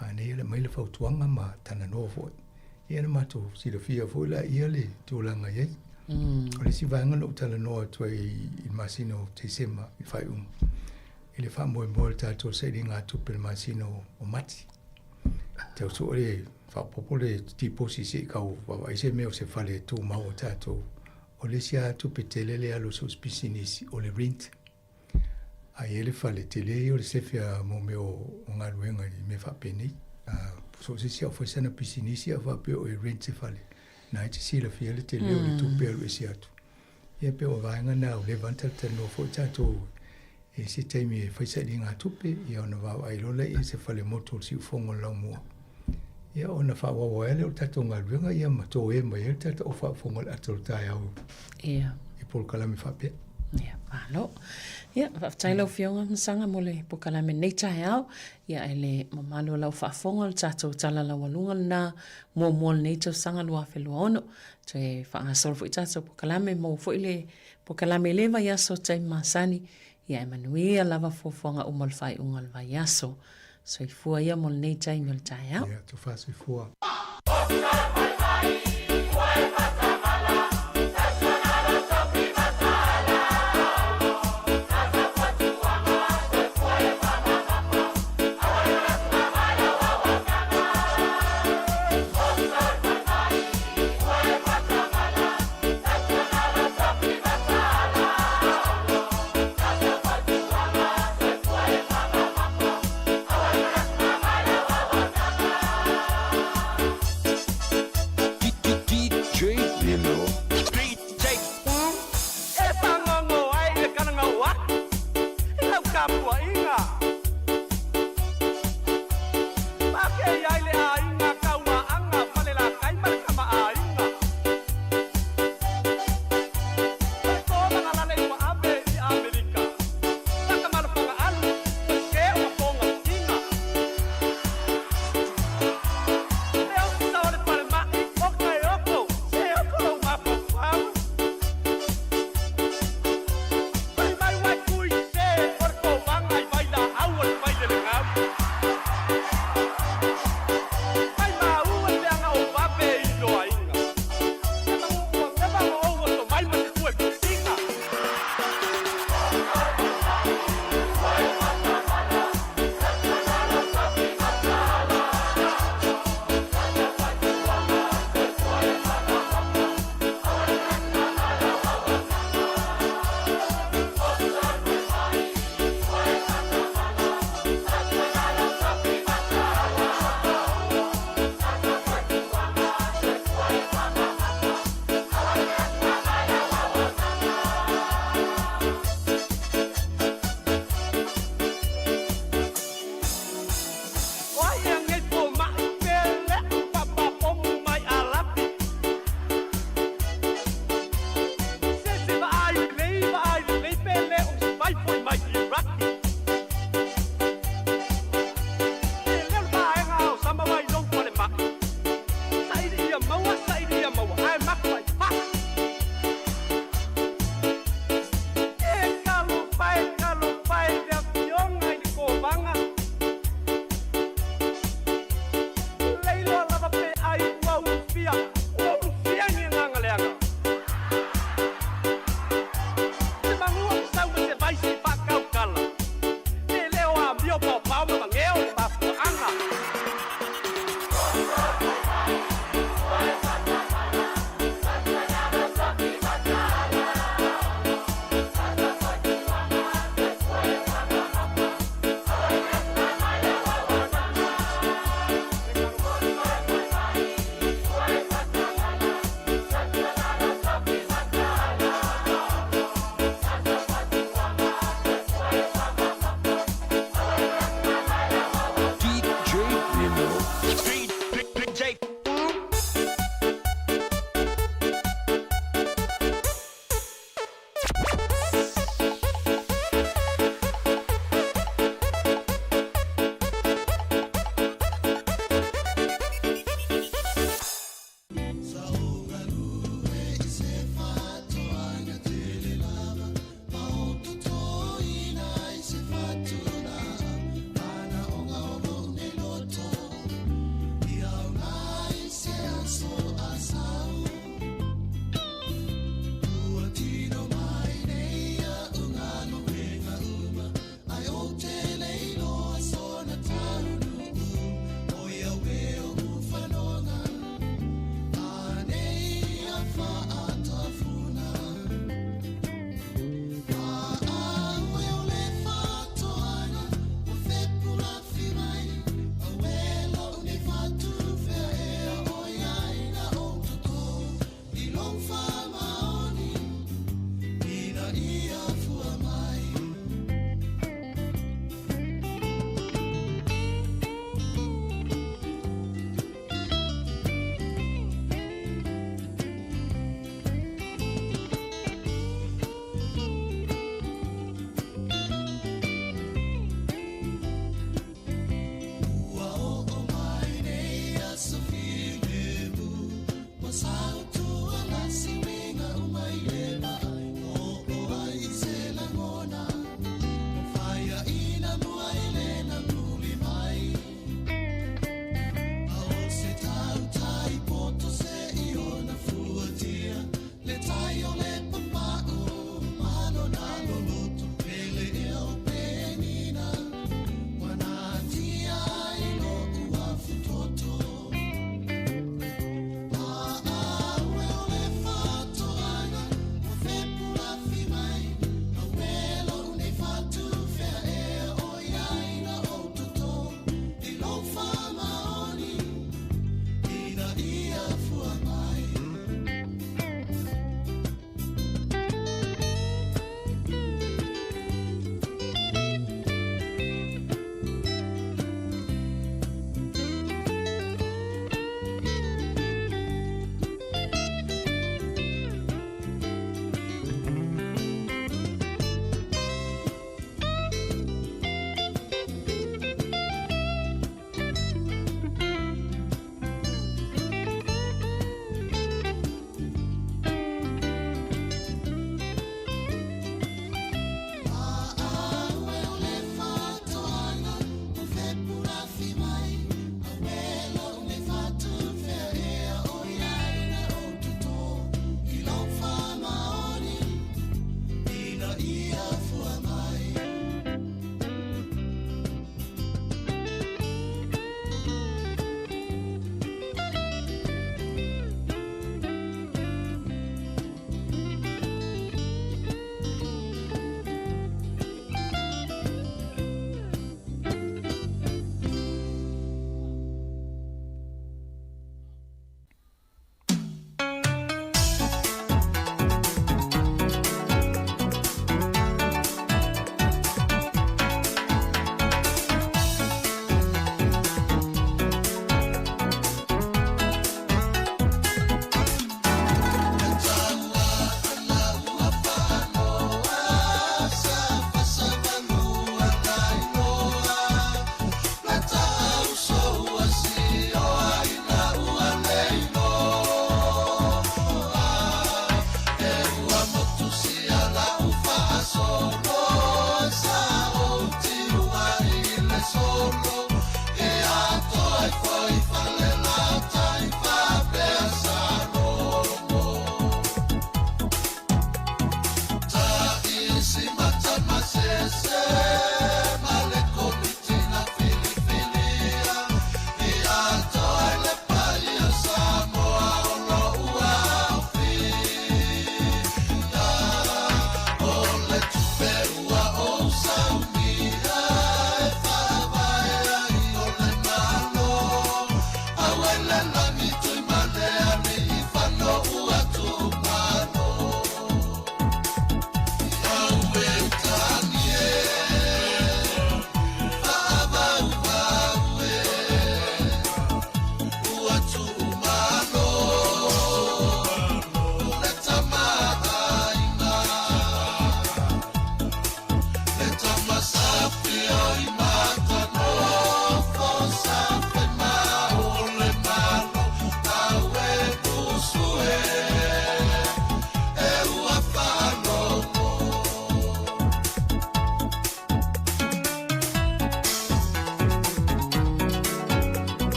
manaia le aumai le fautuaga ma talanoa foi. Ia na matou silafia foi laia le tulaga e i ai. O le isi vaega na ou talanoa atu ai i le masina o Tesema i le faaiuga, i le faamoemoe o le tatou sailigatupe i le masina o Mati. Tau sue le faaopoopo le tiposi se i tau vaavaai se mea o se fale e tumau o tatou. O le isi lava tupe tele lea e alu i so o se pisinisi o le rent. A i ai le fale, tele ia o le sefe a mo mea o galuega i mea faapenei. A so o se isi a o fai sana pisinisi a faapea o e rent se fale, na e te silafia le tele o le tupe e alu ese atu. Ia pei o vaega na ua leva ona talatalanoa foi tatou i se taimi e fai sailigatupe, ia ona vaavaai loa lea i se fale motu o le siufogo o le laumua. Ia ona faaauau ai lea o le tatou galuega ia ma toe mai ai le tatou faafofoga i le ata o le taeao i polokalame faapea. Ia, malo. Ia, faafetai lau Afioga Masaga mo le polokalame i lenei taeao. Ia, e le mamalu o lau faafofoga o le tatou tala laualuga lena muamua o lenei tausaga 2026. Toe faagasolo foi tatou polokalame, maua foi le polokalame i le vaiaso taimi masani. Ia e manuia lava fuafuaga uma o le faaiuga o le vaiaso. Soifua ia mo lenei taimi o le taeao. Ia, tofa soifua. E pāgogo ai le kalagaoa i lau tapuaiga. Pakei ai le aiga Kauaaga, Falelatai ma le Tamaaiga. O le kōmagalale ua ave i Amerika, Takamalofaga-alu, o ke o mapoga tiga. Le ofisa o le falemai o Kaeoko, se oko lou mafaufau. Fai mai uai kui se o le komaga i Vailaau.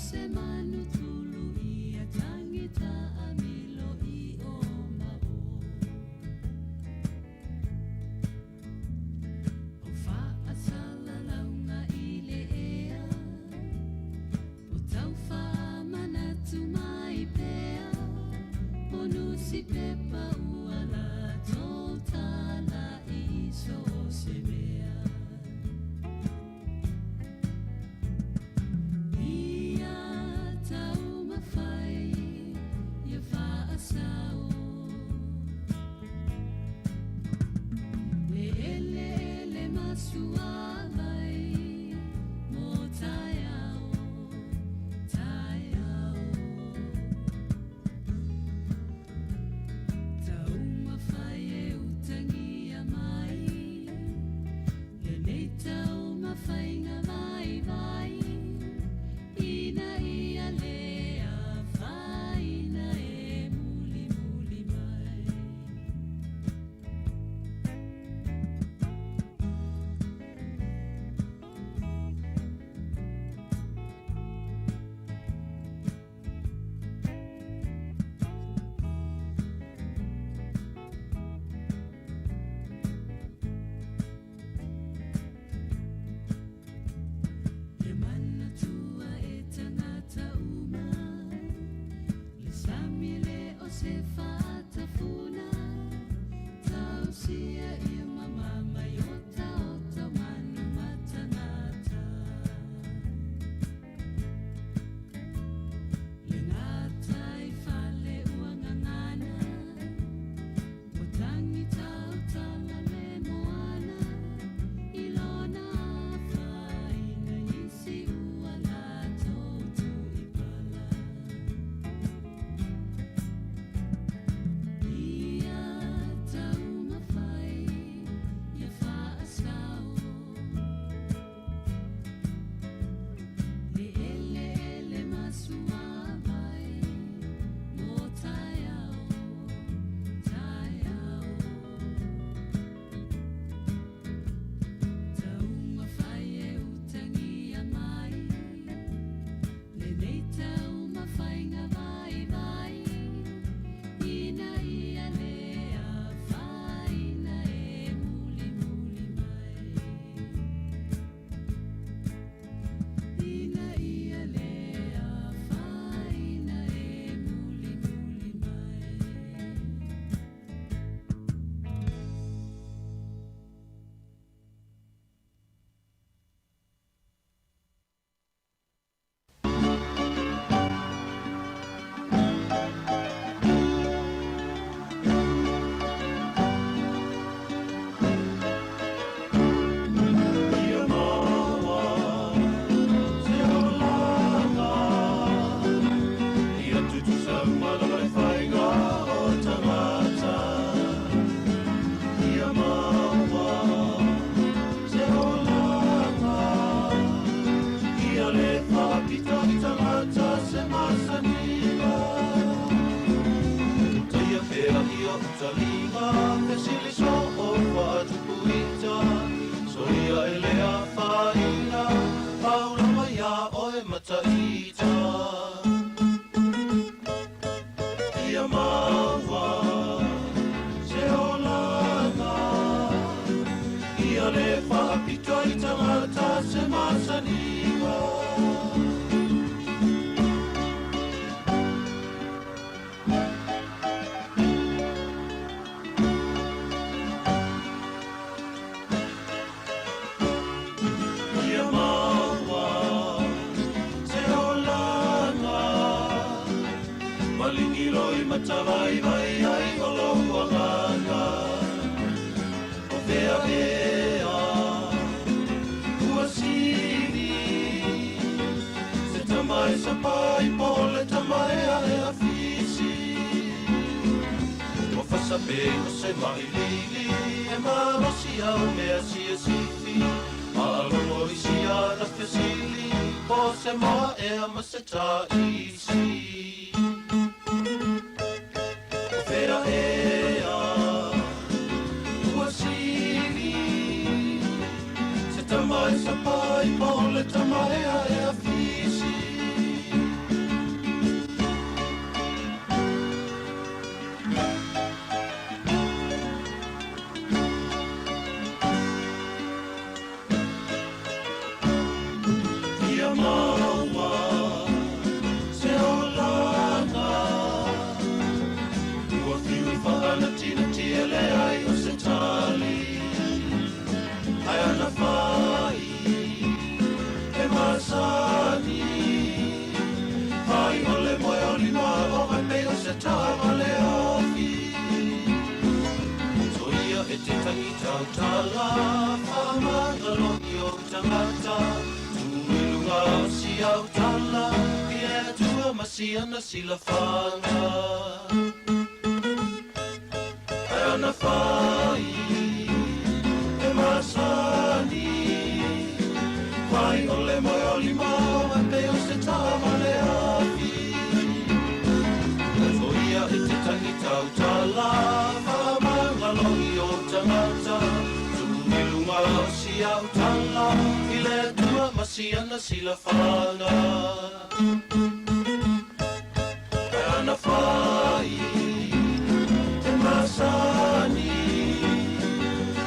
se manu tulu ia tangi taamilo i o ma o. O faasalalauga i le ea, o tau faamanatu mai pea, o nusi pepa ua latou tala i so o se mea. Ia taumafai ia faasao, le eleele ma suavai mo taeao, taeao. Taumafai e utagia mai lenei taumafaiga vaivai, ina ia le afaina e mulimuli mai. Ia manatua e tagata uma, le sami le o se faatafuna, tausia ia mamama i otaota o manu ma tagata. Le gatai fale ua gagana, ua tagi tautala le moana, i lona afaina isi ua latou tuipala. Ia taumafai ia faasao, le eleele ma suavai mo taeao, taeao. Taumafai e utagia mai lenei taumafaiga vaivai, ina ia le afaina e mulimuli mai. Ina ia le afaina e mulimuli mai. Ia maua se olaga, ia tutusa uma lava le faiga o tagata. Ia maua se olaga, ia le faapito i tagata se masaniga. Taia pea ia utaliga, fesili so o faatupuita, soia e le afaina, pau lava ia oe mataita. Ia maua se olaga, ia le faapito i tagata se masaniga. Ia maua se olaga, maligilo i matavaivai ai o lou agaga. O fea ea ua sili, se tama e sapai po o le tama e ae afisi. Ua fasa pe o se mailili, e malosi au mea siasifi. Faalogo i siana fesili, po o se moa ea ma se taisi. O fea ea ua sili, se tama e sapai po o le tama e ae afisi. maua se olaga. Ua fiu e faanatinati e leai o se tali, ae ana fai e masani. Fai o le moe o lima o vai pei o se taavale afi. Soia e te tangi tautala, whaamangalo i o tangata. Tu i lunga o si au tala, i e atua ma si ana silafanga. Ai ana whai, e masani. Whai o le moe o lima, o vai pei o se taavale afi. Soia e te tangi tautala, whaamangalo i o tangata. Tu i lunga o si au tala, i le atua ma si ana silafanga. Ai ana whai, e masani.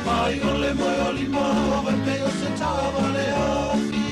Whai o le moe o lima, o vai pei o se taavale afi.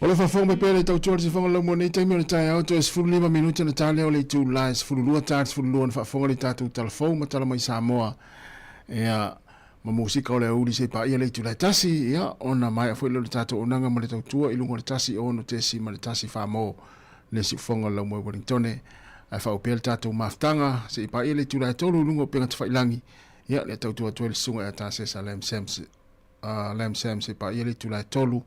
O lo faafofoga mai pea le tautua le sifoga lau mo nei taimi o le taeao toe 15 minute na ta lea o le itula e 12 ta le 12 na faafofoga le tatou talafou ma tala mai Samoa ia ma musika o le aoauli se i paia le itula e tasi ia ona maea foi lea o le tatou auaunaga ma le tautua i luga o le 1 6.1 fa mo le siufoga lau moe Wellingtone ae faaopea le tatou mafutaga se i paia le itula e 3 i luga o upega tafailagi ia le tautua atu ai le susuga ia Tasesa Lam Sams Lam Sam se paia le itula e 3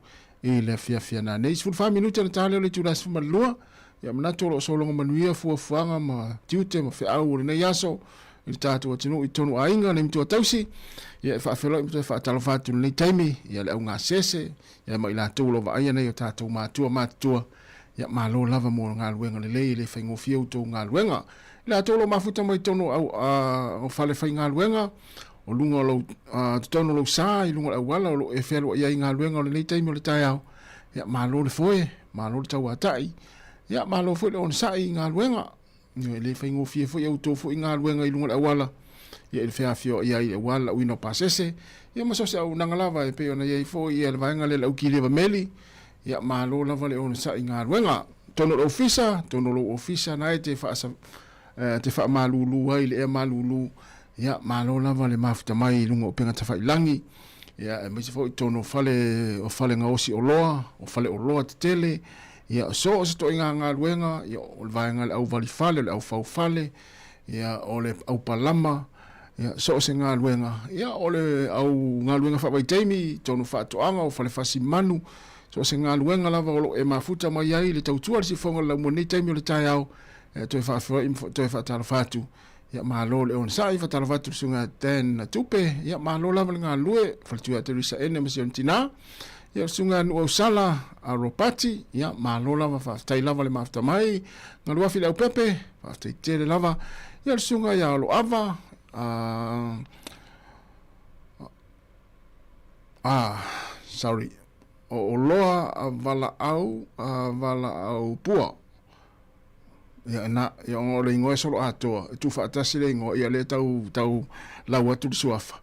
i le afiafi ana nei. 14 minute na ta lea o le itula e 12. Ia manatu o lo o sologa manuia fuafuaga ma tiute ma feau o lenei aso i le tatou atunuu i totonu aiga le matua tausi. Ia e faafeiloai ma toe faatalofa atu i lenei taimi ia le augasese ia ma i latou o lo o vaaia nei o tatou matua matutua. Ia malo lava mo galuega lelei e le faigofie outou galuega. I latou o lo o mafuta mai totonu o fale faigaluega, o luga o lou, totonu o lou sa i luga o le auala o lo o e fealuai ai i galuega o lenei taimi o le taeao. Ia malo le foe, malo le tauatai, ia malo foi le onosai i galuega. Ia, e le faigofie foi outou foi galuega i luga o le auala, ia i le feafioai ai aua le lauina o pasese, ia ma so o se auaunaga lava e pei ona i ai foi ia le vaega lea le au kiliva meli, ia malo lava le onosai i galuega. Totonu o le ofisa, totonu o lou ofisa na e te faasa, te faamalulu ai i le ea malulu, ia malo lava le mafuta mai i luga o upega tafailagi, ia aemaise foi totonu o fale, o fale gaosi oloa, o fale oloa tetele, ia so o se toaiga galuega, ia o le vaega o le au valifale, o le au faufale, ia o le au palama, ia so o se galuega, ia o le au galuega faavaitaimi, totonu o faatoaga, o fale fasi manu, so o se galuega lava o lo o e mafuta mai ai le tautua le sifoga o le laumua i lenei taimi o le taeao, e toe faafeiloai ma toe faatalofa atu. Ia malo le onosai, faatalofa atu i le susuga Dan Tupe, ia malo lava le galulue, faletua ia Teresa Ene ma si ona tina. Ia le susuga Nuuausala a Ropati, ia malo lava, faafetai lava le mafuta mai. Galuafi le Aupepe, faafetai tele lava. Ia le susuga ia Aloava, sorry, o Oloa a Valaau, a Valaau Pua. Ia na, ia ona o le igoa e solo atoa, e tuufaatasi le igoa, ia lea tau, tau lau atu le suafa.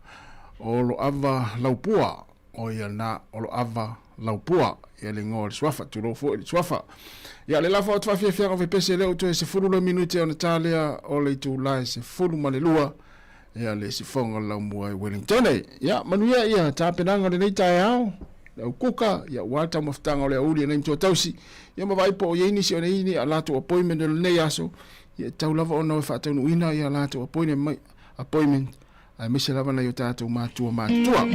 O Loava Laupua, o ia na, o Loava Laupua, ia le igoa o le suafa, tulou foi le suafa. Ia le lafo atu faafiafiaga o fepese lea ua toe 12 minute ona ta lea o le itula e 12, ia le sifoga o le laumua i Wellingtone. Ia, manuia ia tapenaga o lenei taeao, le au kuka, ia ua le taumafataga o le aoauli e nai matua tausi, ia ma vaai po o i ai nisi o nei ni a latou appointment o lenei aso, ia e tatau lava ona o e faataunuuina ia latou appointment, appointment aemaise lava nai o tatou matua matutua.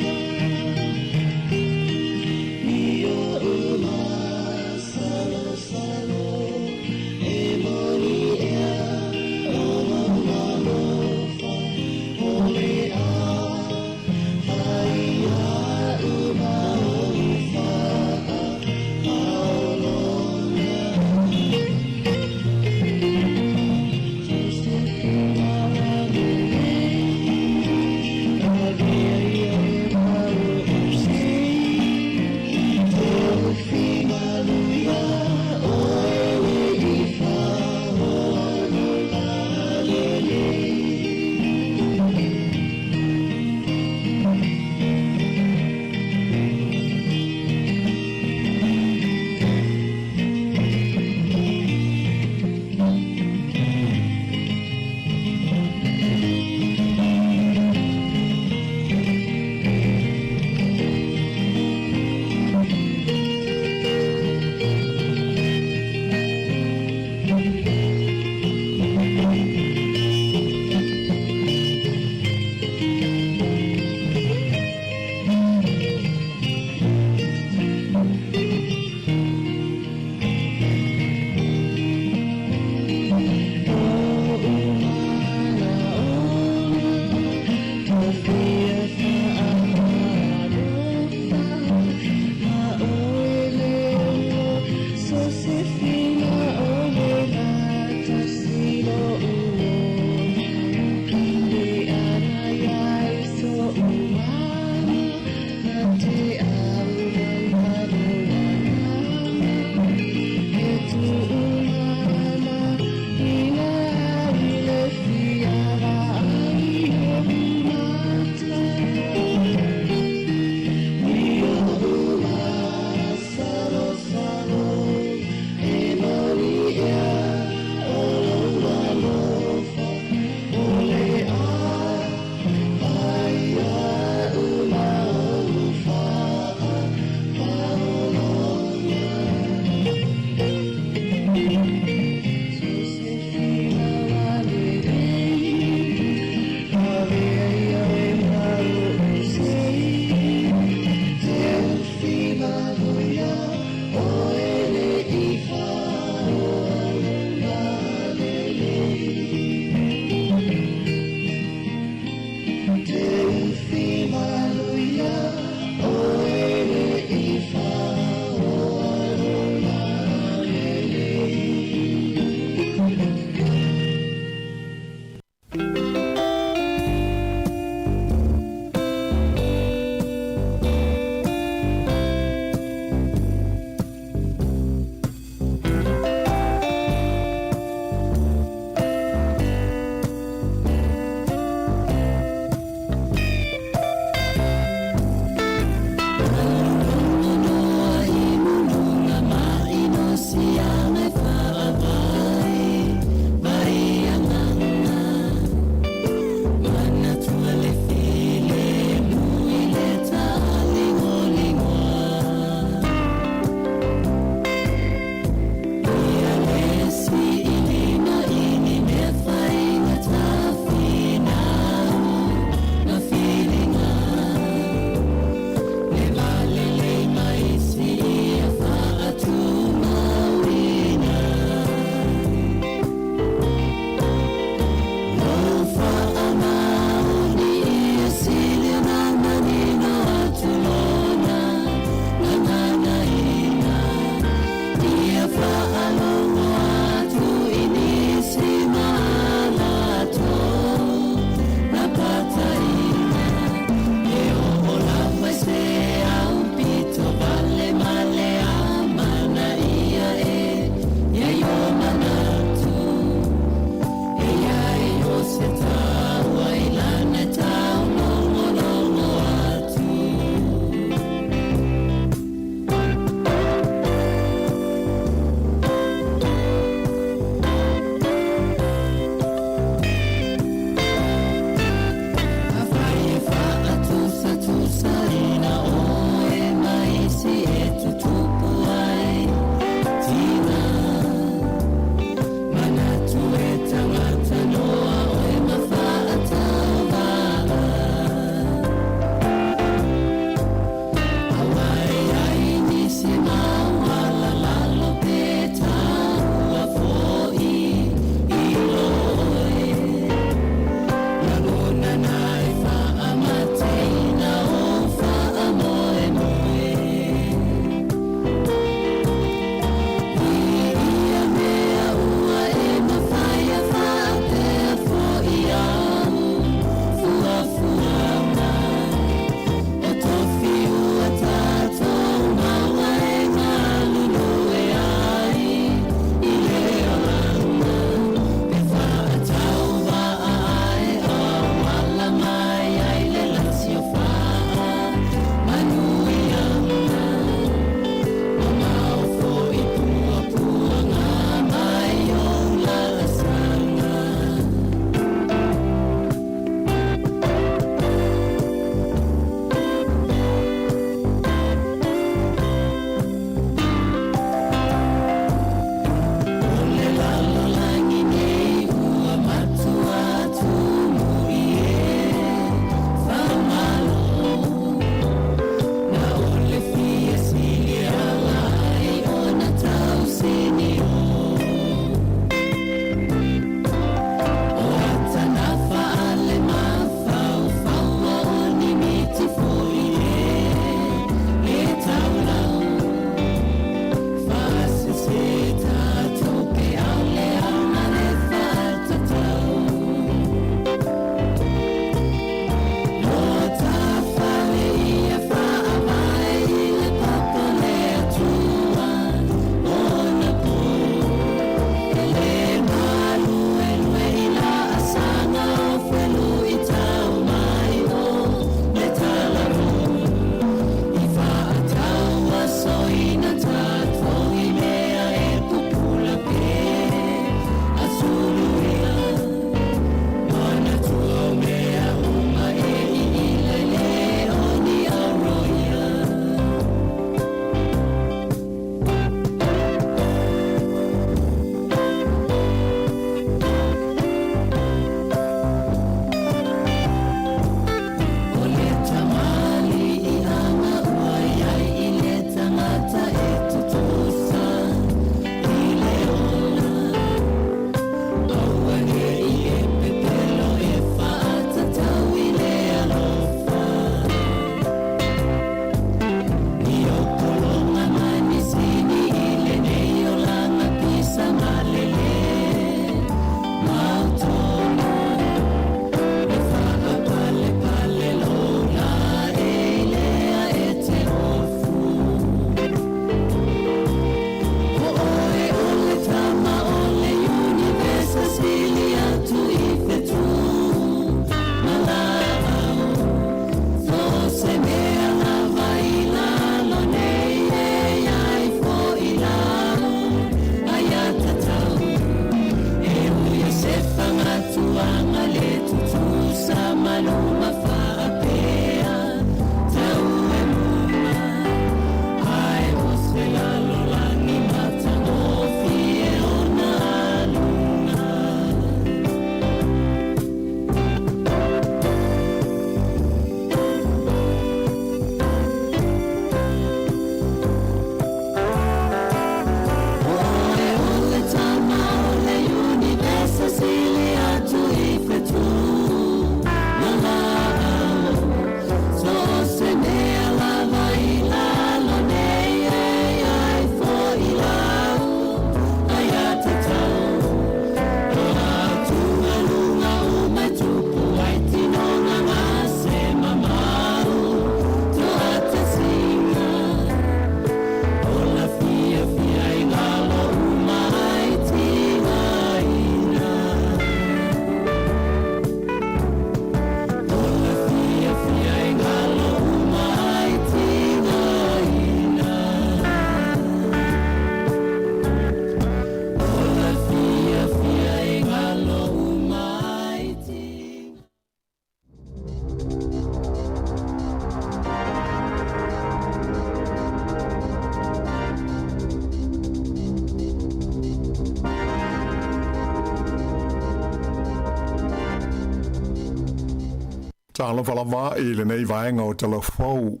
Talofa lava i lenei vaega o Talafou.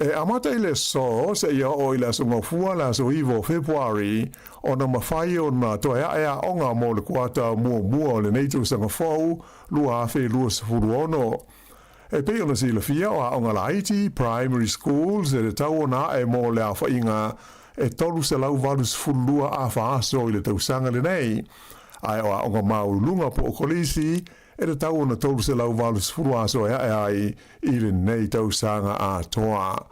E amata i le aso seia oo i le Aso Gafua le aso 9 o Fepuari ona mafai ona toe ae aoga mo le kuata muamua o lenei tausaga fou 2026. E pei ona silafia o aoga laiti, primary schools, e tatau ona ae mo le aofaiga e 382 afa aso i le tausaga lenei, ae o aoga maualuluga po o kolisi e tatau ona 380 aso e ae ai i lenei tausaga atoa.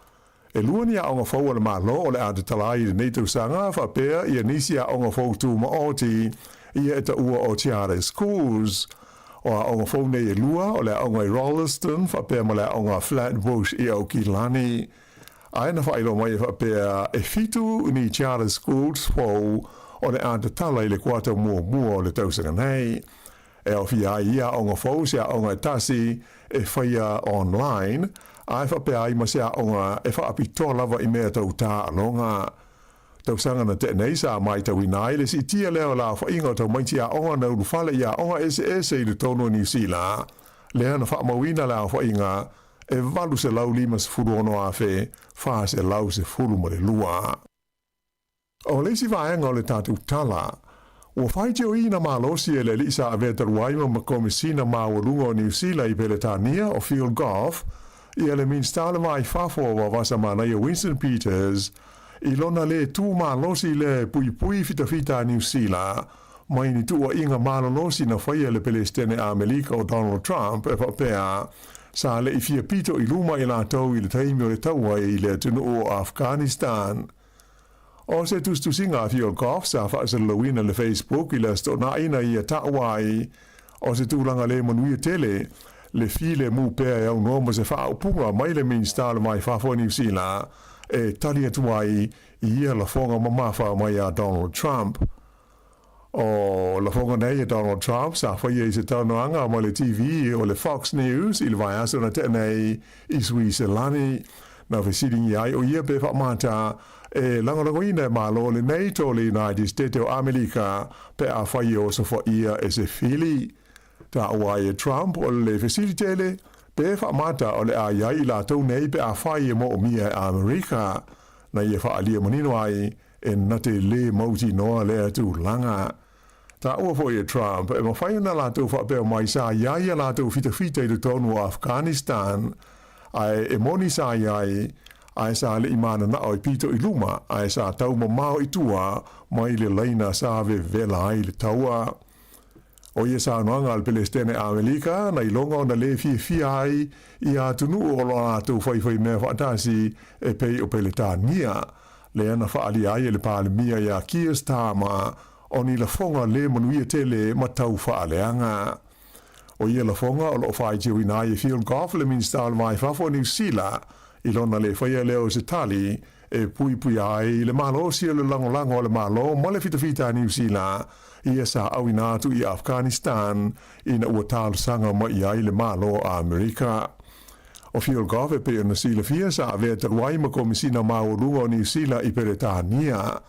E lua ni aoga fou a le Malo o le a tatala ai i lenei tausaga faapea ia nisi aoga fou tumaoti ia e taua o Charter Schools. O aoga fou nei e lua o le aoga i Rolleston faapea ma le aoga Flatbush i Aukilani. Ae na faailoa mai e faapea e fitu ni Charter Schools fou o le a tatala i le kuata muamua o le tausaga nei. E aofia ai ia aoga fou se aoga e tasi e faia online, ae faapea ai ma se aoga e faapitoa lava i mea tau taaloga. Tausaga na tea nei sa maitauina ai le siitia lea o le aofaiga o tamaiti aoga na ulufale i aoga eseese i totonu o Niu Sila, lea na faamauina le aofaiga e 856,412. O le isi vaega o le tatou tala, ua faitioina malosi e le alii sa avea talu ai ma Komesina Maualuga o Niu Sila i Peretania o Phil Goff ia le Minisita o le Va i Fafo o Vavasa Manaia Winston Peters i lona lē tū malosi lea e puipui fitafita a Niu Sila mai ni tuuaiga malolosi na faia e le Pelesitene Amelika o Donald Trump e faapea sa le i fia pito i luma i latou i le taimi o le taua i le atunuu o Afghanistan. O se tusitusiga a Phil Goff sa faasalalauina i le Facebook i le Aso Toonai na ia taua ai o se tulaga le manuia tele le filemu pea e aunoa ma se faaupuga mai le Minisita o le Va i Fafo o Niu Sila e tali atu ai i ia lafoga mamafa mai a Donald Trump. O lafoga nei a Donald Trump sa faia i se talanoaga ma le TV o le Fox News i le vaiaso na tea nei i Suiselani. Na fesiligia ai o ia pe faamata e lagolagoina e Malo le NATO o le United States o Amelika pe afai e osofaia e se fili. Taua ai e Trump o le fesili tele pe faamata o le a i ai i latou nei pe afai e moomia e Amerika. Na ia faaalia manino ai E na te lē mautinoa lea tulaga. Taua foi e Trump, e mafai ona latou faapea mai sa i ai a latou fitafita i totonu o Afghanistan, ae e moni sa i ai, ae sa le i mananao e pito i luma, ae sa tau mamao i tua mai le laina sa vevela ai le taua. O ia saunoaga a le Pelesitene Amelika na iloga ona lē fiafia ai ia atunuu o lo latou faifaimea faatasi e pei o Peletania, lea na faaalia ai e le Palemia iā Keir Starmer o ni lafoga lē manuia tele ma tau faaleaga. O ia lafoga o loo faitioina ai e Phil Goff le Minisita o le Va i Fafo o Niu Sila i lona lē faia lea o se tali e puipuia ai le malosi o le lagolago a le Malo ma le fitafita a Niu Sila ia sa auina atu i Afghanistan ina ua talosaga mai i ai le Malo o Amerika. O Phil Goff e pei ona silafia sa avea talu ai ma Komisina Maualuga o Niu Sila i Peretania.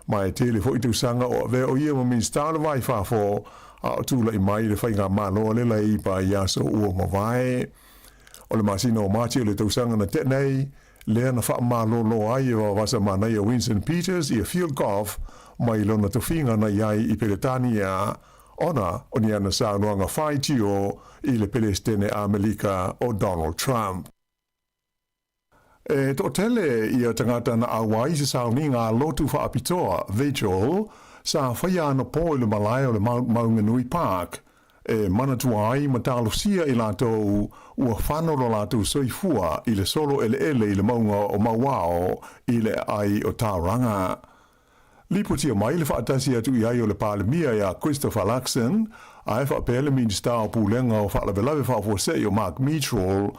Ma e tele foi tausaga o avea o ia ma Minisita o le Va i Fafo a o tulai mai le faigamalo a le Leipa i aso ua mavae. O le masina o Mati o le tausaga na tea nei, lea na faamalolo ai e Vavasa Manaia Winston Peters ia Phil Goff mai lona tofiga na i ai i Peretania ona o ni ana saunoaga faitio i le Pelesitene Amelika o Donald Trump. E toatele ia tagata na auai i se sauniga a lotu faapitoa, vigil, sa faia anapo i le malae o le Mount Maunganui Park, e manatua ai ma talosia i latou ua fano lo latou soifua i le solo eleele i le mauga o Mauao i le aai o Tauranga. Lipotia mai le faatasi atu i ai o le Palemia iā Christopher Luxon, ae faapea le Minisita o Pulega o Faalavelave Faafuasei o Mark Mitchell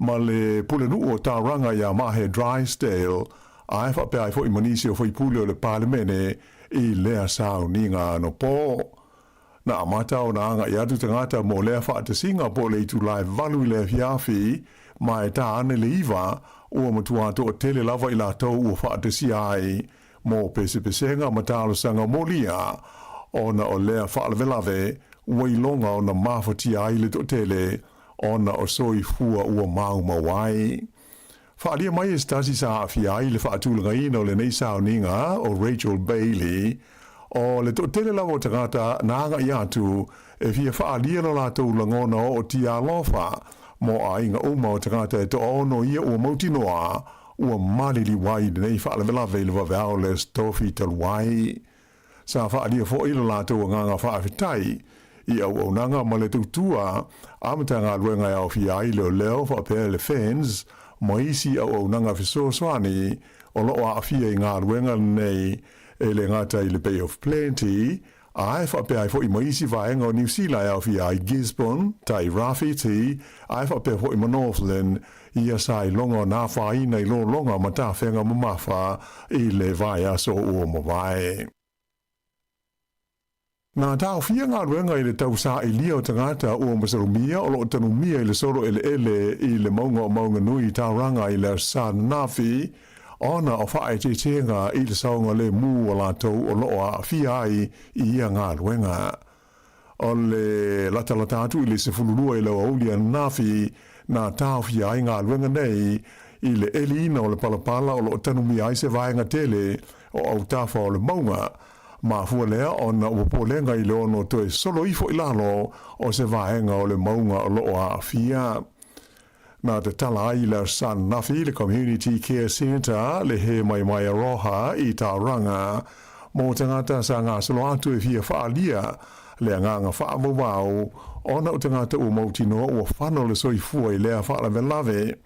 ma le Pulenuu o Tauranga iā Mahe Drysdale, ae faapea ai foi ma nisi o faipule o le Palemene i lea sauniga anapo. Na amata ona agai atu tagata mo lea faatasiga po o le itula e valu i le afiafi, ma e tā ane le iva, ua matua toatele lava i latou ua faatasia ai mo pesepesega ma talosaga molia, ona o lea faalavelave ua iloga ona mafatia ai le toatele. ona o soifua ua maumau ai. Faaalia mai e se tasi sa aafia ai i le faatulagaina o lenei sauniga o Rachel Bailey, o le toatele lava o tagata na agai atu e fia faaalia lo latou lagona ootia alofa mo aiga uma o tagata e toaono ia ua mautinoa ua maliliu ai i lenei faalavelave i le vaveao o le Aso Tofi talu ai. Sa faaalia foi lo latou agaga faafetai i auaunaga ma le tautua a Matagaluega e aofia ai leoleo faapea le FENS ma isi auaunaga fesoasoani o lo o aafia i galuega lenei e le gata i le Bay of Plenty ae faapea ai foi ma isi vaega o Niu Sila e aofia ai Gisborne, Tai Rāwhiti ae faapea foi ma Northland ia sa iloga o na afaina i lologa ma tafega mamafa i le vaiaso ua mavae. Na taofia galuega i le tau sailia o tagata ua masalomia o lo o tanumia i le solo eleele i le mauga o Maunganui i Tauranga i le Aso Sa ananafi ona o faaeteetega i le saogalemu o latou o lo o aafia ai i ia galuega. O le latalata atu i le 12 i le aoauli ananafi na taofia ai galuega nei i le eliina o le palapala o lo o tanumia ai se vaega tele o autafa o le mauga. Mafua lea ona o popolega i le ono toe solo ifo i lalo o se vaega o le mauga o lo o aafia. Na tatala ai i le Aso Sa ananafi le Community Care Centre le He Maimai Aroha i Tauranga mō tagata sa gasolo atu e fia faaalia le agaga faavauvau ona o tagata ua mautinoa ua fano le soifua i lea faalavelave.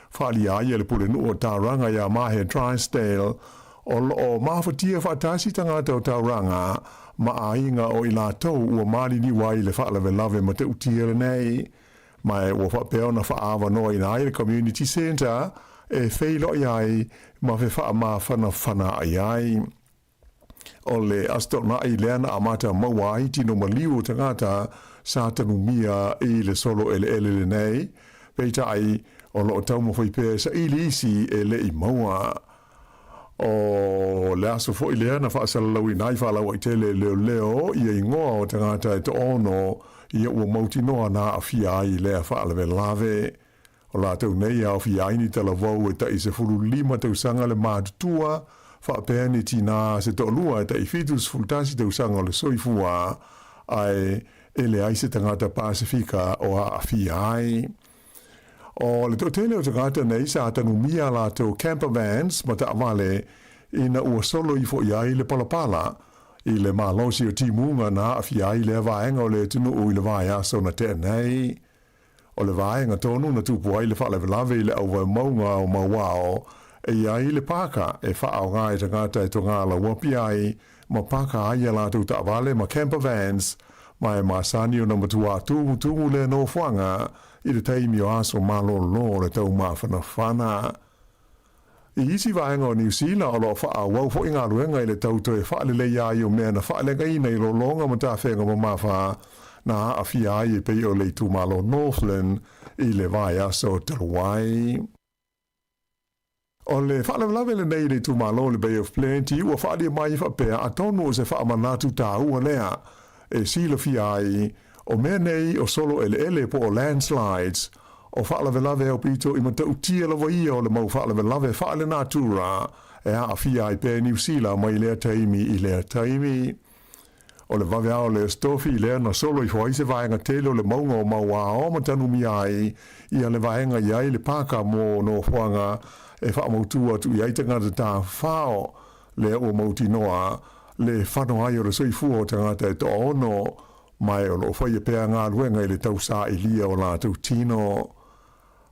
Faaalia ai e le Pulenuu o Tauranga iā Mahe Drysdale o lo o mafatia faatasi tagata o Tauranga ma aiga o i latou ua maliliu ai i le faalavelave matautia lenei. Ma ua faapea ona faaavanoaina ai le Community Centre e feiloai ai ma fefaamafanafanaai ai. O le Aso Toonai lea na amata maua ai tino maliu o tagata sa tanumia i le solo eleele lenei, peitai o lo o taumafai pea e saili isi e le i maua. O le aso foi lea na faasalalauina ai faalauaitele e leoleo ia igoa o tagata e toono ia ua mautinoa na aafia ai i lea faalavelave. O latou nei e aofia ai ni talavou e tai 15 tausaga le matutua, faapea ni tinā se toalua e tai 71 tausaga o le soifua, ae e leai se tagata Pasefika o aafia ai. O le toatele o tagata nei sa tanumia a latou camper vans ma taavale ina ua solo ifo i ai le palapala i le malosi o timuga na aafia ai lea vaega o le atunuu i le vaiaso na tea nei. O le vaega tonu na tupu ai le faalavelave i le auvaemauga o Mauao e i ai le pāka e faaaoga e tagata e togā lauapi ai ma pāka ai a latou taavale ma camper vans ma e masani ona matuā tumutumu lea nofoaga i le taimi o aso malōlō o le taumafanafana. I isi vaega o Niu Sila o lo o faaauau foi galuega i le tau toe faaleleia ai o mea na faaleagaina i lologa ma tafega mamafa na aafia ai e pei o le itumalo Northland i le vaiaso talu ai. O le faalavelave lenei i le itumalo o le Bay of Plenty ua faaalia mai faapea atonu o se faamanatu taua lea e silafia ai o mea nei o solo eleele po o landslides o faalavelave aupito i matautia lava ia o le mau faalavelave faalenatura e aafia ai pea Niu Sila mai lea taimi i lea taimi. O le vaveao o le Aso Tofi lea na solo ifo ai se vaega tele o le mauga o Mauao ma tanumia ai ia le vaega i ai le pāka mō nofoaga e faamautū atu i ai tagata tafafao lea ua mautinoa le fano ai o le soifua o tagata e toaono ma e o lo o faia pea galuega i le tau sailia o latou tino.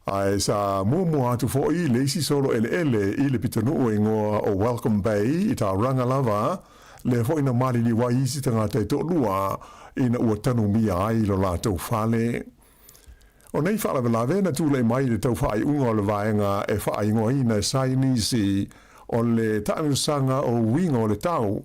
Ae sa muamua atu foi le isi solo eleele i le pitonuu e igoa o Welcome Bay i Tauranga lava, lea foi na maliliu ai isi tagata e toalua ina ua tanumia ai lo latou fale. O nei faalavelave na tulai mai i le tau faaiuga o le vaega e faaigoaina e saienisi o le taamilosaga o uiga o le tau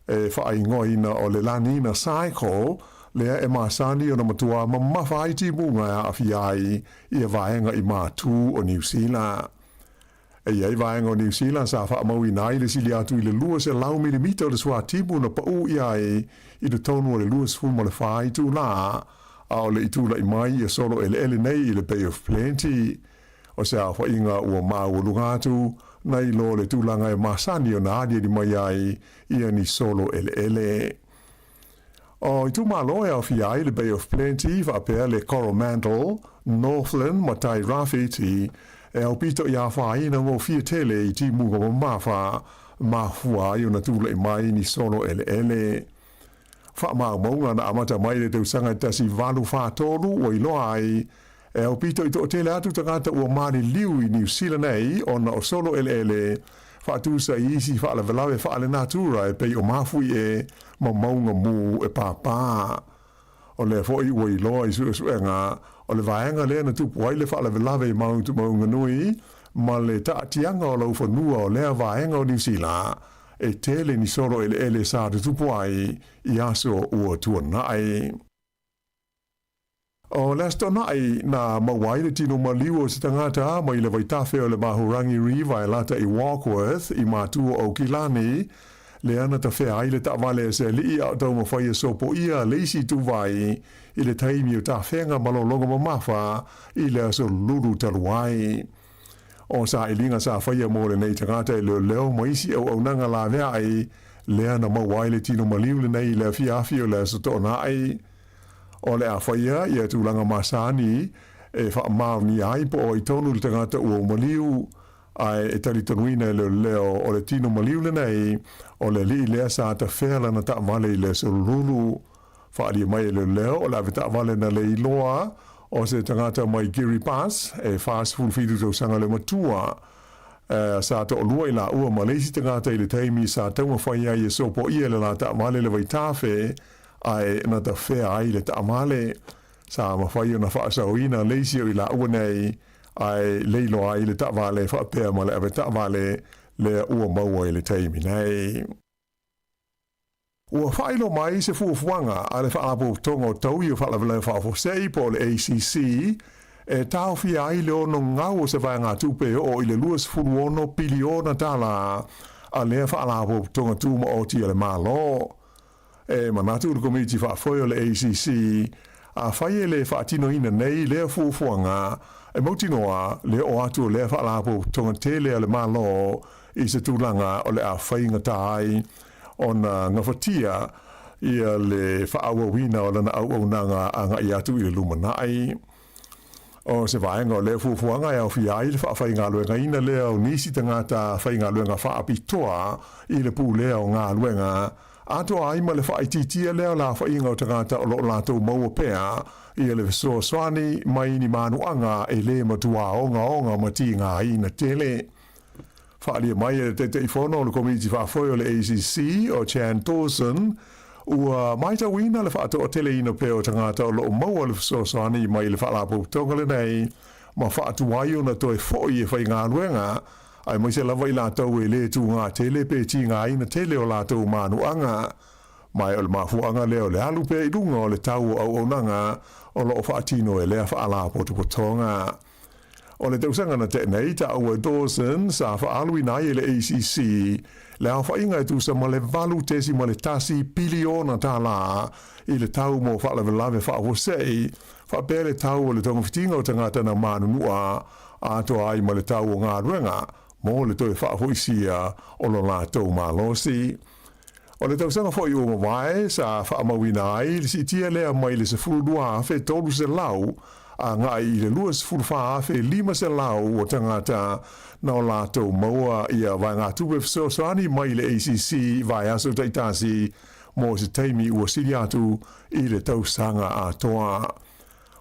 e faaigoaina o le La Nina Cycle, lea e masani ona matuā mamafa ai timuga e aafia ai ia vaega i matū o Niu Sila. E i ai vaega o Niu Sila sa faamauina ai le sili atu i le 200 milimita o le suatimu na paū ʻia ai i totonu o le 24 itulā, a o le i tula'i mai ia solo eleele nei i le Bay of Plenty. O se aofaiga ua maualuga atu nai lo le tulaga e masani ona aliali mai ai ia ni solo eleele. O itumalo e aofia ai le Bay of Plenty faapea le Coromandel, Northland ma Tai Rāwhiti e aupito i afaina gofie tele i timuga mamafa mafua ai ona tula'i mai ni solo eleele. Faamaumauga na amata mai i le tausaga e 1843 ua iloa ai e aupito i toatele atu tagata ua maliliu i Niu Sila nei ona o solo eleele faatusa i isi faalavelave faalenatura e pei o mafuie ma mauga mū e pāpā. O lea foi ua iloa i suesuega o le vaega lea na tupu ai le faalavelave i Mount Maunganui ma le taatiaga o laufanua o lea vaega o Niu Sila e tele ni solo eleele sa tutupu ai i aso ua tuanai. O le Aso Toonai na maua ai le tino maliu o se tagata mai le vaitafe o le Mahurangi River e lata i Warkworth i matua o Aukilani, lea na tafea ai le taavale a se alii a o taumafai e sopoia le isi ituvai i le taimi o tafega malologa mamafa i le aso lulu talu ai. O sailiga sa faia mo lenei tagata e leoleo ma isi auaunaga laveai, lea na maua ai le tino maliu lenei i le afiafi o le Aso Toonai. O le a faia ia tulaga masani e faamaonia ai po o ai tonu le tagata ua maliu, ae e talitonuina e leoleo o le tino maliu lenei o le alii lea sa tafea lana taavale i le aso lulu. Faaalia mai e leoleo o le ave taavale na le iloa o se tagata mai Kiribati e 47 tausaga le matua. Sa toalua i laua ma le isi tagata i le taimi sa taumafai ai e sopoia le la taavale le vaitafe ae na tafea ai le taavale. Sa mafai ona faasaoina le isi o i laua nei ae le iloa ai le taavale faapea ma le ave taavale lea ua maua i le taimi nei. Ua faailoa mai se fuafuaga a le Faalapotopotoga o Taui o Faalavelave Faafuasei po o le ACC e taofia ai le ono gau o se vaegatupe e oo i le $26 piliona tala a lea Faalapotopotoga Tumaoti a le Malo. E manatu le Komiti Faafoe o le ACC, afai e le faatinoina nei lea fuafuaga, e mautinoa le oo atu o lea Faalapotopotoga tele a le Malo i se tulaga o le a faigata ai ona gafatia ia le faaauauina o lana auaunaga agai atu i le lumanai. O se vaega o lea fuafuaga e aofia ai le faafaigaluegaina lea o nisi tagata faigaluega faapitoa i le pulea o galuega, atoa ai ma le faaitiitia lea o le aofaiga o tagata o lo o latou maua pea ia le fesoasoani mai ni manuaga e le matua ogaoga ma tigaina tele. Faaalia mai e le Taitaifono o le Komiti Faafoe o le ACC, o Chan Dawson, ua matauina le faatoateleina pea o tagata o lo o maua le fesoasoani mai le Faalapotopotoga lenei ma faatuai ona toe foi e faigaluega, aemaise lava i latou e le tūgā tele pe tigaina tele o latou manuaga. Ma o le mafuaaga lea o le alu pea i luga o le tau o auaunaga o lo o faatino e lea Faalapotopotoga. O le tausaga na tea nei, taua e Dawson sa faaaluina ai e le ACC le aofaiga e tusa ma le $8.1 piliona tala i le tau mo faalavelave faafuasei, faapea le tau o le togafitiga o tagata na manunua atoa ai ma le tau o galuega mo le toe faafoisia o lo latou malosi. O le tausaga foi ua mavae sa faamauina ai le siitia lea mai le 12,300 agai i le 24,500 o tagata na o latou maua ia vaegatupe fesoasoani mai le ACC vaiaso taitasi mo se taimi ua sili atu i le tausaga atoa.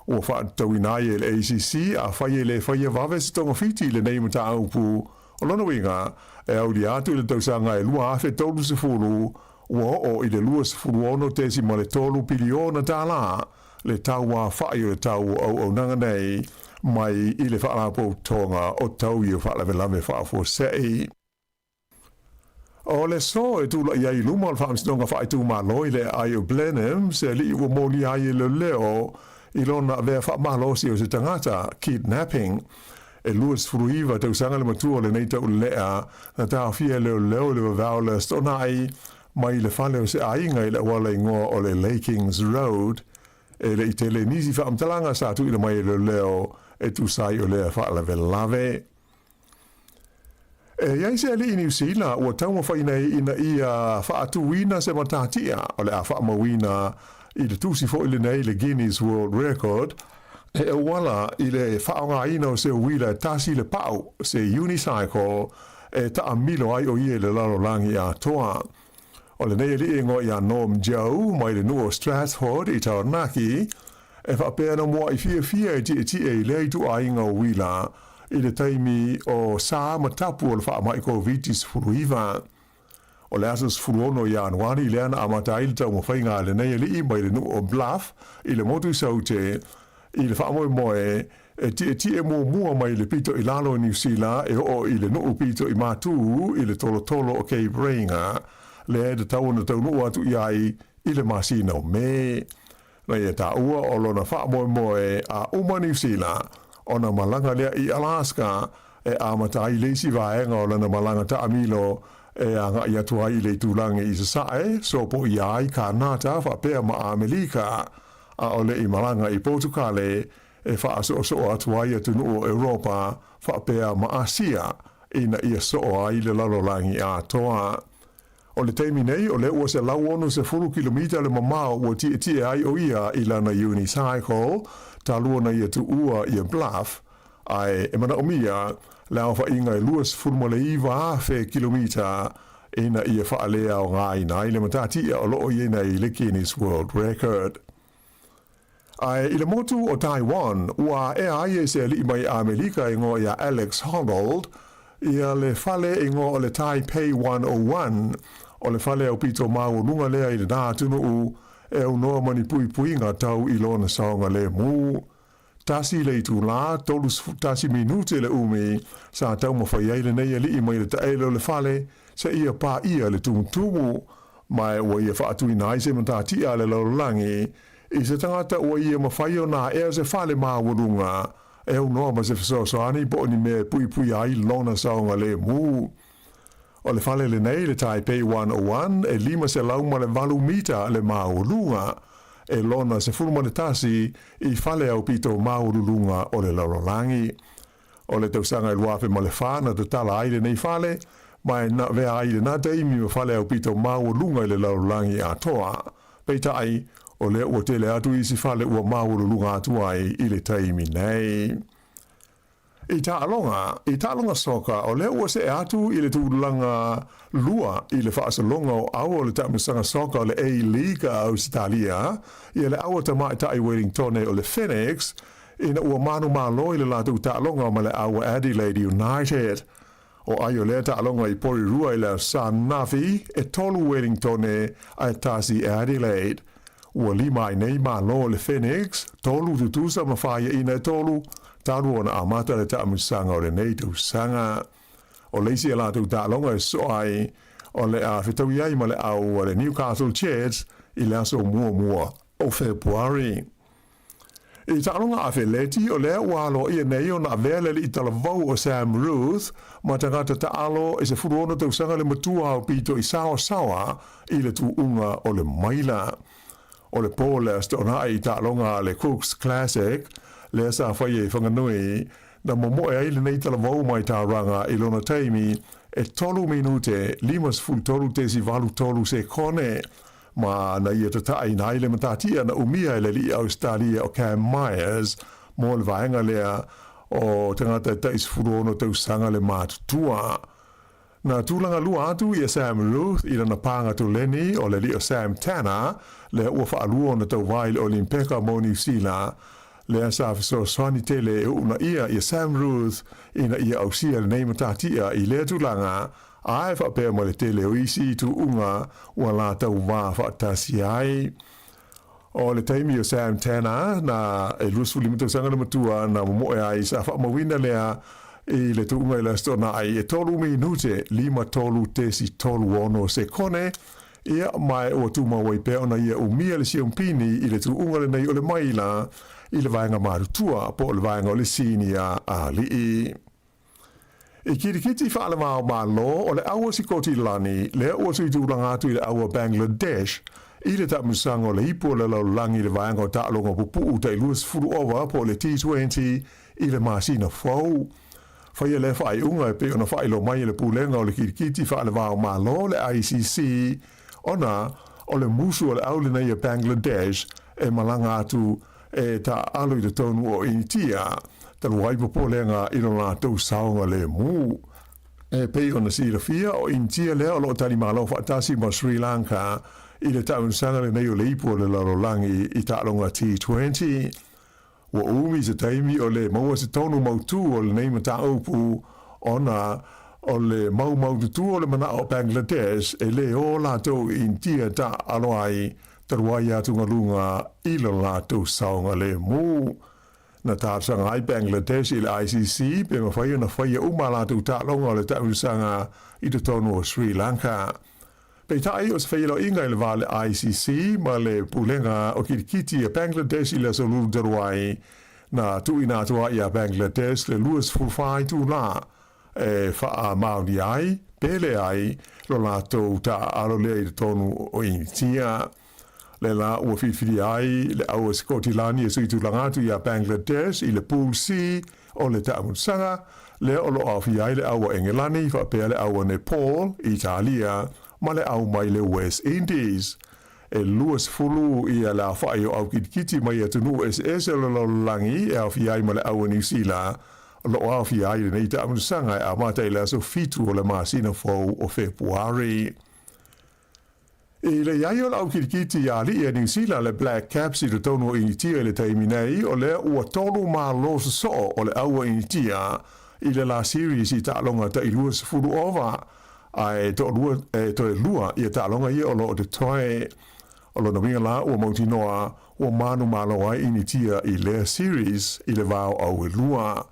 Ua faatatauina ai e le ACC afai e le faia vave se togafiti i lenei mataupu. O lona uiga, e aulia atu i le tausaga e 2030, ua oo i le $26.3 piliona tala le tauafa'i o le tau o auaunaga nei mai i le Faalapotopotoga o Taui o Faalavelave Faafuasei. O le aso e tula'i ai i luma o le Faamasinoga Faaitumalo i le aai o Blenheim se alii ua molia ai e leoleo i lona avea faamalosi o se tagata, kidnapping. E 29 tausaga le matua o lenei taulelea na taofia e leoleo i le vavao o le Aso Toonai mai le fale o se aiga i le auala igoa o le Lakings Road. E le i tele nisi faamatalaga sa tuuina mai e leoleo e tusa ai o lea faalavelave. E i ai se alii Niu Sila ua taumafai nei ina ia faatuina se matatia o le a faamauina i le tusi foi lenei le Guinness World Record e auala i le faaaogaina o se uila e tasi le pau, se unicycle, e taamilo ai o ia i le lalolagi atoa. O lenei alii e igoa ia Norm Joe mai le nuu o Stratford i Taranaki, e faapea na muaʻi fiafia e tietie i lea ituaiga o uila i le taimi o sa ma tapu o le faamai Koviti-19. O le aso 16 Ianuari lea na amata ai le taumafaiga a lenei alii mai le nuu o Bluff i le motu Saute i le faamoemoe e tietie muamua mai le pito i lalo o Niu Sila e oo i le nuu pito i matū i le tolotolo o Cape Reinga, lea e tatau ona taunuu atu i ai i le masina o Me. Na ia taua o lona faamoemoe a uma Niu Sila ona malaga lea i Alaska e amata ai le isi vaega o lana malaga taamilo e agai atu ai i le itulagi i Sasae, sopoia ai Kanata faapea ma Amelika, a o le i malaga i Potukale e faasoosoo atu ai atunuu o Europa faapea ma Asia ina ia soo ai le lalolagi atoa. O le taimi nei, o lea ua 160 kilomita le mamao ua tietie ai o ia i lana unicycle talu ona ia tuua ia Bluff, ae e manaomia le aofaiga e 29,000 kilomita ina ia faaleaogaina ai le matatia o lo o i ai nei le Guinness World Record. Ae i le motu o Taiwan, ua aea ai e se aliʻi mai ʻAmelika e igoa iā Alex Honnold ia le fale e igoa o le Taipei 101, o le fale aupito maualuga lea i lenā atunuu e aunoa ma ni puipuiga tau i lona saogalemu. Tasi le itulā, 31 minute le umi sa taumafai ai lenei aliʻi mai le taele o le fale seia paʻia le tumutumu, ma ua ia faatuina ai se matatia a le lalolagi i se tagata ua ia mafai ona aea se fale maualuga e aunoa ma se fesoasoani po o ni mea e puipuia ai lona saogalemu. O le fale lenei, le Taipei 101, e 508 mita le maualuga, e lona 11 i fale aupito maualuluga o le lalolagi. O le tausaga e 2004 na tatala ai lenei fale, ma e na avea ai i lenā taimi ma fale aupito maualuga i le lalolagi atoa. Peitai, o lea ua tele atu isi fale ua maualuluga atu ai i le taimi nei. I taaloga, i taaloga soka, o lea ua see atu i le tulaga lua i le faasologa o aua o le taamilosaga soka o le A-League a Ausetalia, ia le aua tamaitai Wellingtone o le Phoenix, ina ua manumalo i le latou taaloga ma le aua Adelaide United. O ai o lea taaloga i Porirua i le aso Anafi, e tolu Wellingtone ae tasi Adelaide. Ua lima ai nei malo le Phoenix, tolu tutusa ma faiaina e tolu, talu ona amata le taamilosaga o lenei tausaga. O le isi a latou taaloga e sosoo ai, o le a fetaui ai ma le au a le Newcastle Jets i le aso muamua o Fepuari. I taaloga afeleti, o lea ua aloaia nei ona avea le alii talavou o Sam Ruth ma tagata taalo e 16 tausaga le matua aupito i saoasaoa i le tuuga o le maila. O le po le Aso Toonai i taaloga a le Cooks Classic, lea sa faia i Whanganui, na momoe ai lenei talavou mai Tauranga i lona taimi e 3 minute 53.83 sekone. Ma na ia tataaina ai le matatia na umia e le alii Ausetalia o Cam Myers mo le vaega lea o tagata e tai 16 tausaga le matutua. Na tulaga lua atu ia Sam Ruth i lana pāga toleni o le alii o Sam Tanner lea ua faalua ona tauva i le Olimpeka mo Niu Sila, lea sa fesoasoani tele e uunaia ia Sam Ruth ina ia ausia lenei matatia i lea tulaga Ae faapea ma le tele o isi tuuga ua latou va faatasi ai. O le taimi o Sam Tanner, na e 25 tausaga le matua na momoe ai sa faamauina lea i le tuuga i le Aso Toonai e tolu minute 53.36 sekone, ia, ma ua tumau ai pea ona ia umia le siompini i le tuuga lenei o le maila i le vaega matutua po o le vaega o le sinia alii. I kirikiti faalevao Malo o le aua Sikotilani lea ua tuitulaga atu i le aua Bangladesh i le taamilosaga o le Ipu o le Lalolagi i le vaega o taaloga pupuu tai 20 ova po o le T20 i le masina fou. Faia lea faaiuga e pei ona faailoa mai e le Pulega o le Kilikiti Faale-va-o-Malo, le ICC, ona o le musu o le au lenei a Bangladesh e malaga atu e taaalo i totonu o Initia, talu ai popolega i lo latou saogalemu. E pei ona silafia, o Initia lea o lo o talimalo faatasi ma Sri Lanka i le taamilosaga lenei o le Ipu o le Lalolagi i taaloga T20. Ua umi se taimi o lē maua se tonu mautū o lenei mataupu ona o le maumaututu o le manaʻo o Bangladesh e lē o latou i Initia taaalo ai talu ai atugaluga i lo latou saogalemu. Na talosaga ai Bangladesh i le ICC pe mafai ona faia uma a latou taaloga o le taamilosaga i totonu o Sri Lanka. Peitai, o se feiloaiga i le va o le ICC ma le Pulega o Kilikiti a Bangladesh i le aso Lulu talu ai, na tuuina atu ai iā Bangladesh le 24 itulā e faamaonia ai pe leai lo latou taaalo lea i totonu o Initia. Le la ua filifilia ai le au a Sikotilani e suitulaga atu iā Bangladesh i le Pool C o le taamilosaga, lea o lo o aofia ai le au a Engelani faapea le au a Nepal, Italia, ma le au mai le West Indies. E 20 ia le aofai o au kitikiti mai atunuu eseese o le lalolagi e aofia ai ma le au a Niu Sila, o lo o aofia ai lenei taamilosaga e amata i le aso 7 o le masina fou o Fepuari. I le i ai o le au kilikiti ia alii a Niu Sila le Black Caps i totonu o Initia i le taimi nei, o lea ua tolu malo sosoo o le au a Initia i le la series i taaloga tai 20 ova, ae toalua e toe lua ia taaloga ia o lo o totoe. O lona uiga la ua mautinoa ua manumalo ai Initia i lea series i le va o au e lua.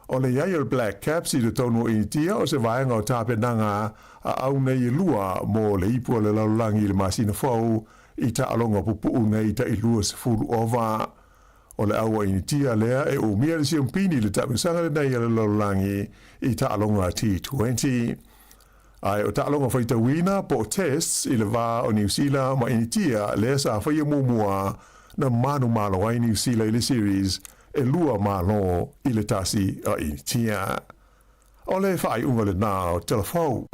O le i ai o le Black Caps i totonu o Initia o se vaega o tapenaga a au nei e lua mo le ipu o le lalolagi i le masina fou i taaloga pupuu nei tai 20 ova. O le au a Initia lea e umia le siompini i le taamilosaga lenei a le lalolagi i taaloga T20. Ae o taaloga faitauina po o tests i le va o Niu Sila ma Initia lea sa faia muamua na manumalo ai Niu Sila i le series e 2 i le 1 a Initia. O le faaiuga lena o Tala Fou.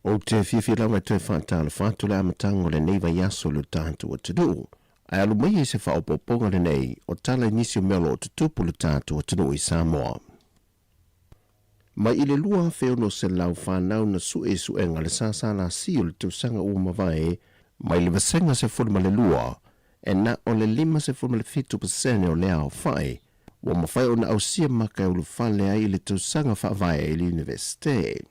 Ou te fiafia lava e toe faatalofa atu le amataga o lenei vaiaso i lo tatou atunuu. Ae alu maia i se faaopoopoga lenei o tala i nisi o mea o lo o tutupu i lo tatou atunuu i Samoa. Mai i le 2600 fanau na sue i suega le SSLC o le tausaga ua mavae, mai le vasega 12, e na o le 57 pasene o lea aofai ua mafai ona ausia maka e ulufale ai i le tausaga faavae i le Iunivesite.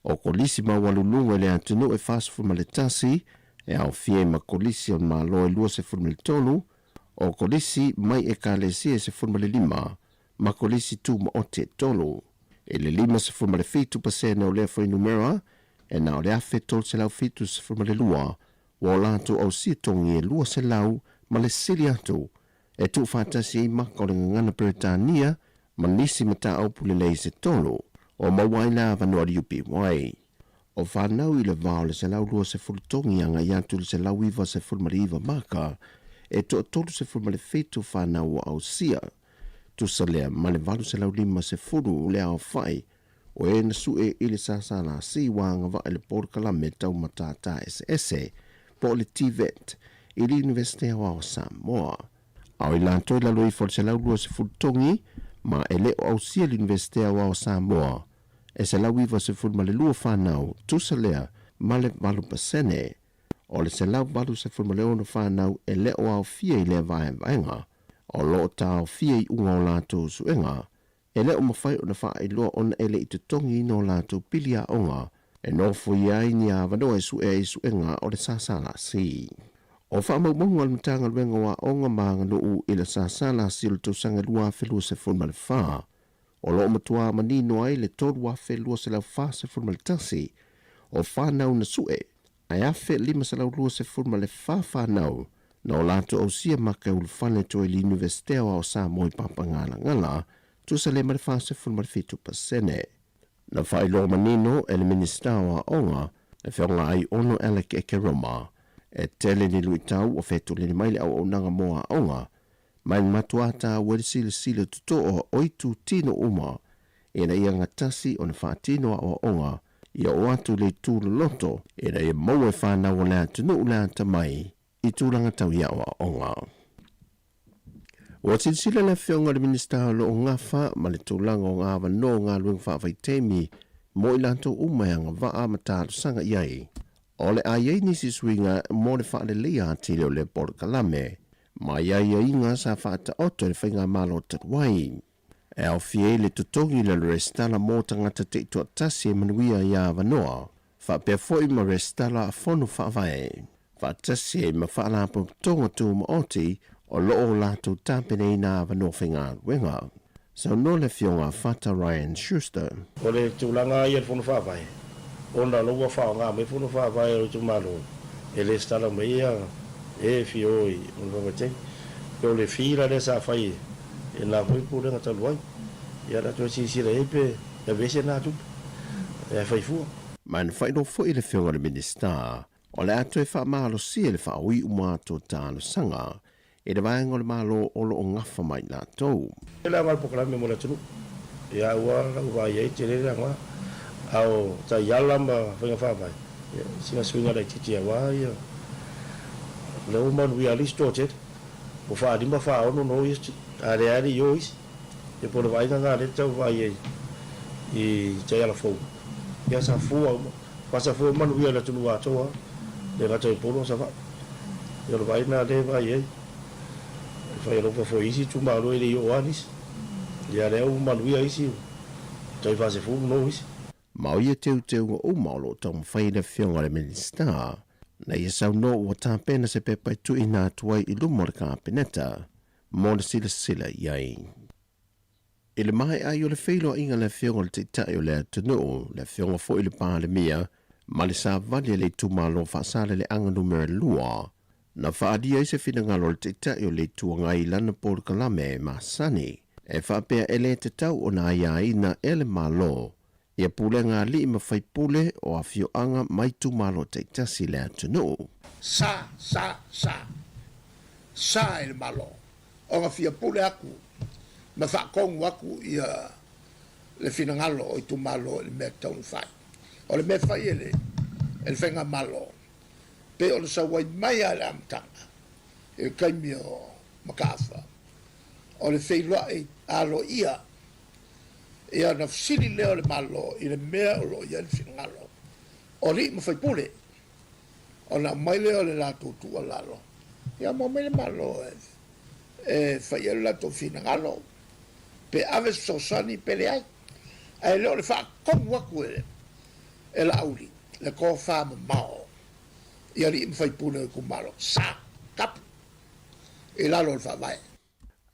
O kolisi maualuluga i le atunuu e 41, e aofia ai ma kolisi o le Malo e 23, o kolisi mai Ekalesia e 15, ma kolisi tumaoti e tolu. I le 57 pasene o lea fuainumera, e na o le 1372 ua o latou ausia togi e 200 ma le sili atu e tuufaatasi ai maka o le gagana Peretania ma nisi mataupu lelei se tolu o maua ai le avanoa o le UPY. O fanau i le va o le 120 togi agai atu i le 199 maka, e toa-37 fanau ua ausia, tusa lea ma le 850 le aofai o e na sue i le SSLC ua agavaa i le polokalame tau matata eseese po o le TVET i le Iunivesite Aoao o Samoa. A o i latou i lalo ifo o le 120 togi ma e le o ausia le Iunivesite Aoao o Samoa, e 192 fanau, tusa lea ma le 8%. O le 186 fanau e le o aofia i lea vaevaega, o lo o taofia iuga o latou suega, e le o mafai ona faailoa ona e le i totogiina o latou pili aoga e nofoia ai ni avanoa e sue ai suega o le SSLC. O faamaumauga a le Matagaluega o Aoga ma Aganuu i le SSLC o le tausaga 2024, o lo o matuā manino ai le 3,241 o fanau na su'e ae 1,524 fanau na o latou ausia maka e ulufale atu ai i le Iunivesite Aoao o Samoa i Papagalagala, tusa lea ma le 47%. Na faailoa manino e le Minisita o Aoga, le Afioga Aiono Alec Ekeroma, e tele ni luitau ua fetuleni mai le auaunaga mo aoga, ma e matuā taua ai le silasila totoa o itutino uma ina ia gatasi ona faatino aoaoga ia oo atu i le itu loloto ina ia maua e fanau o le atunuu le atamai i tulaga tau i aoaoga. Ua silasila le Afioga i le Minisita o lo o gafa ma le tulaga o avanoa o galuega faavaitaimi mo i latou uma e agavaa ma talosaga i ai. O le a i ai nisi suiga mo le faaleleia atili o lea polokalame ma i aiaiga sa faataoto e le Faigamalo talu ai. E aofia ai le totogi le resitala mo tagata taitoatasi e manuia i avanoa, faapea foi ma resitala a Fono Faavae, faatasi ai ma Faalapotopotoga Tumaoti o lo o latou tapenaina avanoa faigaluega. Saunoa le Afioga a Fata Ryan Schuster. O le tulaga ia i le Fono Faavae, ona o la ua faaaoga mai Fono Faavae o le itumalo e resitala mai ia e fia o i Fono Faavae tele. O le fee la lea sa fai e na foi pulega talu ai. Ia la toe silasila i ai pe aveese na tupe ae fai fua. Ma na faailoa foi e le Afioga i le Minisita, o le a toe faamalosia le faaui uma atu o talosaga i le vaega o le Malo o lo o gafa ma i latou. E le aoga le polokalame mo le atunuu. Ia ua lau vaai ai tele le aoga. A o taiala ma faiga faavae, ia sina suiga laitiiti aua ia lea ua manuia lava isi toatele. Ua faalima faaono no isi, a leai lava le i o isi. Ia po o le vaaiga lena lea e tau vaai ai i taiala fou. Ia sa fua uma, aua sa fua manuia i le atunuu atoa, le gata i Upolu a Savaii. Ia o le vaai lena lea e vaai ai. E fai alofa foi i isi itumalo e le i oo lava nisi. Ia lea ua manuia isi, tai 40 no isi. Ma o ia teuteuga uma o lo o taumafai le Afioga i le Minisita na ia saunoa ua tapena se pepa e tuuina atu ai i luma o le Kapeneta mo le silasila i ai. I le maea ai o le feiloaiga a le Afioga i le Taitai o le atunuu, le Afioga foi i le Palemia ma le Savali a le Itumalo Faasaleleaga Numera 2, na faaalia ai se finagalo o le Taitai o le Itu Agai i lana polokalame masani e faapea e le tatau ona aiaina e le Malo ia pulega alii ma faipule o afioaga ma itumalo taitasi i le atunuu. Sa, sa, sa. Sa i le Malo. Ona fia pule aku ma faatonu aku ia le finagalo o itumalo i le mea e tatau ona fai. O le mea e fai e le e le Faigamalo, pei o le sau ai mai lava i le amataga i le taimi o Mataafa, o le feiloai aloaia ia ona fesili lea o le Malo i le mea o lo o i ai le finagalo o alii ma faipule, ona aumai lea o le latou tuualalo, ia ma omai le Malo e fai ai lo latou finagalo, pe ave se fesoasoani pe leai. Ae le o le faatonu atu e e Laauli le tofa mamao i alii ma faipule o itumalo, sa tapu i lalo o le Faavae.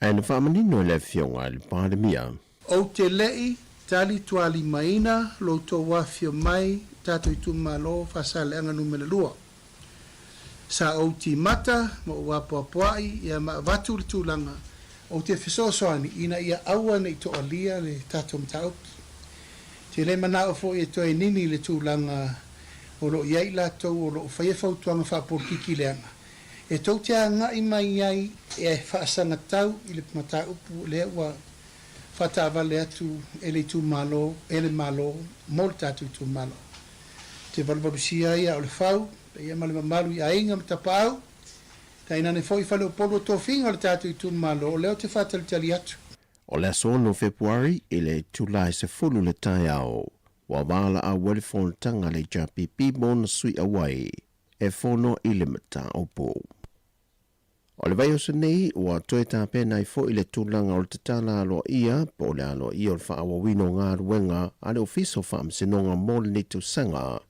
Ae na faamanino e le Afioga i le Palemia. Ou te leʻi talitualimaina lo outou afio mai tatou itumalo Faasaleleaga Numera 2. Sa ou timata ma ou apoapoaʻi ia ma avatu le tulaga ou te fesoasoani ina ia aua ne i toalia le tatou mataupu. Te le manao foi e toe nini le tulaga o lo o i ai i latou o lo o faia fautuaga faapolikiki leaga e tou te agai mai ai e faasagatau i le mataupu lea ua faataavale atu e le itumalo, e le Malo mo le tatou itumalo. Ou te valuvalusia ai a o le fau, paia ma le mamalu i aiga ma tapaau, tainane foi faleupolu o tofiga o le tatou itumalo, o lea ou te faatalitali atu. O le aso 6 Fepuari i le itula e 10 le taeao, ua valaau ai le fonotaga a le HRPP mo ona sui auai e fono i le mataupu. O le vaiaso nei, ua toe tapena ai foi le tulaga o le tatala aloaia po o le aloaia o le faaauauina o galuega a le Ofisa o Faamasinoga mo lenei tausaga,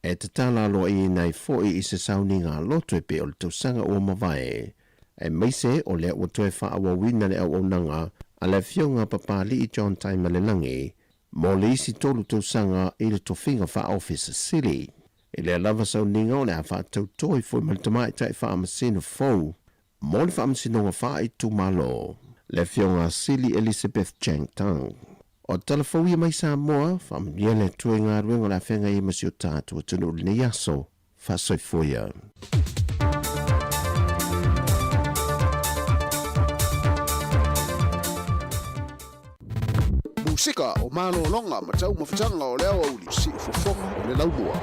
e tatala aloaiaina ai foi i se sauniga loto e pei o le tausaga ua mavae, aemaise o lea ua toe faaauauina le auaunaga a le Afioga Papali'i John Taimalelagi mo le isi tolu tausaga i le tofiga faa-Ofisa Sili. I lea lava sauniga o le a faatauto ai foi ma le Tamaitai Faamasino fou mo le Faamasinoga Faaitumalo, le Afioga Sili Elizabeth Chang Tang. O tala fou ia mai Samoa, faamanuia le Atua i galuega o le a feagai ai ma si o tatou atunuu i lenei aso. Faasoifua ia. Musika o malologa ma taumafataga o le aoauli siufofoga o le laumua.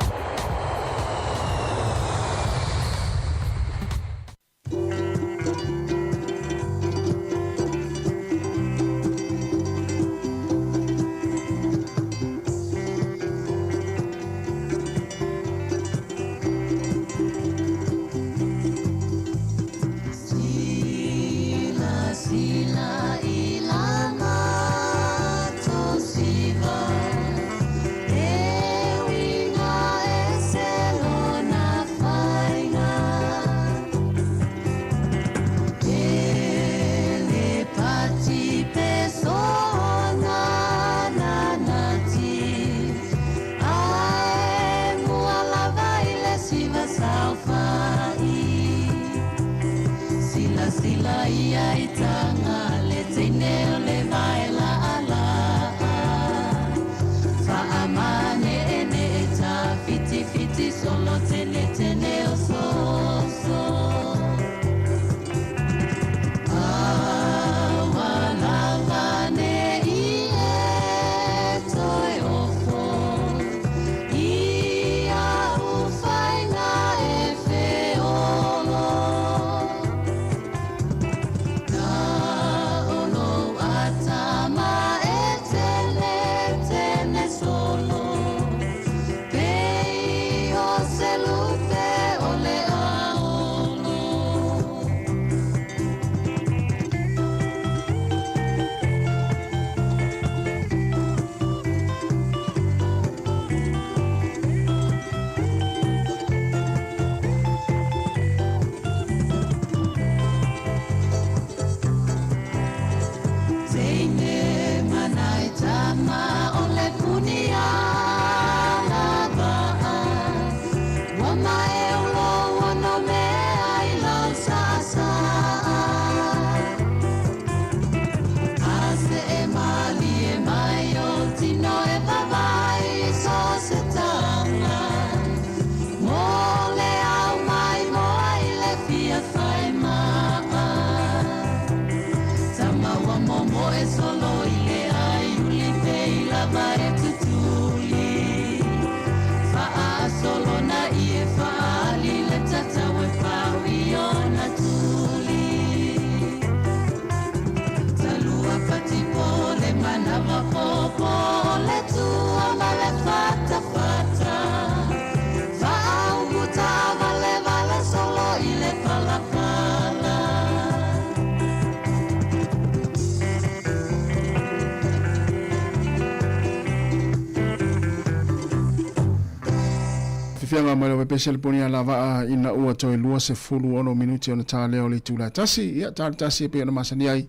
Fiafiaga mai lau pese le poni ala vaa ina ua toe 26 minuti ona tā lea o le itula e tasi. Ia, tā le tasi e pei ona masani ai.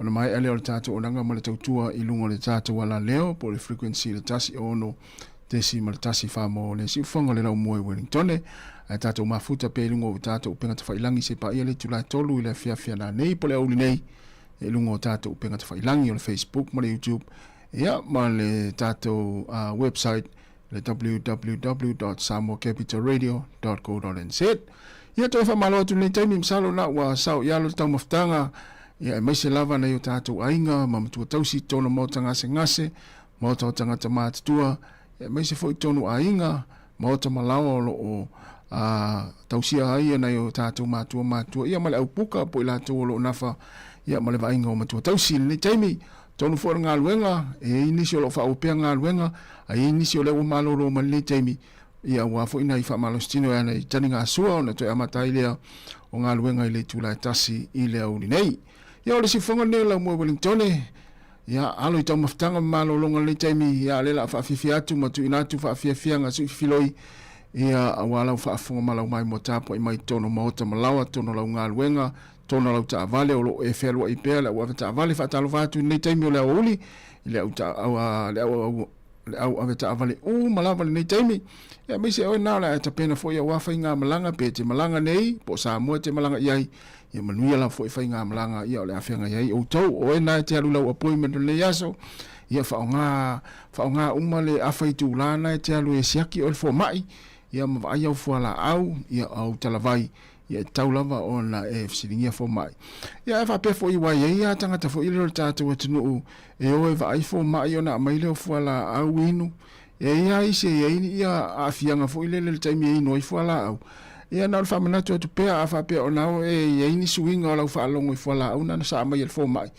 Ona maea lea o le tatou onaga ma le tautua i luga o le tatou alaleo po o le frequency le 106.14 mo le siufofoga o le laumua i Wellingtone. Ae tatou mafuta pea i luga o tatou upega tafailangi se paia le itula e 3 i le afiafi a nanei po o le aoauli nei i luga o tatou upega tafailangi o le Facebook ma le YouTube ia ma le tatou website le www.samoacapitalradio.co.nz. Ia toe faamalo atu lenei taimi, masalo na ua sao i alo le taumafataga, ia aemaise lava nai o tatou aiga ma matua tausi i totonu o maota gasegase, maota o tagata matutua, ia aemaise foi totonu aiga, maota malaoa o lo o tausia ai nai o tatou matua matua, ia ma le aupuka po i latou o lo o nafa ia ma le vaaiga o matua tausi i lenei taimi. Tonu foi o le galuega, e i ai nisi o lo o faaauau pea galuega, a i ai nisi o lea ua malolo mai lenei taimi, ia aua foi nai faamalositino e ana i taligasua ona toe amata ai lea o galuega i le itula e tasi i le aoauli nei. Ia o le siufofoga lenei o Laumua i Wellingtone, ia alo i taumafataga ma malologa i lenei taimi, ia o lea o le a faafiafia atu ma tuuina atu faafiafiaga suifiloi, ia aua lau faafofoga ma lau maimoa tapuai mai totonu o maota ma laoa, totonu o lau galuega, tona lau taavale o lo o e fealuai pea le au ave taavale. Faatalofa atu i lenei taimi o le aoauli i le au, ta, au, le au, au, le au ave taavale uma lava lenei taimi. Ia aemaise oe na o le a e tapena foi aua faigamalaga pe te malaga nei po o Samoa e te malaga i ai. Ia manuia lava foi faigamalaga ia o le a feagai ai outou. O oe na e te alu i lau appointment o lenei aso, ia faaaoga, faaaoga uma le afa itula na e te alu e siaki oe le fomai, ia ma vaai au fualaau, ia au talavai, ia e tatau lava ona e fesiligia fomai. Ia ae faapea foi aua e i ai lava tagata foi lele o le tatou atunuu e o e vaai fomai ona aumai lea o fualaau inu. E i ai lava isi e i ai ia aafiaga foi lele i le taimi e inu ai fualaau. Ia na o le faamanatu atu pea a faapea o na e i ai ni suiga o lau faalogo i fualaau na na sa aumai e le fomai,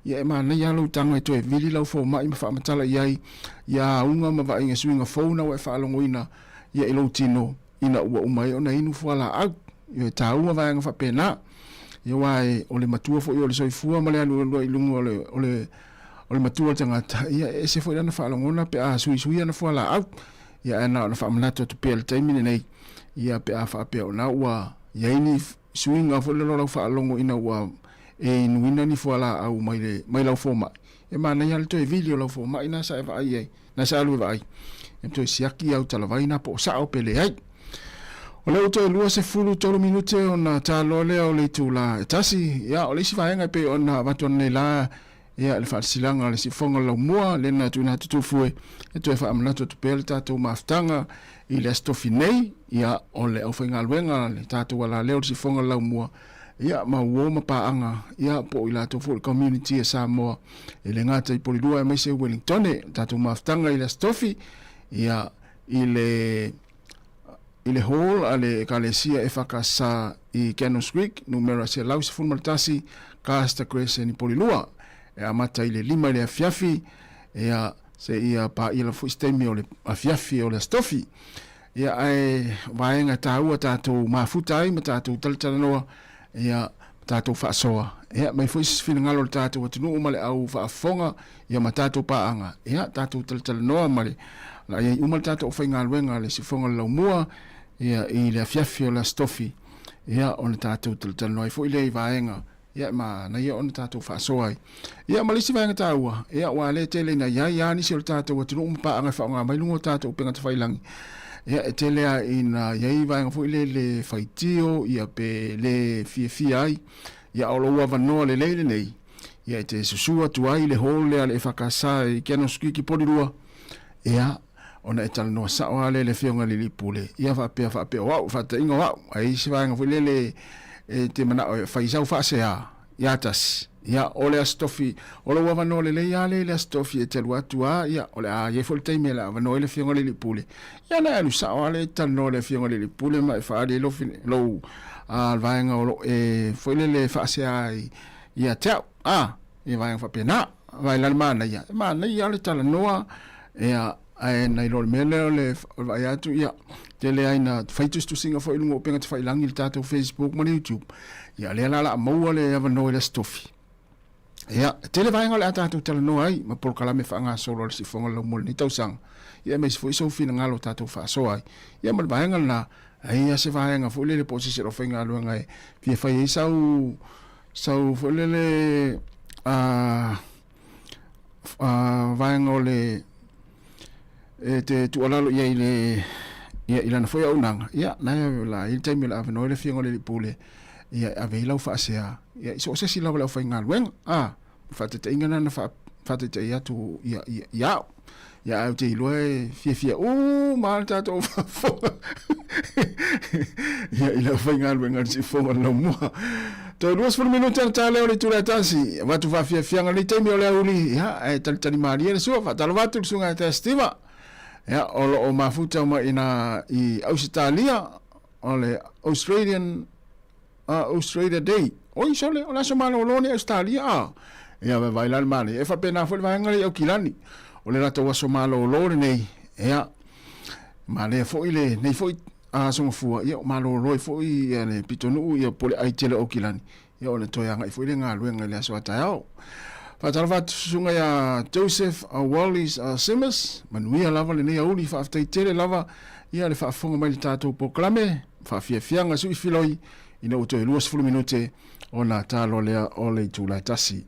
ia e manaia lava lou tago e toe vili lau fomai ma faamatala i ai ia auga ma vaaiga suiga fou na ua e faalogoina ia i lou tino ina ua uma ai ona inu fualaau. Ia e taua vaega faapena. Ia aua e, o le matua foi o le soifua ma le alualua i luga o le, o le, o le matua o le tagata, ia e ese foi lana faalogona pe a suisui ana fualaau. Ia ae na ona faamanatu atu pea i le taimi lenei, ia pe a faapea o na ua i ai ni suiga foi lele o lau faalogo ina ua e inuina ni fualaau mai le, mai lau fomai, e manaia lava le toe vili o lau fomai na sa e vaai ai. Na sa alu e vaai, e toe siaki au talavai na po o sao pe leai. O lea ua toe 23 minute ona taloa lea o le itula e tasi. Ia, o le isi vaega e pei ona avatu ananei la, ia, le faalesilaga o le siufofoga o le laumua, lea na tuuina atu Tufue, e toe faamanatu atu pea le tatou mafutaga i le Aso Tofi nei, ia, o le aufaigaluega, le tatou alaleo o le siufofoga o le laumua, ia, ma uo ma paaga, ia, po o i latou foi o le community a Samoa, e le gata i Polilua aemaise Uelintone, le tatou mafutaga i le Aso Tofi, ia, i le, i le hall a le Ekalesia EFKS i Cannons Creek, numera 111, Caster Crescent i Polilua. E amata i le 5 i le afiafi, ia, seia paia lava foi se taimi o le afiafi o le Aso Tofi. Ia, ae vaega taua tatou mafuta ai ma tatou talatalanoa, ia, ma tatou faasoa. Ia, mai foi se finagalo o le tatou atunuu ma le au faafofoga, ia ma tatou paaga. Ia, tatou talatalanoa ma le, la i ai uma le tatou aufaigaluega le siufofoga o le laumua, ia, i le afiafi o le Aso Tofi, ia, ona tatou talatalanoa ai foi lea i vaega Ia, e manaia ona tatou faasoa ai. Ia, ma le isi vaega taua, ia, aua lea e tele ina i ai lava nisi o le tatou atunuu ma paaga e faaaoga mai luga o tatou upega tafailangi. Ia, e tele lava ina i ai vaega foi lele faitio, ia, pe le fiafia ai. Ia, a o lou avanoa lelei lenei, ia, e te susu atu ai i le hall lea a le EFKS i Cannons Creek i Polilua, ia, ona e talanoa sao lava lea i le Afioga i le Alii Pule, ia faapea faapea o au, faataitaiga o au, a i ai se vaega foi lele e te manao e fai sau faasea ia tasi, ia o le Aso Tofi, o lou avanoa lelei lava lea i le Aso Tofi e te alu atu lava, ia o le a i ai foi le taimi e le avanoa ai le Afioga i le Alii Pule, ia ona e alu sao lava lea e te talanoa i le Afioga i le Alii Pule ma e faaali ai lou, lou vaega o lo o e foi lele faasea ai ia te au, a, ia vaega faapena. Vaai la le manaia, e manaia lava le talanoa, ia, ae nai lo le mea lea o le vaai atu, ia, tele ai na fai tusitusiga foi i luga o upega tafailangi i le tatou Facebook ma le YouTube. Ia, lea la o le a maua le avanoa i le Aso Tofi. Ia, e tele vaega o le a tatou talanoa ai ma polokalame faagasolo a le Siufofoga o le Laumua i lenei tausaga. Ia, aemaise foi sou finagalo o tatou faasoa ai. Ia, ma le vaega lena, ai lava se vaega foi lele po o se isi o lau faigaluega e fia fai ai sau sau foi lele a a vaega o le e te tuualalo i ai i le ia i lana foi auaunaga, ia na e la i le taimi o le avanoa ai le Afioga i le Alii Pule, ia e ave ai lau faasea, ia i so o se isi lava o le aufaigaluega, a, faataitaiga lena na faataitai atu ia ia ia au. Ia ae ou te iloa e fiafia uma lava le tatou faafofoga ia i le aufaigaluega a le Siufofoga o le Laumua. Toe 20 minute ona ta lea o le itula e tasi. Avatu faafiafiaga lenei taimi o le aoauli, ia ae talitali malie le sua, faatalofa atu i le susuga ia Tea Sitiva. Ia o lo o mafuta mai ina i Ausetalia, o le Australian Australia Day. Oi sole, o le aso malolo nei Ausetalia a. Ia vaivai la le manaia. E faapena foi le vaega lea i Aukilani. O le latou aso malolo lenei. Ia, manaia foi lenei foi aso gafua, ia malolo ai foi ia le pitonuu ia po o le ai tele o Aukilani. Ia ona toe agai foi le galuega i le aso a taeao. Faatalofa atu susuga ia Joseph Wallis Simmers, manuia lava lenei aoauli, faafetai tele lava ia le faafofoga mai i le tatou polokalame, faafiafiaga sui filoi. ina ua toe 20 minute ona ta loa lea o le itula e tasi.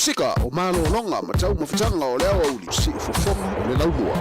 Musika o malologa ma taumafataga o le aoauli, siufofoga o le laumua.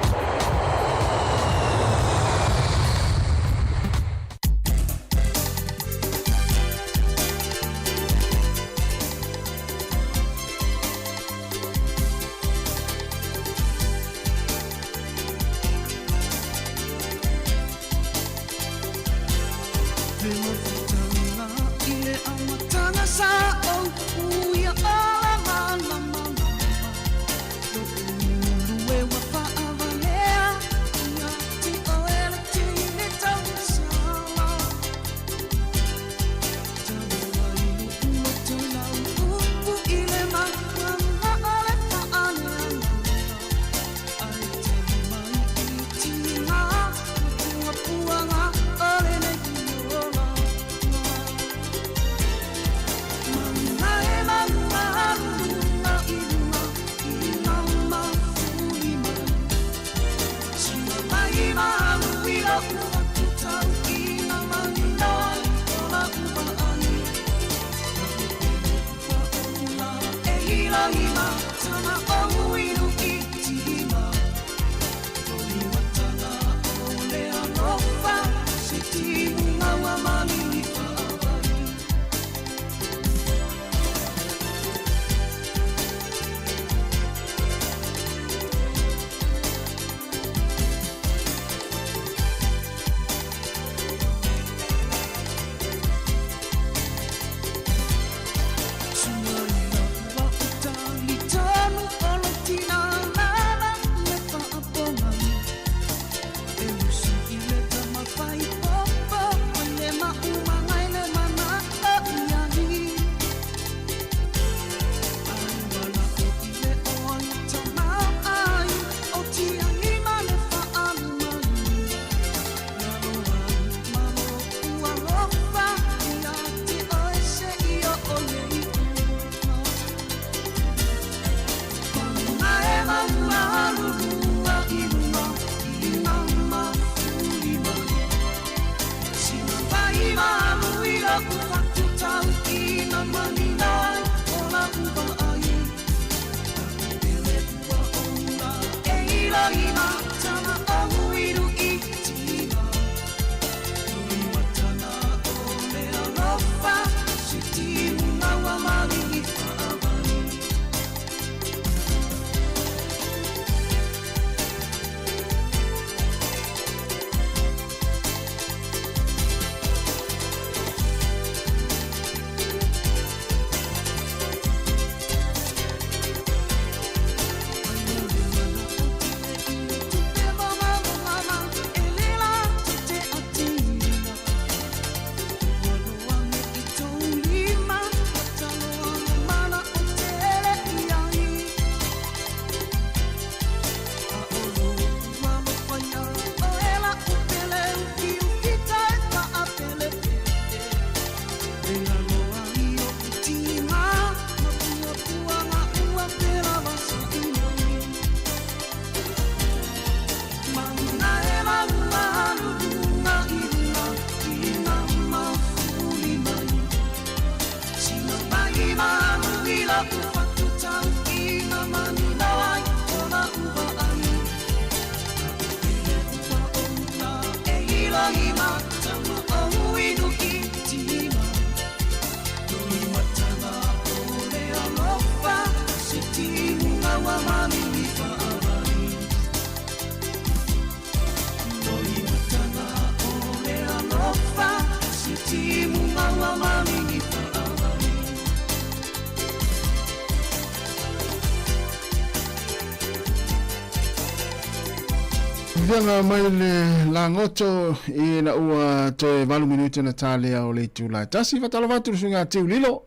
Viaga mai le lagoto ina ua toe valu minute na talea o le itula e tasi. Faatalofa atu i le suiga tiu lilo.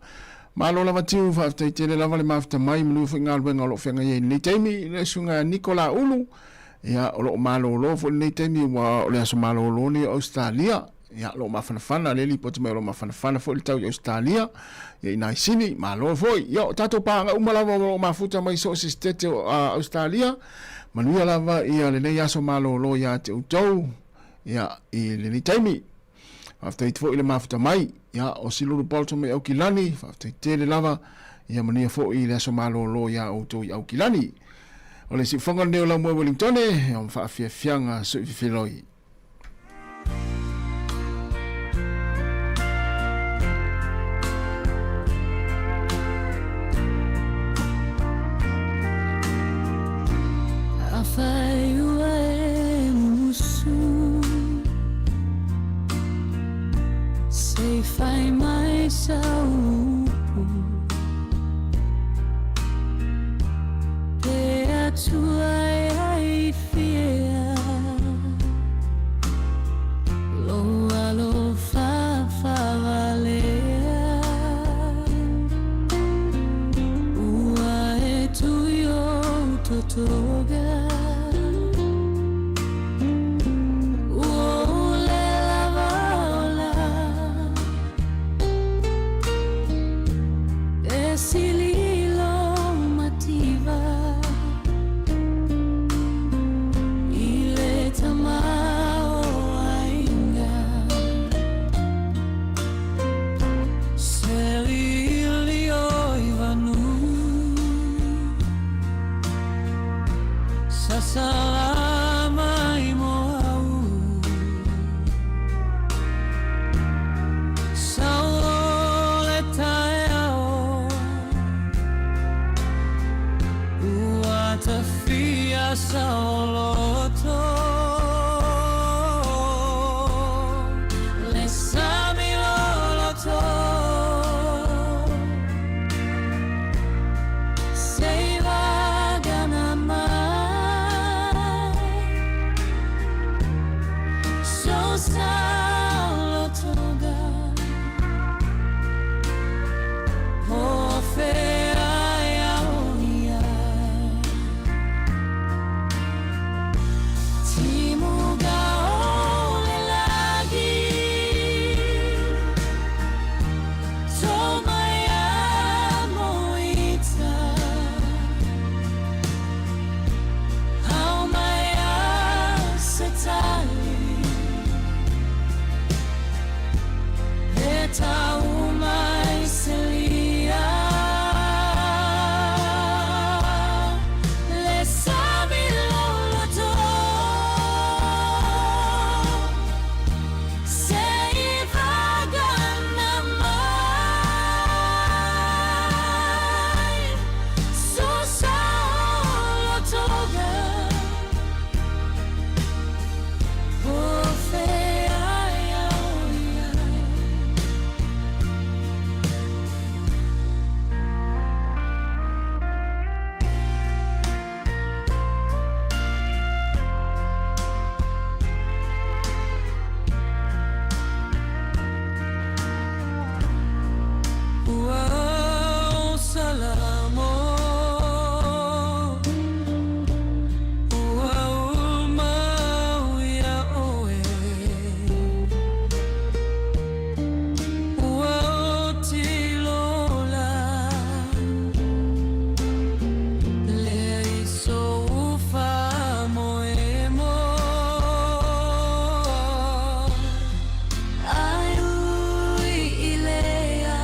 Malo lava tiu, faafetai tele lava le mafuta mai, manuia foi galuega o lo o feagai ai i lenei taimi. Le suiga Nikola Ulu, ia o lo o malolo foi i lenei taimi ua o le aso malolo lenei o Ausetalia. Ia, o lo o mafanafana le lipoti mai o lo o mafanafana foi le tau i Ausetalia, ia i Naisini, malo foi. Ia, o tatou paaga uma lava o lo o mafuta mai so o se sitete o Ausetalia, manuia lava ia lenei aso malolo ia te outou, ia, i lenei taimi. Faafetai foi le mafuta mai. Ia, o Silulu Bolton mai Aukilani, faafetai tele lava. Ia manuia foi le aso malōlō iā outou i Aukilani. O le siufoga lenei o Laumua Wellingtone, o faafiafiaga suifefiloi. Afai ua e musu Se i fai mai sau upu Pe Atua e aifia Lou alofa faavalea Ua e tui ou totoga Ua ou le lava ola E sili lou mativa I le tamaoaiga Selili o i vanu Sasala mai mo au Sau le taeao Ua tafia saoloto Le sami loloto Se i vagana mai So saolotoga O fea e aoni ai Timuga o le lagi Toma ia moita Ao mai a se tali E tau mai se lia Le sami loloto Se i vagana mai So saolotoga O fea e aoni ai Ua ou salamo Ua uma au iā ʻoe Ua oti lola Leai sou faamoemoe Ai ui i lea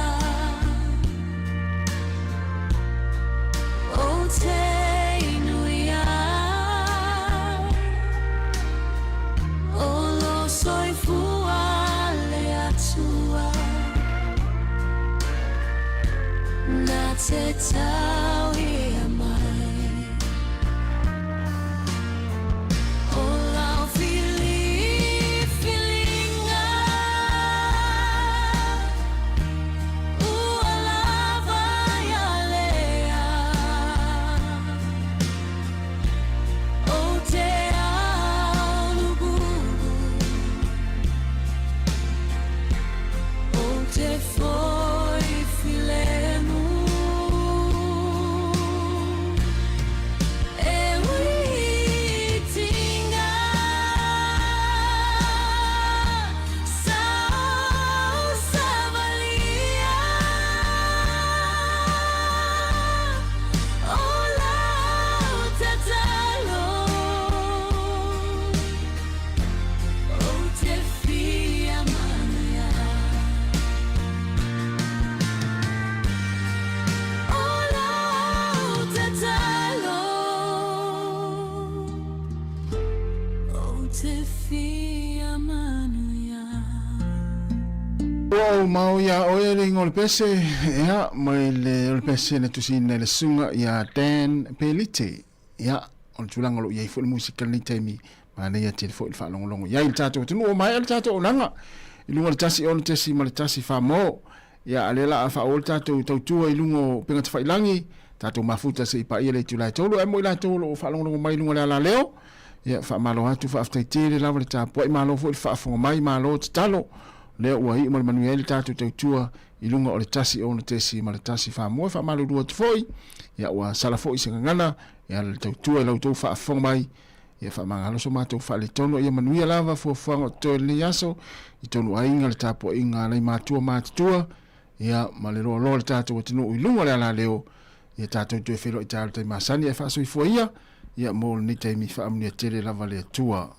Ou te nui ai O lou soifua le Atua Na te tau ia mai O lau filifiliga Ua lava ia lea Ou te alububu Ou te foi filemu. te fia manuia. Ua ou mau iā oe le igoa o le pese, ia, mai le, o le pese na tusiina e le susuga ia Dan Pelite. Ia, o le tulaga o lo o i ai foi le musika i lenei taimi, manaia tele foi le faalogologo i ai i le tatou atunuu, ua maea le tatou auaunaga i luga o le 1 6.1 mo. Ia, a o lea o le a faaauau le tatou tautua i luga o upega tafailagi, tatou mafuta se i paia le itula e 3, ae mo i latou o lo o faalogologo mai i luga o le alaleo, ia, faamalo atu, faafetai tele lava le tapuai, malo foi le faafofoga mai, malo tatalo, lea ua iu ma le manuia ai le tatou tautua i luga o le 1 6.1 Faamua. E faamalulu atu foi, ia, ua sala foi se gagana e ala i le tautua i la outou faafofoga mai, Ia faamagalo so matou faaletonu a ia manuia lava fuafuaga o totoe o lenei aso i tonu aiga, le tapuaiga a nai matua matutua, ia ma le loaloa o le tatou atunuu i luga o le alaleo. Ia tatou toe feiloai taeao i le taimi masani ae faasoifua ia, ia mo lenei taimi faamanuia tele lava le Atua.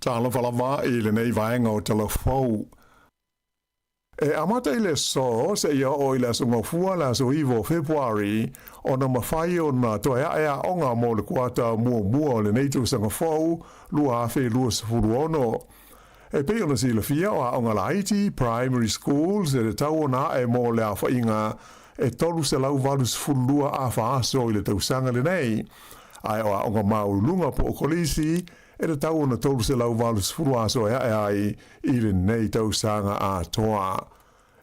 Talofa lava i lenei vaega o Talafou. E amata i le aso seia oo i le Aso Gafua le aso 9 o Fepuari ona mafai ona toe ae aoga mo le kuata muamua o lenei tausaga fou 2026. E pei ona silafia o aoga laiti, primary schools, e tatau ona ae mo le aofaiga e 382 afa aso i le tausaga lenei, ae o aoga maualuluga po o kolisi e tatau ona 380 aso e ae ai i lenei tausaga atoa.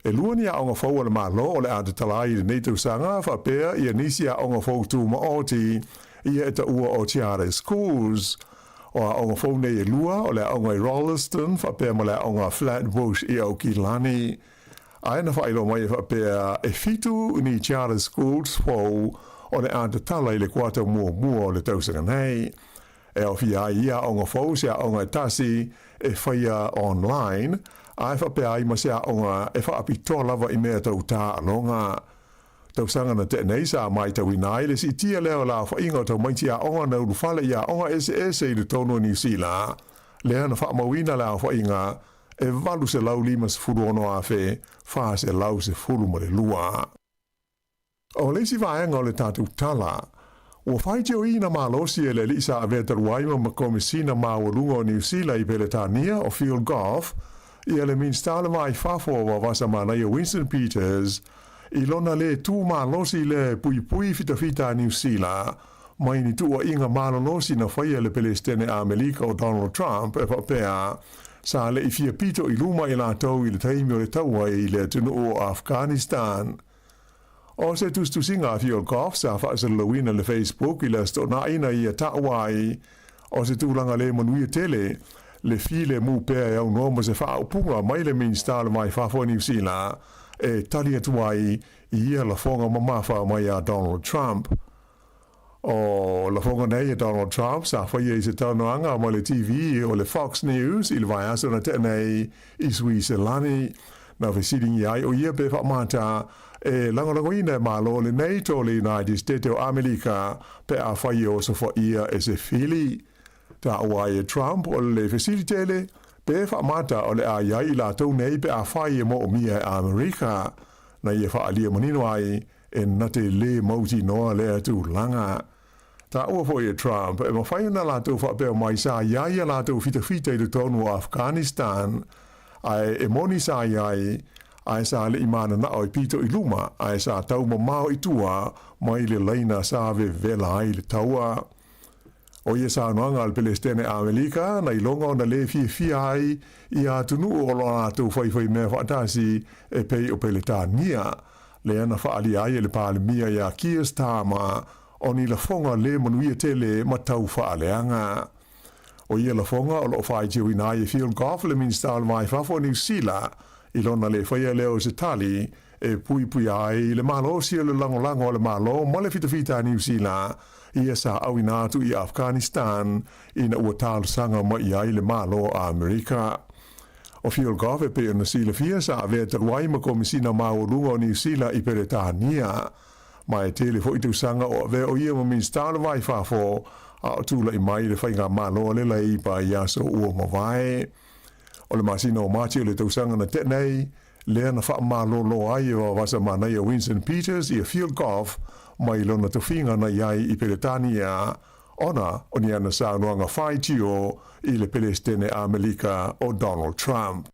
E lua ni aoga fou a le Malo o le a tatala ai i lenei tausaga faapea ia nisi aoga fou tumaoti ia e taua o Charter Schools. O aoga fou nei e lua o le aoga i Rolleston faapea ma le aoga Flatbush i Aukilani. Ae na faailoa mai e faapea e fitu ni Charter Schools fou o le a tatala i le kuata muamua o le tausaga nei. E aofia ai ia aoga fou se aoga e tasi e faia online, ae faapea ai ma se aoga e faapitoa lava i mea tau taaloga. Tausaga na tea nei sa maitauina ai le siitia lea o le aofaiga o tamaiti aoga na ulufale i aoga eseese i totonu o Niu Sila, lea na faamauina le aofaiga e 856,412. O le isi vaega o le tatou tala, ua faitioina malosi e le alii sa avea talu ai ma Komesina Maualuga o Niu Sila i Peretania o Phil Goff ia le Minisita o le Va i Fafo o Vavasa Manaia Winston Peters i lona lē tu malosi lea e puipui fitafita a Niu Sila mai ni tuuaiga malolosi na faia e le Pelesitene Amelika o Donald Trump e faapea sa le i fia pito i luma i latou i le taimi o le taua i le atunuu o Afghanistan. O se tusitusiga a Phil Goff sa faasalalauina i le Facebook i le Aso Toonai na ia taua ai o se tulaga le manuia tele le filemu pea e aunoa ma se faaupuga mai le Minisita o le Va i Fafo o Niu Sila e tali atu ai i ia lafoga mamafa mai a Donald Trump. O lafoga nei a Donald Trump sa faia i se talanoaga ma le TV o le Fox News i le vaiaso na tea nei i Suiselani. Na fesiligia ai o ia pe faamata e lagolagoina e Malo le NATO le United States o Amelika pe afai e osofaia e se fili. Taua ai e Trump o le fesili tele pe faamata o le a i ai i latou nei pe afai e moomia e Amerika. Na ia faaalia manino ai E na te lē mautinoa lea tulaga. Taua foi e Trump, e mafai ona latou faapea mai sa i ai a latou fitafita i totonu o Afghanistan, ae e moni sa i ai, ae sa le i mananao e pito i luma, ae sa tau mamao i tua mai le laina sa vevela ai le taua. O ia saunoaga a le Pelesitene Amelika na iloga ona lē fiafia ai ia atunuu o lo latou faifaimea faatasi e pei o Peletania, lea na faaalia ai e le Palemia iā Keir Starmer o ni lafoga lē manuia tele ma tau faaleaga. O ia lafoga o loo faitioina ai e Phil Goff le Minisita o le Va i Fafo o Niu Sila i lona lē faia lea o se tali e puipuia ai le malosi o le lagolago a le Malo ma le fitafita a Niu Sila ia sa auina atu i Afghanistan ina ua talosaga mai i ai le Malo o Amerika. O Phil Goff e pei ona silafia sa avea talu ai ma Komisina Maualuga o Niu Sila i Peretania. Ma e tele foi tausaga o avea o ia ma Minisita o le Va i Fafo a o tulai mai le faigamalo a le Leipa i aso ua mavae. O le masina o Mati o le tausaga na tea nei, lea na faamalolo ai e Vavasa Manaia Winston Peters ia Phil Goff mai lona tofiga na i ai i Peretania ona o ni ana saunoaga faitio i le Pelesitene Amelika o Donald Trump.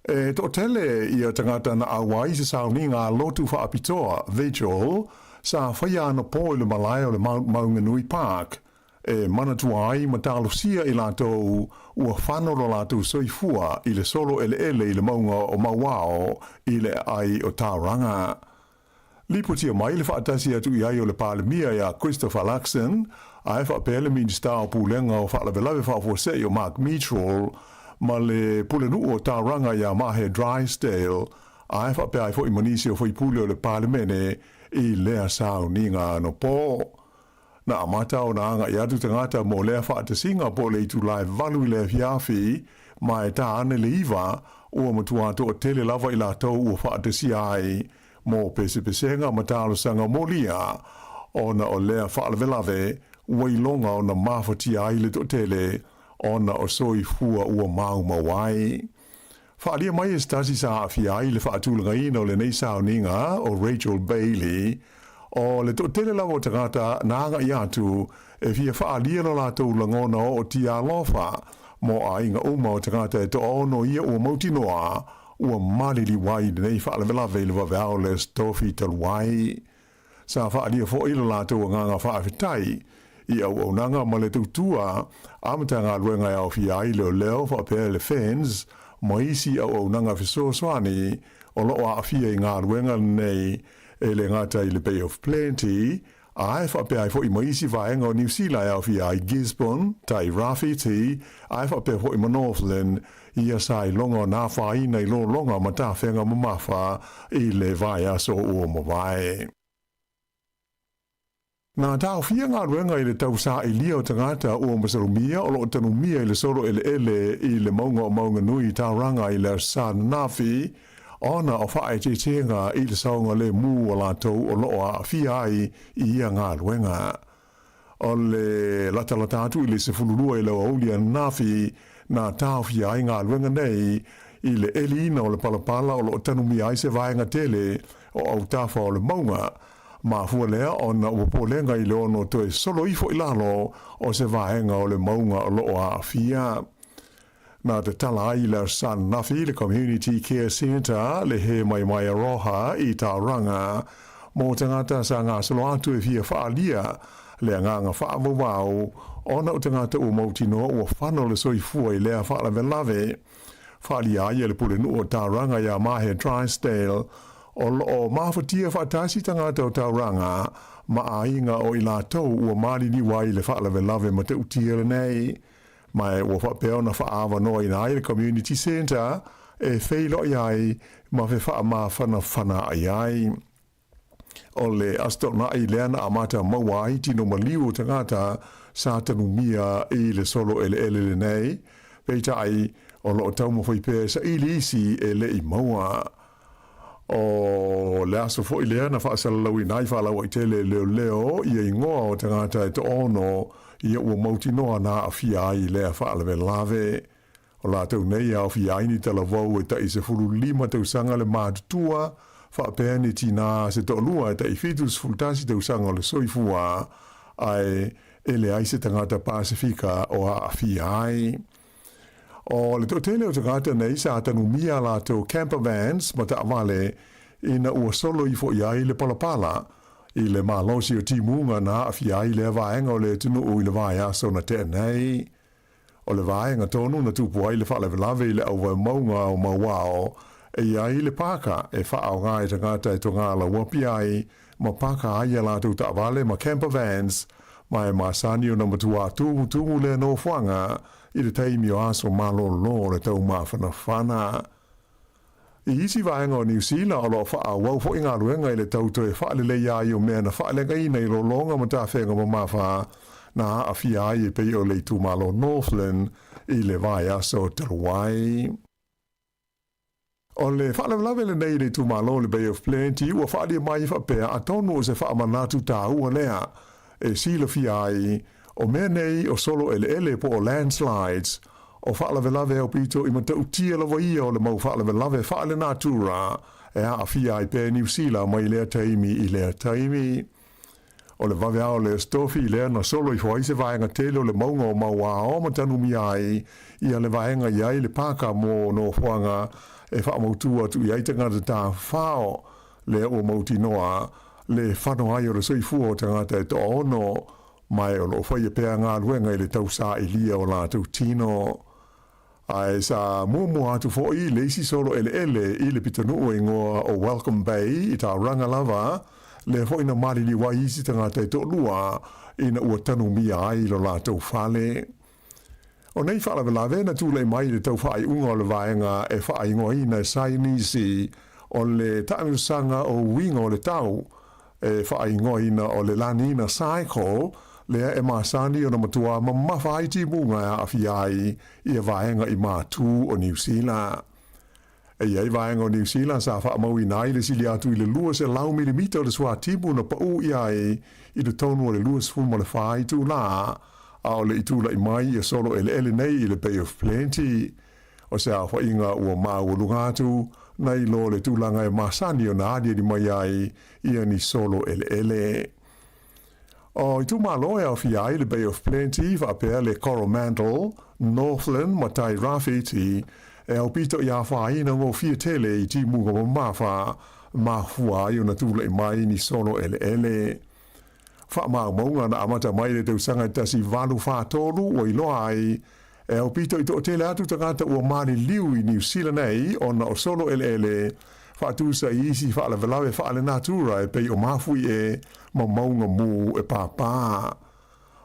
E toatele ia tagata na auai i se sauniga a lotu faapitoa, vigil, sa faia anapo i le malae o le Mount Maunganui Park, e manatua ai ma talosia i latou ua fano lo latou soifua i le solo eleele i le mauga o Mauao i le aai o Tauranga. Lipotia mai le faatasi atu i ai o le Palemia iā Christopher Luxon, ae faapea le Minisita o Pulega o Faalavelave Faafuasei o Mark Mitchell ma le Pulenuu o Tauranga iā Mahe Drysdale, ae faapea ai foi ma nisi o faipule o le Palemene i lea sauniga anapo. Na amata ona agai atu tagata mo lea faatasiga po o le itula e valu i le afiafi, ma e tā ane le iva, ua matua toatele lava i latou ua faatasia ai mo pesepesega ma talosaga molia, ona o lea faalavelave ua iloga ona mafatia ai le toatele ona o soifua ua maumau ai. Faaalia mai e se tasi sa aafia ai le faatulagaina o lenei sauniga o Rachel Bailey, o le toatele lava o tagata na agai atu e fia faaalia lo latou lagona ootia alofa mo aiga uma o tagata e toaono ia ua mautinoa ua maliliu ai i lenei faalavelave i le vaveao o le Aso Tofi talu ai. Sa faaalia foi lo latou agaga faafetai i auaunaga ma le tautua a Matagaluega e aofia ai leoleo faapea le FENS ma isi auaunaga fesoasoani o lo o aafia i galuega lenei e le gata i le Bay of Plenty ae faapea ai foi ma isi vaega o Niu Sila e aofia ai Gisborne, Tai Rāwhiti ae faapea foi ma Northland ia sa iloga o na afaina i lologa ma tafega mamafa i le vaiaso ua mavae. Na taofia galuega i le tausaailia o tagata ua masalomia o lo o tanumia i le solo eleele i le mauga o Maunganui i Tauranga i le Aso Sa ananafi ona o faaeteetega i le saogalemu o latou o lo o aafia ai i ia galuega. O le latalata atu i le 12 i le aoauli ananafi na taofia ai galuega nei i le eliina o le palapala o lo o tanumia ai se vaega tele o autafa o le mauga. Mafua lea ona o popolega i le ono toe solo ifo i lalo o se vaega o le mauga o lo o aafia. Na tatala ai i le Aso Sa ananafi le Community Care Centre le He Maimai Aroha i Tauranga mō tagata sa gasolo atu e fia faaalia le agaga faavauvau ona o tagata ua mautinoa ua fano le soifua i lea faalavelave. Faaalia ai e le Pulenuu o Tauranga iā Mahe Drysdale o lo o mafatia faatasi tagata o Tauranga ma aiga o i latou ua maliliu ai i le faalavelave matautia lenei. Ma ua faapea ona faaavanoaina ai le Community Centre e feiloai ai ma fefaamafanafanaai ai. O le Aso Toonai lea na amata maua ai tino maliu o tagata sa tanumia i le solo eleele lenei, peitai o lo o taumafai pea e saili isi e le i maua. O le aso foi lea na faasalalauina ai faalauaitele e leoleo ia igoa o tagata e toaono ia ua mautinoa na aafia ai i lea faalavelave. O latou nei e aofia ai ni talavou e tai 15 tausaga le matutua, faapea ni tinā se toalua e tai 71 tausaga o le soifua, ae e leai se tagata Pasefika o aafia ai. O le toatele o tagata nei sa tanumia a latou camper vans ma taavale ina ua solo ifo i ai le palapala i le malosi o timuga na aafia ai lea vaega o le atunuu i le vaiaso na tea nei. O le vaega tonu na tupu ai le faalavelave i le auvaemauga o Mauao e i ai le pāka e faaaoga e tagata e togālauapi ai ma pāka ai a latou taavale ma camper vans ma e masani ona matuā tumutumu lea nofoaga i le taimi o aso malōlō o le taumafanafana. I isi vaega o Niu Sila, o lo o faaauau foi galuega i le tau toe faaleleia ai o mea na faaleagaina i lologa ma tafega mamafa na aafia ai e pei o le itumalo Northland i le vaiaso talu ai. O le faalavelave lenei i le itumalo o le Bay of Plenty ua faaalia mai faapea atonu o se faamanatu taua lea e silafia ai o mea nei o solo eleele po o landslides o faalavelave aupito i matautia lava ia o le mau faalavelave faalenatura e aafia ai pea Niu Sila mai lea taimi i lea taimi. O le vaveao o le Aso Tofi lea na solo ifo ai se vaega tele o le mauga o Mauao ma tanumia ai ia le vaega i ai le pāka mō nofoaga e faamautū atu i ai tagata tafafao lea ua mautinoa le fano ai o le soifua o tagata e toaono ma e o lo o faia pea galuega i le tausaailia o latou tino. Ae sa muamua atu foi le isi solo eleele i le pitonuu e igoa o Welcome Bay i Tauranga lava, lea foi na maliliu ai isi tagata e toalua ina ua tanumia ai lo latou fale. O nei faalavelave na tulai mai i le tau faaiuga o le vaega e faaigoaina e saienisi o le taamilosaga o uiga o le tau, e faaigoaina o le La Nina Cycle, lea e masani ona matuā mamafa ai timuga e aafia ai ia vaega i matū o Niu Sila. E i ai vaega o Niu Sila sa faamauina ai le sili atu i le 200 milimita o le suatimu na paū ʻia ai i totonu o le 24 itulā, A o le i tula'i mai ia solo eleele nei i le Bay of Plenty. O se aofaiga ua maualuga atu nai lo le tulaga e masani ona aliali mai ai ia ni solo eleele. O itumalo e aofia ai le Bay of Plenty faapea le Coromandel, Northland ma Tai Rāwhiti e aupito i afaina gofie tele i timuga mamafa mafua ai ona tula'i mai ni solo eleele. Faamaumauga na amata mai i le tausaga e 1843 ua iloa ai e aupito i toatele atu tagata ua maliliu i Niu Sila nei ona o solo eleele faatusa i isi faalavelave faalenatura e pei o mafuie ma mauga mū e pāpā.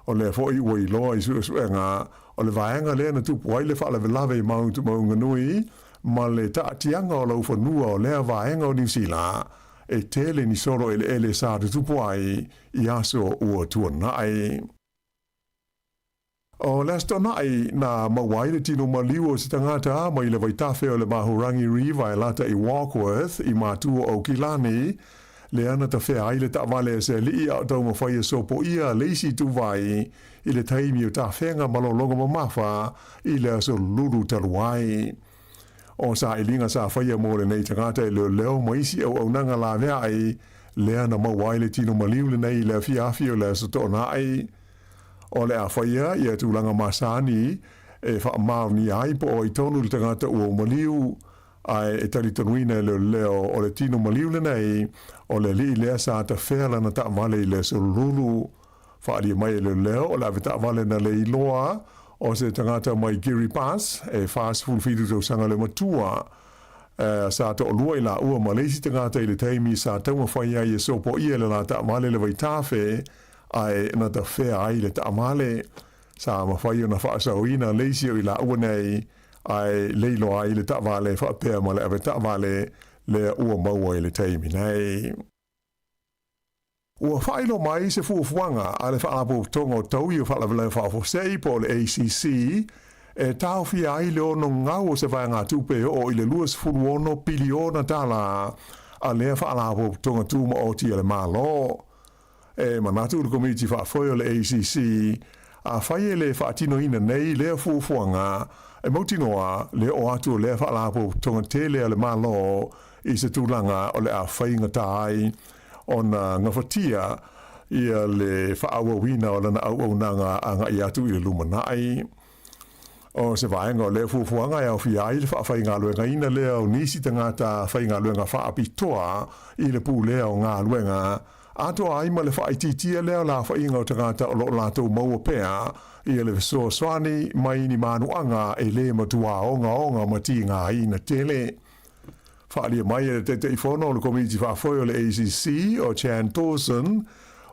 O lea foi ua iloa i suesuega o le vaega lea na tupu ai le faalavelave i Mount Maunganui ma le taatiaga o laufanua o lea vaega o Niu Sila e tele ni solo eleele sa tutupu ai i aso ua tuanai. O le Aso Toonai na maua ai le tino maliu o se tagata mai le vaitafe o le Mahurangi River e lata i Warkworth i matua o Aukilani, lea na tafea ai le taavale a se alii a o taumafai e sopoia le isi ituvai i le taimi o tafega malologa mamafa i le aso lulu talu ai. O sailiga sa faia mo lenei tagata e leoleo ma isi auaunaga laveai, lea na maua ai le tino maliu lenei i le afiafi o le Aso Toonai. O le a faia ia tulaga masani e faamaonia ai po o ai tonu le tagata ua maliu, ae e talitonuina e leoleo o le tino maliu lenei o le alii lea sa tafea lana taavale i le aso lulu. Faaalia mai e leoleo o le ave taavale na le iloa o se tagata mai Kiribati e 47 tausaga le matua. Sa toalua i laua ma le isi tagata i le taimi sa taumafai ai e sopoia le la taavale le vaitafe ae na tafea ai le taavale. Sa mafai ona faasaoina le isi o i laua nei ae le iloa ai le taavale faapea ma le ave taavale lea ua maua i le taimi nei. Ua faailoa mai se fuafuaga a le Faalapotopotoga o Taui o Faalavelave Faafuasei po o le ACC e taofia ai le ono gau o se vaegatupe e oo i le $26 piliona tala a lea Faalapotopotoga Tumaoti a le Malo. E manatu le Komiti Faafoe o le ACC, afai e le faatinoina nei lea fuafuaga, e mautinoa le oo atu o lea Faalapotopotoga tele a le Malo i se tulaga o le a faigata ai ona gafatia ia le faaauauina o lana auaunaga agai atu i le lumanai. O se vaega o lea fuafuaga e aofia ai le faafaigaluegaina lea o nisi tagata faigaluega faapitoa i le pulea o galuega, atoa ai ma le faaitiitia lea o le aofaiga o tagata o lo o latou maua pea ia le fesoasoani mai ni manuaga e le matua ogaoga ma tigaina tele. Faaalia mai e le Taitaifono o le Komiti Faafoe o le ACC, o Chan Dawson,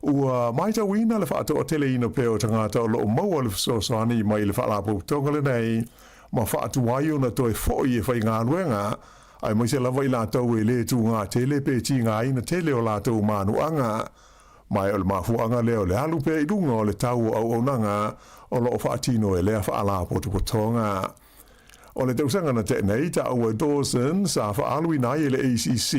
ua matauina le faatoateleina pea o tagata o lo o maua le fesoasoani mai le Faalapotopotoga lenei ma faatuai ona toe foi e faigaluega, aemaise lava i latou e le tūgā tele pe tigaina tele o latou manuaga. Ma o le mafuaaga lea o le alu pea i luga o le tau o auaunaga o lo o faatino e lea Faalapotopotoga. O le tausaga na tea nei, taua e Dawson sa faaaluina ai e le ACC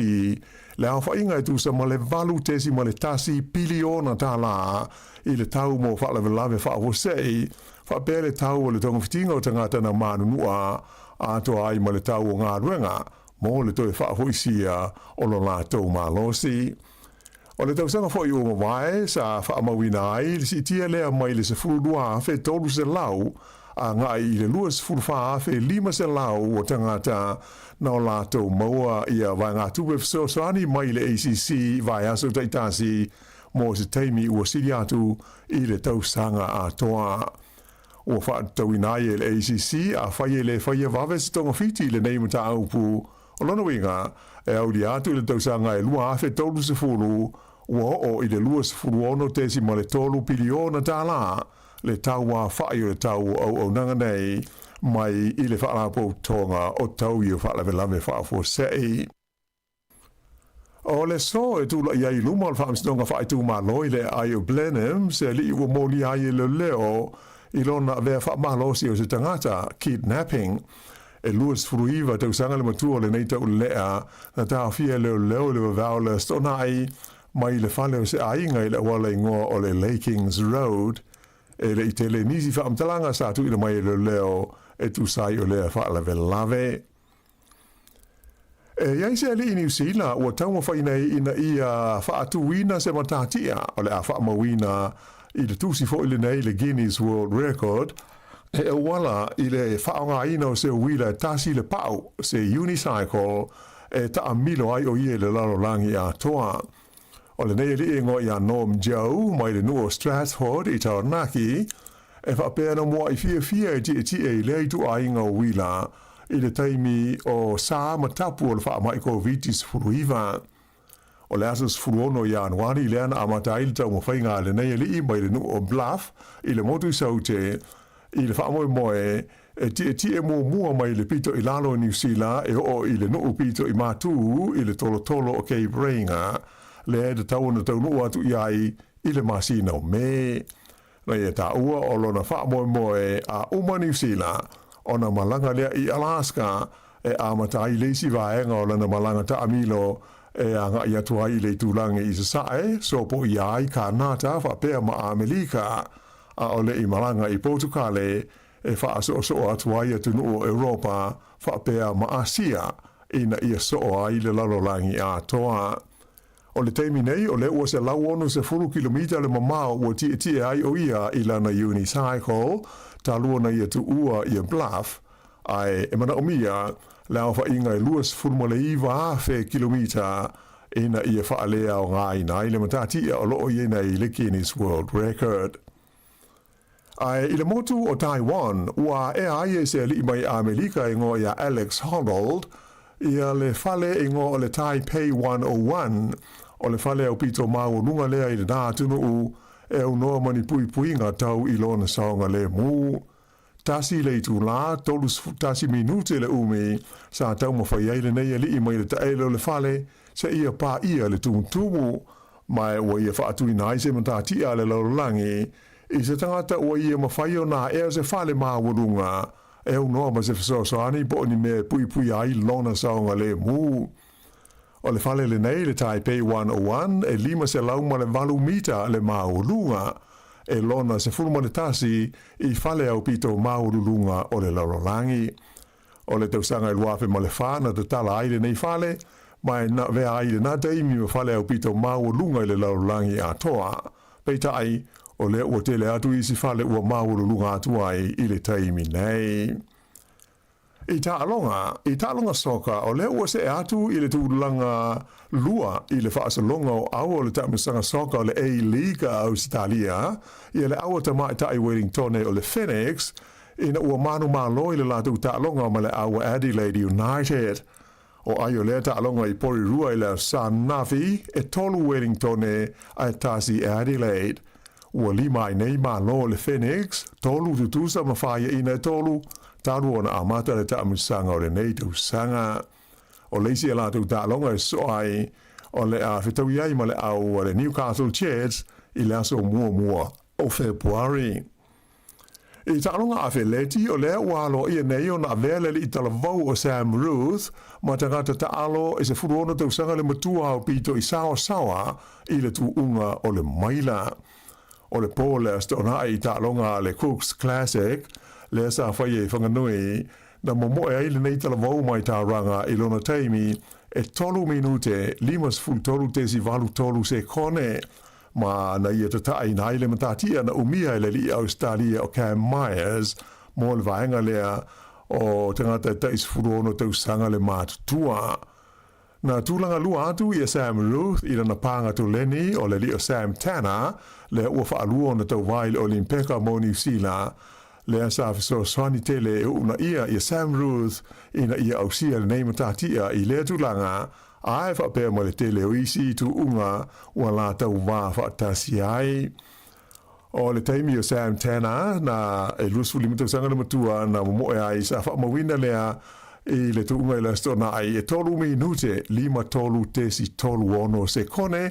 le aofaiga e tusa ma le $8.1 piliona tala i le tau mo faalavelave faafuasei, faapea le tau o le togafitiga o tagata na manunua atoa ai ma le tau o galuega mo le toe faafoisia o lo latou malosi. O le tausaga foi ua mavae sa faamauina ai le siitia lea mai le 12,300 agai i le 24,500 o tagata na o latou maua ia vaegatupe fesoasoani mai le ACC vaiaso taitasi mo se taimi ua sili atu i le tausaga atoa. Ua faatatauina ai e le ACC afai e le faia vave se togafiti i lenei mataupu. O lona uiga, e aulia atu i le tausaga e 2030, ua oo i le $26.3 piliona tala le tauafa'i o le tau o auaunaga nei mai i le Faalapotopotoga o Taui o Faalavelave Faafuasei. O le aso e tula'i ai i luma o le Faamasinoga Faaitumalo i le aai o Blenheim se alii ua molia ai e leoleo i lona avea faamalosi o se tagata, kidnapping. E 29 tausaga le matua o lenei taulelea na taofia e leoleo i le vavao o le Aso Toonai mai le fale o se aiga i le auala igoa o le Lakings Road. E le i tele nisi faamatalaga sa tuuina mai e leoleo e tusa ai o lea faalavelave. E i ai se alii Niu Sila ua taumafai nei ina ia faatuina se matatia o le a faamauina i le tusi foi lenei le Guinness World Record e auala i le faaaogaina o se uila e tasi le pau, se unicycle, e taamilo ai o ia i le lalolagi atoa. O lenei alii e igoa ia Norm Joe mai le nuu o Stratford i Taranaki, e faapea na muaʻi fiafia e tietie i lea ituaiga o uila i le taimi o sa ma tapu o le faamai Koviti-19. O le aso 16 o Ianuari lea na amata ai le taumafaiga a lenei alii mai le nuu o Bluff i le motu i Saute i le faamoemoe e tietie muamua mai le pito i lalo o Niu Sila e oo i le nuu pito i matū i le tolotolo o Cape Reinga, lea e tatau ona taunuu atu i ai i le masina o Me. Na ia taua o lona faamoemoe a uma Niu Sila ona malaga lea i Alaska e amata ai le isi vaega o lana malaga taamilo e agai atu ai i le itulagi i Sasae, sopoia ai Kanata faapea ma Amelika, a o le i malaga i Potukale e faasoosoo atu ai atunuu o Europa faapea ma Asia ina ia soo ai le lalolagi atoa. O le taimi nei, o lea ua 160 kilomita le mamao ua tietie ai o ia i lana unicycle talu ona ia tuua ia Bluff, ae e manaomia le aofaiga e 29,000 kilomita ina ia faaleaogaina ai le matatia o loo i ai nei le Guinness World Record. Ae i le motu o Taiwan, ua aea ai e se alii mai Amelika e igoa ia Alex Honnold ia le fale e igoa o le Taipei 101, o le fale aupito maualuga lea i lena atunuu e aunoa ma ni puipuiga tau i lona saogalemu. Tasi le itulā, 31 minute le umi sa taumafai ai lenei alii mai le taele o le fale seia paia le tumutumu, ma ua ia faatuina ai se matatia a le lalolagi i se tagata ua ia mafai ona aea se fale maualuga e aunoa ma se fesoasoani po o ni mea e puipuia ai lona saogalemu. O le fale lenei, le Taipei 101, e 508 mita le maualuga, e lona 11 i fale aupito maualuluga o le lalolagi. O le tausaga e 2004 na tatala ai lenei fale, ma e na avea ai i lena taimi ma fale aupito maualuga i le lalolagi atoa. Peitai, o lea ua tele atu isi fale ua maualuluga atu ai i le taimi nei. I taaloga, i taaloga soka, o lea ua see atu i le tulaga lua i le faasologa o aua o le taamilosaga soka o le A-League a Ausetalia, ia le aua tamaitai Wellingtone o le Phoenix, ina ua manumalo i le latou taaloga ma le aua Adelaide United. O ai o lea taaloga i Porirua i le aso Anafi, e tolu Wellingtone ae tasi Adelaide. Ua lima ai nei malo le Phoenix, tolu tutusa ma faiaina e tolu, talu ona amata le taamilosaga o lenei tausaga. O le isi a latou taaloga e sosoo ai, o le a fetaui ai ma le au a le Newcastle Jets i le aso muamua o Fepuari. I taaloga afeleti, o lea ua aloaia nei ona avea le alii talavou o Sam Ruth ma tagata taalo e 16 tausaga le matua aupito i saoasaoa i le tuuga o le maila. O le po le Aso Toonai i taaloga a le Cooks Classic lea sa faia i Whanganui, na momoe ai lenei talavou mai Tauranga i lona taimi e 3 minute 53.83 sekone Ma na ia tataaina ai le matatia na umia e le alii Ausetalia o Cam Myers mo le vaega lea o tagata e tai 16 tausaga le matutua. Na tulaga lua atu ia Sam Ruth i lana pāga toleni o le alii o Sam Tanner lea ua faalua ona tauva i le Olimpeka mo Niu Sila, lea sa fesoasoani tele e uunaia ia Sam Ruth ina ia ausia lenei matatia i lea tulaga Ae faapea ma le tele o isi tuuga ua latou va faatasi ai. O le taimi o Sam Tanner, na e 25 tausaga le matua na momoe ai sa faamauina lea i le tuuga i le Aso Toonai e tolu minute 53.36 sekone,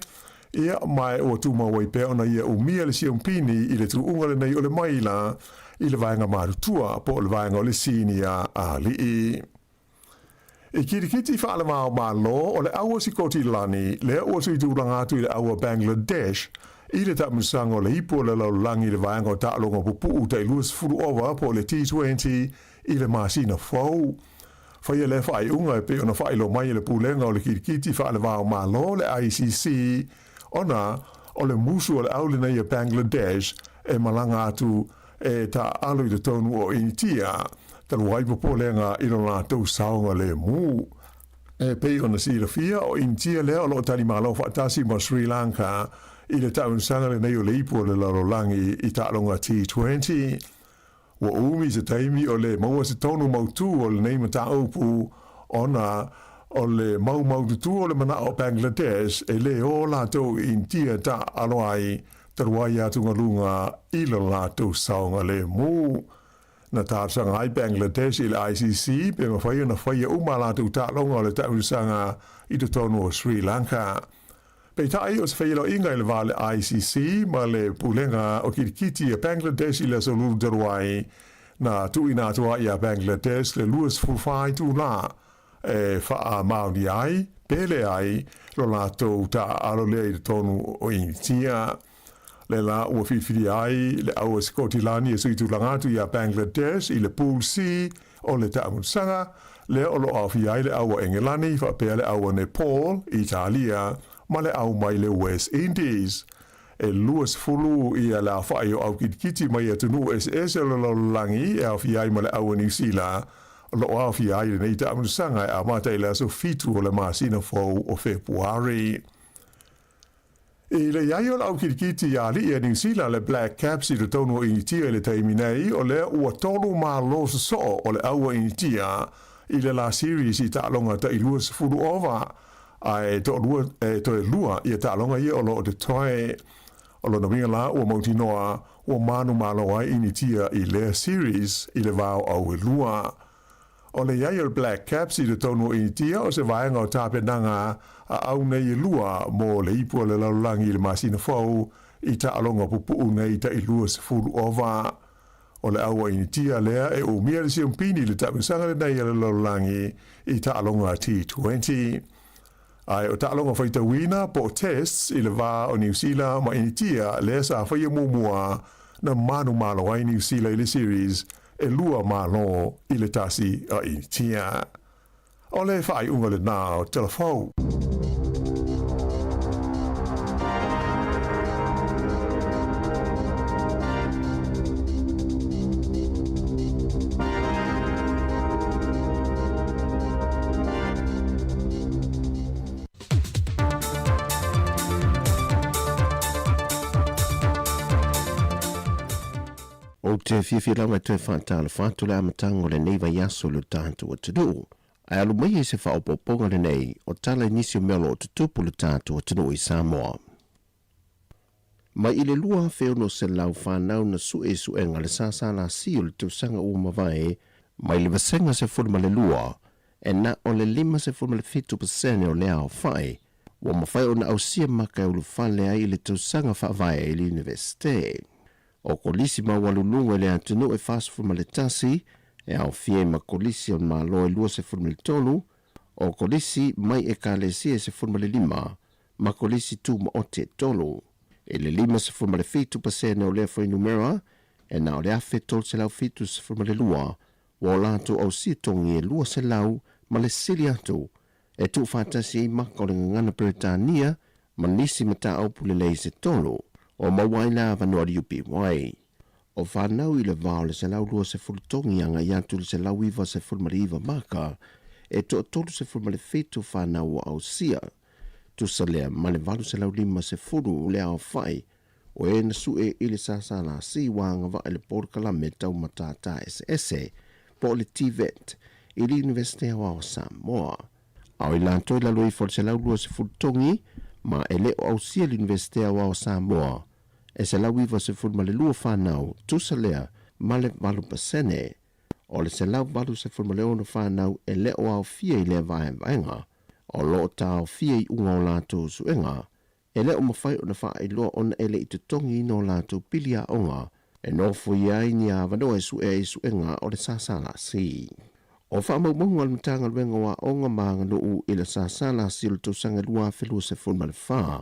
ia, ma ua tumau ai pea ona ia umia le siompini i le tuuga lenei o le maila i le vaega matutua po o le vaega o le sinia alii. I kirikiti faalevao Malo o le aua Sikotilani lea ua tuitulaga atu i le aua Bangladesh i le taamilosaga o le Ipu o le Lalolagi i le vaega o taaloga pupuu tai 20 ova po o le T20 i le masina fou. Faia lea faaiuga e pei ona faailoa mai e le Pulega o le Kilikiti Faale-va-o-Malo, le ICC, ona o le musu o le au lenei a Bangladesh e malaga atu e taaalo i totonu o Initia, talu ai popolega i lo latou saogalemu. E pei ona silafia, o Initia lea o lo o talimalo faatasi ma Sri Lanka i le taamilosaga lenei o le Ipu o le Lalolagi i taaloga T20. Ua umi se taimi o lē maua se tonu mautū o lenei mataupu ona o le maumaututu o le manaʻo o Bangladesh e lē o latou i Initia taaalo ai talu ai atugaluga i lo latou saogalemu. Na talosaga ai Bangladesh i le ICC pe mafai ona faia uma a latou taaloga o le taamilosaga i totonu o Sri Lanka. Peitai, o se feiloaiga i le va o le ICC ma le Pulega o Kilikiti a Bangladesh i le aso Lulu talu ai, na tuuina atu ai iā Bangladesh le 24 itulā e faamaonia ai pe leai lo latou taaalo lea i totonu o Initia. Le la ua filifilia ai le au a Sikotilani e suitulaga atu iā Bangladesh i le Pool C o le taamilosaga, lea o lo o aofia ai le au a Engelani faapea le au a Nepal, Italia, ma le au mai le West Indies. E 20 ia le aofai o au kitikiti mai atunuu eseese o le lalolagi e aofia ai ma le au a Niu Sila, o lo o aofia ai lenei taamilosaga e amata i le aso 7 o le masina fou o Fepuari. I le i ai o le au kilikiti i alii a Niu Sila le Black Caps i totonu o Initia i le taimi nei, o lea ua tolu malo sosoo o le au a Initia i le la series i taaloga tai 20 ova, ae toalua e toe lua ia taaloga ia o lo o totoe. O lona uiga la ua mautinoa ua manumalo ai Initia i lea series i le va o au e lua. O le i ai o le Black Caps i totonu o Initia o se vaega o tapenaga a au nei e lua mo le ipu o le lalolagi i le masina fou i taaloga pupuu nei tai 20 ova. O le au a Initia lea e umia le siompini i le taamilosaga lenei a le lalolagi i taaloga T20. Ae o taaloga faitauina po o tests i le va o Niu Sila ma Initia lea sa faia muamua na manumalo ai Niu Sila i le series e lua malo i le tasi a Initia. O le faaiuga lenā o Tala Fou. Ou te fiafia lava e toe faatalofa atu le amataga o lenei vaiaso i lo tatou atunuu. Ae alu maia i se faaopoopoga lenei o tala i nisi o mea o lo o tutupu i lo tatou atunuu i Samoa. Mai i le 2600 fanau na sue i suega a le SSLC o le tausaga ua mavae, mai le vasega 12, e na o le 57 pasene o le aofai ua mafai ona ausia maka e ulufale ai i le tausaga faavae i le Iunivesite. O kolisi maualuluga i le atunuu e 41, e aofia ai ma kolisi o le Malo e 23, o kolisi mai Ekalesia e 15, ma kolisi tumaoti e tolu. I le 57 pasene o lea fuainumera, e na o le 1372 ua o latou ausia togi e 200 ma le sili atu e tuufaatasi ai maka o le gagana Peretania ma nisi mataupu lelei se tolu o maua ai le avanoa o le UPY. O fanau i le va o le 120 togi agai atu i le 199 maka, e toa-37 fanau ua ausia, tusa lea ma le 850 le aofai o e na sue i le SSLC ua agavaa i le polokalame tau matata eseese po o le TVET i le Iunivesite Aoao o Samoa. A o i latou i lalo ifo o le 120 togi ma e le o ausia le Iunivesite Aoao o Samoa, e 192 fanau, tusa lea ma le 8%. O le 186 fanau e le o aofia i lea vaevaega, o lo o taofia iuga o latou suega, e le o mafai ona faailoa ona e le i totogiina o latou pili aoga e nofoia ai ni avanoa e sue ai suega o le SSLC. O faamaumauga a le Matagaluega o Aoga ma Aganuu i le SSLC o le tausaga 2024,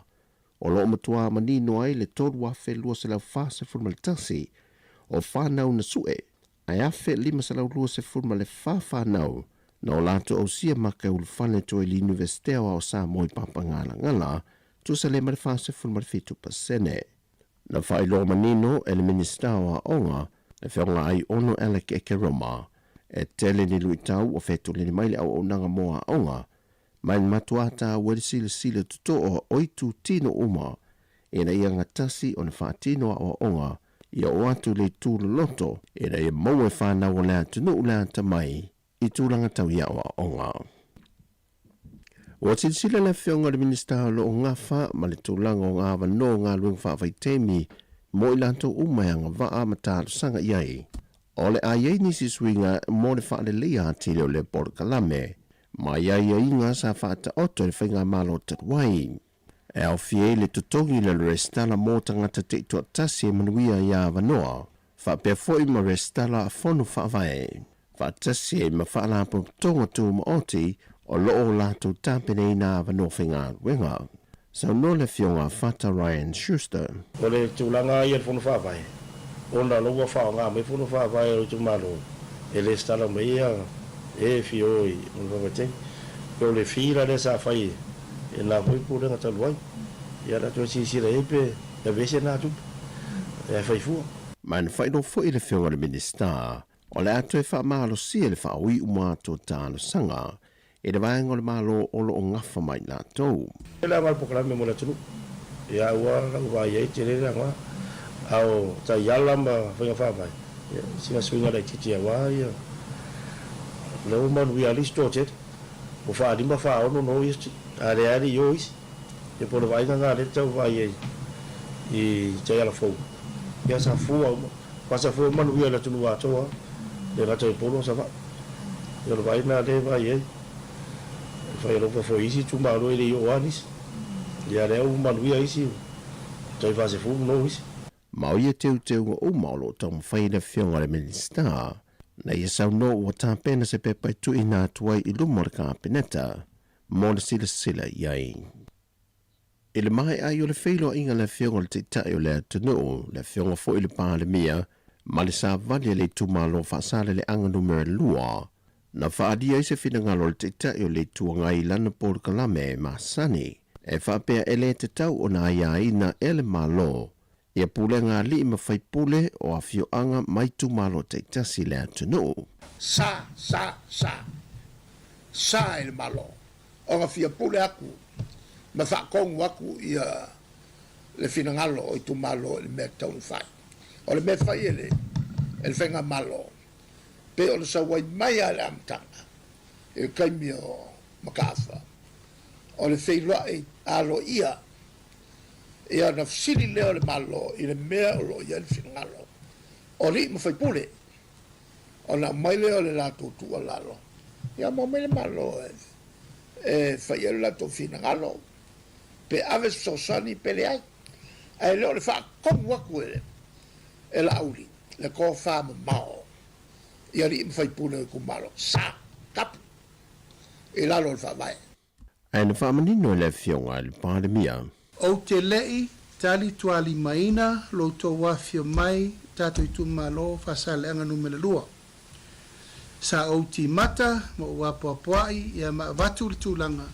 o lo o matuā manino ai le 3,241 o fanau na su'e ae 1,524 fanau na o latou ausia maka e ulufale atu ai i le Iunivesite Aoao o Samoa i Papagalagala, tusa lea ma le 47%. Na faailoa manino e le Minisita o Aoga, le Afioga Aiono Alec Ekeroma, e tele ni luitau ua fetoleni mai le auaunaga mo aoga, ma e matuā tāua ai le silasila totoa o itutino uma ina ia gatasi ona faatino aoaoga ia oo atu i le itu loloto ina ia maua e fanau o le atunuu le atamai i tulaga tau i aoaoga. Ua silasila le Afioga i le Minisita o lo o gafa ma le tulaga o avanoa o galuega faavaitaimi mo i latou uma e agavaa ma talosaga i ai. O le a i ai nisi suiga mo le faaleleia atili o lea polokalame ma aiaiga sa faataoto e le Faigamalo talu ai. E aofia ai le totogi le resitala mo tagata taitoatasi e manuia i avanoa, faapea foi ma resitala a Fono Faavae, faatasi ai ma Faalapotopotoga Tumaoti o lo o latou tapenaina avanoa faigaluega. Saunoa le Afioga a Fata Ryan Schuster. O le tulaga ia i le Fono Faavae, ona o la ua faaaoga mai Fono Faavae o le itumalo e resitala mai ia e fia o i Fono Faavae tele. Pe o le fee la lea sa fai e na foi pulega talu ai, ia o le a toe silasila i ai pe aveese na tupe ae fai fua. Ma na faailoa foi le Afioga i le Minisita, o le a toe faamalosia le faaui uma atu o talosaga i le vaega o le Malo o lo o gafa ma i latou. E le aoga le polokalame mo le atunuu. Ia ua lau vaai ai tele le aoga. A o taiala ma faiga faavae, ia sina suiga laitiiti aua ia lea ua manuia lava le isi toatele. Ua faalima faaono no isi, a leai lava le i o isi. Ia po o le vaaiga lena lea tau vaai ai i taiala fou. Ia sa fua uma, sa fua manuia i le atunuu atoa, le gata i Upolu a Savaii. Ia o le vaai lena lea e vaai ai. E fai alofa foi i isi itumalo e le i oo lava nisi. Ia lea ua manuia isi, tai 40 no isi. Ma o ia teuteuga uma o lo o taumafai le Afioga i le Minisita na ia saunoa ua tapena se pepa e tuuina atu ai i luma o le Kapeneta mo le silasila i ai. I le maea ai o le feiloaiga a le Afioga i le Taitai o le atunuu, le Afioga foi i le Palemia ma le Savali a le Itumalo Faasaleleaga Numera 2, na faaalia ai se finagalo o le Taitai o le Itu Agai i lana polokalame masani e faapea e le tatau ona aiaina e le Malo ia pulega alii ma faipule o afioaga ma itumalo taitasi i le atunuu. Sa, sa, sa. Sa i le Malo. Ona fia pule aku ma faatonu aku ia le finagalo o itumalo i le mea e tatau ona fai. O le mea e fai e le e le Faigamalo, pei ona sau ai mai lava i le amataga i le taimi o Mataafa, o le feiloai aloaia ia ona fesili lea o le Malo i le mea o lo o i ai le finagalo o alii ma faipule, ona aumai lea o le latou tuualalo, ia ma omai le Malo e fai ai lo latou finagalo, pe ave se fesoasoani pe leai. Ae le o le faatonu atu e e Laauli le tofa mamao i alii ma faipule o itumalo, sa tapu i lalo o le Faavae. Ae na faamanino e le Afioga i le Palemia. Ou te leʻi talitualimaina lo outou afio mai tatou itumalo Faasaleleaga Numera 2. Sa ou timata ma ou apoapoaʻi ia ma avatu le tulaga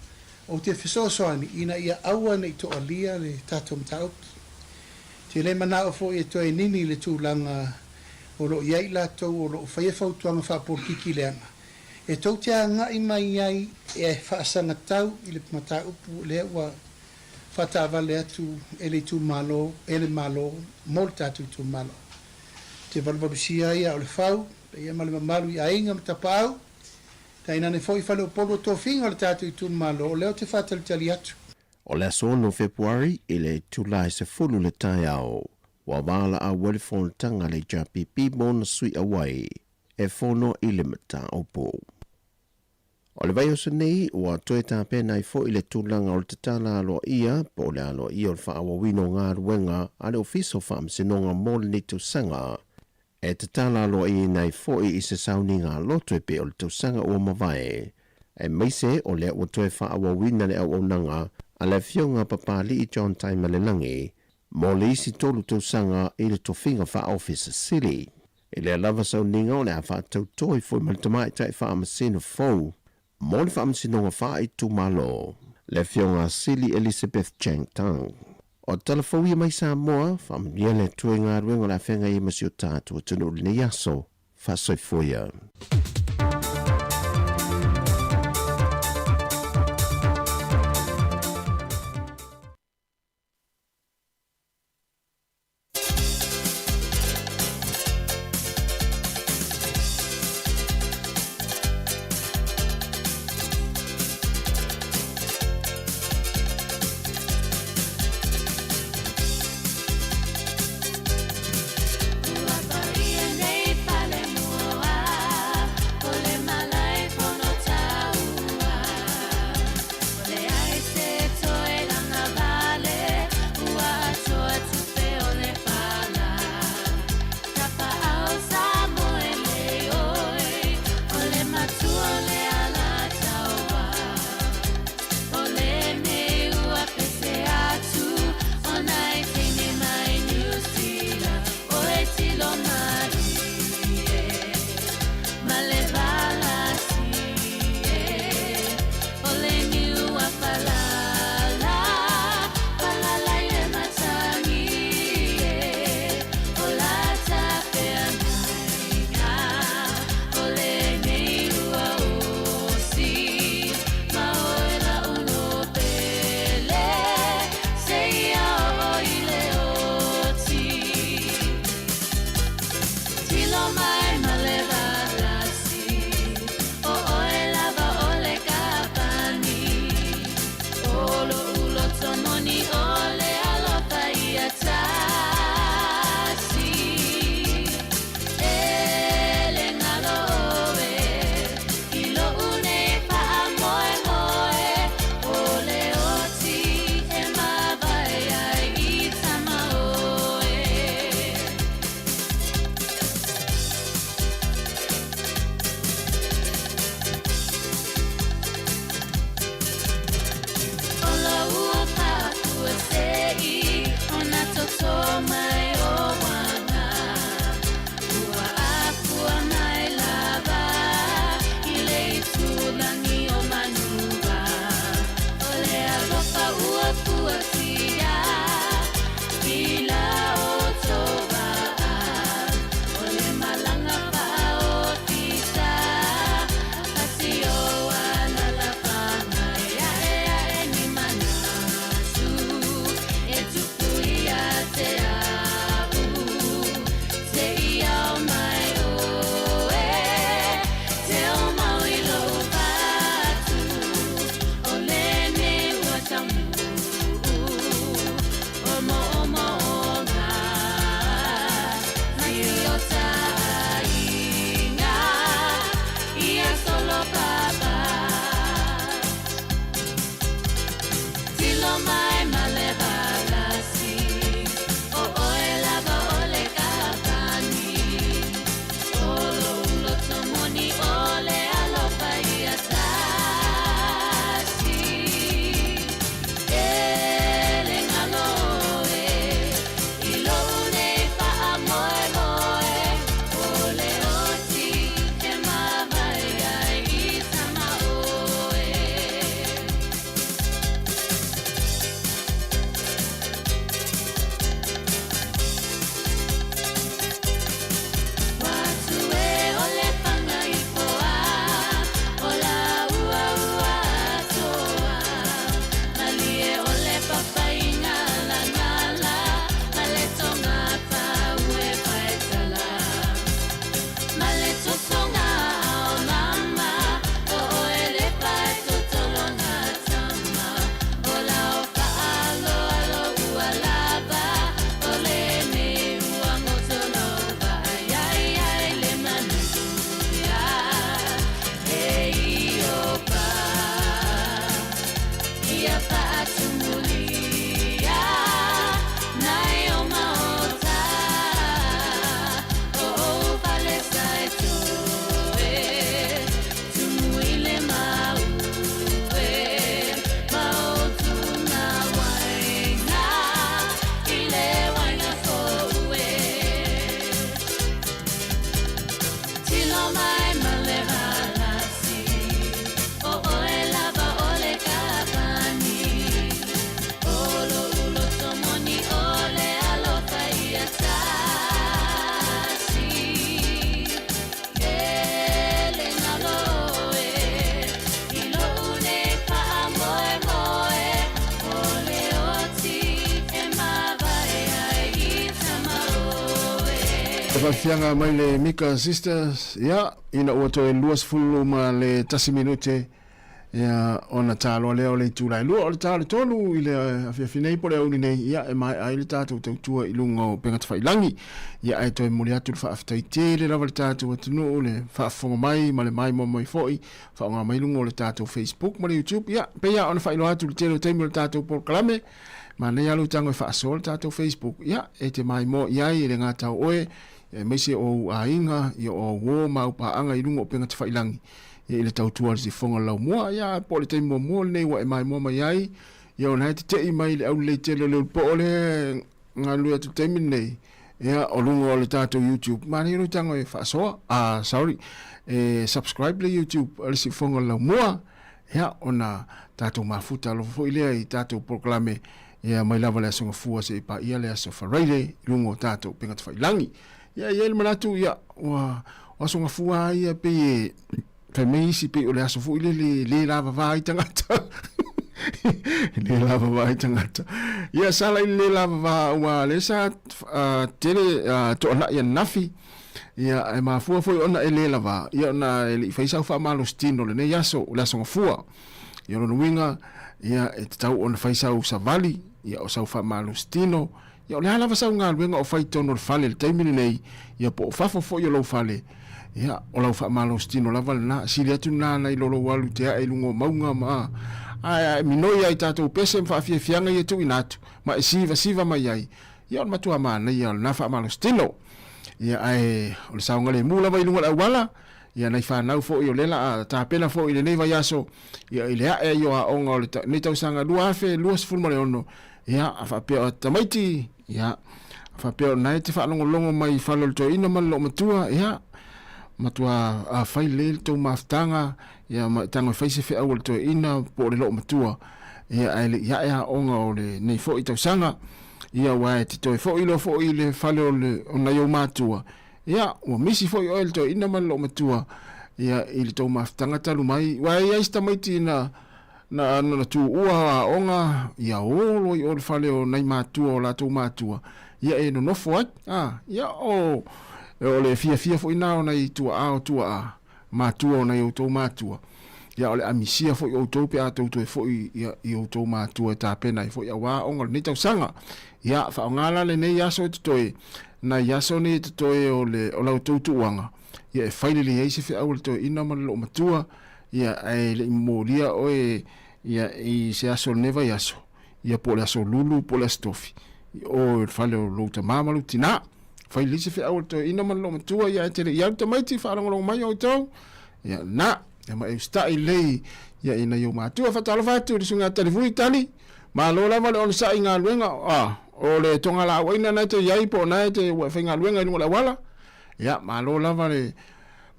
ou te fesoasoani ina ia aua ne i toalia le tatou mataupu. Te le manao foi e toe nini le tulaga o lo o i ai i latou o lo o faia fautuaga faapolikiki leaga e tou te agai mai ai e faasagatau i le mataupu lea ua faataavale atu e le itumalo, e le Malo mo le tatou itumalo. Ou te valuvalusia ai a o le fau, paia ma le mamalu i aiga ma tapaau, tainane foi faleupolu o tofiga o le tatou itumalo, o lea ou te faatalitali atu. O le aso 6 Fepuari i le itula e 10 le taeao, ua valaau ai le fonotaga a le HRPP mo ona sui auai e fono i le mataupu. O le vaiaso nei, ua toe tapena ai foi le tulaga o le tatala aloaia po o le aloaia o le faaauauina o galuega a le Ofisa o Faamasinoga mo lenei tausaga, e tatala aloaiaina ai foi i se sauniga loto e pei o le tausaga ua mavae, aemaise o lea ua toe faaauauina le auaunaga a le Afioga Papali'i John Taimalelagi mo le isi tolu tausaga i le tofiga faa-Ofisa Sili. I lea lava sauniga o le a faatauto ai foi ma le Tamaitai Faamasino fou mo le Faamasinoga Faaitumalo, le Afioga Sili Elizabeth Chang Tang. O tala fou ia mai Samoa, faamanuia le Atua i galuega o le a feagai ai ma si o tatou atunuu i lenei aso. Faasoifua ia. Faafiafiaga mai le Mika Sisters, ia, ina ua toe 21 minute, ia, ona taloa lea o le itula e lua, o le ta o le tolu i le afiafi nei po o le aoauli nei, ia, e maea ai le tatou tautua i luga o upega tafailagi. Ia, ae toe momoli atu le faafetai tele lava i le tatou atunuu le faafofoga mai ma le maimoa mai foi, faaaoga mai luga o le tatou Facebook ma le YouTube. Ia, pei lava ona faailoa atu i le tele o taimi o le tatou polokalame, Manaia lou tago e faasoa le tatou Facebook, ia, e te maimoa i ai, e le gata o oe, aemaise o ou aiga, ia, o au uo ma au paaga i luga o upega tafailangi, ia, i le tautua a le sifoga o le laumua, ia, po o le taimi muamua lenei ua e maimoa mai ai, ia, o lena e tete'i mai i le aulelei tele o le ulupo'o lea e galulue atu i le taimi lenei, ia, o luga o le tatou YouTube, manaia lou tago e faasoa, ah, sorry, e subscribe le YouTube a le siufoga o le laumua. Ia, ona tatou mafuta alofa foi lea i tatou polokalame, ia, mai lava le Aso Gafua seia paia le Aso Faraile i luga o tatou upega tafailangi. Ia, e i ai le manatu, ia, ua, o Aso Gafua lava ia pei e, fai mai isi pei o le aso foi lele e le lavava ai tagata. E le lavava ai tagata. Ia, sala i le le lavava aua lea sa uh, tele uh, toanai ananafi. Ia, e mafua foi ona e le lava, ia ona e le i fai sau faamalositino o lenei aso, o le aso Gafua. Ia, o lona uiga, ia, e tatau ona fai sau savali, ia, o sau faamalositino, ia, o le a lava sau galuega o fai i totonu o le fale i le taimi lenei, ia, po o fafo foi o lou fale, ia, o lau faamalositino lava lena, sili atu lena nai lo lou alu te ae i luga o mauga ma, ae, ae minoi lava i tatou pese ma faafiafiaga ia e tuuina atu, ma e sivasiva mai ai, ia, o le matua manaia o lena faamalositino. Ia, ae o le saogalemu lava i luga o le auala, ia nai fanau foi o lea la a tapena foi i lenei vaiaso, ia i le ae ai o aoga o lenei tausaga 2026, ia, a faapea o tamaiti, ia, a faapea o lena e te faalogologo mai i fale o le toeaina ma le loomatua, ia, matua a fai lelei le tou mafutaga, ia, ma e tago e fai se feau a le toeaina po o le loomatua, ia, ae le i ae aoga o lenei foi tausaga. Ia, aua e te toe foi loa foi i le fale o, le, o nai ou matua, ia, ua misi foi oe i le toeaina ma le loomatua, ia, i le tou mafutaga talu mai. Aua e i ai si tamaiti na, na, na tuua aoga, ia o loa i o i le fale o nai matua, o latou matua, ia e nonofo ai. A, ia, o, o le fiafia foi na o nai tuaa o tuaa, matua o nai outou matua, ia o le a misia foi outou pe a tou toe foi ia, i outou matua e tapena ai foi auā aoga o lenei tausaga. Ia, faaaoga la lenei aso e totoe, nai aso nei e totoe o le, o la outou tuuaga, ia e fai lelei ai se feau a le toeaina ma le loomatua, ia, ae le i momolia oe ia, i se aso o lenei vaiaso, ia po o le aso Lulu po o le aso Tofi, i o i le fale o lou tamā ma lou tinā. Fai lelei se feau a le toeaina ma le loomatua, ia ae te le i alu tamaiti, faalogologo mai outou, ia na, ia ma e usitai lelei ia i nai ou matua. Faatalofa atu i le susuga ia Talifui, Tali, malo lava le onosai i galuega, a, o le togalaauaina na e te i ai po o na e te ua e faigaluega i luga o le auala, ia malo lava le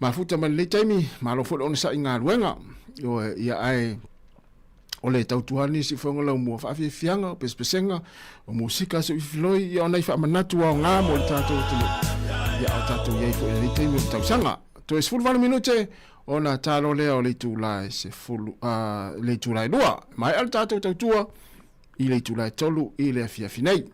mafuta mai lenei taimi, malo foi le onosai i galuega, ioe, ia ae o le tautua lenei siufofoga laumua, faafiafiaga, o pesepesega, o musika soifiloi, ia o nai faamanatu aoga mo le tatou atunuu. Ia o tatou i ai foi i lenei taimi o le tausaga. Toe 18 minute ona talo lea o le itula e sefulu, le itula e lua. Maea le tatou tautua i le itula e tolu i le afiafi nei.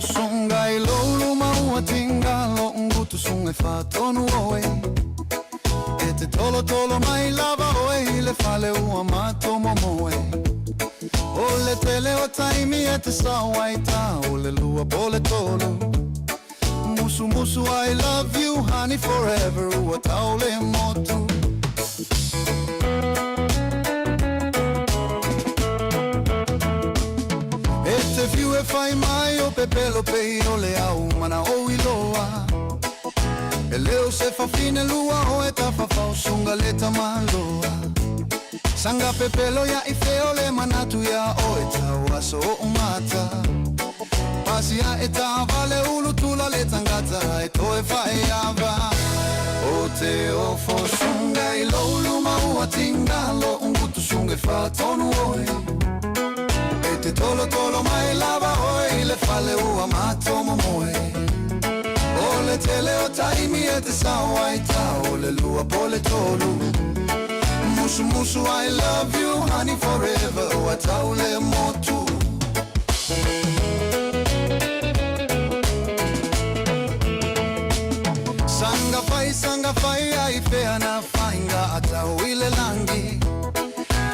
Sunga i lou luma ua tigalo ugutu suga e fatonu oe. E te tolotolo mai lava oe i le fale ua matou momoe. O le tele o taimi e te sao ai ta o le lua po le tolu. Musumusu I love you honey forever ua tau le motu. E te fiu e fai mai o pepelo pei o le au mana o iloa. E leo se fafine lua o e tafafao sunga le tamaloa. Sanga pepelo ia i feo le manatu ia o e tau aso o umata. Pasi a e tavale ulu tula le tangata e toe fae ava. O te ofo sunga i lou luma ua tingalo ungutu sunga e fatonu oe. E te tolo tolo mai lava oe i le fale ua matomo moe. O le tele o taimi e te sao ai ta o le lua po le tolu. Musu musu I love you honey forever ua tau le motu. Sanga fai sanga fai ai fea na fainga atau i le langi.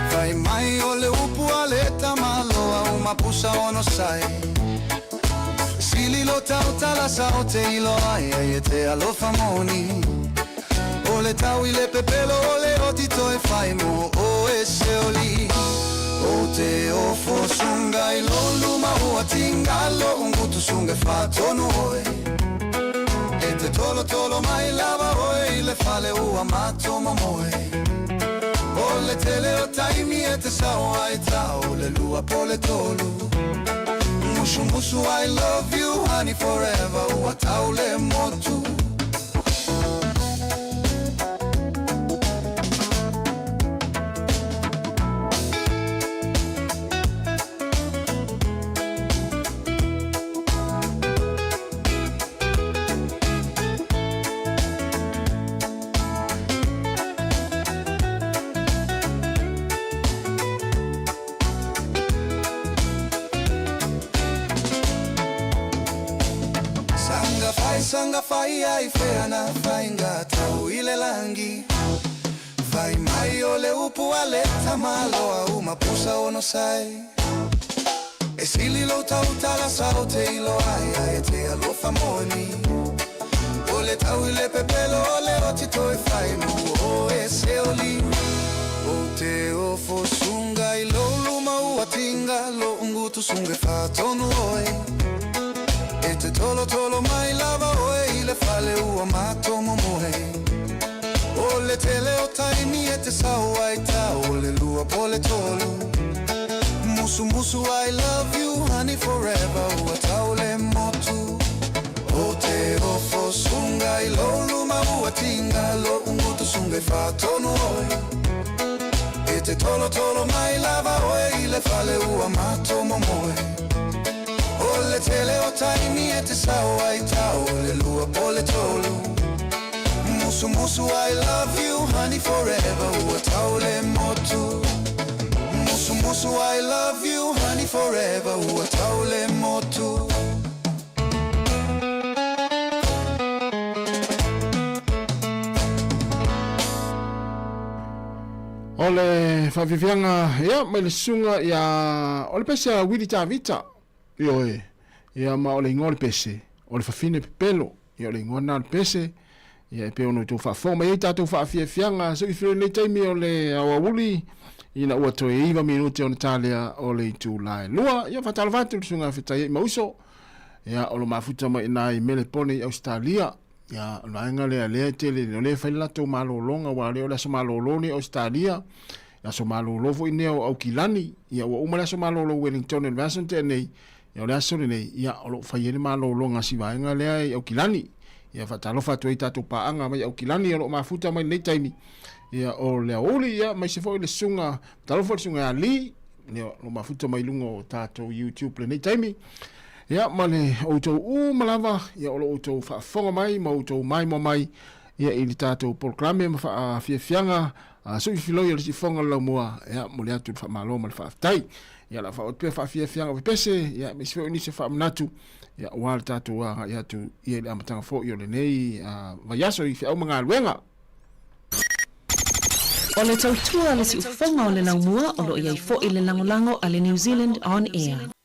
Fai mai o le upu a le tamaloa o mapusa ono sai. Sili lo tau tala sao te ilo ai ai e te alofa moni. O le tau i le pepelo o le oti toe fai mo o e se oli. O te ofo sunga i lo luma ua tingalo ungutu sunga e fatonu oe. E te tolo tolo mai lava oe i le fale ua matomo moe. O le tele o taimi e te sao ai ta o le lua po le tolu. Musu musu I love you honey forever ua tau le motu. Sanga fai sanga fai ai fea na fainga tau i le langi. Fai mai o le upu a le tamaloa o mapusa ono sai. E sili lo tau tala sao te ilo ai ai e te alofa moni. O le tau i le pepelo o le oti toe fai mo o e se oli. O te ofo sunga i lo luma ua tinga lo ungutu sunga e fatonu oe. E te tolo tolo mai lava oe i le fale ua matomo moe. O le tele o taimi e te sao ai ta o le lua po le tolu. Musu musu I love you honey forever ua tau le motu. O te ofo sunga i lo luma ua tinga lo ungutu sunga e fatonu oe. E te tolo tolo mai lava oe i le fale ua matomo moe. O le tele o taimi e te sao ai ta o le lua po le tolu. Musu musu I love you honey forever ua tau le motu. Musu musu I love you honey forever ua tau le motu. O le faafiafiaga ia mai le susuga ia o le pese a Willie Tavita. Ioe, ia ma o le igoa o le pese, o le fafine pepelo. Ia o le igoa lena o le pese. Ia e pei ona outou faafofoga mai ai tatou faafiafiaga se i filo i lenei taimi o le aoauli ina ua toe 9 minute ona talea o le itula e lua. Ia faatalofa atu i le susuga Fetaiai Mauso. Ia o lo mafuta mai ina i Melepone i Ausetalia. Ia o le vaega lea lea e tele o lea e fai le latou malologa aua lea o le aso malolo nei o Ausetalia. Le aso malolo foi nei o Aukilani. Ia ua uma le aso malolo o Wellington i le vaiaso na tea nei. Ia o le aso lenei, ia o lo o fai ai le malologa a si vaega lea i Aukilani. Ia faatalofa atu ai i tatou paaga mai Aukilani o lo o mafuta mai lenei taimi. Ia o le aoauli, ia aemaise foi le susuga, faatalofa i le susuga ia Lee, ia o lo o mafuta mai luga o tatou YouTube lenei taimi. Ia ma le outou uma lava, ia o lo o outou faafofoga mai ma outou maimoa mai ia i le tatou polokalame ma faafiafiaga suifiloi o le siufofoga o le laumua, ia momoli atu le faamalo ma le faafetai. Ia o le a faaoo atu pea faafiafiaga o pepese, ia aemaise foi o nisi o faamanatu. Ia, aua le tatou agai atu ia i le amataga foi o lenei vaiaso i feau ma galuega. O le tautua a le siufofoga o le laumua o lo o i ai foi le lagolago a le New Zealand On Air.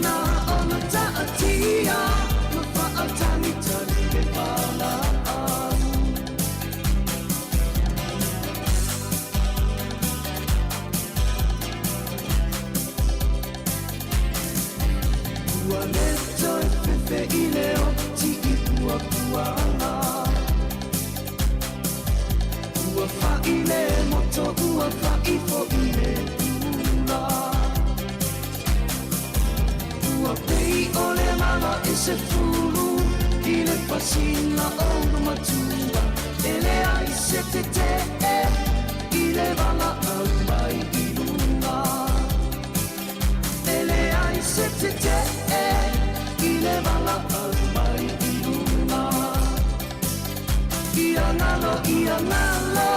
Na ona ta'atia. Ua faaifo i le pula. Ua pei o le mala e se fulu i le fasina o na matua. E leai se tetee i le valaau mai i luga. E leai se tetee i le valaau mai i luga. Ia galo, ia galo,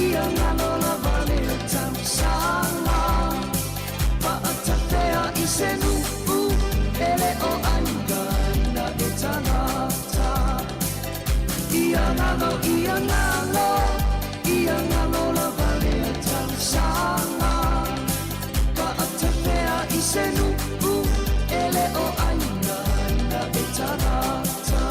ia galo lava lea tausaga. Faatafea i se nuu e le o aigaina e tagata. Ia galo, ia galo, ia galo lava lea tausaga. Faatafea i se nuu e le o aigaina e tagata.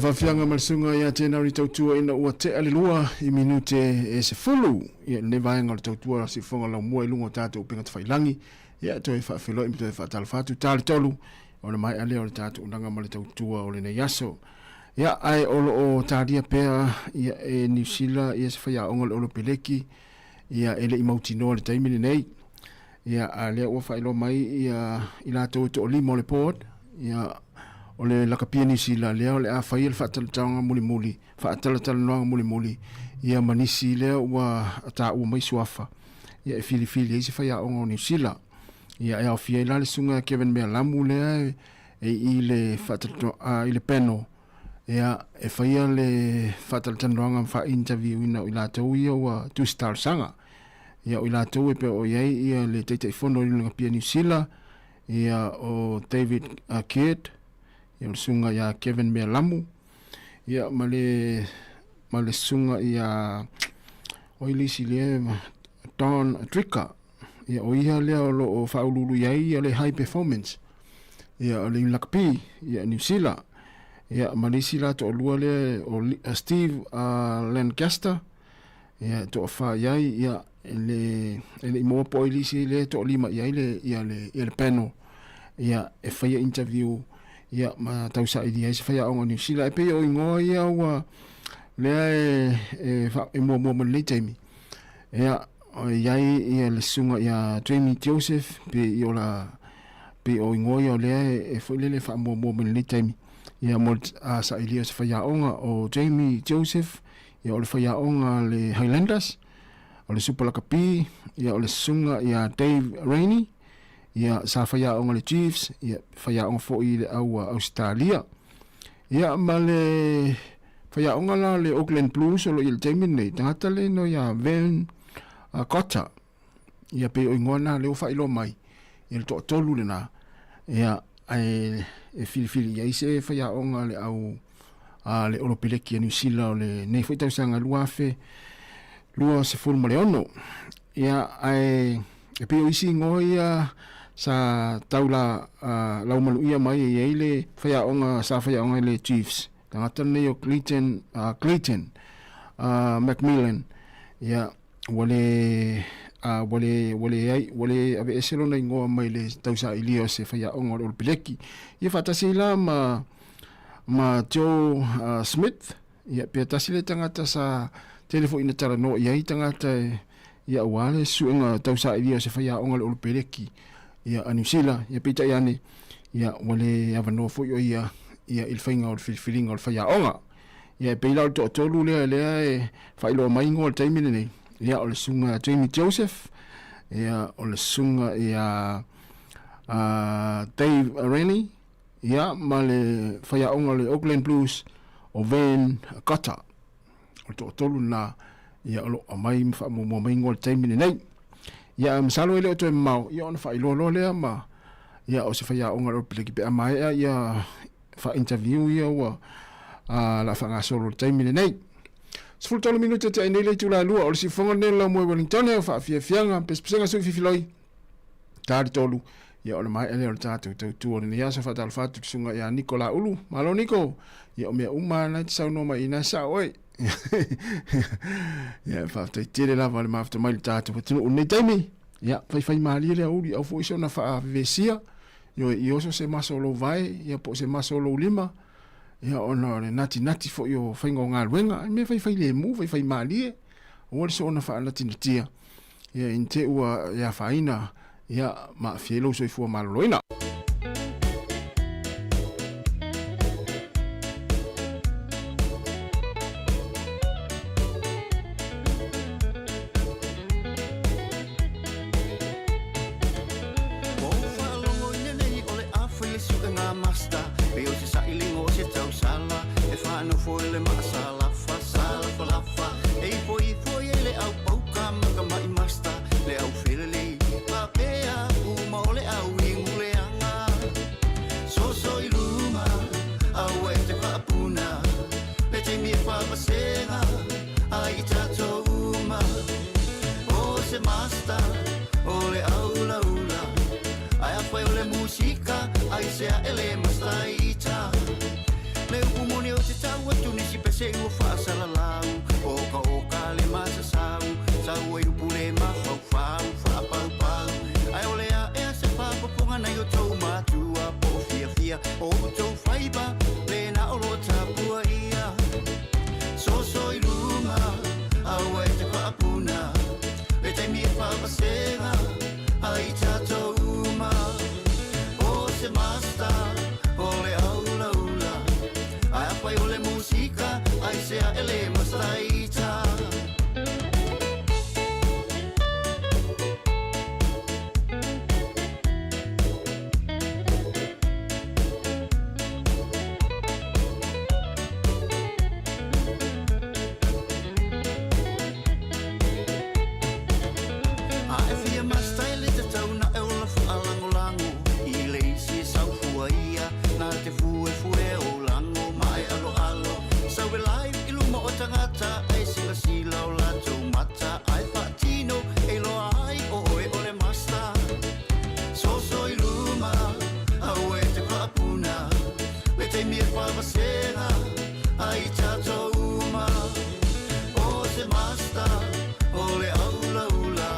faafiaga ma le susuga ia Jenary Tautua ina ua tea le 2 i minute e 10 ia lenei vaega o le tautua siufofoga laumua i luga o tatou upega tafailagi. Ia toe faafeiloai ma toe faatalofa atu ta le 3 o le maea lea o le tatou unaga ma le tautua o lenei aso. Ia ae o lo o talia pea ia e Niu Sila ia se faiaoga o le Olopeleki ia e le i mautinoa i le taimi lenei. Ia a lea ua faailoa mai ia i latou e toalima o le board, ia o le lakapia Niu Sila lea o le a faia le faatalatalanoaga mulimuli, faatalatalanoaga mulimuli ia ma nisi lea ua taua mai suafa ia e filifili ai se faiaoga o Niu Sila. Ia e aofia ai la le susuga ia Kevin Mealamu lea e i le faatalatalanoaga i le panel ia e faia le faatalatalanoaga ma faa-interview-ina o i latou ia ua tusi talosaga. Ia o i latou e pei o i ai ia le Taitaifono o le Lagapia Niu Sila, ia o David Kidd, ia o le susuga ia Kevin Mealamu, ia ma le ma le susuga ia o ai le isi lea Don Dricker, ia o ia lea o lo o faauluulu i ai ia le high performance ia o le Lakapi ia Niu Sila, ia ma le isi la toalua lea o Steve Lancaster, ia e toafa i ai ia e le e le i maua po o ai le isi lea e toalima i ai le ia le ia le panel ia e faia interview ia ma tausaili ai se faiaoga o Niu Sila. E pei o igoa ia ua lea e e, e muamua mai lenei taimi ia o i ai ia le susuga ia Jamie Joseph pe i o la pe o igoa ia o lea e, e foi lele faamuamua mai lenei taimi ia mo le sailia o se faiaoga o Jamie Joseph ia o le faiaoga a le Highlanders, o le Super Lakapi, ia o le susuga ia Dave Rainey, ia sa faiaoga le Chiefs, ia faiaoga foi i le au Ausetalia. Ia ma le faiaoga la le Auckland Blues o lo o i ai i le taimi lenei, tagata le no ia Van Cotter. Ia pei o igoa na lea ua faailoa mai, ia le toatolu lena, ia ae e filifili i ai se faiaoga le au a le Olopeleki a Niu Sila o lenei foi tausaga 2026. Ia ae e pei o isi igoa ia sa tau la laumaluia mai e i ai le faiaoga sa faiaoga i le Chiefs, tagata lenei o Clayton, Clayton McMillan, ia ua le a ua le ua leai ua le aveese lona igoa mai le tausailia o se faiaoga o le Olopeleki. Ia faatasi ai la ma ma Joe Smith, ia pe tasi le tagata sa tele foi ina talanoa i ai tagata ia aua le suega tausailia o se faiaoga o le Olopeleki ia a Niu Sila. Ia peitai ane ia ua le avanoa foi o ia ia i le faiga o le filifiliga o le faiaoga. Ia e pei la o le toatolu lea lea e faailoa mai igoa o le taimi lenei, ia o le susuga ia Jamie Joseph, ia o le susuga ia Dave Rennie, ia ma le faiaoga o le Auckland Blues o Van Cotter. O le toatolu lena ia o lo o aumai ma faamuamua mai igoa o le taimi lenei. Ia masalo e le o toe mamao ia ona faailoa loa lea ma ia o se faiaoga o le Olopeleki pe a maea ia faa-interview ia ua la faagasolo i le taimi lenei. 13 minute te ai nei le itula e 2 o le siufofoga lenei o le Laumua i Wellington o faafiafiaga pesepesega sui fifiloi ta le 3 ia o le maea lea o le tatou tautua o lenei aso. Faatalofa atu i le susuga ia Niko Laulu. Malo Niko, ia o mea uma lava na e te saunoa mai i na e sao oe. Ia faafetai tele lava le mafuta mai le tatou atunuu i lenei taimi. Ia faifai malie le aoauli au foi soona faavevesia Ioe, i oso se maso o lou vae, ia po o se maso o lou lima, ia ona o le natinati foi o faiga o galuega, ai mea faifai lemu, faifai malie, aua le soona faanatinatia, ia ina te ua e afaina, ia ma aafia ai lou soifua maloloina. Ua ou faalogo i lenei o le a fai le suega master Pei o se sailiga o se tausala E faanofo i le maasalafa salafalafa E ifo ifo i ai le au pauka makamai master Le au felelei faapea uma o le au iguleaga Soso i luma aua e te faapuna Le taimi e faavasega ai i tatou uma O se master o le aulaula Ae afai o le musika aisea e le master ita Le upu moni ou te tau se ua faasalalau okaoka le masasau sau ai upu le mafaufau faapaupau ae o le aʻea se faapopoga nai o tou matua po o fiafia o outou faiva lena o loo tapua ia soso i luga aua e te faapuna le taimi e faavasega ai tatou uma o se masta o le aulaula ae afai o le musika ai sea e le masaita. A e fia mastai le tatau na e ola faalagolago i le isi saufua ia na te fuefue o lago ma e aloalo sau e live i luma o tagata ae silasila o latou mata ae faatino e iloa ai o oe o le masta soso i luma aua e te faapuna le taimi e faavasega ai tatou uma o se masta o le aulaula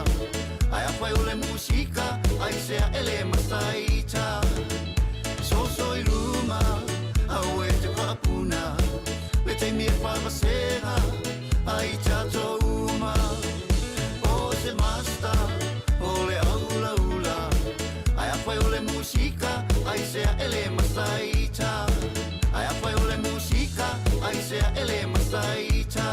ae afai o le musika ai sea e le masaita soso i luma aua e te faapuna le taimi e faavasega ai tatou uma o se masta o le aulaula ae afai o le musika ai sea e le masaita ae afai o le musika ai sea e le masaita.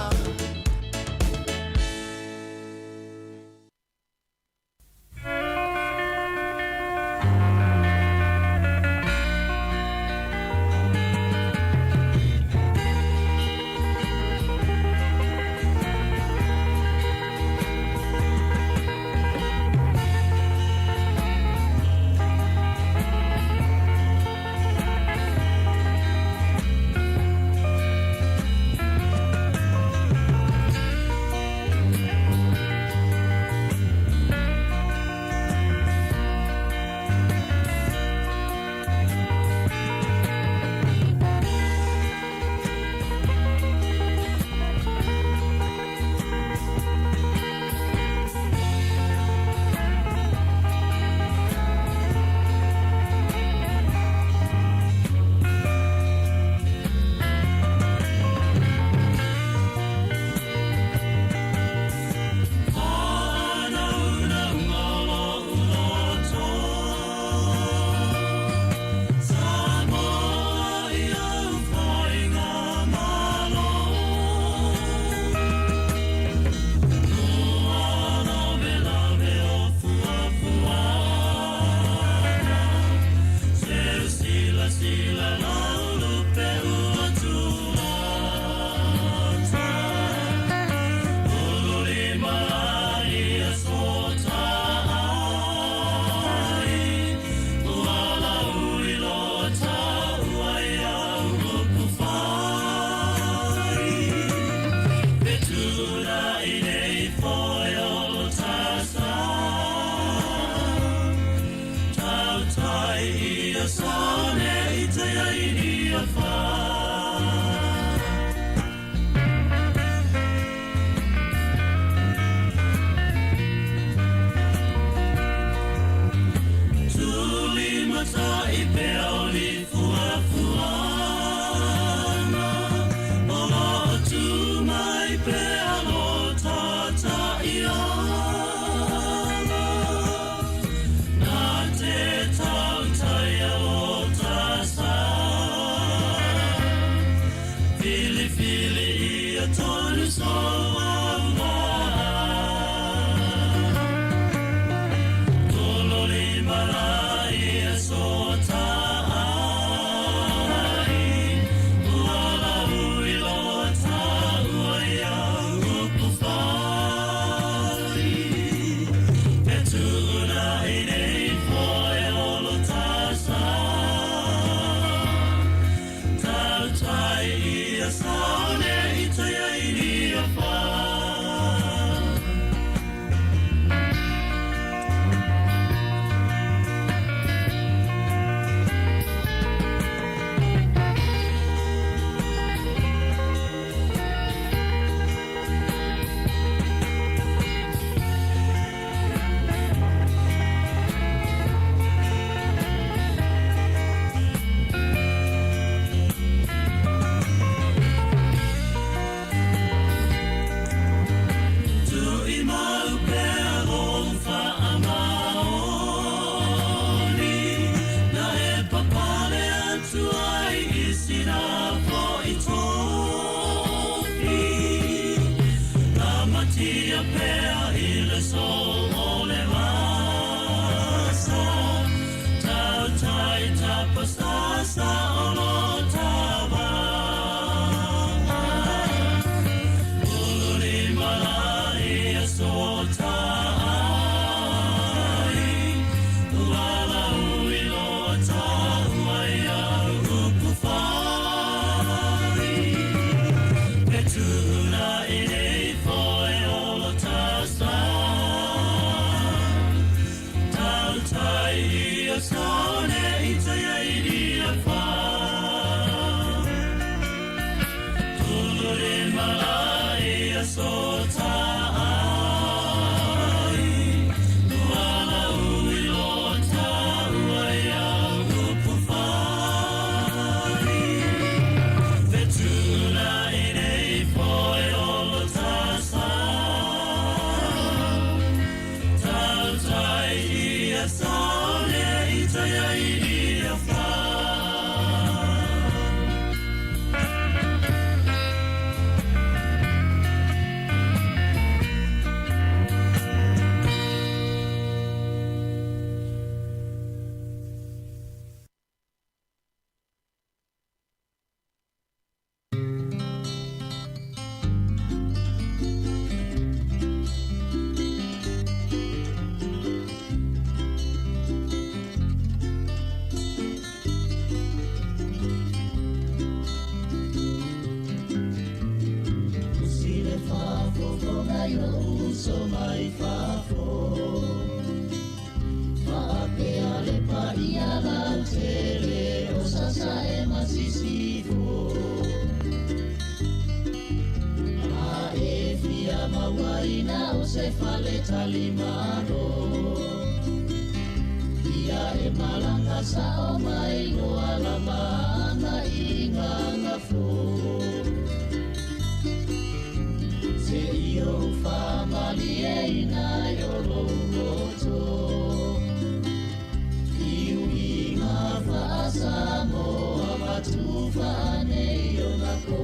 Ia ia pea i le so o le vasa. Tautai tapasasa o lo tavaga. Uli mala ia so ta'ai. Uala ui lo ta'ua ia upu fai. Pe tuna i nei foe o lo tasa. Tautai ia sone i tai ai ria wha. Tulure mala ia so ta'ai. Uala ui lo ta'ua ia upu fai. Pe tuna i nei foe o lo tasa. Tautai ia sone i tai ai ria wha. Usi le faafofoga i lou uso mai fafo. Faapea le paia lautele o Sasae ma Sisifo. A e fia mauaina o se fale talimalo. Ia e malanga sao mai loa lava ana i gagafo. Se i ou faamalieina i o lou loto. I uiga faasamoa ma tufaanei ona po.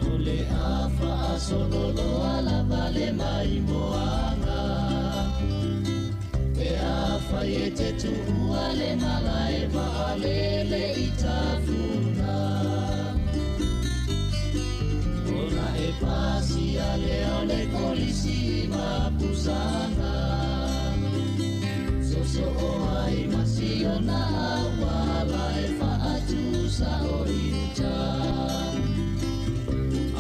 O le a faasololoa lava le maimoaga. Pe afai e te tuua le malae vaalele i tafuna. Ona e pasia lea o le kolisi mapusaga. Soso o ai masiona auala e faatusa o i uta.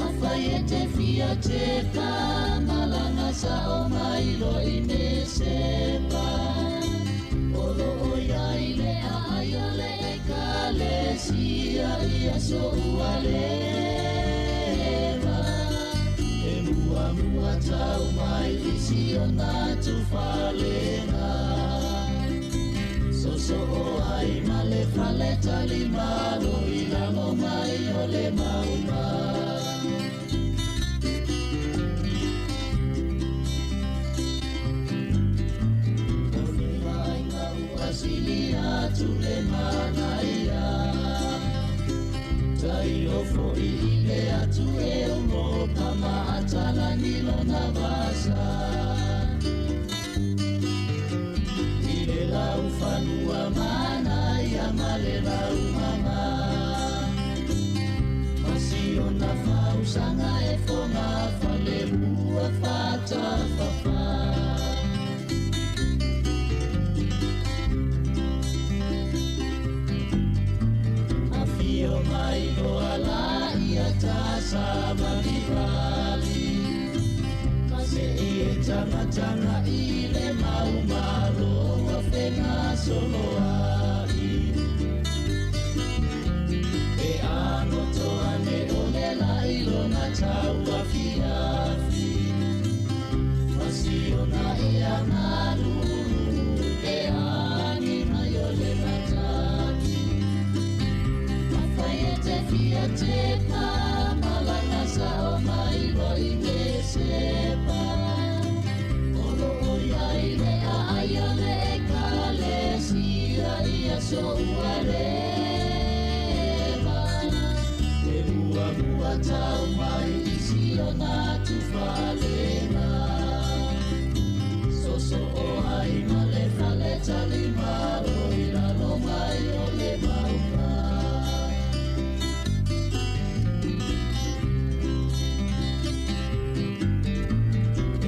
Afai e te fia tepa, malanga sao mai lo i mesepa. O lo o iai le aai o le ekalesia ia so ua leva. E mua mua tau mai i siona tufalega. Soso o ai ma le fale talimalo i lalo mai o le mauma. O le vaaiga ua sili atu le manaia. Tailo fo'i i le atu e Europa ma atalagi lona vasa. I le laufanua manaia ma le laumama. Masiona fausaga e foga falelua fatafafa. Afio mai loa la ia tasavalivali. Ma se i e tagatagai le maumalo ua fegasoloai. E anoto ane o le lai lona tauafiafi. Masiona e agalulu e agi mai o le matagi. Afai e te fia tepa, malanga sao mai loa i mesepa. O lo o iai le aai o le ekalesia ia so ua leva. muamua tau mai i si ona tufalega. Soso o ai ma le fale talimalo i lalo mai o le mauga.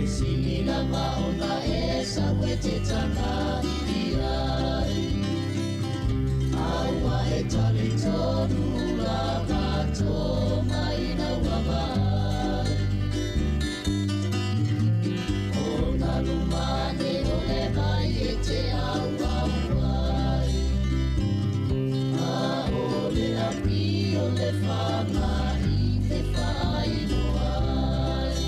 E sili lava ona e sau e te taga i ai. Aua e talitonu lava tō mai na ua vaai. O nā lumane o le vai e te auau ai. A o le api o le whanga i te whainoa ai.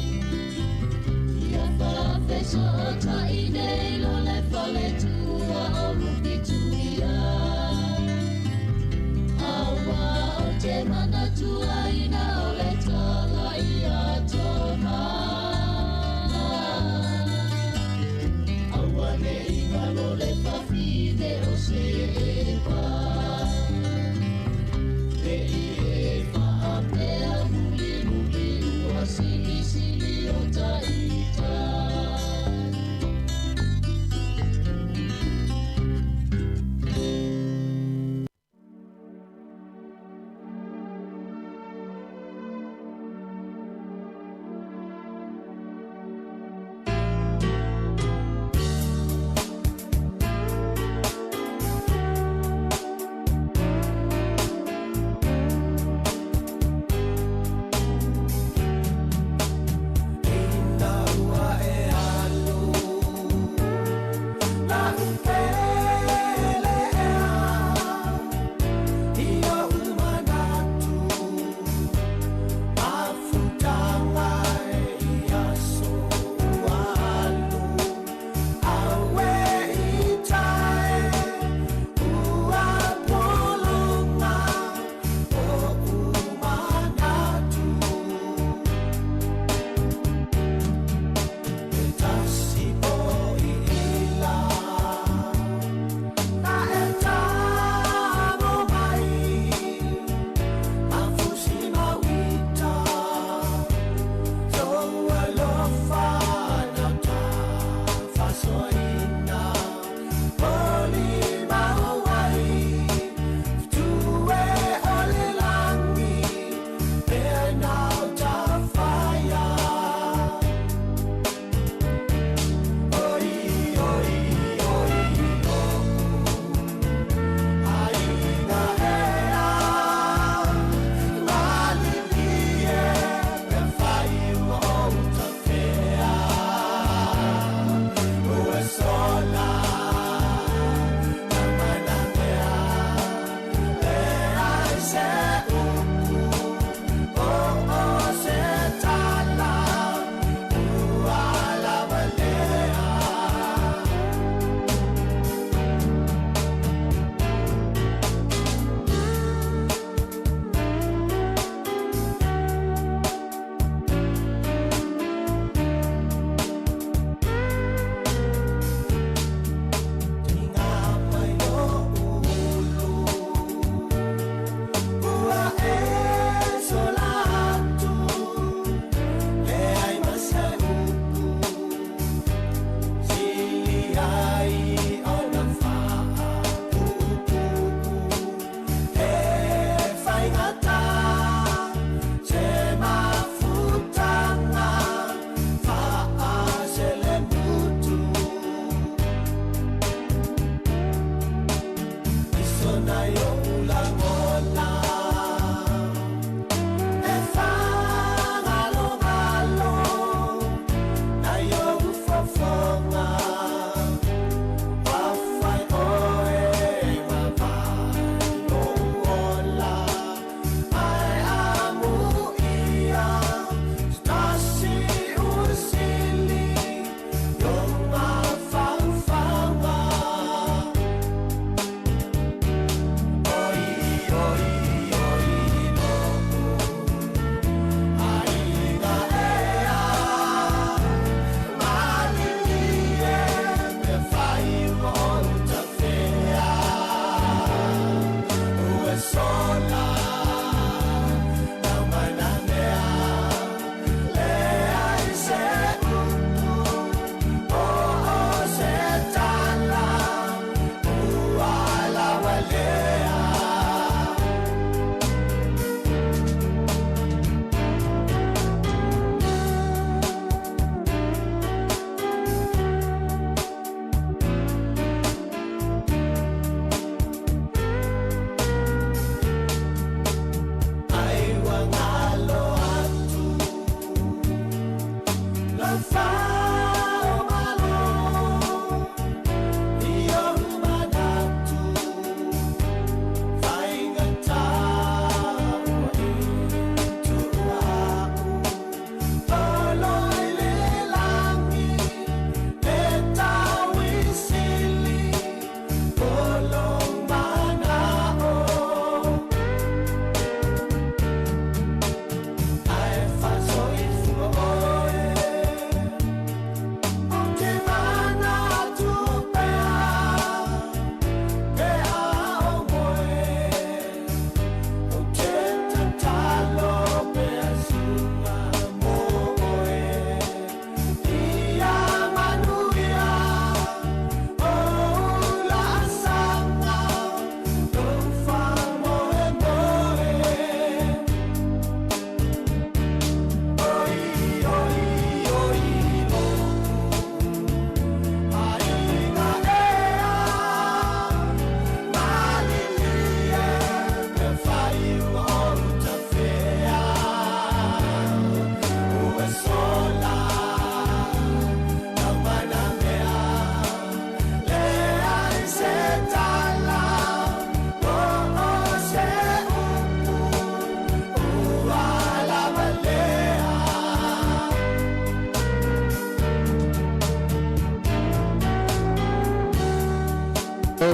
Ia whawhesotai nei lo le fale tua o Lupituia. Aua o te manatua ina o le tala ia toma. Aua ne i ngalo le whawhine o Sepa. Le i e whaapea muli muli ua sili sili o taita.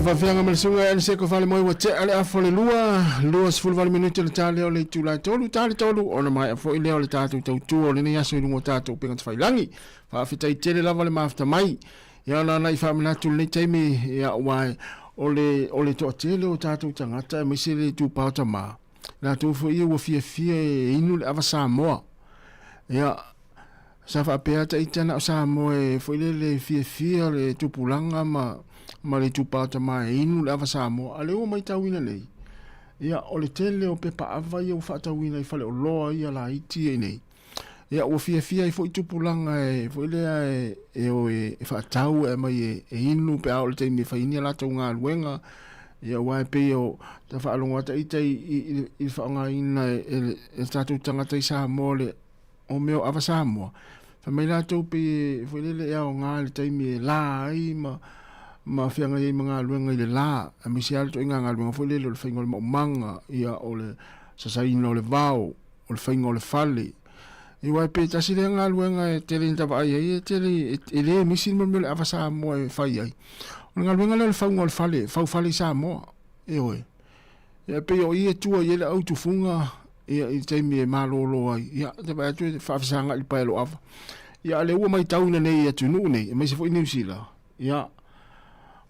faafeaga ma le susuga Eliseko Falemoe ua tea le afa o le lua, 28 minute le ta lea o le itula e tolu, ta le tolu, ona maea foi lea o le tatou tautua o lenei aso i luga o tatou upega tafailagi. Faafetai tele lava le mafuta mai. Ia ona ana i faamanatu i lenei taimi, ia aua o le, o le toatele o tatou tagata aemaise le itupa o tama, latou foi ia ua fiafia e inu le ava Samoa. Ia, Sa faapea ta ita na o Samoa e foi lele fiafia le tupulaga ma ma le itupa o tama e inu le ava Samoa, a lea ua maitauina nei, ia o le tele o pepa ava ia ua faatauina i faleoloa ia laiti ia i nei, ia ua fiafia ai foi tupulaga e foi lea e e o e faatau e aumai e e inu pe a oo i le taimi e fai ai ni a latou galuega, ia aua e pei o ta faalogo atu ita i i i le faaaogaina e e tatou tagata i Samoa le o mea o ava Samoa, fai mai latou pei e foi lele e aoga i le taimi e la ai ma ma feagai ai ma galuega i le la, aemaise lava le ituaiga galuega foi lele o le faiga o le maumaga, ia o le sasaina o le vao, o le faiga o le fale. Ia aua e pei tasi lea galuega e tele ina vaai ai e tele e le misi le mea o le ava Samoa e fai ai. O le galuega lea o le fauga o le fale, fau fale i Samoa, ioe. Ia e pei o i e tua i ai le autufuga ia i le taimi e malolo ai, ia te vaai atu e faafesagai i le pae aloava. Ia a o lea ua matauina nei i atunuu nei, aemaise foi Niu Sila, ia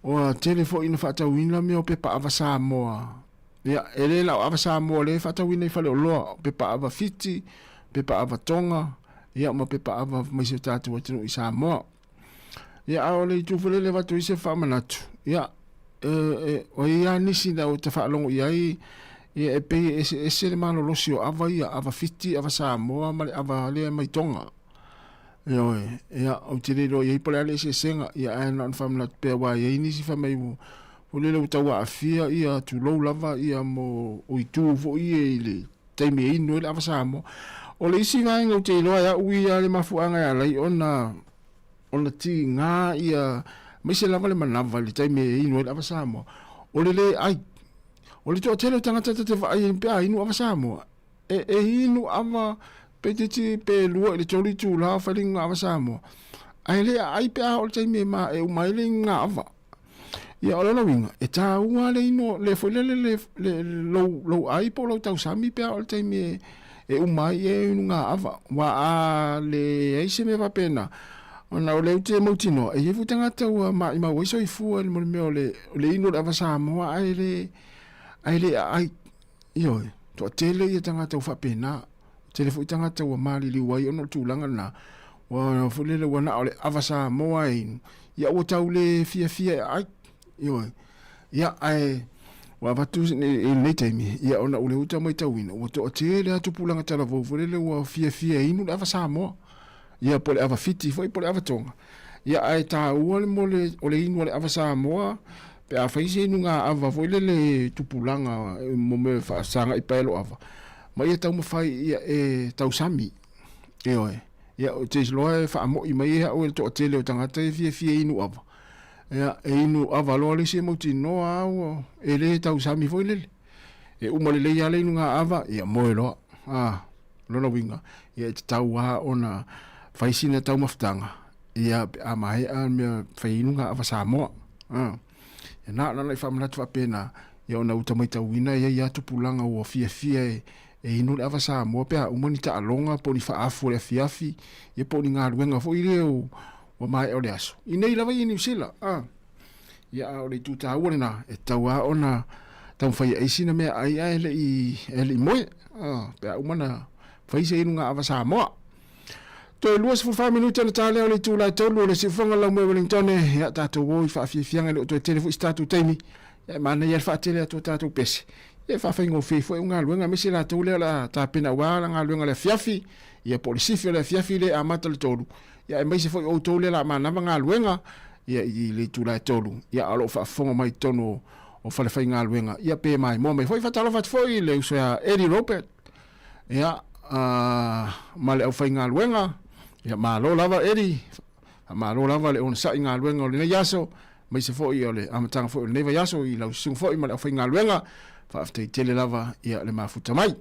ua tele foi ina faatauina mea o pepa ava Samoa. Ia e le na o ava Samoa lea e faatauina i faleoloa, o pepa ava Fiti, pepa ava Tonga, ia ma pepa ava mai si o tatou atunuu i Samoa. Ia, a o le itu foi lele e avatu ai se faamanatu, ia, e, e, o i a nisi na o te faalogo i ai, ia, e pei e eseese le malolosi o ava ia, ava Fiti, ava Samoa ma le ava lea mai Tonga. Ioe, ia, ou te le iloa i ai po o le a le eseesega, ia, ae na ona faamanatu pea aua e i ai nisi fai mai ua, foi lele ua tau aafia ia, tulou lava ia mo o itu foi ia i le taimi e inu ai le ava Samoa. O le isi vaega ou te iloa e au ia le mafuaaga e ala ai ona ona tiga ia aemaise lava le manava i le taimi e inu ai le ava Samoa, o le le ai. O le toatele o tagata ta te vaai ai pe a inu ava Samoa, e, e inu ava pe titi pe lua i le tolu itula o fai le inuga ava Samoa, ae le aai pe a oo i le taimi e ma e uma ai le inuga ava. Ia o lona uiga, e taua le inu le foi lele le, le, lou, lou ai po o lou tausami pe a oo i le taimi e, e uma ai e inuga ava. Ua a leai se mea faapena, ona o lea ou te mautinoa, e i ai foi tagata ua maimau ai soifua i le mea o le, o le inu o le ava Samoa ae le, ae le aai. Ioe, toatele ia tagata ua faapena. Tele foi tagata ua maliliu ai ona o le tulaga lena. Ua foi lele ua na o le ava Samoa e inu, ia ua tau le fiafia e aai. Ioe. Ia, ae ua avatu i lenei taimi, ia ona o lea ua tau matauina, ua toatele lava tupulaga talavou foi lele ua fiafia e inu le ava Samoa. Ia, po o le ava Fiti foi po o le ava Tonga. Ia, ae taua le mo le, o le inu a le ava Samoa, pe a fai se inuga ava foi lele tupulaga mo mea e faasagai paeloava, ma ia taumafai ia e tausami. Ioe. Ia, ou te iloa e faamoi mai e au e le toatele o tagata e fiafia e inu ava. Ia, e inu ava loa le isi e mautinoa lava ua, e le tausami foi lele. E uma lelei lava le inuga ava, ia moe loa. A, lona uiga, ia e tatau lava ona fai sina taumafataga, ia pe a maea le mea fai inuga ava Samoa. A, ia na ona i faamanatu faapena, ia ona uta maitauina e i ai lava tupulaga ua fiafia e, e inu le ava Samoa pe a uma ni taaloga po o ni faaafu o le afiafi, ia po o ni galuega foi lea ua maea o le aso. I nei lava ia i Niu Sila, a. Ia, a o le itu taua lena, e tatau lava ona taumafai ai sina mea ai ae le i, ae le i moe, a, pe a uma ona fai se inuga ava Samoa. Toe 24 minute ona ta lea o le itula e tolu o le siufofoga Laumea Wellingtone, ia tatou o i faafiafiaga e le o toe tele foi se tatou taimi, ia e manaia le faatele atu o tatou pese, ia e faafaigofie ai foi au galuega aemaise latou lea o le a tapena aua la galuega o le afiafi, ia po o le sifi o le afiafi lea e amata i le tolu, ia aemaise foi outou lea o le a manava galuega, ia i le itula e tolu, ia a o lo o faafofoga mai i totonu o falefaigaluega, ia pe maimoa mai foi. Faatalofa atu foi i le uso ia Eddie Robert, ia, ma le aufaigaluega, ia malo lava Eddie, faamalo lava le onosai i galuega o lenei aso, aemaise foi o le amataga foi o lenei vaiaso i lau susuga foi ma le aufaigaluega, faafetai tele lava ia le mafuta mai.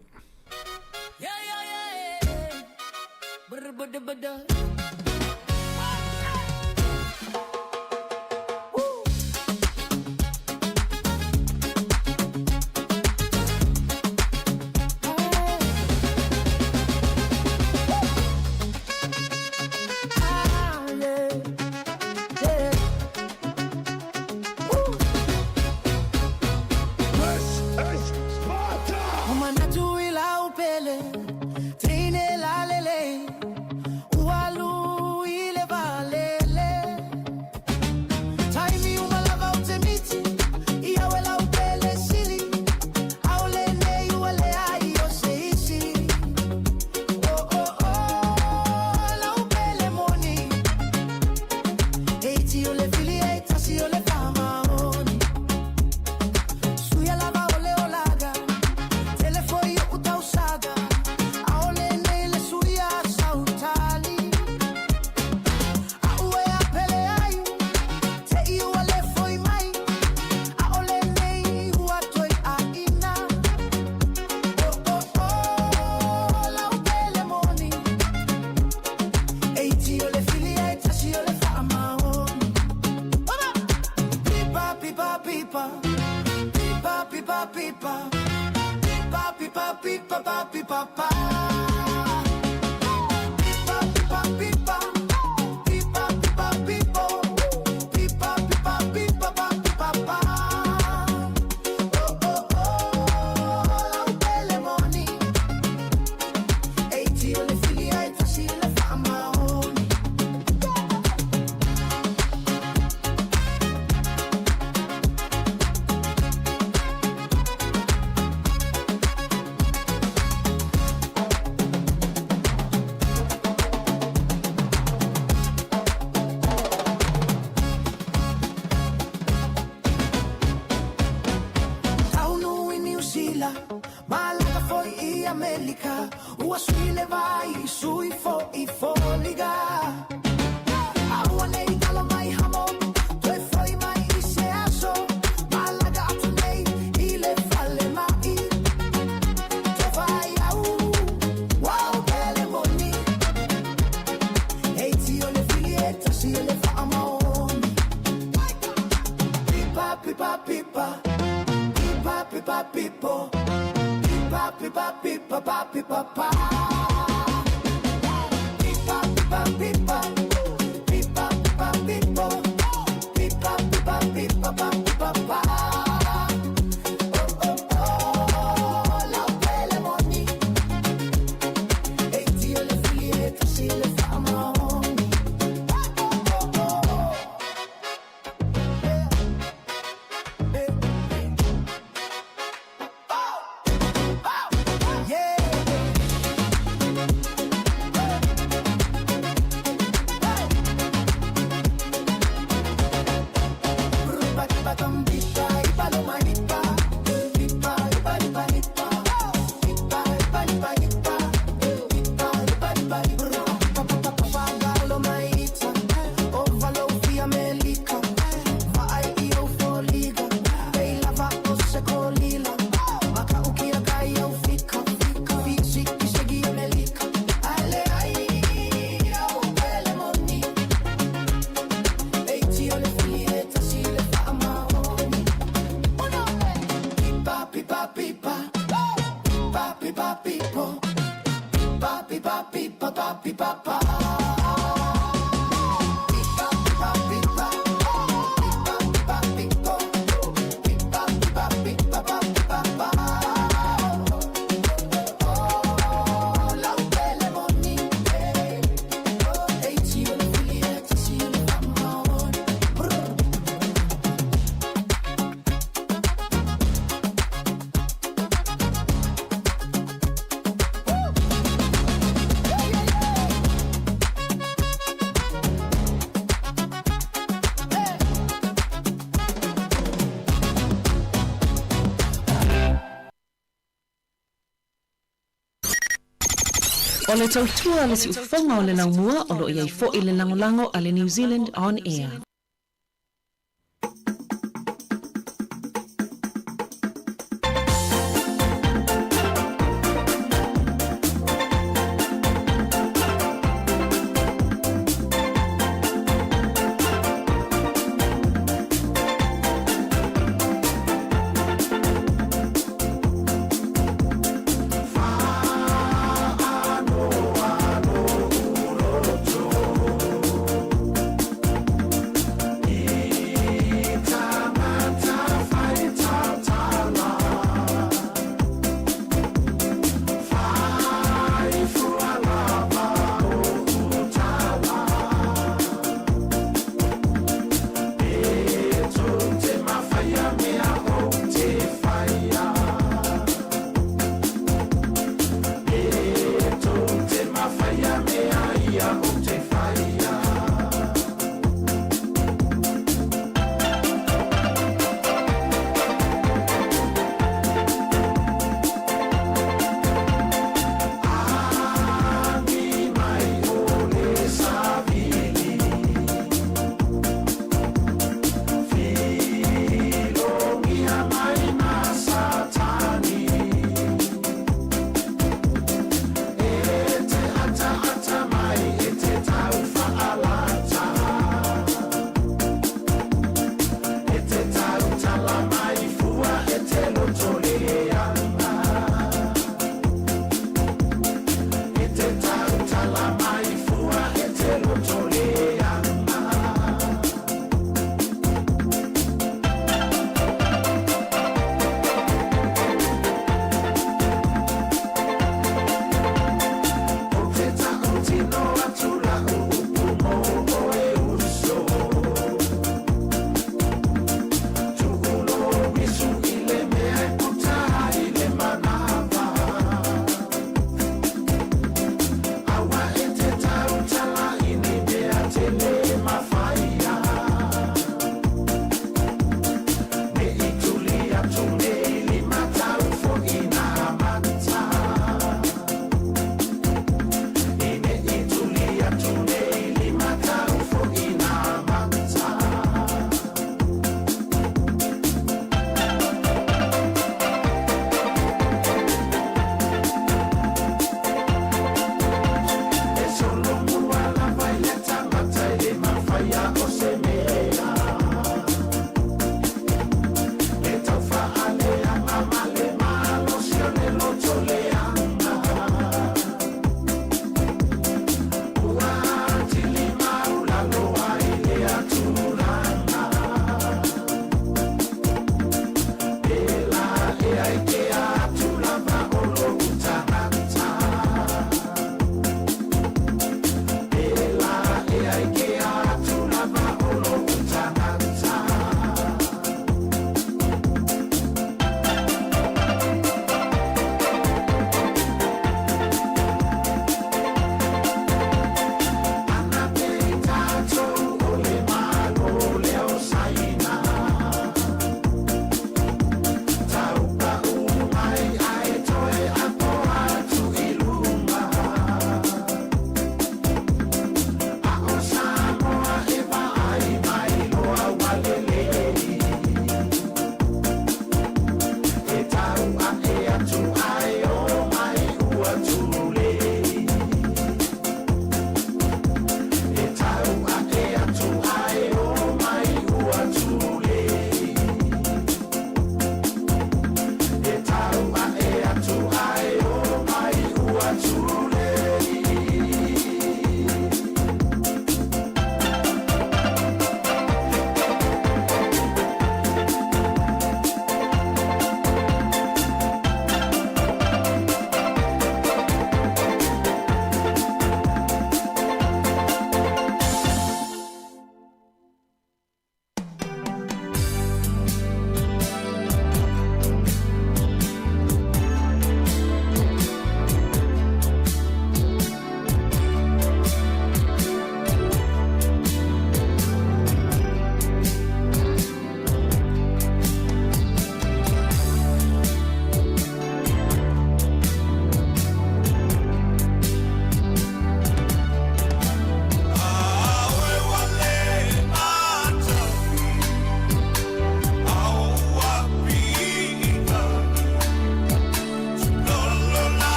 Pipa, pipa, pipa, pa, pipa, pa. Pipa, pipa, pipa. Pipa, pipa, pipo. Pipa, pipa, pipa, pa, pipa, pa. Oh, oh, oh, lau pele moni. E ti o le filia e tasi le faamaoni. Taunu i Niu Sila, malaga foi i Amerika, ua sui le vai, sui fo i foliga. Aua nei talo mai hamo, toe foi mai i se aso, malaga atu nei i le fale mai. Te vai au, wau pele moni, e ti o le fili e tasi e le faamaoni. Pipa, pipa, pipa. Pipa, pipa, pipo. Pipa, pipa, pipa, pa, pipa, pa. Pipa, pipa, pipa. Pipa, pipa, pipo. Pipa, pipa, pipa, pa, pipa, pa. Oh, oh, oh, lau pele moni. E ti o le fili e tasi le faamaoni. Oh, oh, oh. Yeah. Pipa, pipa, pipa, pipa, pipo. Pipa, pipa, pipa, pa, pipa, pa. Pipa, pipa, pipa. Pipa, pipa, pipo. Pipa, pipa, pipa, pa, pipa, pa. Oh, lau pele moni. E ti o le fili e tasi le faamaoni. O le tautua a le siufofoga o le laumua o lo o i ai foi le lagolago a le New Zealand On Air.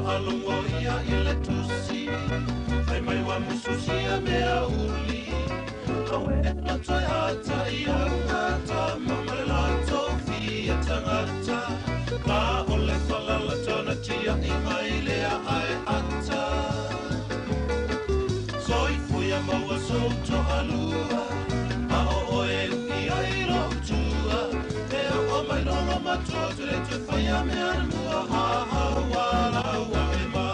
Faalogo ia i le tusi Fai mai ua mususia mea uli Aue e toe ata i au gata Ma ma le latou fia tagata Ma o le falala tana tia i mai lea ae ata Soifua ia maua sou toalua A o oe u'i ai lou tua E oo mai lolo matua Te le toe faia mea na mua Ha ha ua laua e ma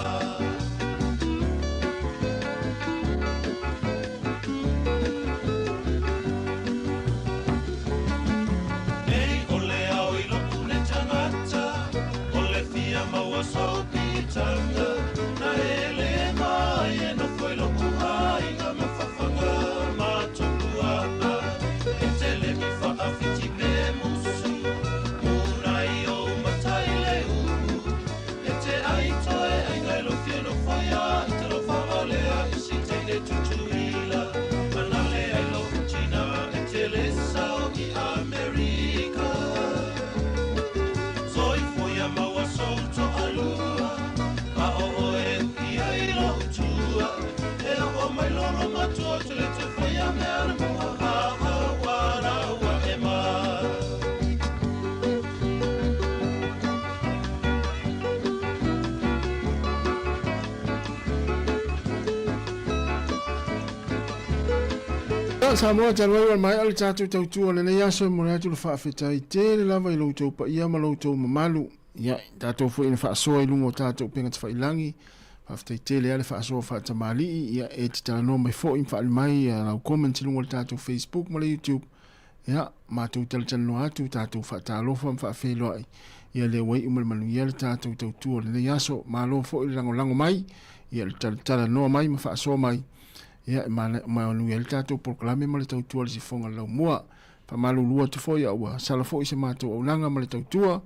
Nei o le ao i lo'u nei tagata O le fia maua sou piitaga Na hele mai e nofo i lo'u aiga Ma fafaga ma tupua'a E te le i faafiti pe musu Munai ou mata i le uu E te ai toe aiga i lou fia nofoia I te lofaga lea i si teine Tutuila Manale ai lou tina e te le sao i Amerika Soifua ia maua sou toalua A o oe e u'i ai lou tua E oo mai lolo matua Te le toe faia mea na mua Ha ha ua laua e ma. Ia, Samoa talu ai ua maea le tatou tautua o lenei aso e momoli atu le faafetai tele lava i lo outou paia ma lo outou mamalu. Ia, tatou foi ina faasoa i luga o tatou upega tafailagi, faafetai tele lava le faasoa faatamalii, ia e te talanoa mai foi ma faaali mai lau comments i luga o le tatou Facebook ma le YouTube. Ia, matou talatalanoa atu, tatou faatalofa ma faafeiloai, ia lea ua iu ma le manuia le tatou tautua o lenei aso. Malo foi le lagolago mai, ia le talatalanoa mai ma faasoa mai, ia e manuia ai le tatou polokalame ma le tautua o le sifoga o le laumua. Faamalulu atu foi a ua sala foi se matou auaunaga ma le tautua,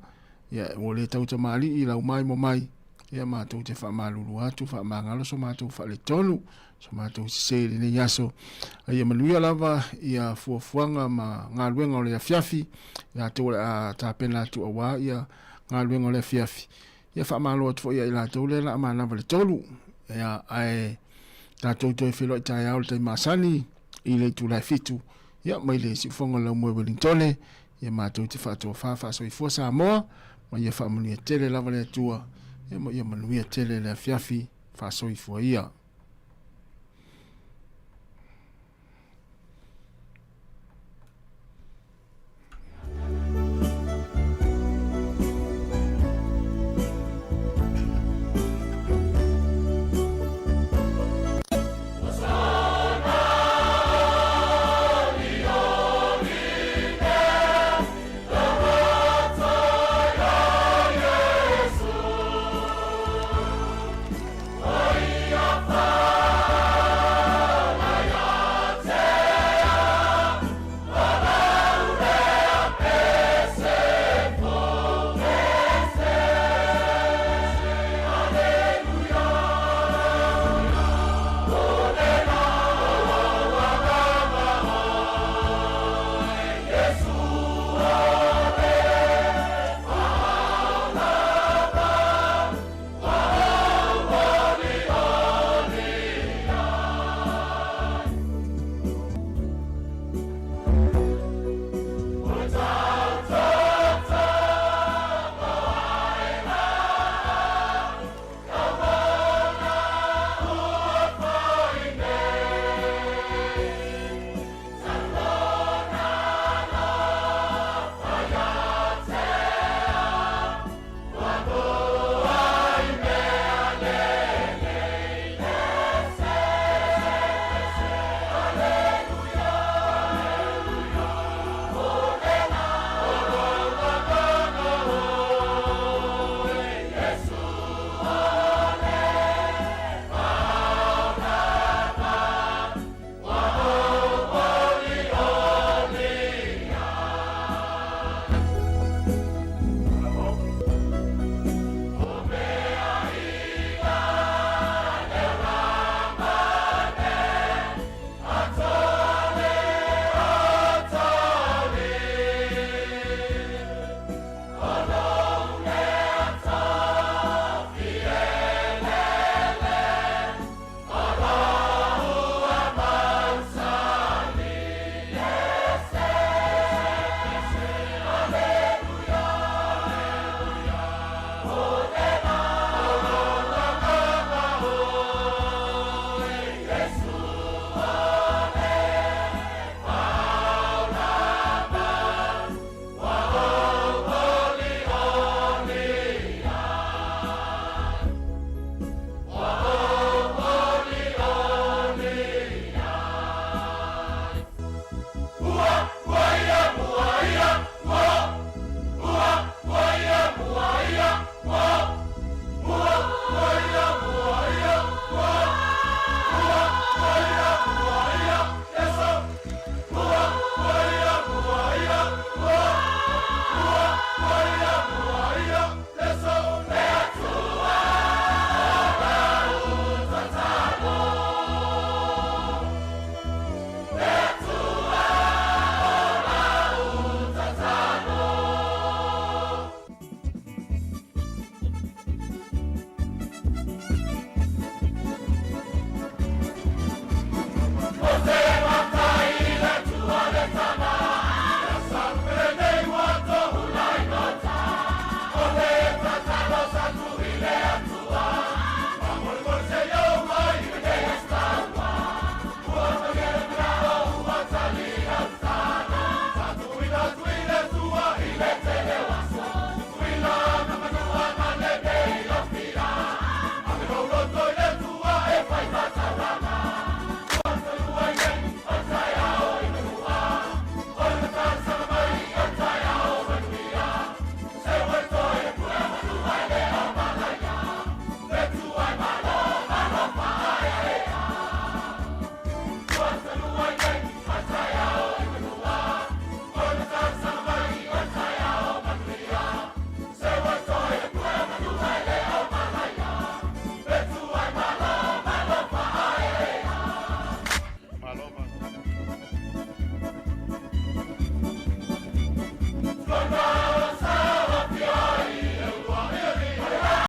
ia ua le tautamalii i lau maimoa mai, ia matou te faamalulu atu, faamagalo so matou faaletonu, so matou sese i lenei aso. A ia manuia lava ia fuafuaga ma galuega o le afiafi, i latou o le a tapena atu aua ia galuega o le afiafi. Ia faamalo atu foi ia i latou lea o le a manava le 3. Ia, ae tatou toe feiloai taeao i le taimi masani i le itula e 7, ia mai le siufoga o le Laumua i Welingtone. Ia matou te faatofa faasoifua Samoa, ma ia faamanuia tele lava le Atua, ia ma ia manuia tele le afiafi faasoifua ia.